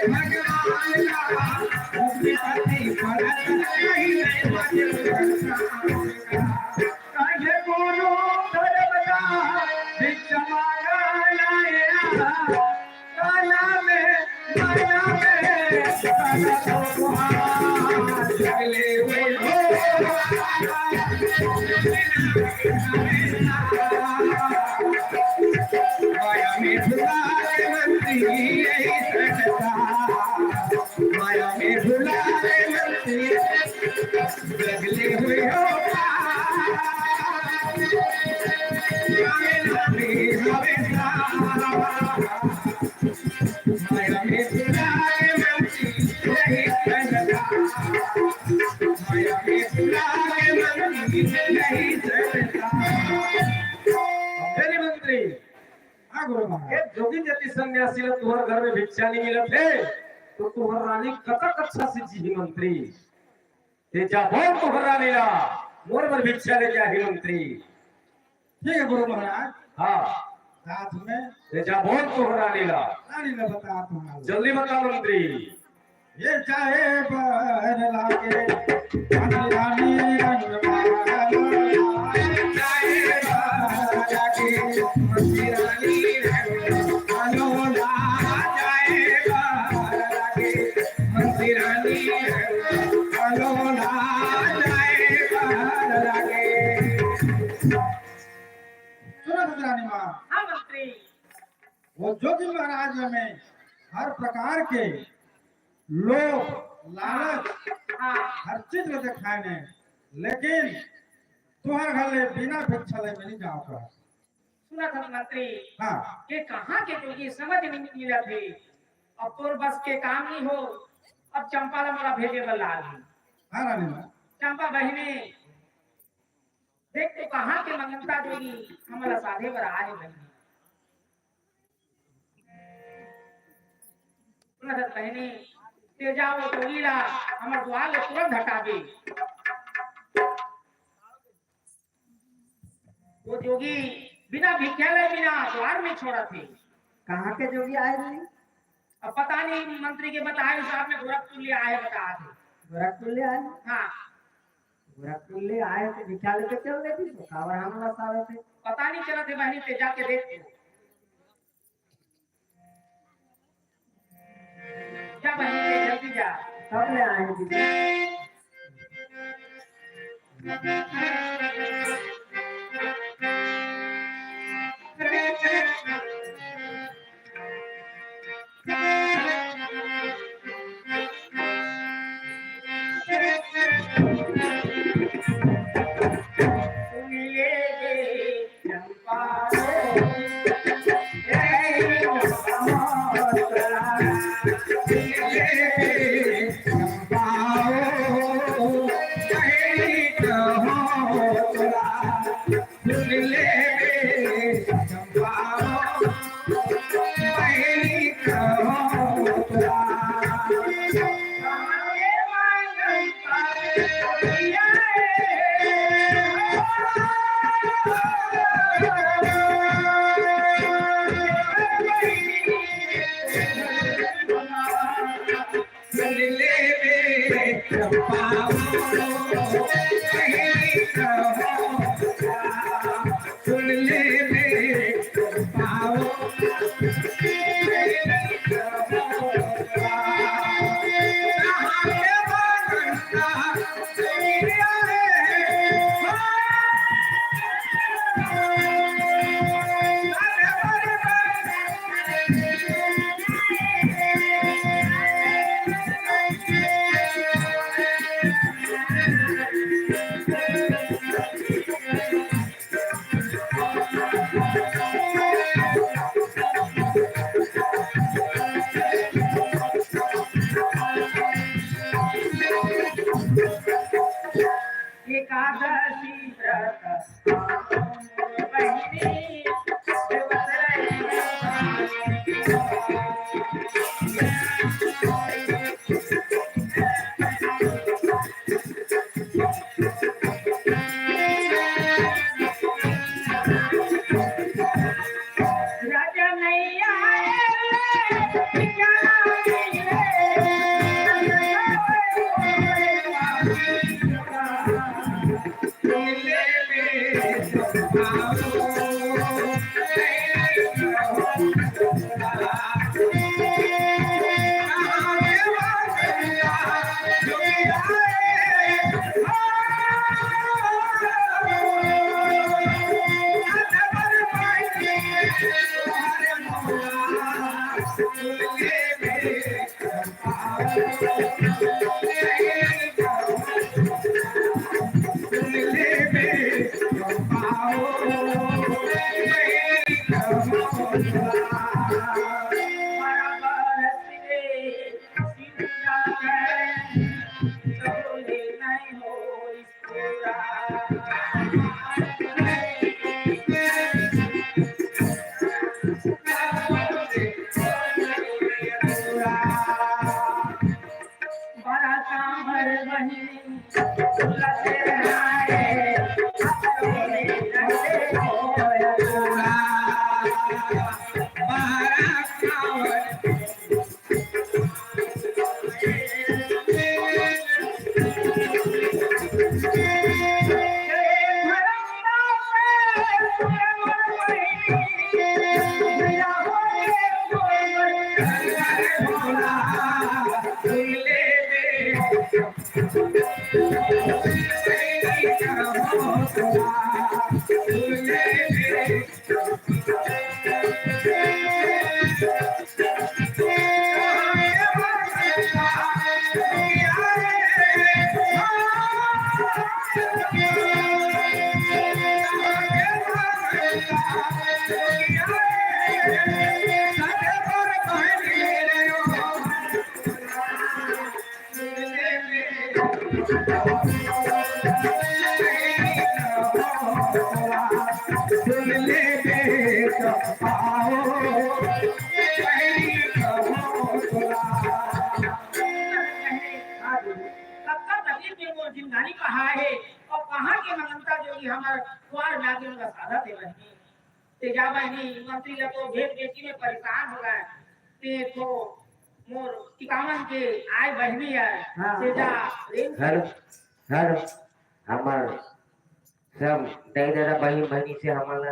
भगवान ला, अपन पति परत रहिथे। काहे कोनो धर्म का बिच माया लाया। काला में, माया में, काला तो हाथ जगले हुए हो। में भुला के मंत्री यही सटका, माया में भुला के मंत्री बदले हुए हो। माया में भुला के मंत्री यही सटका, माया में भुला के मंत्री यही सटका। हे मंत्री, हाँ गुरु महाराज। ए जोगी जति सन्यासी ला तुहर घर में भिक्षा नहीं मिलत हे, तो तुहर रानी कतक अच्छा से जीही मंत्री। ते जा बोल तुहर रानी ला, मोर बर भिक्षा लेके आही मंत्री। ठीक है गुरु महाराज। हाँ। साथ में ते जा बोल तुहर रानी ला। रानी ला बता तुम्हारा। जल्दी बता मंत्री। ये चाहे बर लागे, रानी रानी रंग माला। चाहे बर लागे, रानी रंग माला। चाहे बर लागे, रानी रंग माला। चाहे बर लागे। सुनो रानी माँ। हाँ मंत्री। वो जोगी महाराज में हर प्रकार के लोभ, लालच, हाँ। हर चीज ला देखाए ने, लेकिन तुहर घर ले बिना भिक्षा ले नहीं जाव का। सुना था मंत्री, हाँ। के कहाँ के जोगी समझ नहीं मिला थे। अब तोर बस के काम नहीं हो, अब चंपा ला मोला भेजे बर लाल हे। हाँ रानी माँ। चंपा बहिनी, देख तो कहाँ के मंगनता जोगी हमला साधे बर आए बहिनी। सुनत बहिनी, ते जा वो जोगी ला हमर द्वार ले तुरंत हटाबे। वो जोगी बिना भिक्षा ले बिना द्वार में छोड़त हे। कहाँ के जोगी आए रहे? अब पता नहीं, मंत्री के बताए हिसाब में गोरखपुर ले आए बता थे। गोरखपुर ले आए? हाँ। गोरखपुर ले आए तो भिक्षा लेके चल देती तो काबर हमला सावे थे। पता नहीं चलत हे बहिनी, ते जाके देख। जा बहिनी, ते जल्दी जा। कब ले आए हैं दीदी? एकादशी व्रत बहिनी कतका तकलीफ में मोर जिंदगानी पहाय हे, अउ कहाँ के मंगनता जोगी हमर द्वार में आके मोला साधत हे बहिनी। ते जा बहिनी, मंत्री ला तो भेज भेजी में परेशान हो गए। ते तो मोर टिकावन के आय बहिनी हे। हाँ। ते जा प्रेम से हर, हर हमर सब दाई ददा बहिन बहिनी से हमन ला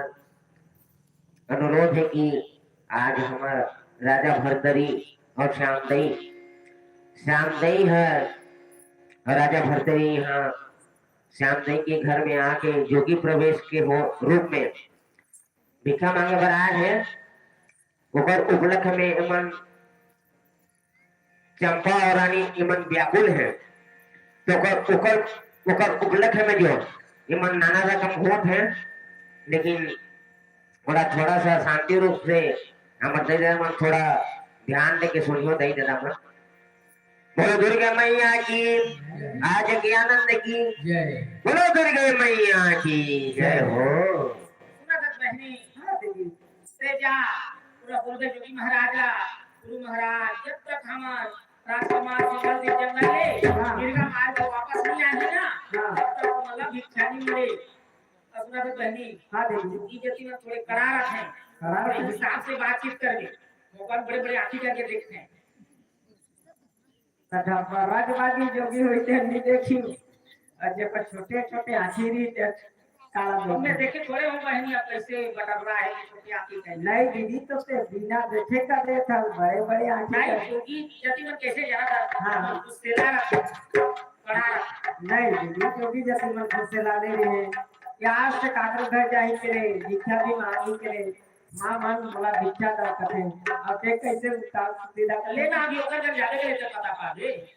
अनुरोध हे कि आज हमर राजा भरतरी अउ श्याम दई, श्याम दई ह अउ राजा भरतरी ह श्याम दई के घर में आके जोगी प्रवेश के हो, रूप में भिक्षा मांगे बर आए हे। ओकर उपलक्ष्य में एमन चंपा अउ रानी एमन व्याकुल हे, तो ओकर, ओकर, ओकर उपलक्ष्य में जो एमन नाना रकम होत हे, लेकिन थोड़ा, थोड़ा सा शांति रूप से हमर दई ददा मन थोड़ा ध्यान देके सुनियो दई ददा मन। बोलो दुर्गा मैया की, आज के आनंद की। जय। बोलो दुर्गा मैया की जय हो। सुना था बहनी, हाँ दीदी। ते जा, पूरा बोल दे जोगी महाराज ला, गुरु महाराज, जब तक हमर राजकुमार मंगल के जंगल ले, हाँ। मिर्गा मार के वापस नहीं आही ना, हाँ। तब तक मतलब भिक्षा नहीं मिले। और सुना था बहनी, हाँ दीदी। जोगी जति मन थोड़े कड़ा रखे, कड़ा रखे। हिसाब से बातचीत करके, ओकर बड़े-बड़े आँखी करके देखते हैं। तथा राजबागी जोगी होते नहीं देखी, और जे पर छोटे-छोटे आँखी रही ते काला तुमने देखी। देखे थोड़े हो बहनी, अब कैसे बटरवा है, छोटे आँखी का। नहीं दीदी, तो ते बिना देखे का देखा, बड़े-बड़े आँखी नहीं, का। जोगी जति मन कैसे जाना था? हाँ। गुस्सेला रहा, कड़ा रहा। नहीं दीदी, जोगी जति मन गुस्सेला नहीं रहे। ये आज से काकर घर जाही करे, भिक्षा भी मांगी करे, माँ मन मोला भिक्षा दा कथे, अब देख कैसे उतार सीधा कर। लेना अभी ओकर जब जाने के लिए पता पा दे।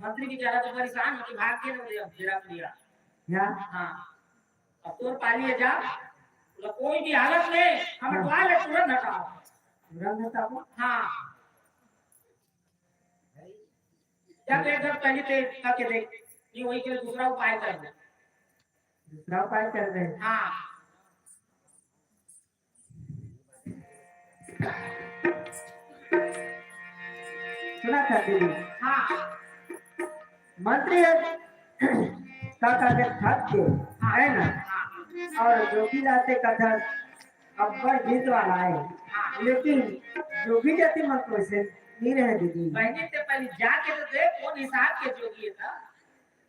मंत्री बेचारा तो परेशान होके भाग के ना दे, अब जरा लिया। क्या? हाँ। अब तोर पाली है जा, बोला, कोई भी हालत में हम हाँ। द्वार ले तुरंत हटाओ। तुरंत हटाओ? हाँ। जब एक बार पहले ते करके देख, ये वही के लिए दूसरा उपाय कर दे। दूसरा उपाय कर दे। हाँ। सुना था दीदी? हाँ। मंत्री है, का कहते थक के, है ना? हाँ। और जोगी रहते कथा अब्बड़ जीत वाला है, हाँ। लेकिन जोगी जाति मन तो ऐसे नहीं रहे दीदी। बहनी ते पहले जाके तो देख कौन हिसाब के जोगी है था।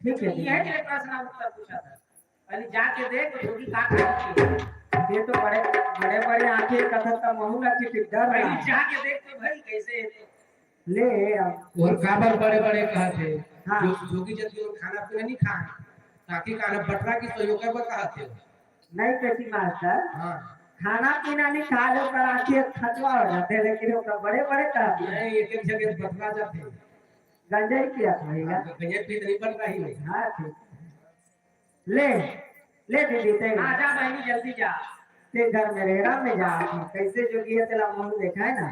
ठीक है, यह ठीक है। मेरे प्रश्न उत्तर पूछा था। पहले जाके देख, तो जोगी का करती है। ये तो बड़े, बड़े, बड़े आंखें कथक का महू ना कि डर रहा पहले है। जाके देख तो भाई, कैसे है तो। ले अब। और काबर बड़े-बड़े कहत हे? हाँ। जो, जोगी जति और खाना पीना नहीं खाए। ताकि काना बटरा की सहयोग कर कहत हे। नहीं बेटी मास्टर। हाँ। खाना पीना नहीं खा लो, पर आंखें खतवा हो जाते, लेकिन वो तो बड़े-बड़े कहत हे। नहीं, एक-एक जगह बटरा जाते। गंजई पियत होही ना? हाँ, तो गंजई पी नहीं बन रही है। हाँ, ठीक। ले, ले दीदी, तैं। हाँ, जा बहनी, जल्दी जा। ते घर में रेहरा में जात हे, कइसे जोगी हे तेला मन देखा हे ना।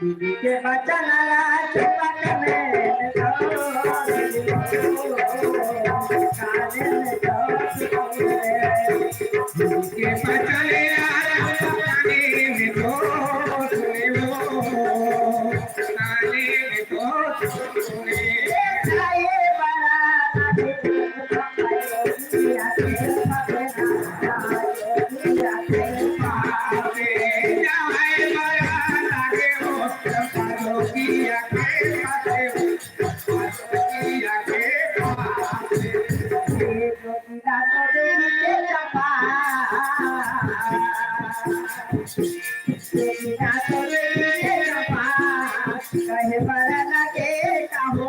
दीदी के बचन राजपट में, कान में तो सुने। दीदी के बचन राजपट में तो सुने वो, कान में तो सुने। कहे बर लगे कहो,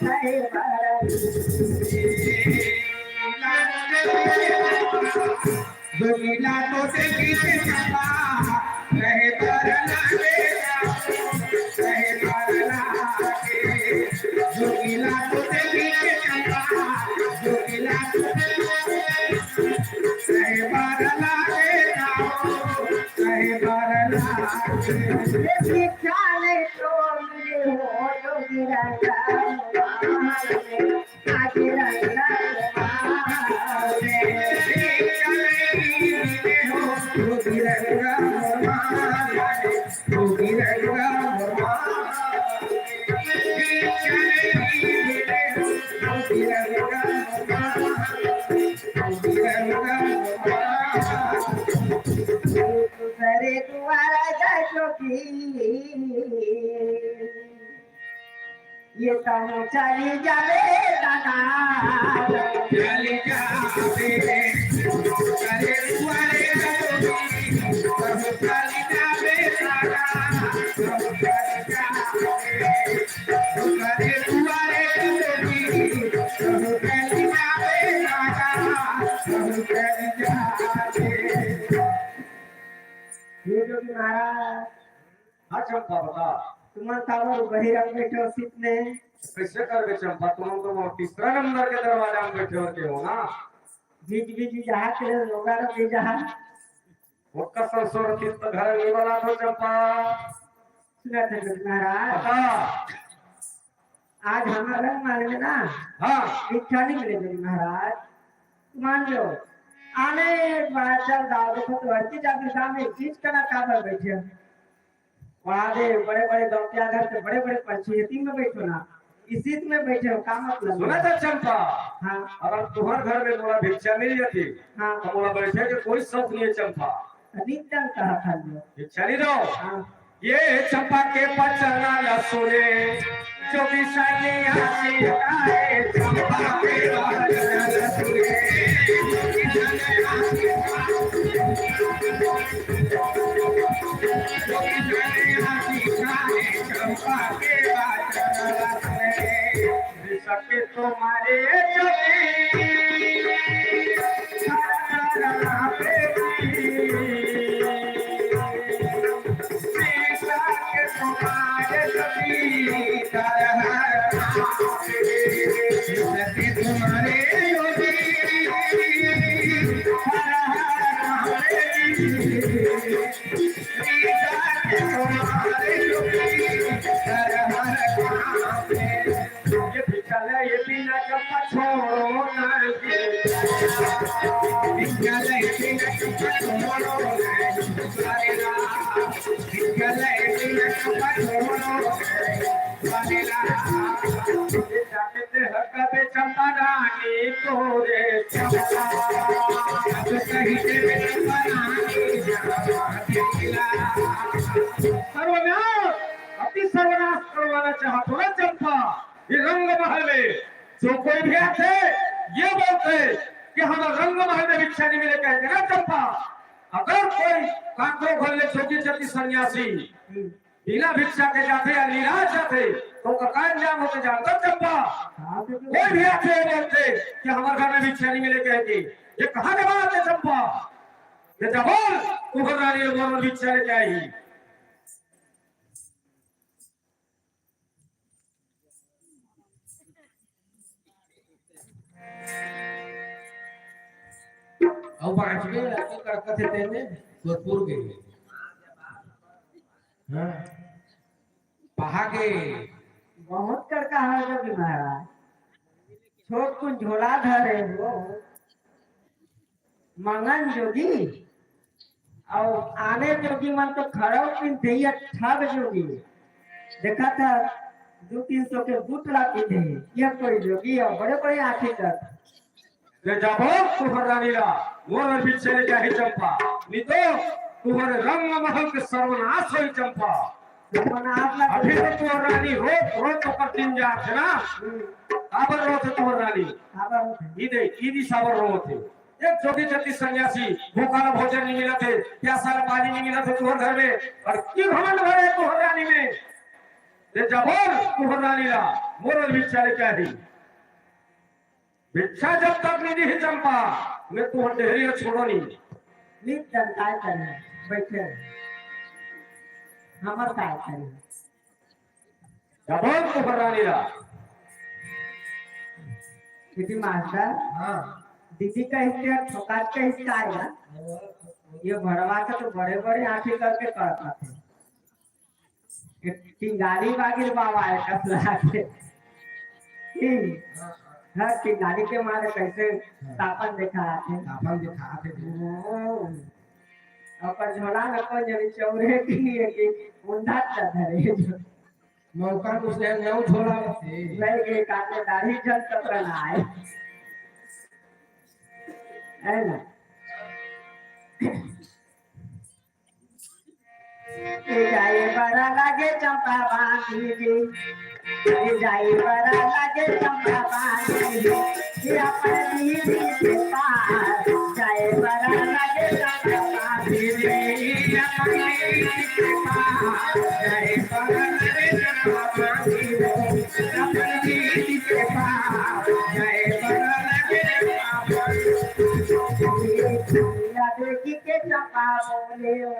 कहे बर। दुनिया तो देखी के चंपा, कहे बर लगे कहो, कहे बर लगे। दुनिया तो देखी के चंपा, दुनिया तो देखी के चंपा। दूसरे दुआरा जा जोगी, ये कहूँ चली जाबे दादा। चली जाबे, दूसरे दुआरे जा जोगी, कहूँ चली जाबे दादा। दूसरे दुआरे जा जोगी, कहूँ चली जाबे दादा। कहूँ चली जाबे। हे जोगी महाराज। हाँ चंपा, बता। तुमन काबर बहिरा बैठे हो सीत में? कइसे करबे चंपा, तुमन तो वो तीसरा नंबर के दरवाजा में बैठे होते हो ना। बीच बीच में जहाँ के लोगा रो भी जहाँ। वो कसम सोर तीस तो घर में बना दो चंपा। सुना था जोगी महाराज। बता। आज हमारा रंग मारे में ना, हाँ। भिक्षा नहीं मिले जोगी महाराज। मान लो, आने बार चल दाव देखो तो हर चीज आपके सामने चीज का ना काबर बैठे हो। वहाँ दे बड़े-बड़े दौतिया घर के बड़े-बड़े पंचायती में बैठो ना, इसी में बैठे हो, का मतलब? सुना था चंपा? हाँ। अगर तुम्हार घर में मोला भिक्षा मिल जाती, हाँ। तो मोला बैठे के कोई शौक नहीं है चंपा। नित्य कहा था जो। भिक्षा नहीं दो। हाँ। ये चंपा के बचन ला सुने, जोगी सन्यासी आए, चंपा के बचन ला सुने। जोगी सन्यासी आए, चंपा के बचन ला सुने। सके तुम्हारे जोगी, सके तुम्हारे जोगी, सके तुम्हारे जोगी, ये भिक्षा ले, ये बिना चंपा छोड़ो ना। भिक्षा ले, ये बिना चंपा छोड़ो ना। भिक्षा ले, ये बिना चंपा छोड़ो ना। ये जाके ते हक बे चंपा रानी तोरे चंपा। अब कहीं ते बे चंपा रानी सर्वनाश, अति सर्वनाश करवाना चाहत हो ना चंपा। ये रंग महल में जो कोई भी आथे, ये बोलथे कि हमर रंग महल में भिक्षा नहीं मिले कहके ना चंपा। अगर कोई काकरो घर ले जोगी जति सन्यासी बिना भिक्षा के जाथे या निराश जाथे, तो ओकर का अंजाम होथे जानत हो चंपा? कोई भी आथे, ये बोलथे कि हमर घर में भिक्षा नहीं मिले कहके, ये कहाँ के बात है चंपा? ते जबर, तुंहर रानी ल मोर भिक्षा लेके आही। अउ बाँचबे, अतका कड़कथे तेने, तोर पुर गे। हाँ। पहा के। बहुत कड़का हे जोगी महाराज। छोटकुन झोला धरे हो। मंगन जोगी अउ आने जोगी मन तो खड़ो पिंधे, ये ठग जोगी। देखा था, दू तीन सौ के बूट ला पिंधे। ये कोई जोगी हे, बड़े बड़े आँखी कर। ले जाबो तुंहर रानी ला, मोर भिक्षा लेके आही चंपा, नी तो तुंहर रंग महल के सर्वनाश होही चंपा। सर्वनाश ला अभी तो तुंहर रानी रोत रोत ओकर दिन जात हे ना। हम्म। काबर रोत हे तुंहर रानी? काबर रोत हे? ई दे, ई दे साबर रोत हे। एक जोगी जति सन्यासी, भूखा ला भोजन नी मिलत हे, प्यासा ला पानी नी मिलत हे तुंहर घर में, अउ की घमंड भरे तुंहर रानी में। ले जाबो तुंहर रानी ला, मोर भिक्षा लेके आही। भिक्षा जब तक नी दिही चंपा, मैं तुंहर डेहरी ला छोड़ो नी। नित जन काय करे, बइठे रहे। हमर काय करे। जबर को बरानी ला। दीदी मास्टर, हाँ। दीदी का हिस्सा, ठोकात का हिस्सा आएगा। ये भड़वा के तो बड़े-बड़े आँखी करके करत हे। एक टिंगारी बागिर बाबा है कसला के। की? हर टिंगारी के मारे कैसे तापन दिखात हे। तापन दिखात हे। हाँ। ओकर झोला में कोई जनी चौरे के लिए कि ऊंधा चढ़े। मौका कुछ नहीं, नहीं झोला में से। नहीं, ये काटे दाढ़ी जल तक ना आए। है ना? ए जाए बड़ा लागे चंपा बांधी रे। ए जाए बड़ा लागे चंपा बांधी रे। ये अपन दीदी के पास जाए बड़ा लागे चंपा बांधी रे। ये अपन दीदी के पास जाए बड़ा लागे चंपा बांधी रे। अपन दीदी के पास जाए बड़ा लागे चंपा बांधी रे। देखी के चंपा बोले ओ।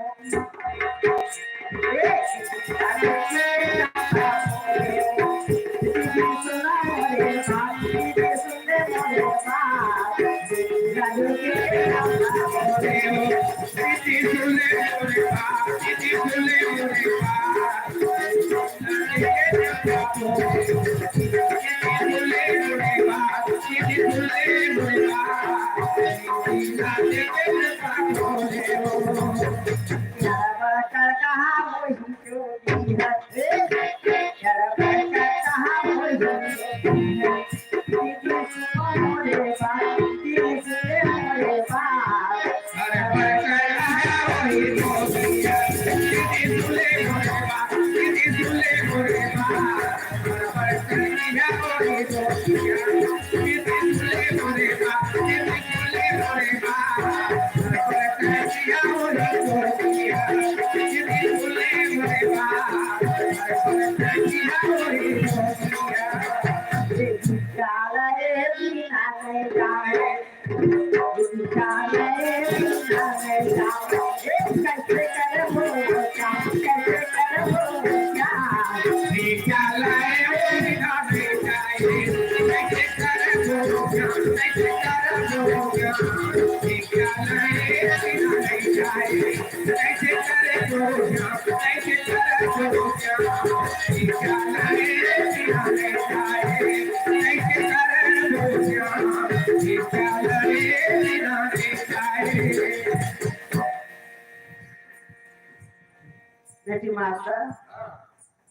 बेटी मास्टर,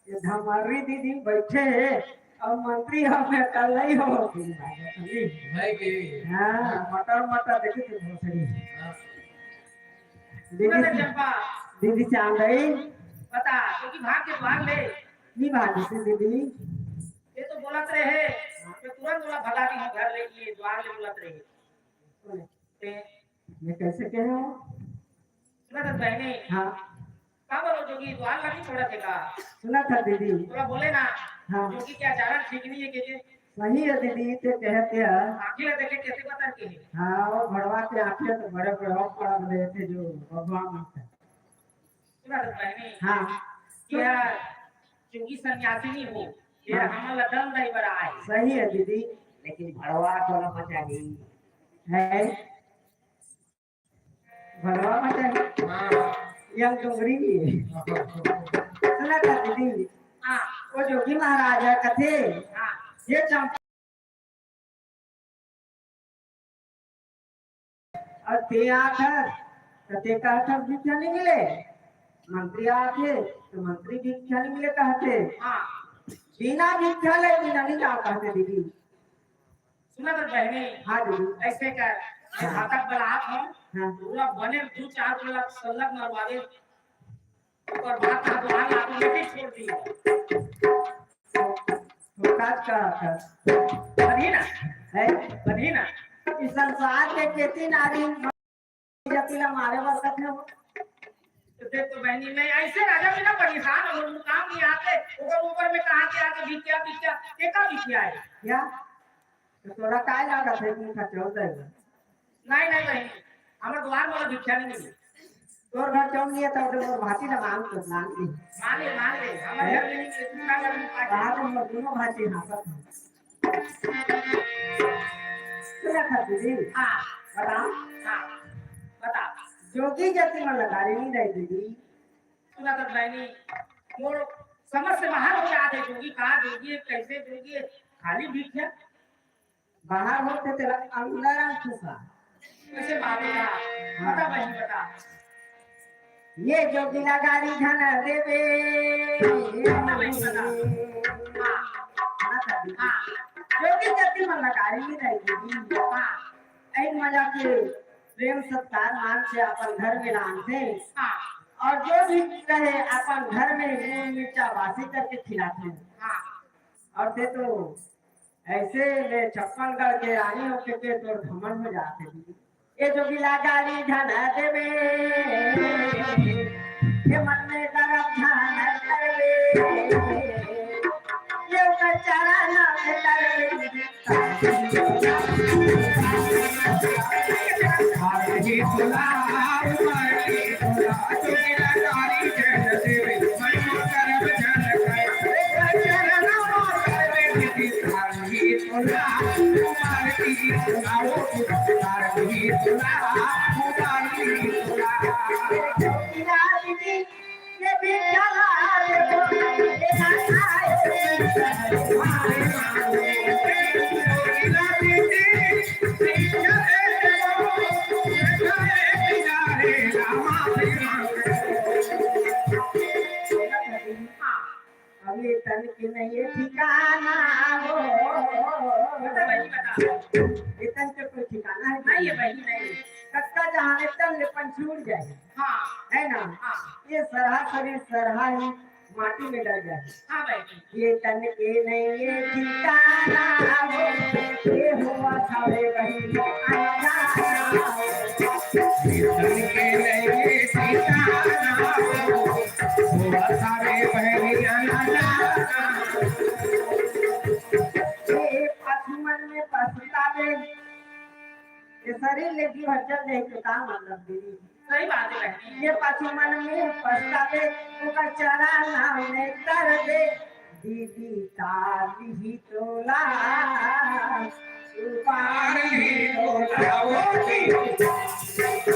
ये धमर्री दीदी बैठे हे अउ मंत्री हम अकेल्ला ही हो। भाई के। हाँ, मटर मटर देखी तो भोसड़ी। हाँ। दीदी, सुन ना चंपा। दीदी चांदई। बता, क्योंकि भाग के भाग ले। नहीं भागी थी दीदी। ये तो बोलत रहे, मैं तुरंत बोला भगा दी हूँ घर ले, ये द्वार ले बोलत रहे। ते ये कैसे कहे हो? सुना था बहने? हाँ। का बोलो जोगी, द्वार ला नहीं छोड़ा थे का? सुना था दीदी। थोड़ा बोले ना। हाँ। जोगी के आचरण ठीक नहीं है, के, के? सही हे दीदी, ते कहत हे। आँखी ला देखे कैसे बता के हे? हाँ, वो भड़वा के आँखी तो बड़े बड़े और पड़ा दे थे जो भगवान मानता है। सुना तो बहनी। हाँ। कि यार, चुंगी सन्यासिनी हो, ये हाँ। हमन ला दम दई बर आए। सही हे दीदी। लेकिन भड़वा तो ना बचा दी। है। भड़वा बचा दी। हाँ। ये डोंगरी भी है। सुना था दीदी। हाँ। वो जोगी महाराज हे कथे। हाँ। ये चंपा अउ ते आथस, त ते कहथस भिक्षा नइ मिले, मंत्री आथे, त मंत्री भिक्षा नइ मिले कहथे। हाँ। बिना भिक्षा ले बिना नइ जाव कहथे दीदी। सुना तो बहनी, हाँ दीदी। ऐसे कर, मैं हाँ। घातक बलात हूँ, हाँ। पूरा बने दू चार गोला सल्लग मरवावे, ओकर बाद का दुआर ला automatic छोड़ दी। तो काज का कर। बनी ना? है? बनी ना? इस संसार के केती नारी जतिला मारे बर कथे हो। तो देख तो बहनी, मैं ऐसे राजा बिना परेशान हो, काम नहीं आते, ऊपर ऊपर में कहा के आके भिक्षा, भिक्षा, के का भिक्षा है? क्या? तो तोरा काय लागत है कि खचोल देगा? नहीं, नहीं बहनी, हमर दुआर वाला भिक्षा नहीं मिली। तोर घर चौक नहीं है, तो मोर भांची ना मांग तो मांग ले। मांग ले, मांग ले, हमर घर में नहीं है, दूसरा घर में पाके। बाहर में दोनों भांची हंसत हैं। सुना था दीदी? हाँ। बताओ। हाँ, बता। जोगी जति मन ला गारी नहीं दे दीदी। सुना था बहनी, मोर समझ से बाहर हो जाते जोगी, का जोगी है, कैसे जोगी है, खाली भिक्षा। बाहर होते तेरा अंदर आ चुका। कैसे बात है? हाँ। बता बहनी, बता। ये जोगी ला गारी धन देवे। बता बहनी, बता। हाँ। हाँ, बता दीदी। हाँ। जोगी जति मन ला गारी नहीं दे दीदी। हाँ। ऐन मजा के प्रेम सत्कार मान से अपन घर में लानथे। हाँ। और जो भी रहे अपन घर में नून मिर्चा बासी करके खिलाथे। हाँ। और ते तो ऐसे में छप्पन गढ़ के रानी होके के तोर घमंड हो जाथे। ये जोगी ला गारी धन देवे, ये मन में गरम ध्यान करवे, ये ओकर चरण में करवे। अब ये तन के नहीं ये ठिकाना हो। बता बहनी, बता। ये तन के कोई ठिकाना है? नहीं है बहनी, नहीं। कत्ता जहाँ ले तन ले पंछी उड़ जाए। हाँ। है ना? हाँ। ये सरहा शरीर सरहा ही माटी में गल जाए। हाँ बहनी। ये तन के नहीं ये ठिकाना हो, ये हुआ था रे बहनी आना। ये तन के नहीं ये ठिकाना हो, हुआ था रे बहनी आना। ये पाछू मन में पछतावे, ये शरीर ले जीव हलचल नहीं तो का मतलब दीदी? सही बात है बहनी। ये पाछू मन में पछतावे, ओकर चरण में कर दे, दीदी ताली ही तोला, ताली ही तोला, ओ दीदी।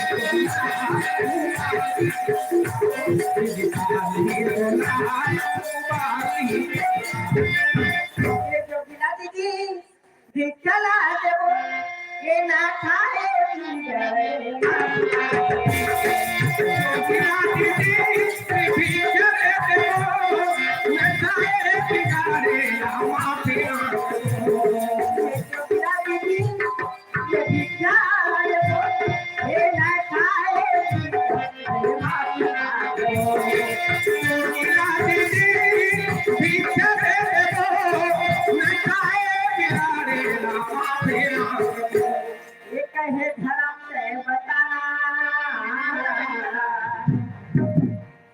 ये जोगिला दीदी, भिक्षा ला देबो, ये ना खाए पी जाए। जोगिला दीदी, भिक्षा दे देबो, ये खाए पी जाए, रामा पी। जोगिला दीदी, ये कहे धर्म से बताना।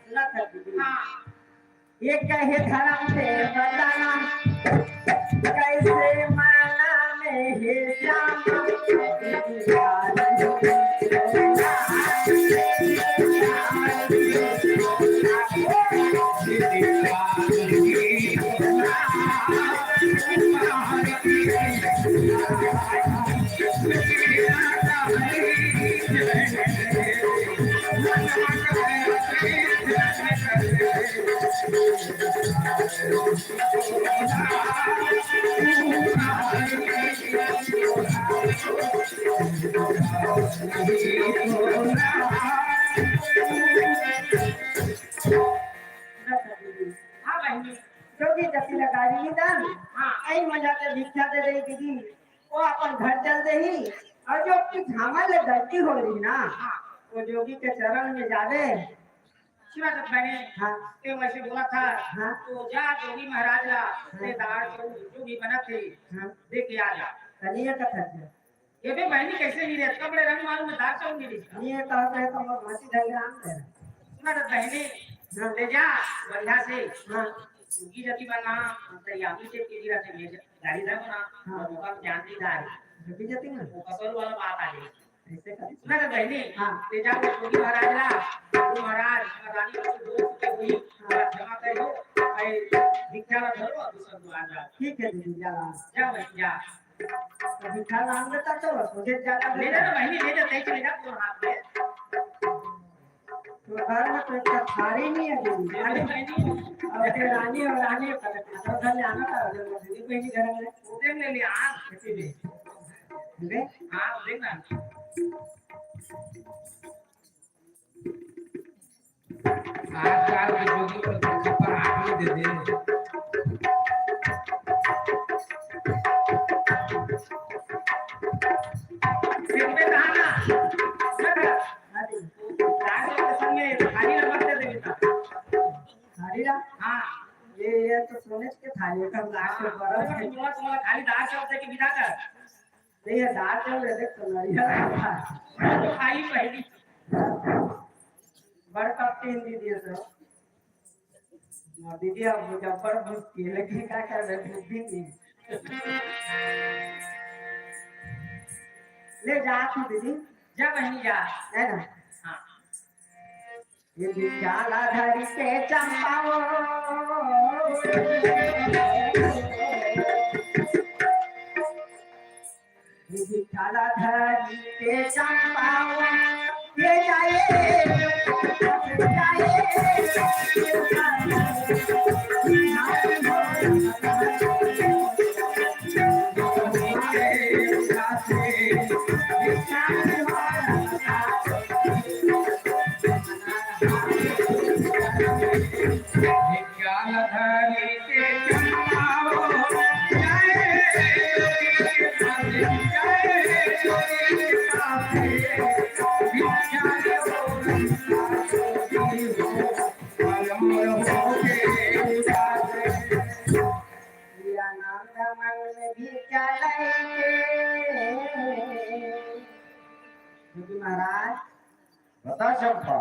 सुना था दीदी? हाँ। ये कहे धर्म से बताना, कैसे माना में हे श्याम। हाँ बहिनी। जोगी जति ला गारी निदान। हाँ। ऐ मजा के भिक्षा दे दे दीदी, वो अपन घर चल देही। और जो कुछ हमर ले गलती हो रही ना, हाँ। वो जोगी के चरण में जावे। शिवा दत्त बहिनी, हाँ। ते वैसे बोला था, हाँ। तो जा जोगी महाराज ला, हाँ। ते दार जो, जो भी बनत हे, हाँ। दे के आ जा। कनिया का था क्या? ये बे बहिनी कैसे मिले? इतना बड़े रंग मालूम है, दार चाउर मिली। ये कहा कहे तो हम मासी घर में आम है। शिवा दत्त बहिनी, हाँ। ले जा, बढ़िया से। हाँ। जोगी जति बना, तैयारी से तेरी रहते भेज, गाड़ी धर बना, हाँ। और ओकर जानती दार। जोगी जति में? वो कसौल वाला बात आ गई। ऐसे कर। सुना तो बहिनी, हाँ। ले जाओ, जोगी महाराज ला, गुरु महाराज, महारानी को दो रुपये हुई, हाँ। जमा कर दो, भाई, भिक्षा ला धरो, और दूसरा दुकान जाओ। ठीक है दीदी, जा रहा हूँ। जा बहिनी, जा। तो भिक्षा मांग लेता तो, मुझे ज्यादा ले जा ना बहिनी, ले जा, तय चले जा, तोर हाथ में। तो घर में तो एक थारी नहीं है दीदी। ले जा बहिनी। और फिर रानी और रानी का घर ले आना था, दीदी बहिनी घर में। उधर ले ले, आ, किसी भी। ले? हाँ, देख ना। आजकल के जोगी मन के छप्पर हाथ में दे दे। सिर पे कहा ना? दार के संग में थाली ला मत दे दे बेटा। थाली ला? हाँ। ये, ये तो सोने के थाली है, तब लाख से हाँ, बड़ा है। थोड़ा, थोड़ा खाली दार से दे के विदा कर। नहीं, ये दार चल रहे, देख तो नारियल। तो खाली पहली। बड़ कप तीन दे दिए सर। ना दीदी, अब मुजफ्फर घुस के, लेकिन क्या कर रहे, बुद्धि नहीं। ले जा तू दीदी। जा बहिनी जा। है ना? हाँ। ये भिक्षा ला धरी के चंपाओ। ये भिक्षा ला धरी के चंपाओ। ये जाए, जाए। महाराज, बता चंपा।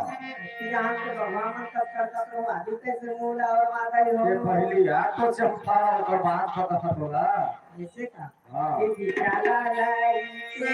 कि यहाँ के भगवान मन कब करता तो आदि कैसे मूल और माता ही हो। ये पहली यार तो चंपा, ओकर बाद पता था तोला। ऐसे का? हाँ। ये विशाला लाई के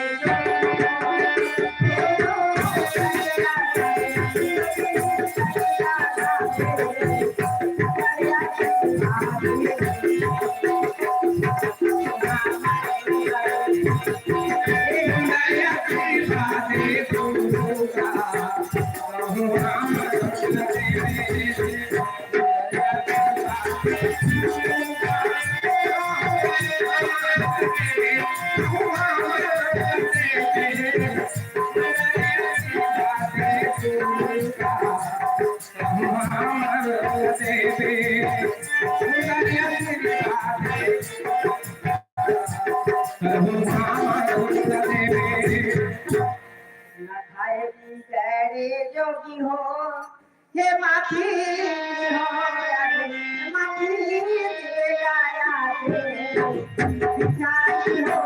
ना खाए पी करे जोगी हो, हे माखी हो, हे माखी ले आया रे, भिखारी हो,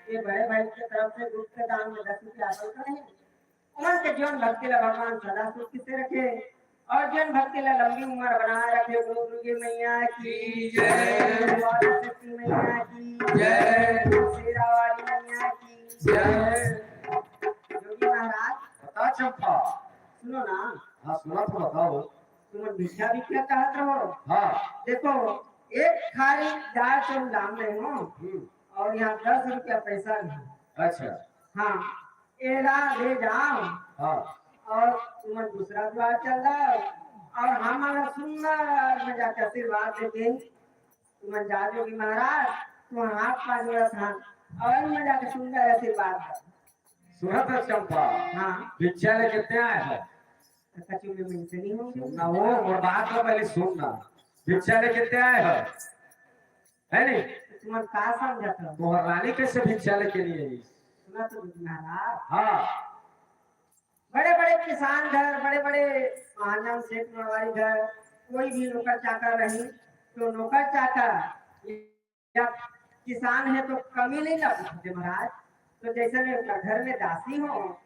ये बड़े भाई के तरफ से गुप्त दान में दस रुपया आता है। उमन के जीवन भक्ति ला भगवान सदा सुखी से रखे और जीवन भक्ति ला लंबी उम्र बनाए रखे। बोलो दुर्गे मैया की जय। भवानी शक्ति मैया की जय। शेरा वाली मैया की जय। योगी महाराज, बता चंपा। सुनो ना। हाँ, सुना तो बताओ। तुम भिक्षा भिक्षा कहत रहो। हाँ। देखो, एक थारी दाल तुम लाम रहे हो हम्म। और यहाँ दस रुपया पैसा नहीं। अच्छा। हाँ, एला ले जाओ। हाँ। और तुमन दूसरा द्वार चल जाओ और हम सुंदर में जाके आशीर्वाद देके तुमन जा जोगी महाराज, तुम्हारा हाथ पाँव जोड़त हन और में जाके सुंदर आशीर्वाद दो। सुनत हस चंपा, हाँ। भिक्षा लेके ते आए हो। तो कछु में मिलते नहीं होंगे। सुन ना, वो मोर बात को पहले सुन ना। भिक्षा लेके ते आए हो, है नहीं? तो तुमन का समझत हो? तोहर रानी कैसे भिक्षा लेके नहीं आई? सुना तो महाराज। हाँ। बड़े-बड़े किसान घर, बड़े-बड़े महाजन सेठ मारवाड़ी घर, कोई भी नौकर चाकर रही, तो नौकर चाकर या किसान है तो कमी नहीं लगते महाराज। तो जैसे मैं उनका घर में दासी हूँ,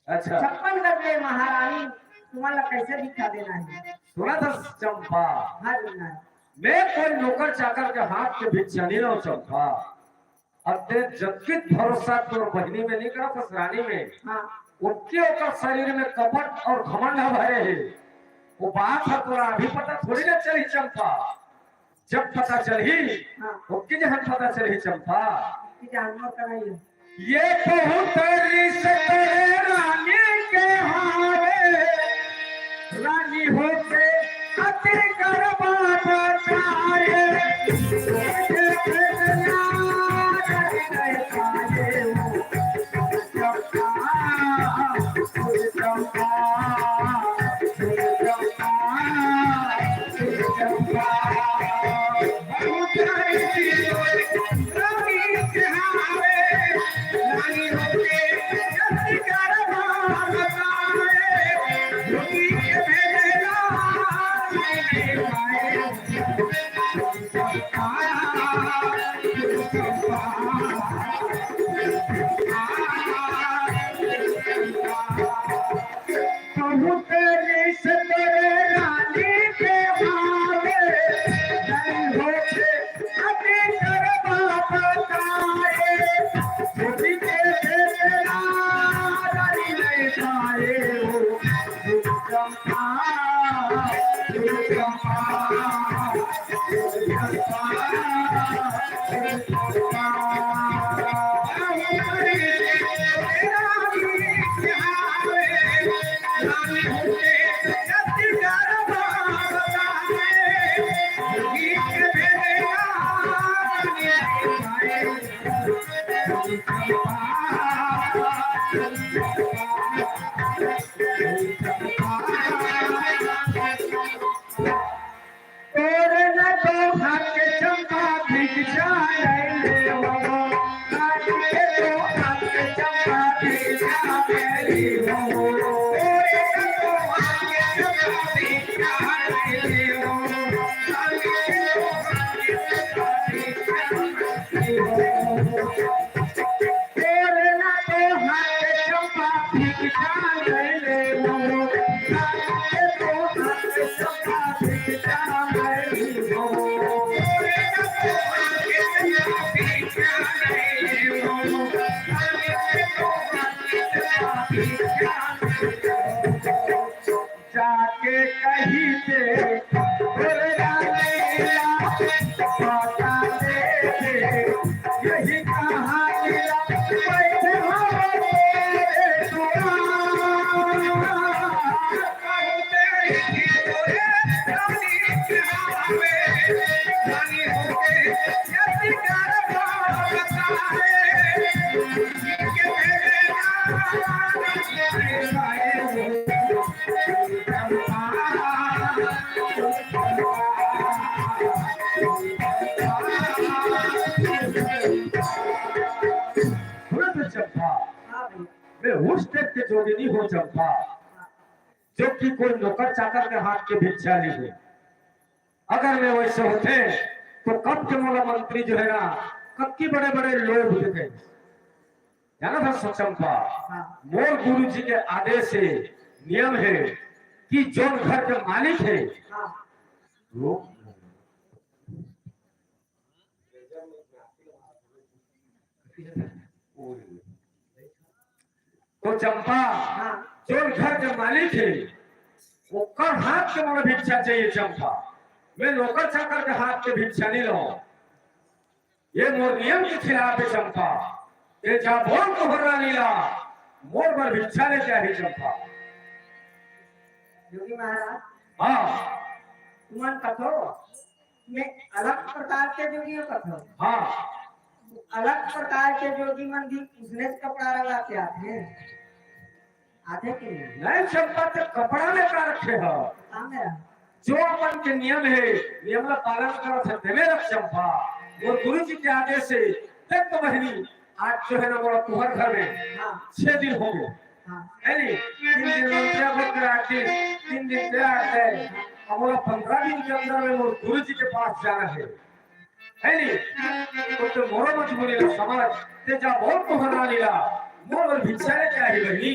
अच्छा। छप्पन करके महारानी, तुम्हारा कैसे भिक्षा देना है? सुनत हस चंपा। हाँ जी महाराज। मैं कोई नौकर चाकर के हाथ के भिक्षा नहीं लाऊं चंपा। अब ते जबकि भरोसा तोर बहिनी में नहीं करत हस रानी में, हाँ। ओतके ओकर शरीर में कपट और घमंड ह भरे हे। वो बात ह तोला अभी पता थोड़ी ना चलही चंपा। जब पता चलही, हाँ। ओतके जहन पता चलही चंपा। कि जानवर का नहीं है। ये बहुत रिस तेरे रानी के हावे, रानी होके अति गर्व बताए। जाके कही दे, तोरे रानी ला, बता दे दे, यही कहानी ला, बैठे हमारे दुआ। सुन तो चंपा, हाँ भैया। मैं उस टाइप के जोगी नहीं हो चंपा, जो कि कोई नौकर चाकर के हाथ के भिक्षा नहीं है। अगर मैं वैसे होते तो कब के मोला मंत्री जो है ना, कब के बड़े बड़े लोग देखे। जाना था चंपा, हाँ। मोर गुरु जी के आदेश है, नियम है कि जोन घर के मालिक है, हाँ। वो तो चंपा, हाँ। जोन घर के मालिक है, ओकर हाथ के मोला भिक्षा चाहिए चंपा। मैं नौकर चाकर के हाथ के भिक्षा नहीं लाऊं। ये मोर नियम के खिलाफ है चंपा। ते जा बोल तोहर रानी ला, मोर बर भिक्षा लेके आही चंपा। जोगी महाराज, हाँ। तुमन कथो, मैं अलग प्रकार के जोगी हूँ कथो। हाँ। अलग प्रकार के जोगी मन भी उसने कपड़ा रंगा के आथे। आथे कि नहीं? नहीं चंपा, ते कपड़ा में का रखे हो? का में रहा? जो अपन के नियम है, नियम ला पालन करत है, तेमे रख चंपा। मोर गुरु जी के आदेश से, देख तो बहिनी, आज जो है ना, मोला तुहर घर में हाँ। छह दिन हो गए। हाँ। है नी? तीन दिन मंत्रिया भोग करा, तीन, तीन दिन त्याग है। अब मोला पंद्रह दिन के अंदर में मोर गुरु जी के पास जाना है। है नी? तो ते मोरो मजबूरी ला समझ, ते जा बोल तोहर रानी ला, मोर बर भिक्षा लेके आही बहिनी।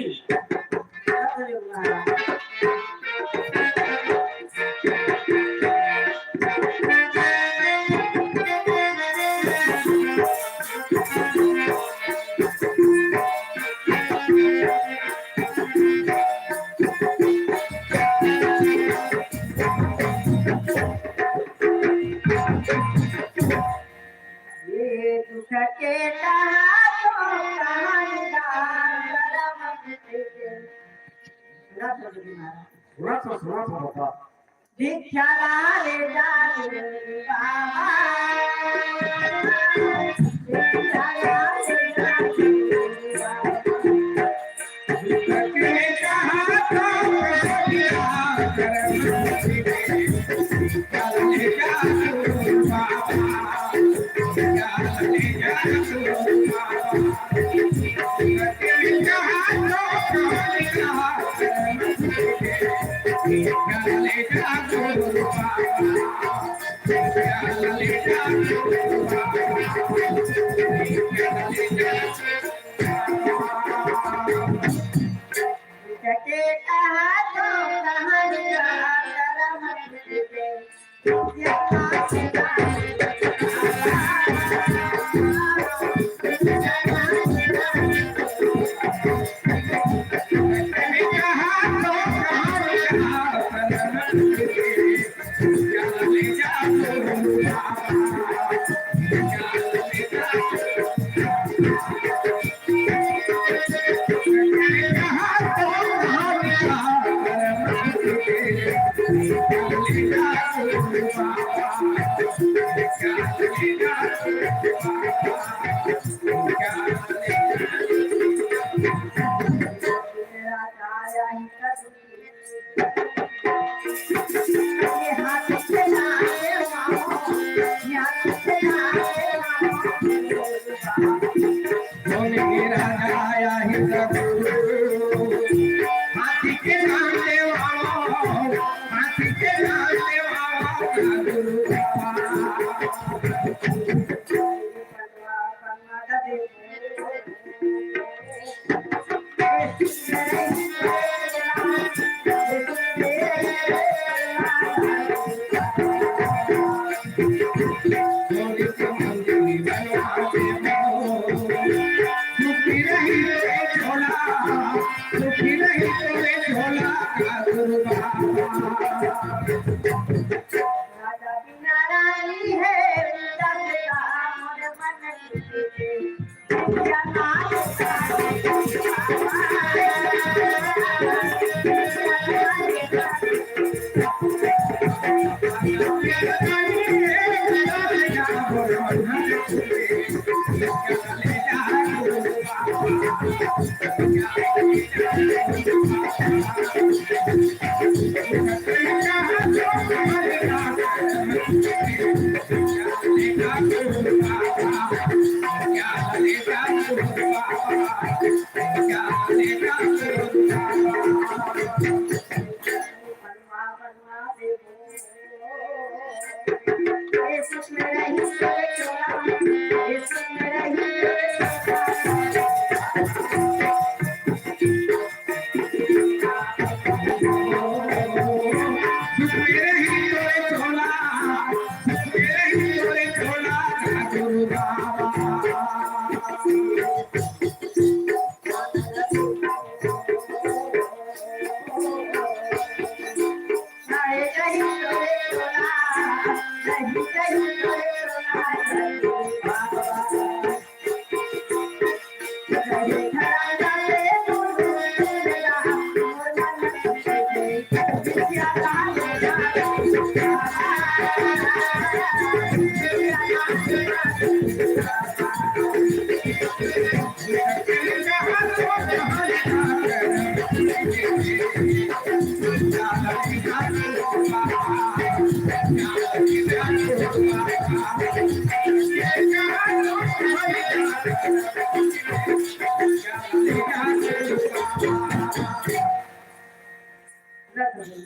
ये दुख के कहा तो कहानी दान करम के। सुना तो सुना। सुना तो सुना तो बता। भिक्षा ला ले जा रे बाबा। भिक्षा ला ले जा रे बाबा।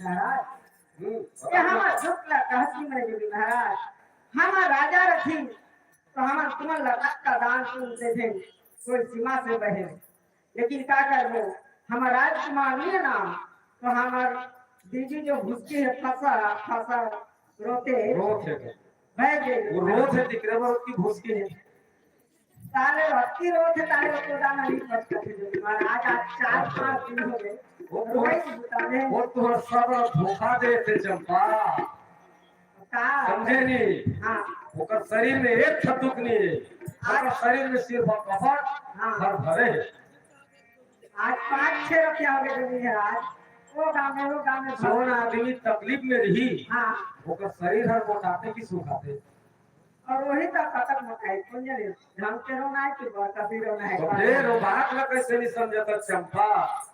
महाराज, हम्म, ये हमर दुख ला कहत कि मैं जोगी महाराज, हमर राजा रथिन, तो हमर तुमन ला तक का दान पुण्य देथे, कोई सीमा से बहे। लेकिन का करबो, हमर राजकुमार नहीं है ना, तो हमर दीदी जो भुसकी है, फंसा, फंसा, रोते, रोत हे। भय गए। वो रोत हे, दिख रहे वो की भुसकी है। ताले अति रोज ताले को दाना नहीं पड़ता है। महाराज, आज चार पाँच दिन हो गए। वो तो, रोज बतावे। वो तो सब धोखा देथे चंपा। का? समझे नहीं? हाँ। ओकर शरीर में एक ठो दुख नहीं है। ओकर शरीर में सिर्फ कपट हाँ। भर भरे है। आज पाँच छह रुपया हो गए जमीन है आज। वो गाँव में, वो गाँव में जोन आदमी तकलीफ में रही, हाँ। ओकर शरीर हर मोटाते की सुखाते। और वही तो खत्म होता है, कौन जाने, ढंग से रोना है कि बरकती रोना है। तो फिर वो बात में कैसे नहीं समझता चंपा?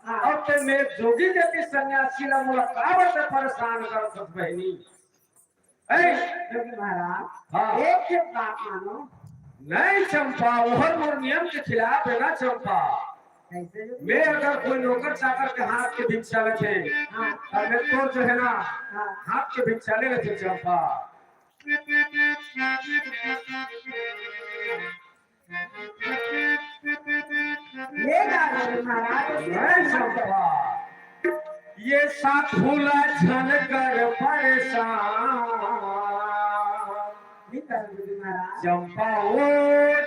हाँ। अब तो मैं जोगी जैसी सन्यासी ला मोला काबर से परेशान कर सकत बहनी? ए? जोगी महाराज, हाँ। एक, एक बात मानो। नहीं चंपा, वो हर मोर नियम के खिलाफ है ना चंपा। कैसे जोगी? मैं अगर कोई नौकर चाकर के हाथ के भिक्षा लेथे, हाँ। तब मैं तोर जो है ना, हाँ। हाथ के भिक्षा ले लेथे चंपा। ले जा रे महाराज। जय चंपा। ये साधु ला झन कर परेशान। नहीं कर रे महाराज। चंपा ओ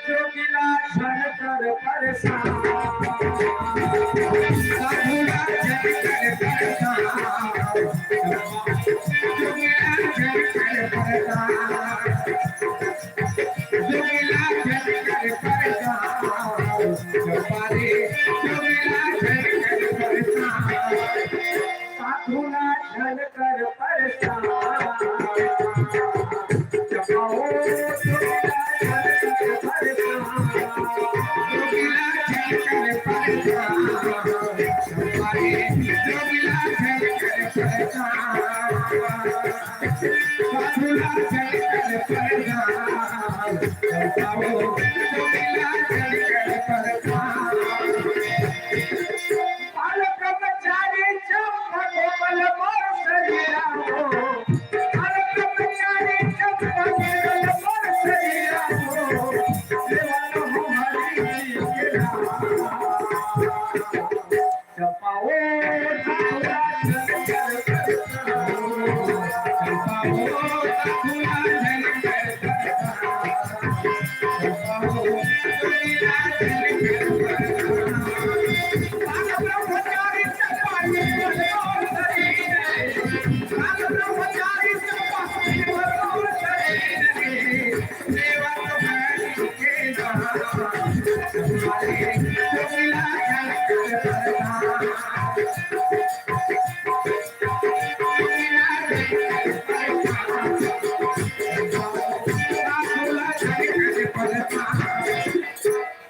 जोगी ला झन कर परेशान। साधु ला झन कर परेशान। जोगी ला झन कर परेशान।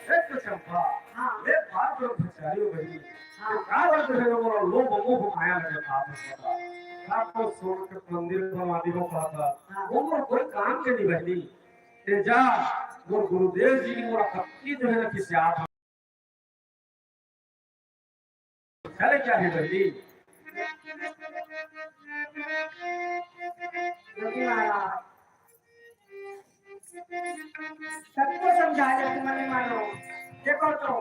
एक तो चंपा, हाँ। एक बात ब्रह्मचारी हो गई। काबर जो हे ना मोला लोभ मोह माया लगे था, आप बता। आप तो सोन के मंदिर बनवा दी वो कहा था, हाँ। वो मोर कोई काम के नहीं बहिनी। ते जा, मोर गुरुदेव जी की मोला कत्ती जो हे ना किसी आप चले क्या हे बहिनी? सबको समझा दे, तुम नहीं मानो। देखो तो,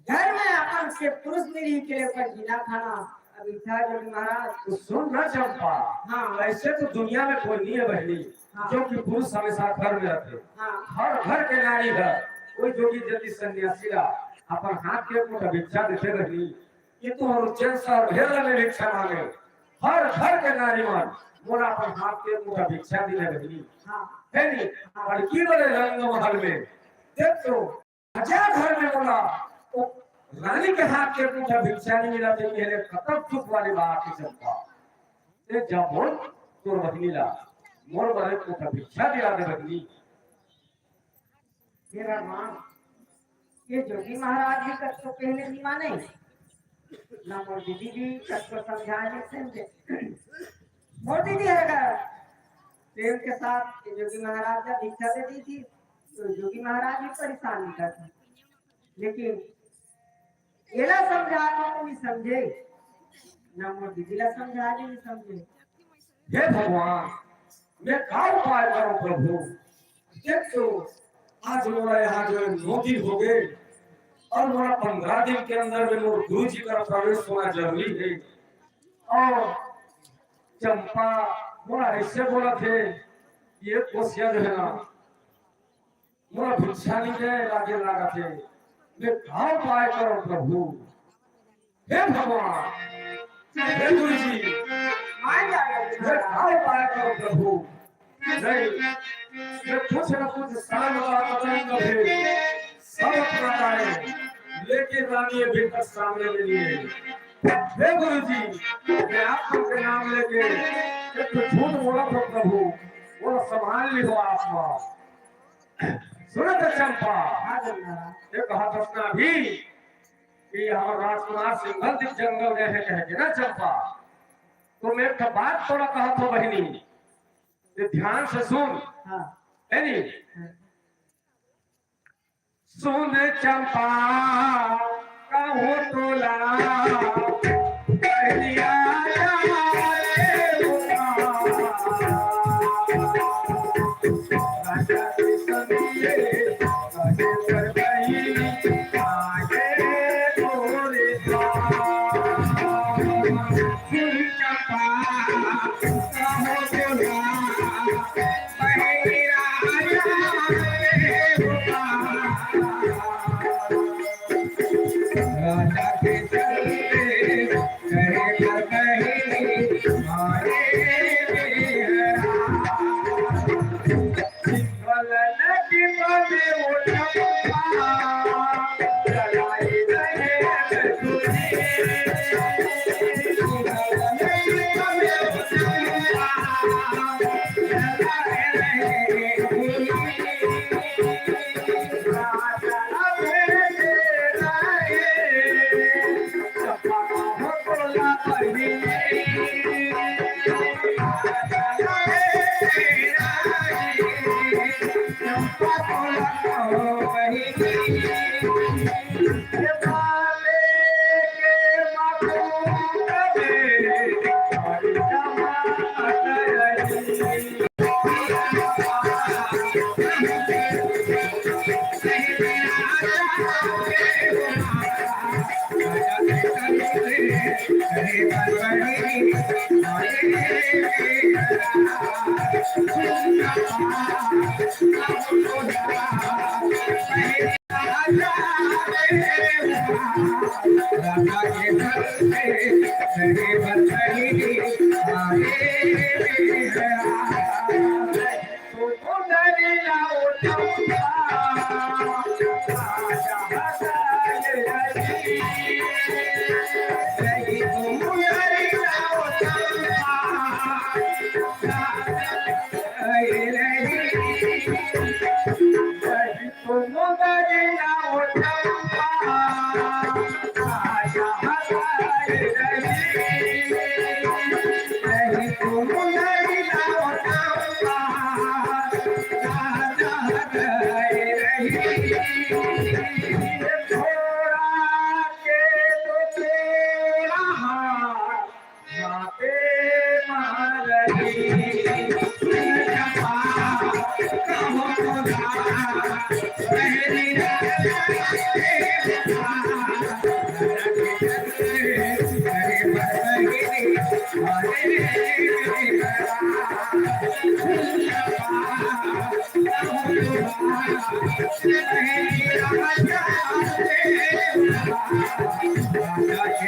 घर में अपन से पुरुष नहीं के लिए ऊपर जीना खाना। अभी था जो महाराज। तो सुन ना चंपा, हाँ। ऐसे तो दुनिया में कोई नहीं है बहिनी, हाँ। जो कि पुरुष हमेशा घर में रहते। हाँ। हर घर के नारी घर, कोई जोगी जल्दी सन्यासी ला अपन हाथ के ऊपर भिक्षा देते बहिनी। ये तो हर उज्जैन शहर भेल में भिक्षा मांगे। हर घर के नारी मन मोला अपन हाथ के ऊपर भिक्षा देने बहिनी। हाँ। है नी? हाँ। बड़की बड़े रंग महल में देख तो राजा घर में मोला, वो रानी के हाथ के पूछा भिक्षा नहीं मिला, तो ये कतक दुख वाली बात है चंपा। ते जा बोल तोर बहिनी ला, मोर बरे पूछा भिक्षा दिला दे बहिनी। मेरा माँ, ये जोगी महाराज भी कतको कहने नहीं माने, ना मोर दीदी भी कतको समझा नहीं समझे। मोर दीदी है अगर प्रेम के साथ ये जोगी महाराज का भिक्षा दे दी थी, तो जोगी महाराज भी परेशान नहीं करते। लेकिन एला समझा तो नहीं समझे, ना मोर दीदी ला समझा के नहीं समझे। हे भगवान, मैं का उपाय करूं प्रभु? देख तो, आज मोला यहाँ जो है नौ दिन हो गए और मोला पंद्रह दिन के अंदर में मोर गुरु जी का प्रवेश होना जरूरी है। और चंपा मोला ऐसे बोला थे, ये कोसिया जो है ना, मोला भिक्षा नहीं दे, लागे लागत हे। मैं का उपाय करूं प्रभु? हे भगवान, हे गुरु जी, मैं का उपाय करूं प्रभु? नहीं, मैं कुछ न कुछ साल बाद बताऊंगा फिर। सब अपना है, लेकिन रानी अभी तक सामने में नहीं है। हे गुरु जी, मैं आप सबके नाम लेके एक तो झूठ बोला था प्रभु, वो संभाल ली हो आत्मा। सुनत चंपा, हाँ, जगन्नाथ। ये कहा था भी कि हम राजकुमार सिंघल दिख जंगल गए हैं कह के ना चंपा। तो मैं एक ठो बात थोड़ा कहा था बहिनी, ये ध्यान से सुन। हाँ। है नी? हाँ। सुन चंपा, कहूँ तोला, पहलिया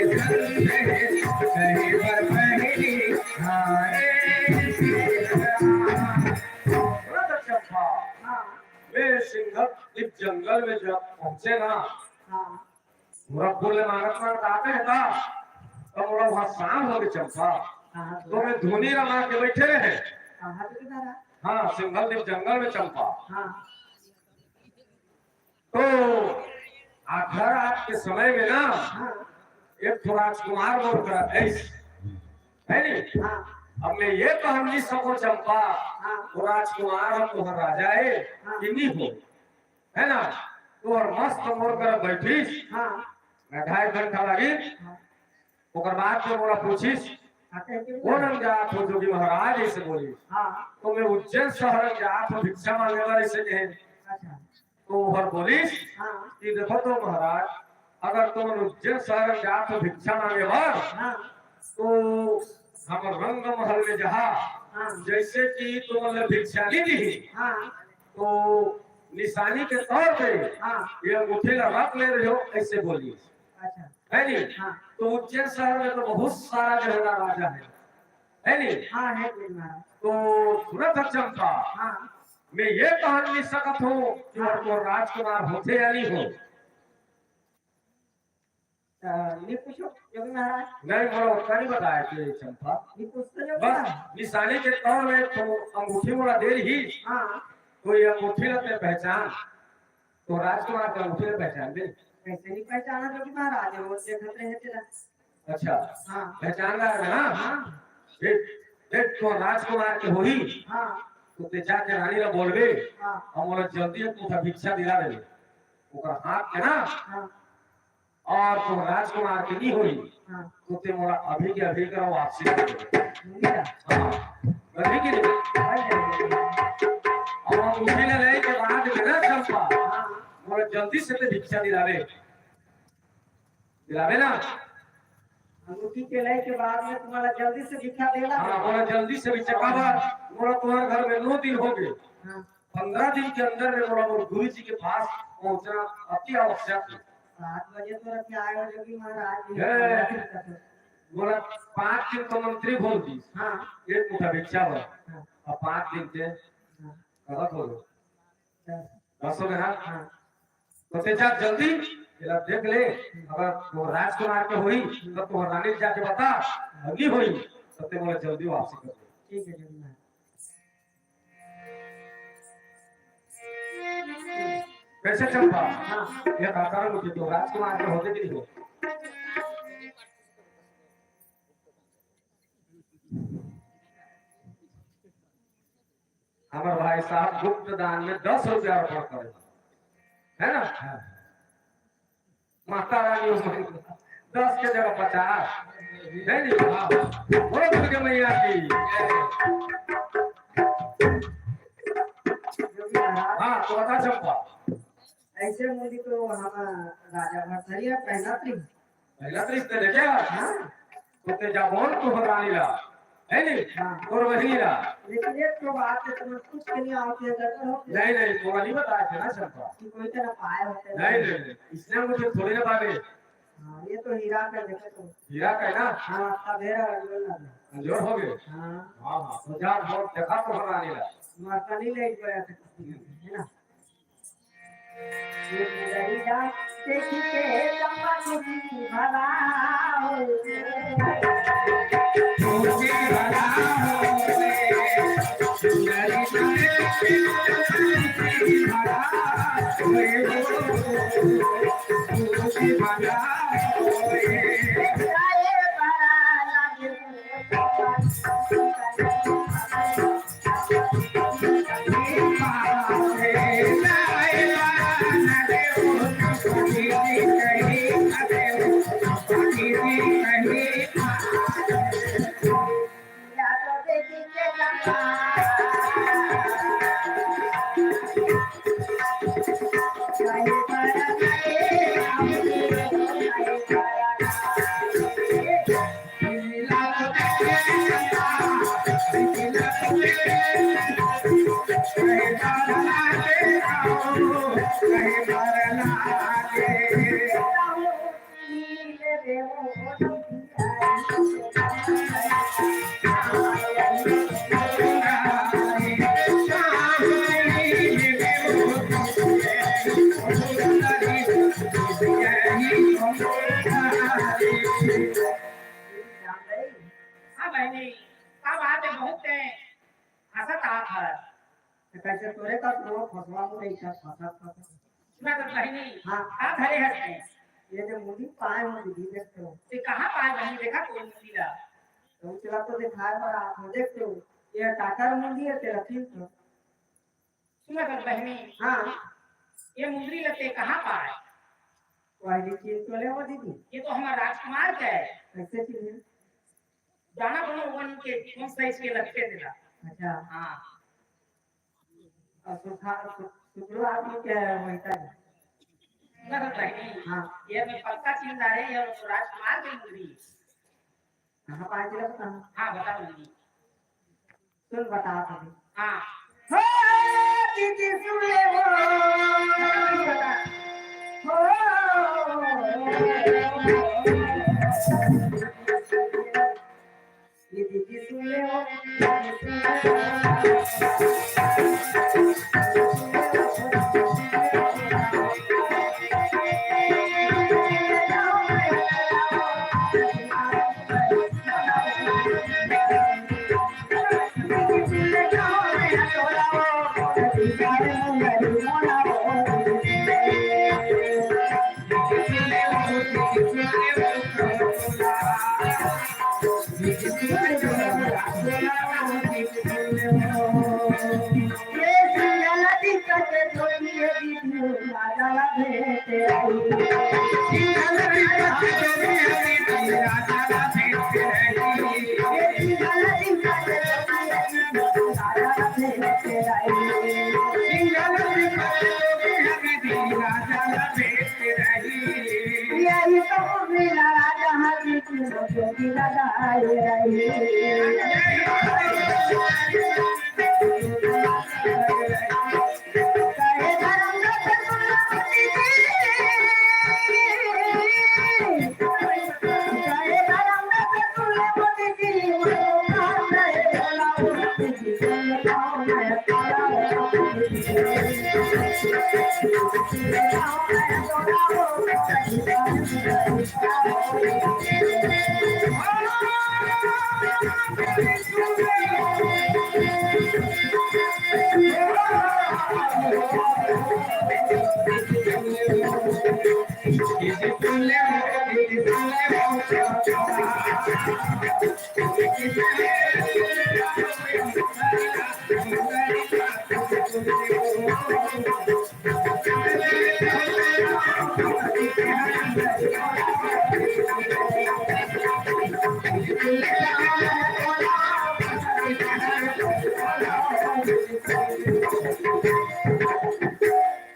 कहीं पर पहली आए। सुनत चंपा, हाँ। मैं सिंघल इस जंगल में जब पहुंचे ना, हाँ। मोला फूल ले मांगत मांगत आते हैं का, तो मोला वहाँ सांप हो गए चंपा। हाँ, तो मैं धुनी रमा के बैठे रहे। हाँ, हाँ, तो किधर है? हाँ, सिंघल इस जंगल में चंपा। हाँ। तो आधा रात के समय में ना, हाँ। एक ठो राजकुमार मोर करा ऐस, है नी? हाँ। अब मैं ये कहन नहीं सको चंपा, हाँ। वो राजकुमार हम तुम्हारा राजा है हाँ। कि नहीं हो, है ना? तो और मस्त मोर करा बैठिस, हाँ। मैं ढाई घंटा लगी, हाँ। ओकर बाद में मोला पूछिस, हाँ, कह के "कौन हम जात हो जोगी महाराज?" ऐसे बोली। हाँ। तो मैं उज्जैन शहर जात हो भिक्षा मांगे बर ऐसे कहे। अच्छा। तो हर बोलिस हाँ। कि देखो तो महाराज, अगर तुम उज्जैन शहर जात हो भिक्षा मांगे बर, हाँ। तो हम रंग महल में जहा, हाँ। जैसे कि तुम भिक्षा नहीं दी, हाँ। तो निशानी के तौर पे हाँ। ये अंगूठी ला रख ले रहे हो, ऐसे बोली। अच्छा। है नी? हाँ। तो उज्जैन शहर में तो बहुत सारा जो है ना राजा है, है नी? हाँ, है गुरु महाराज। तो सुनत चंपा, हाँ। मैं ये कह नहीं सकत हूँ कि हाँ। वो राजकुमार होथे या नहीं हो। अ, नहीं पूछो, जोगी महाराज। नहीं, मोला ओतना नहीं बताए थे चंपा। नहीं पूछते जो बस क्या? निशानी के तौर में तो अंगूठी मोला दे रही। हाँ। तो ये अंगूठी ला ते पहचान, तो राजकुमार के अंगूठी ला पहचान दे। कैसे नहीं पहचाना जोगी महाराज, वो देखत रहे तेरा। अच्छा, हाँ। पहचान रहा है ना? हाँ। देख, देख तो राजकुमार के होही, हाँ। तो ते जाके रानी ला बोलबे, हाँ। और मोला जल्दी एक मुठा भिक्षा दिला दे। ओकर हाथ के ना, हाँ। और तो राजकुमार के नहीं होई, हाँ। तो ते मोला अभी के अभी करा वापसी कर दे। नहीं है। हाँ, अभी के नहीं। भाई, नहीं है। और अंगूठी ले लेके बाद में ना चंपा, हाँ। मोला जल्दी से ते भिक्षा दिलावे। दिलावे ना? अंगूठी के लेके बाद में तुम्हारा जल्दी से भिक्षा देला। हाँ, मोला जल्दी से भिक्षा, काबर मोला तुम्हारे घर में नौ दिन हो गए। हाँ। पन्द्रह दिन के अंदर में मोला मोर गुरु जी के पास पहुंचना अति आवश्यक है। सात बजे तो रख के आए हो जोगी महाराज जी। है। मोला पाँच दिन तो मंत्री बोल दी। हाँ। एक मुठा भिक्षा हो। हाँ। और पाँच दिन के हाँ। गलत हो गए। हाँ। बस हो गया। हाँ। तो ते जा जल्दी, एला देख ले, अगर वो राजकुमार के होई, तो तोहर रानी जाके बता, और नहीं होई, तो ते मोला जल्दी वापसी कर दे। ठीक है, जरूर। कैसे चंपा? हाँ। ये काका मुझे तो राजकुमार के होते कि नहीं हो? हमारे भाई साहब गुप्त दान में दस रुपया अर्पण करे, है ना? हाँ। माता रानी उस दस के जगह पचास, है नी? हाँ। बोलो दुर्गा मैया की। हाँ, तो बता चंपा। ऐसे मुंडी तो हम राजा भरथरिया पहला प्रिंस। पहला प्रिंस तेरे क्या? हाँ। तो ते जा बोल तोहर रानी ला, है नी? हाँ। तोर बहिनी ला। लेकिन एक तो बात है, तुम्हें कुछ के लिए आओ, ये गड़बड़ हो गया। नहीं, नहीं, तोरा नहीं बताया था ना चंपा। कि कोई तरह पाए होते हैं। नहीं, नहीं, नहीं, इसने मुझे थोड़ी ना पावे। हाँ, ये तो हीरा का देखो तो। हीरा का है ना? हाँ, आपका भेड़ा अंजोर लग गया। अंजोर हो गए? हाँ। हाँ, हाँ, तो जा बोल, देखा तोहर रानी ला। माता नहीं ले गया था, है ना? हाँ बहिनी, का बात है, बहुत तें हंसत आत हस। त कइसे तोरे का तो फसवा मुड़े इच्छा फसत फसत। सुना तो बहिनी, हाँ। का धरे हस तें? ये दे मुंदी पाए हो दीदी, देख तो। तें कहाँ पाए बहिनी, देखा तो मुंदी ला। तो उचला तो दिखाए पर आप हो, देख तो। ये टाकर मुंदी है, तेरा तीन तो। सुना तो बहिनी, हाँ। ये मुंदरी ला तें कहाँ पाए? वही चीज तो ले वो दीदी। ये तो हमार राजकुमार के है। कैसे चीज है? दाना बनो वन के कौन साइज के लगते तेला। अच्छा। हाँ। और सुखा, सु-, शुक्र आदमी के है वही का। सुना तो बहिनी, हाँ। ये मैं पक्का चिन्ह डारे, ये तो राजकुमार के मुंदरी। कहाँ पाए तेला बता। हाँ, बता बहिनी। सुन, बता अभी। हाँ। हो, दीदी सुन ले वो। हो, ये दीदी सुन ले वो।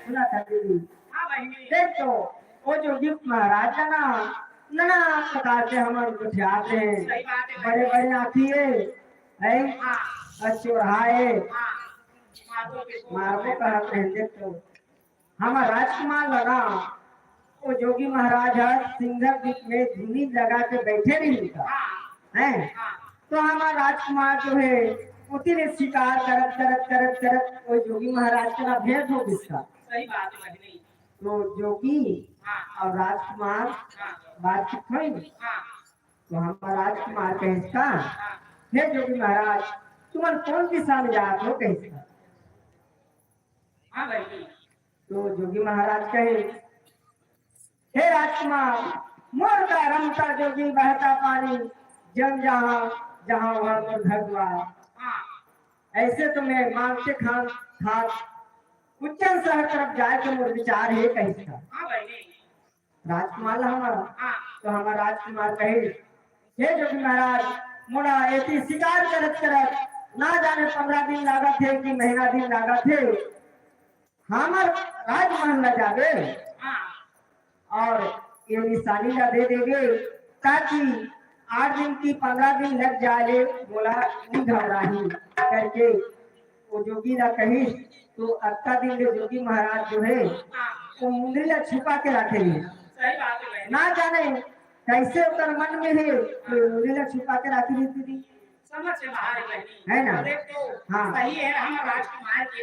सुना था दीदी। हाँ बहिनी। देख तो, वो जोगी महाराज का ना, नाना प्रकार से हमर गोठियात हे। सही बात है। बड़े बड़े आँखी हे, हैं? हाँ। और चोरहा हे। हाँ। मारबो कहत हे, देख तो। हमर राजकुमार ला ना, वो जोगी महाराज ह सिंघर दीप में धुनी लगा के बैठे रहिस का, हाँ। हैं? हाँ। तो हमर राजकुमार जो हे, उती ले शिकार करत, करत, करत, करत, वो जोगी महाराज के ना भेंट हो गिस का। सही बात है, बहिनी। तो जोगी हाँ। और राजकुमार हाँ। बातचीत होई। हाँ। तो हमर राजकुमार कहिस का, हाँ। "हे जोगी महाराज, तुमन कौन दिशा में जात हो?" कहिस का। हाँ भाई। तो जोगी महाराज कहे, "हे राजकुमार, मोर का रमता जोगी बहता पानी, जम जहाँ, जहाँ वहाँ मोर घर द्वार।" हाँ। ऐसे तो मैं मांग के खान, खात उज्जैन शहर तरफ जाए के मोर विचार हे, कहिस का। हाँ भाई। राजकुमार ला हमर, हाँ। तो हमर राजकुमार कहे, "हे जोगी महाराज, मोला एती शिकार करत करत ना जाने पंद्रह दिन लागत हे कि महीना दिन लागत हे, हमर राजमहल ला जाबे हाँ। और ये निशानी ला दे देबे, ताकि आठ दिन की पंद्रह दिन लग जाए ले मोला नी घबराही," करके वो जोगी ला कहिस। तो अतका दिन ले जोगी महाराज जो हे, हाँ। वो मुंदरी ला छुपा के राखे हे। सही बात है भाई। ना जाने कैसे ओकर मन में हे, लीला छुपा के राखी रहिस दीदी। समझ से बाहर है बहिनी। है ना? और एक तो हाँ। सही है, हम राजकुमार के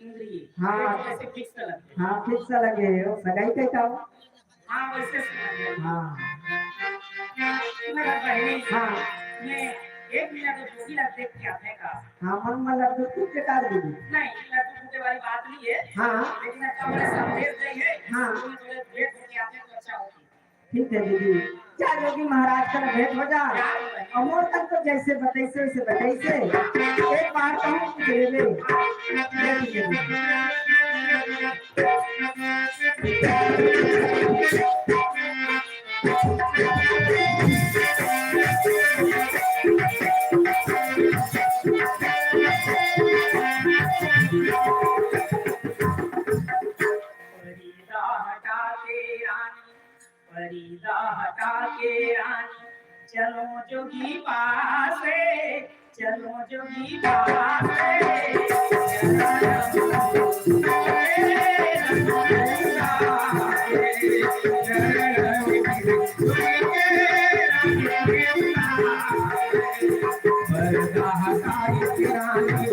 इंद्रिय। हाँ। तो वैसे fix लगे। हाँ, fix लगे, वो सगाई के का? हाँ, वैसे समझ गए। हाँ। सुन ना बहिनी। हाँ। मैं एक मिनट में जोगी ला देख के आते का। हाँ, मन में लड्डू खूब बेकार दीदी। नहीं, लड्डू फूटे वाली बात नहीं है। हाँ। लेकिन अच्छा बड़ा संदेश दे है। हाँ। थोड़े थोड़े भेंट होके आते तो अच्छा होती। ठीक है दीदी, जा जोगी महाराज कर भेंट हो जा। अउ मोर तक तो जैसे बतैसे वैसे बतैसे, एक बार कहूँ कुछ ले ले। ले दीदी। पर्दा हटा के रानी, पर्दा हटा के रानी, चलो जोगी पासे, चलो जोगी पासे। पर्दा हटा के रानी,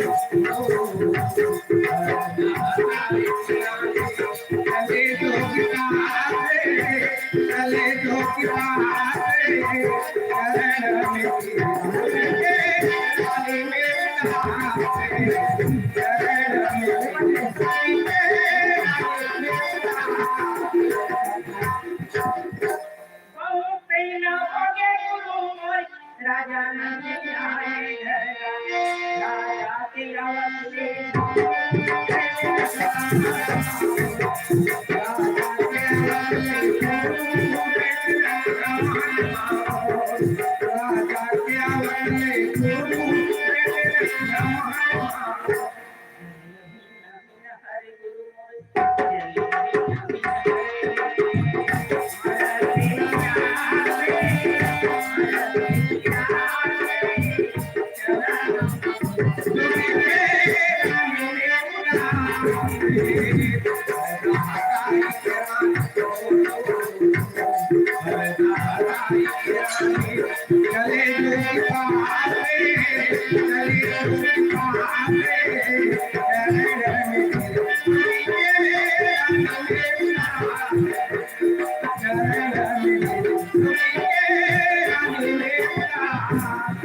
बहुत पहला हो गया गुरु मोर, राजा नंद आए घर, राजा के आवत ले।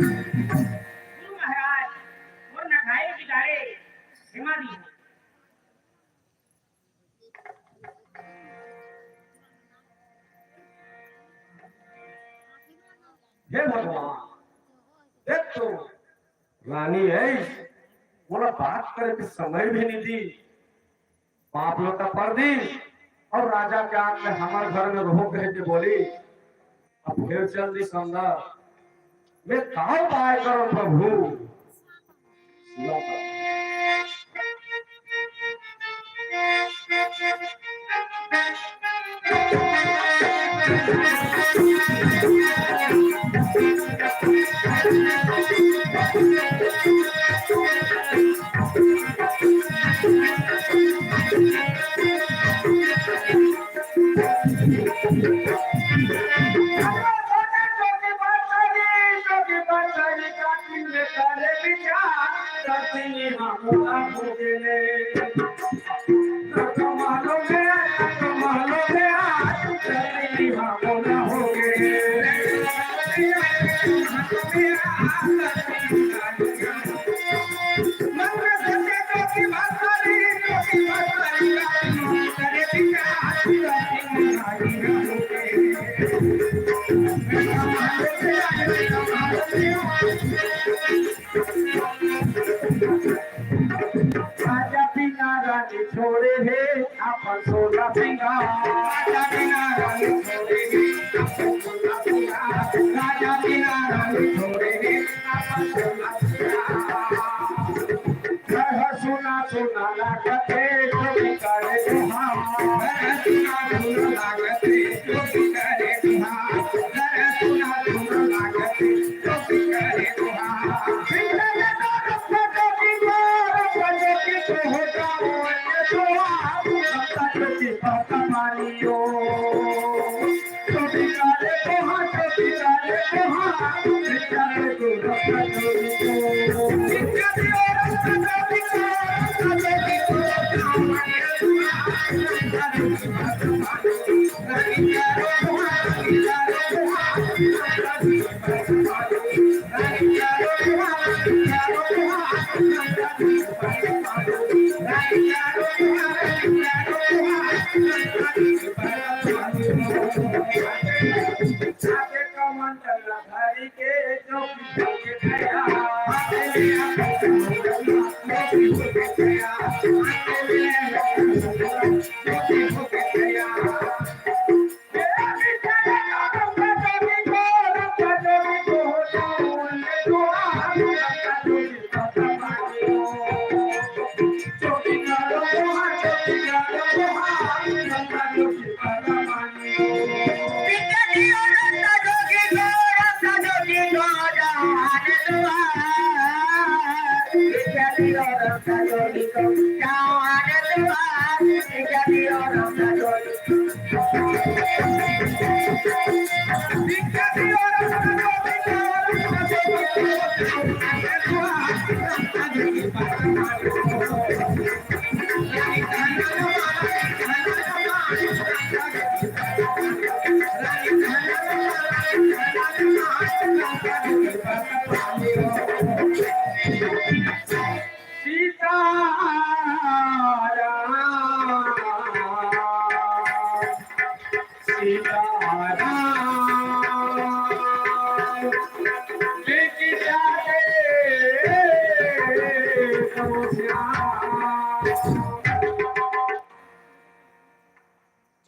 गुरु महाराज, मोर नखाए बिगाड़े, क्षमा दी। हे भगवान, देख तो, रानी है, मोला बात करे के समय भी नहीं दी। बाप लोग का परदी और राजा के आग में हमार घर में रहो कह के बोली। अब फिर चल दी समझा, मैं का उपाय करूं प्रभु? सुना था। राजा बिना रानी छोड़े हे अपन सोला सिंगार। राजा बिना रानी छोड़े हे अपन सोला सिंगार। राजा बिना रानी छोड़े हे अपन सोला सिंगार। घर सुना सुना लागत हे, तो भी करे गुहार। घर सुना सुना लागत हे, तो भी करे गुहार। घर सुना सुना लागत हे,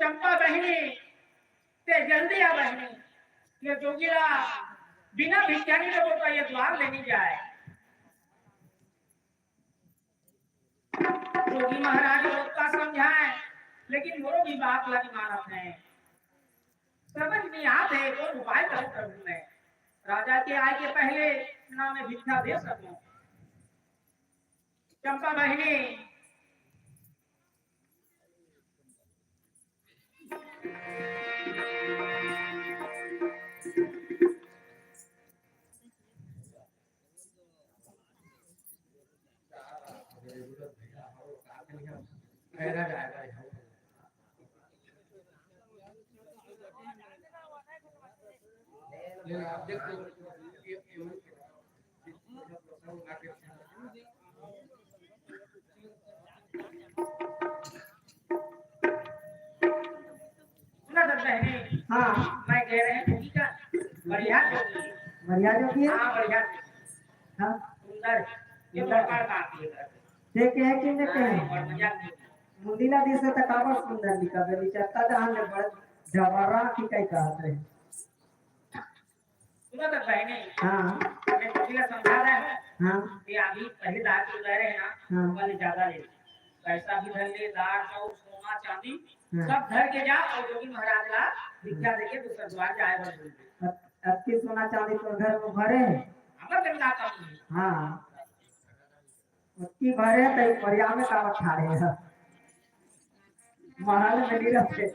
चंपा बहिनी, ते जल्दी आ बहिनी, ये जोगी ला बिना भिक्षा नहीं देबो तो ये द्वार ले नहीं जाए। जोगी महाराज लोग का समझाए, लेकिन मोरो भी बात ला नहीं मानत है। समझ नहीं आते, कौन उपाय करूं प्रभु मैं। राजा के आए के पहले ना मैं भिक्षा दे सकूं। चंपा बहिनी, सुना था पहले। हाँ। मैं कह रहे हैं, ठीक है? बढ़िया जोगी है। बढ़िया जोगी है? हाँ, बढ़िया। हाँ। सुंदर। ये सुंदर। बड़का बात ये कर। ते कहे कि ने कहे? हाँ, और मजाक नहीं। मुंदिला दिसे त काबर सुंदर दिखा बे, विचारता जहां ले बड़ जबरा की कई कहत रहे। सुना था बहनी। हाँ। मैं कुछ समझा रहा हूँ। हाँ। कि अभी पहले दांत उड़ा रहे ना, हाँ। वाले ज्यादा ले। पैसा भी धर ले, दार, चाउर, सोना, चांदी, हाँ। सब धर के जा और जोगी महाराज ला भिक्षा देके दूसरा द्वार जाए बन बोल दे। अत-, अतकी सोना चांदी तो घर में भरे है। हमर गंगा कमी है। हाँ। अतकी भरे है तो एक परिया में कावत खा रहे हैं। महल में नहीं रहते।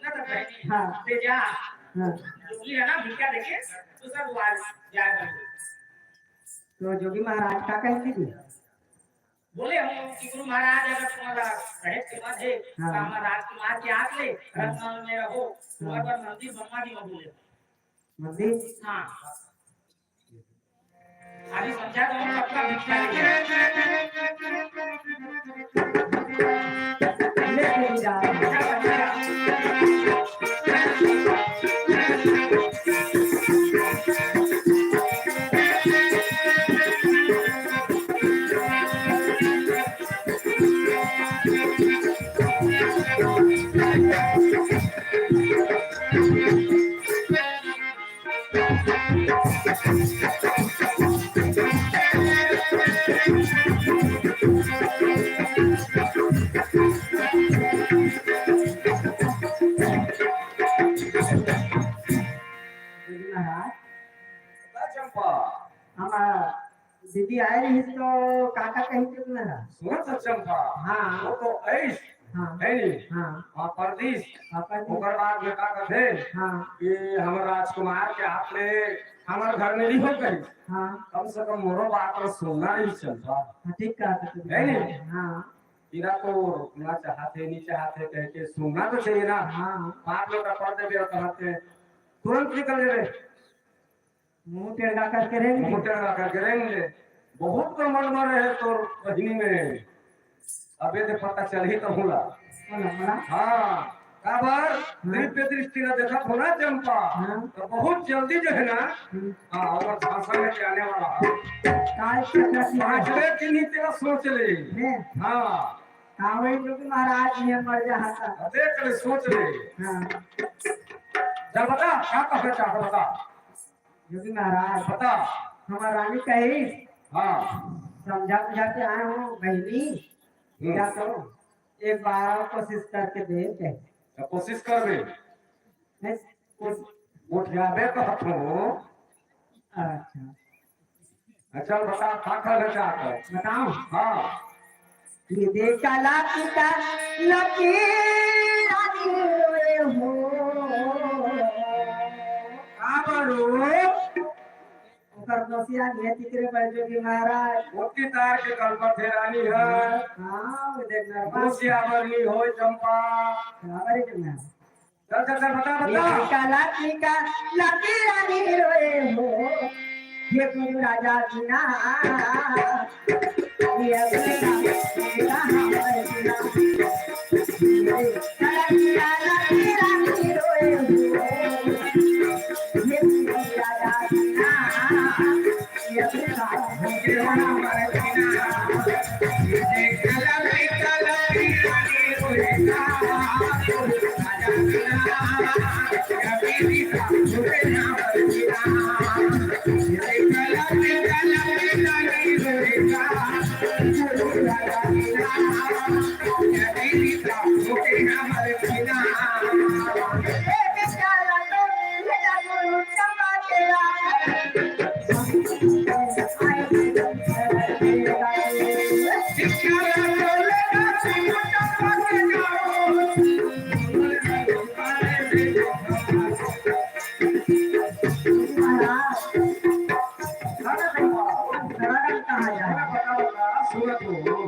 ना तो बहनी, हाँ। ले जा। हाँ। जोगी है ना, भिक्षा देके दूसरा द्वार जाए बन बोल दे। तो जोगी महाराज का कहते थे? बोले हम कि गुरु महाराज अगर तुम्हारा रहे के मत है, हाँ। तो हमारा राजकुमार के आंख ले, हाँ। रत्न में रहो, तुम्हारे हाँ। पर मंदिर बनवा दी, बोले। मंदिर? हाँ। अभी समझा दो, सबका भिक्षा लेके। लेके जा। महाराज, का चंपा? हम, दीदी आए रहिस तो का का कही थे तुम्हारा? सुन तो चंपा, हाँ। वो तो ऐस हाँ। है नी? हाँ। वहाँ परदेस। हाँ, परदेस। ओकर बाद में का कहथे हाँ। कि हमर राजकुमार के हाथ ले हमर घर में नहीं हो गई। हाँ। कम से कम मोरो बात ला सुनना नहीं चलता। हाँ, ठीक कहा था तुमने। है नी? हाँ। तेरा तो रुकना चाहते, नहीं चाहते कह के सुनना तो चाहिए ना। हाँ। बात लोग का पढ़ देबे और कहते, तुरंत निकल जाबे। मुंह टेढ़ा करके रेंग ले। मुंह टेढ़ा करके रेंग ले। बहुत घमंड में रहे तोर बहिनी में। अबे ते पता चलही कहूँ ला। बोला, बोला। हाँ, काबर हाँ। दिव्य दृष्टि ला देखत हो ना चंपा, हाँ। तो बहुत जल्दी जो है ना, हम्म। हाँ, और भाषा में के आने वाला है। काय चक्कर की बात? पांचवे दिन ही तेरा सोच ले। हैं? हाँ। कावड़ी जो कि महाराज ये मर जा हंसा। देख ले, सोच ले। हाँ। चल बता, क्या कहना चाहता बता। योगी महाराज, बता। हमार रानी कही, हाँ। समझा बुझा के आए हो बहिनी, हम्म। क्या करो, एक बार और कोशिश करके देख। तो कोशिश करबे। नहीं, कोश- गोठियाबे कहत हो। अच्छा। अच्छा, बता, का कहना चाहत हो? बताओ। हाँ। ये देखा लाकी का लकी रानी रोए हो। का बरो? ओकर नसिया निये तिकरे पर जोगी महाराज। मोती तार के कलपत हे रानी ह। हाँ, वो देख नरवा। नसिया बर नी होय चंपा। बराबर है कि ना? चल, चल, चल, बता, बता। ये काला टीका लागी रानी रोए हो, ये गुरु राजा बिना। ये गुरु राजा बिना, ये काला टीका लागी रानी रोए हो, ये गुरु राजा बिना।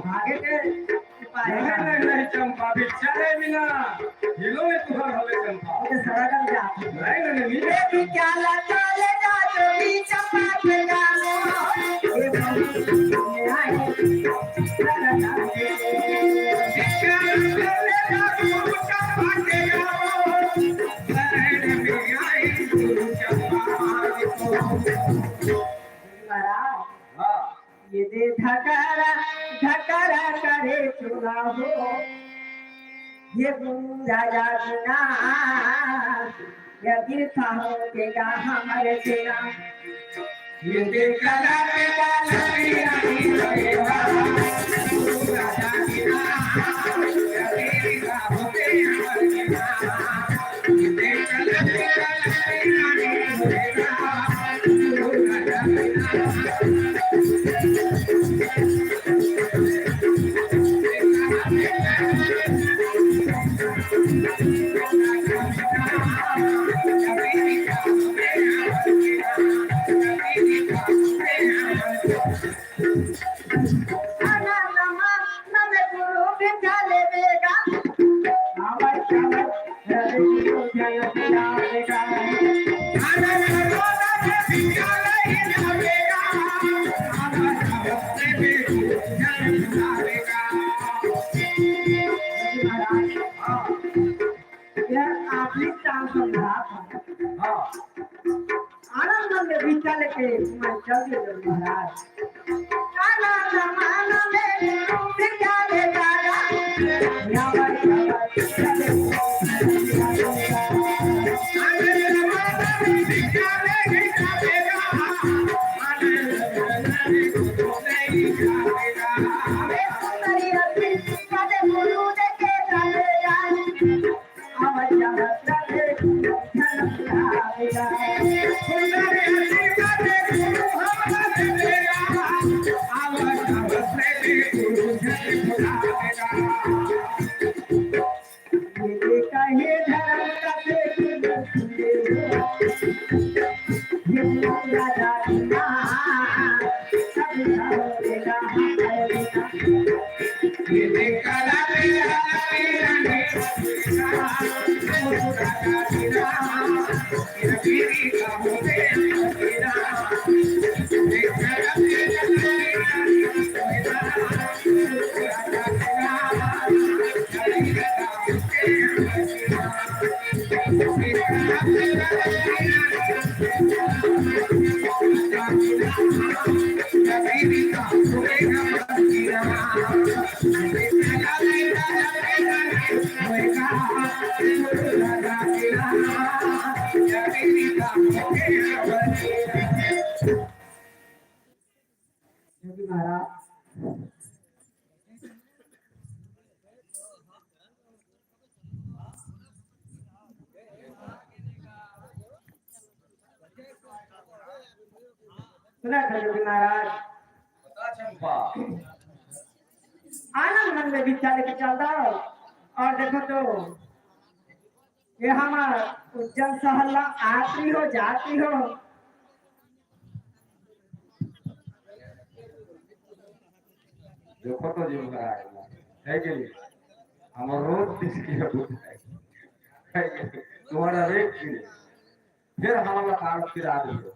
भागे के नहीं, नहीं, नहीं, चंपा, बिच्छा है बिना। हिलो में तुहर हवे चंपा। ओके, सरागम जा। नहीं, नहीं, नहीं, नहीं। ये भी क्या लगा ले जा, जो भी चंपा के गानो। ये बहुत सुंदर है। महाराज। हाँ। ये दे धकरा, धकरा करे चुना हो। ये गुरु राजा बिना, ये बिरथा हो के गा हमारे बिना। ये दे कला के लाल पिया की रेवा, गुरु राजा बिना, ये बिरथा हो के हमारे बिना। यह आखिरी काम समझा था। हाँ। आनंद में भिक्षा लेके मैं चल दिया महाराज। काला जमाना में भिक्षा ले दादा। या भाई, या भाई, भिक्षा ले। योगी महाराज। सुना था योगी महाराज। बता चंपा। आनंद मन में विचार के चलता हो। और देखो तो, ये हमार उज्जैन शहर ला आती हो, जाती हो। देखो तो जी महाराज, है कि नहीं? हम रोज किसकी है, है कि नहीं? तुम्हारा रेट की नहीं। फिर हम लोग काम फिरा देंगे।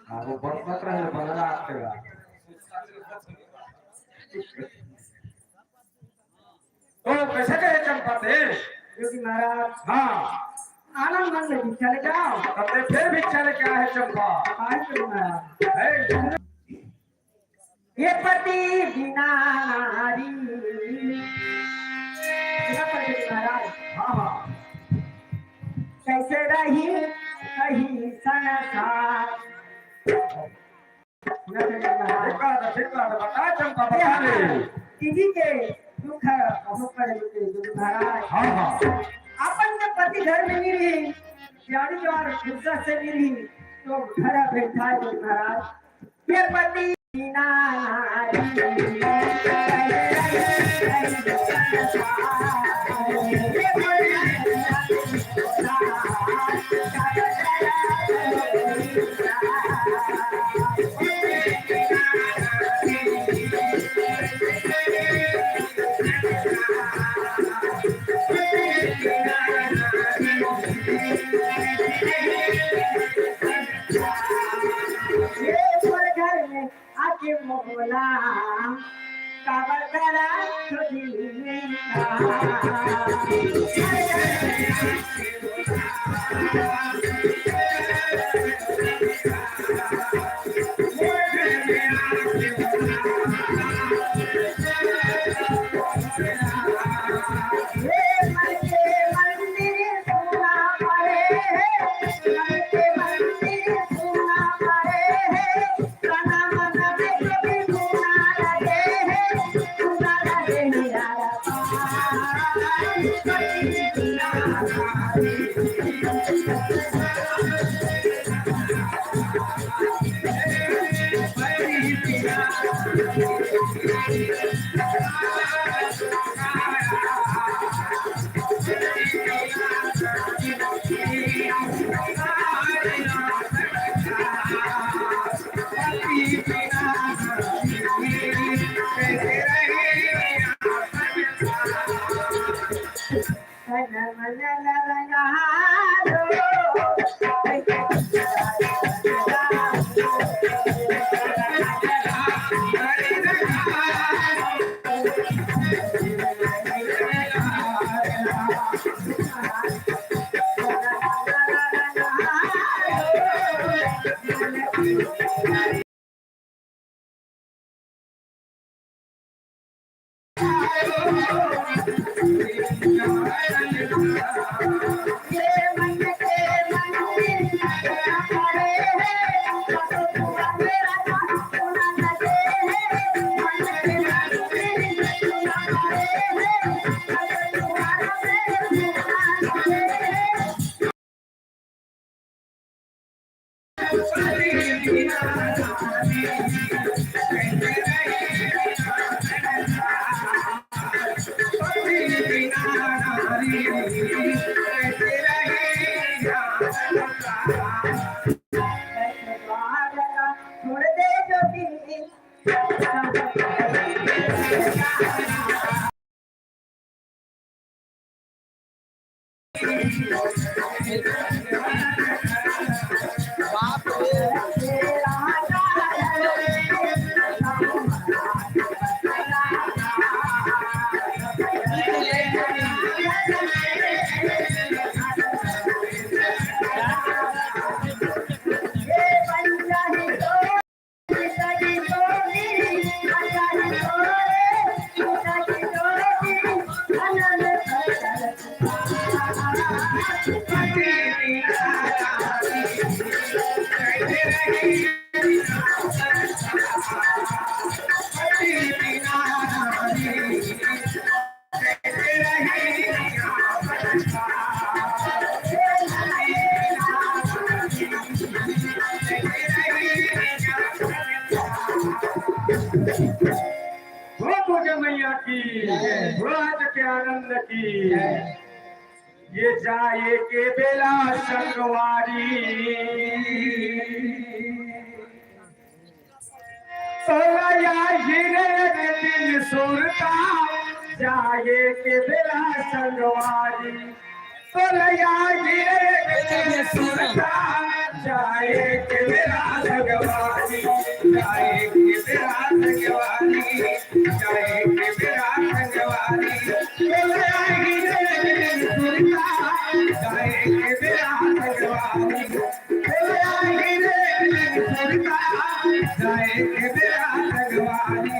हाँ, वो बरसात रहे, बदला आते रहा। तो कैसे कहे चंपा ते? योगी महाराज। हाँ। आनंद मन में भी चले जाओ। तब ते फिर भी चले क्या है चंपा? आए योगी महाराज। है। ये पति बिना नारी। सुना था योगी महाराज। हाँ, हाँ। कैसे रही, कही संसार। सुना था योगी महाराज। ठीक बात है, ठीक बात है। बता चंपा, बता ले। दीदी के दुख बहुत बड़े होते हैं, योगी महाराज। हाँ, हाँ। अपन जब पति घर में नहीं रही, प्यारी और फुर्सत से नहीं रही, तो घर बैठा है, योगी महाराज। ये पति बिना नारी। ये तोर घर में आके मोला काबर करा छोड़ी। हो दुर्गा मैया की, हो आज के आनंद की। ये जाए के बेला संगवारी, तोला आही रे एक दिन सुरता, जाए के बेला संगवारी। तोला आही रे एक दिन सुरता, जाए के बेला संगवारी, जाए के बेला संगवारी, जाए के बेला संगवारी। तोला आही रे एक दिन सुरता, जाए के बेला संगवारी।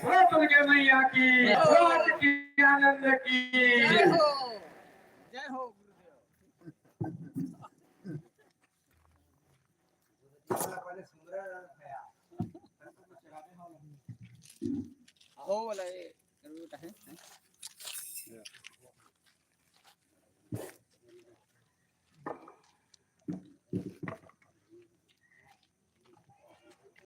बोलो दुर्गा मैया की, बोलो आज के आनंद की। जय हो। जय हो गुरुदेव। हो वाला ये जरूरत है।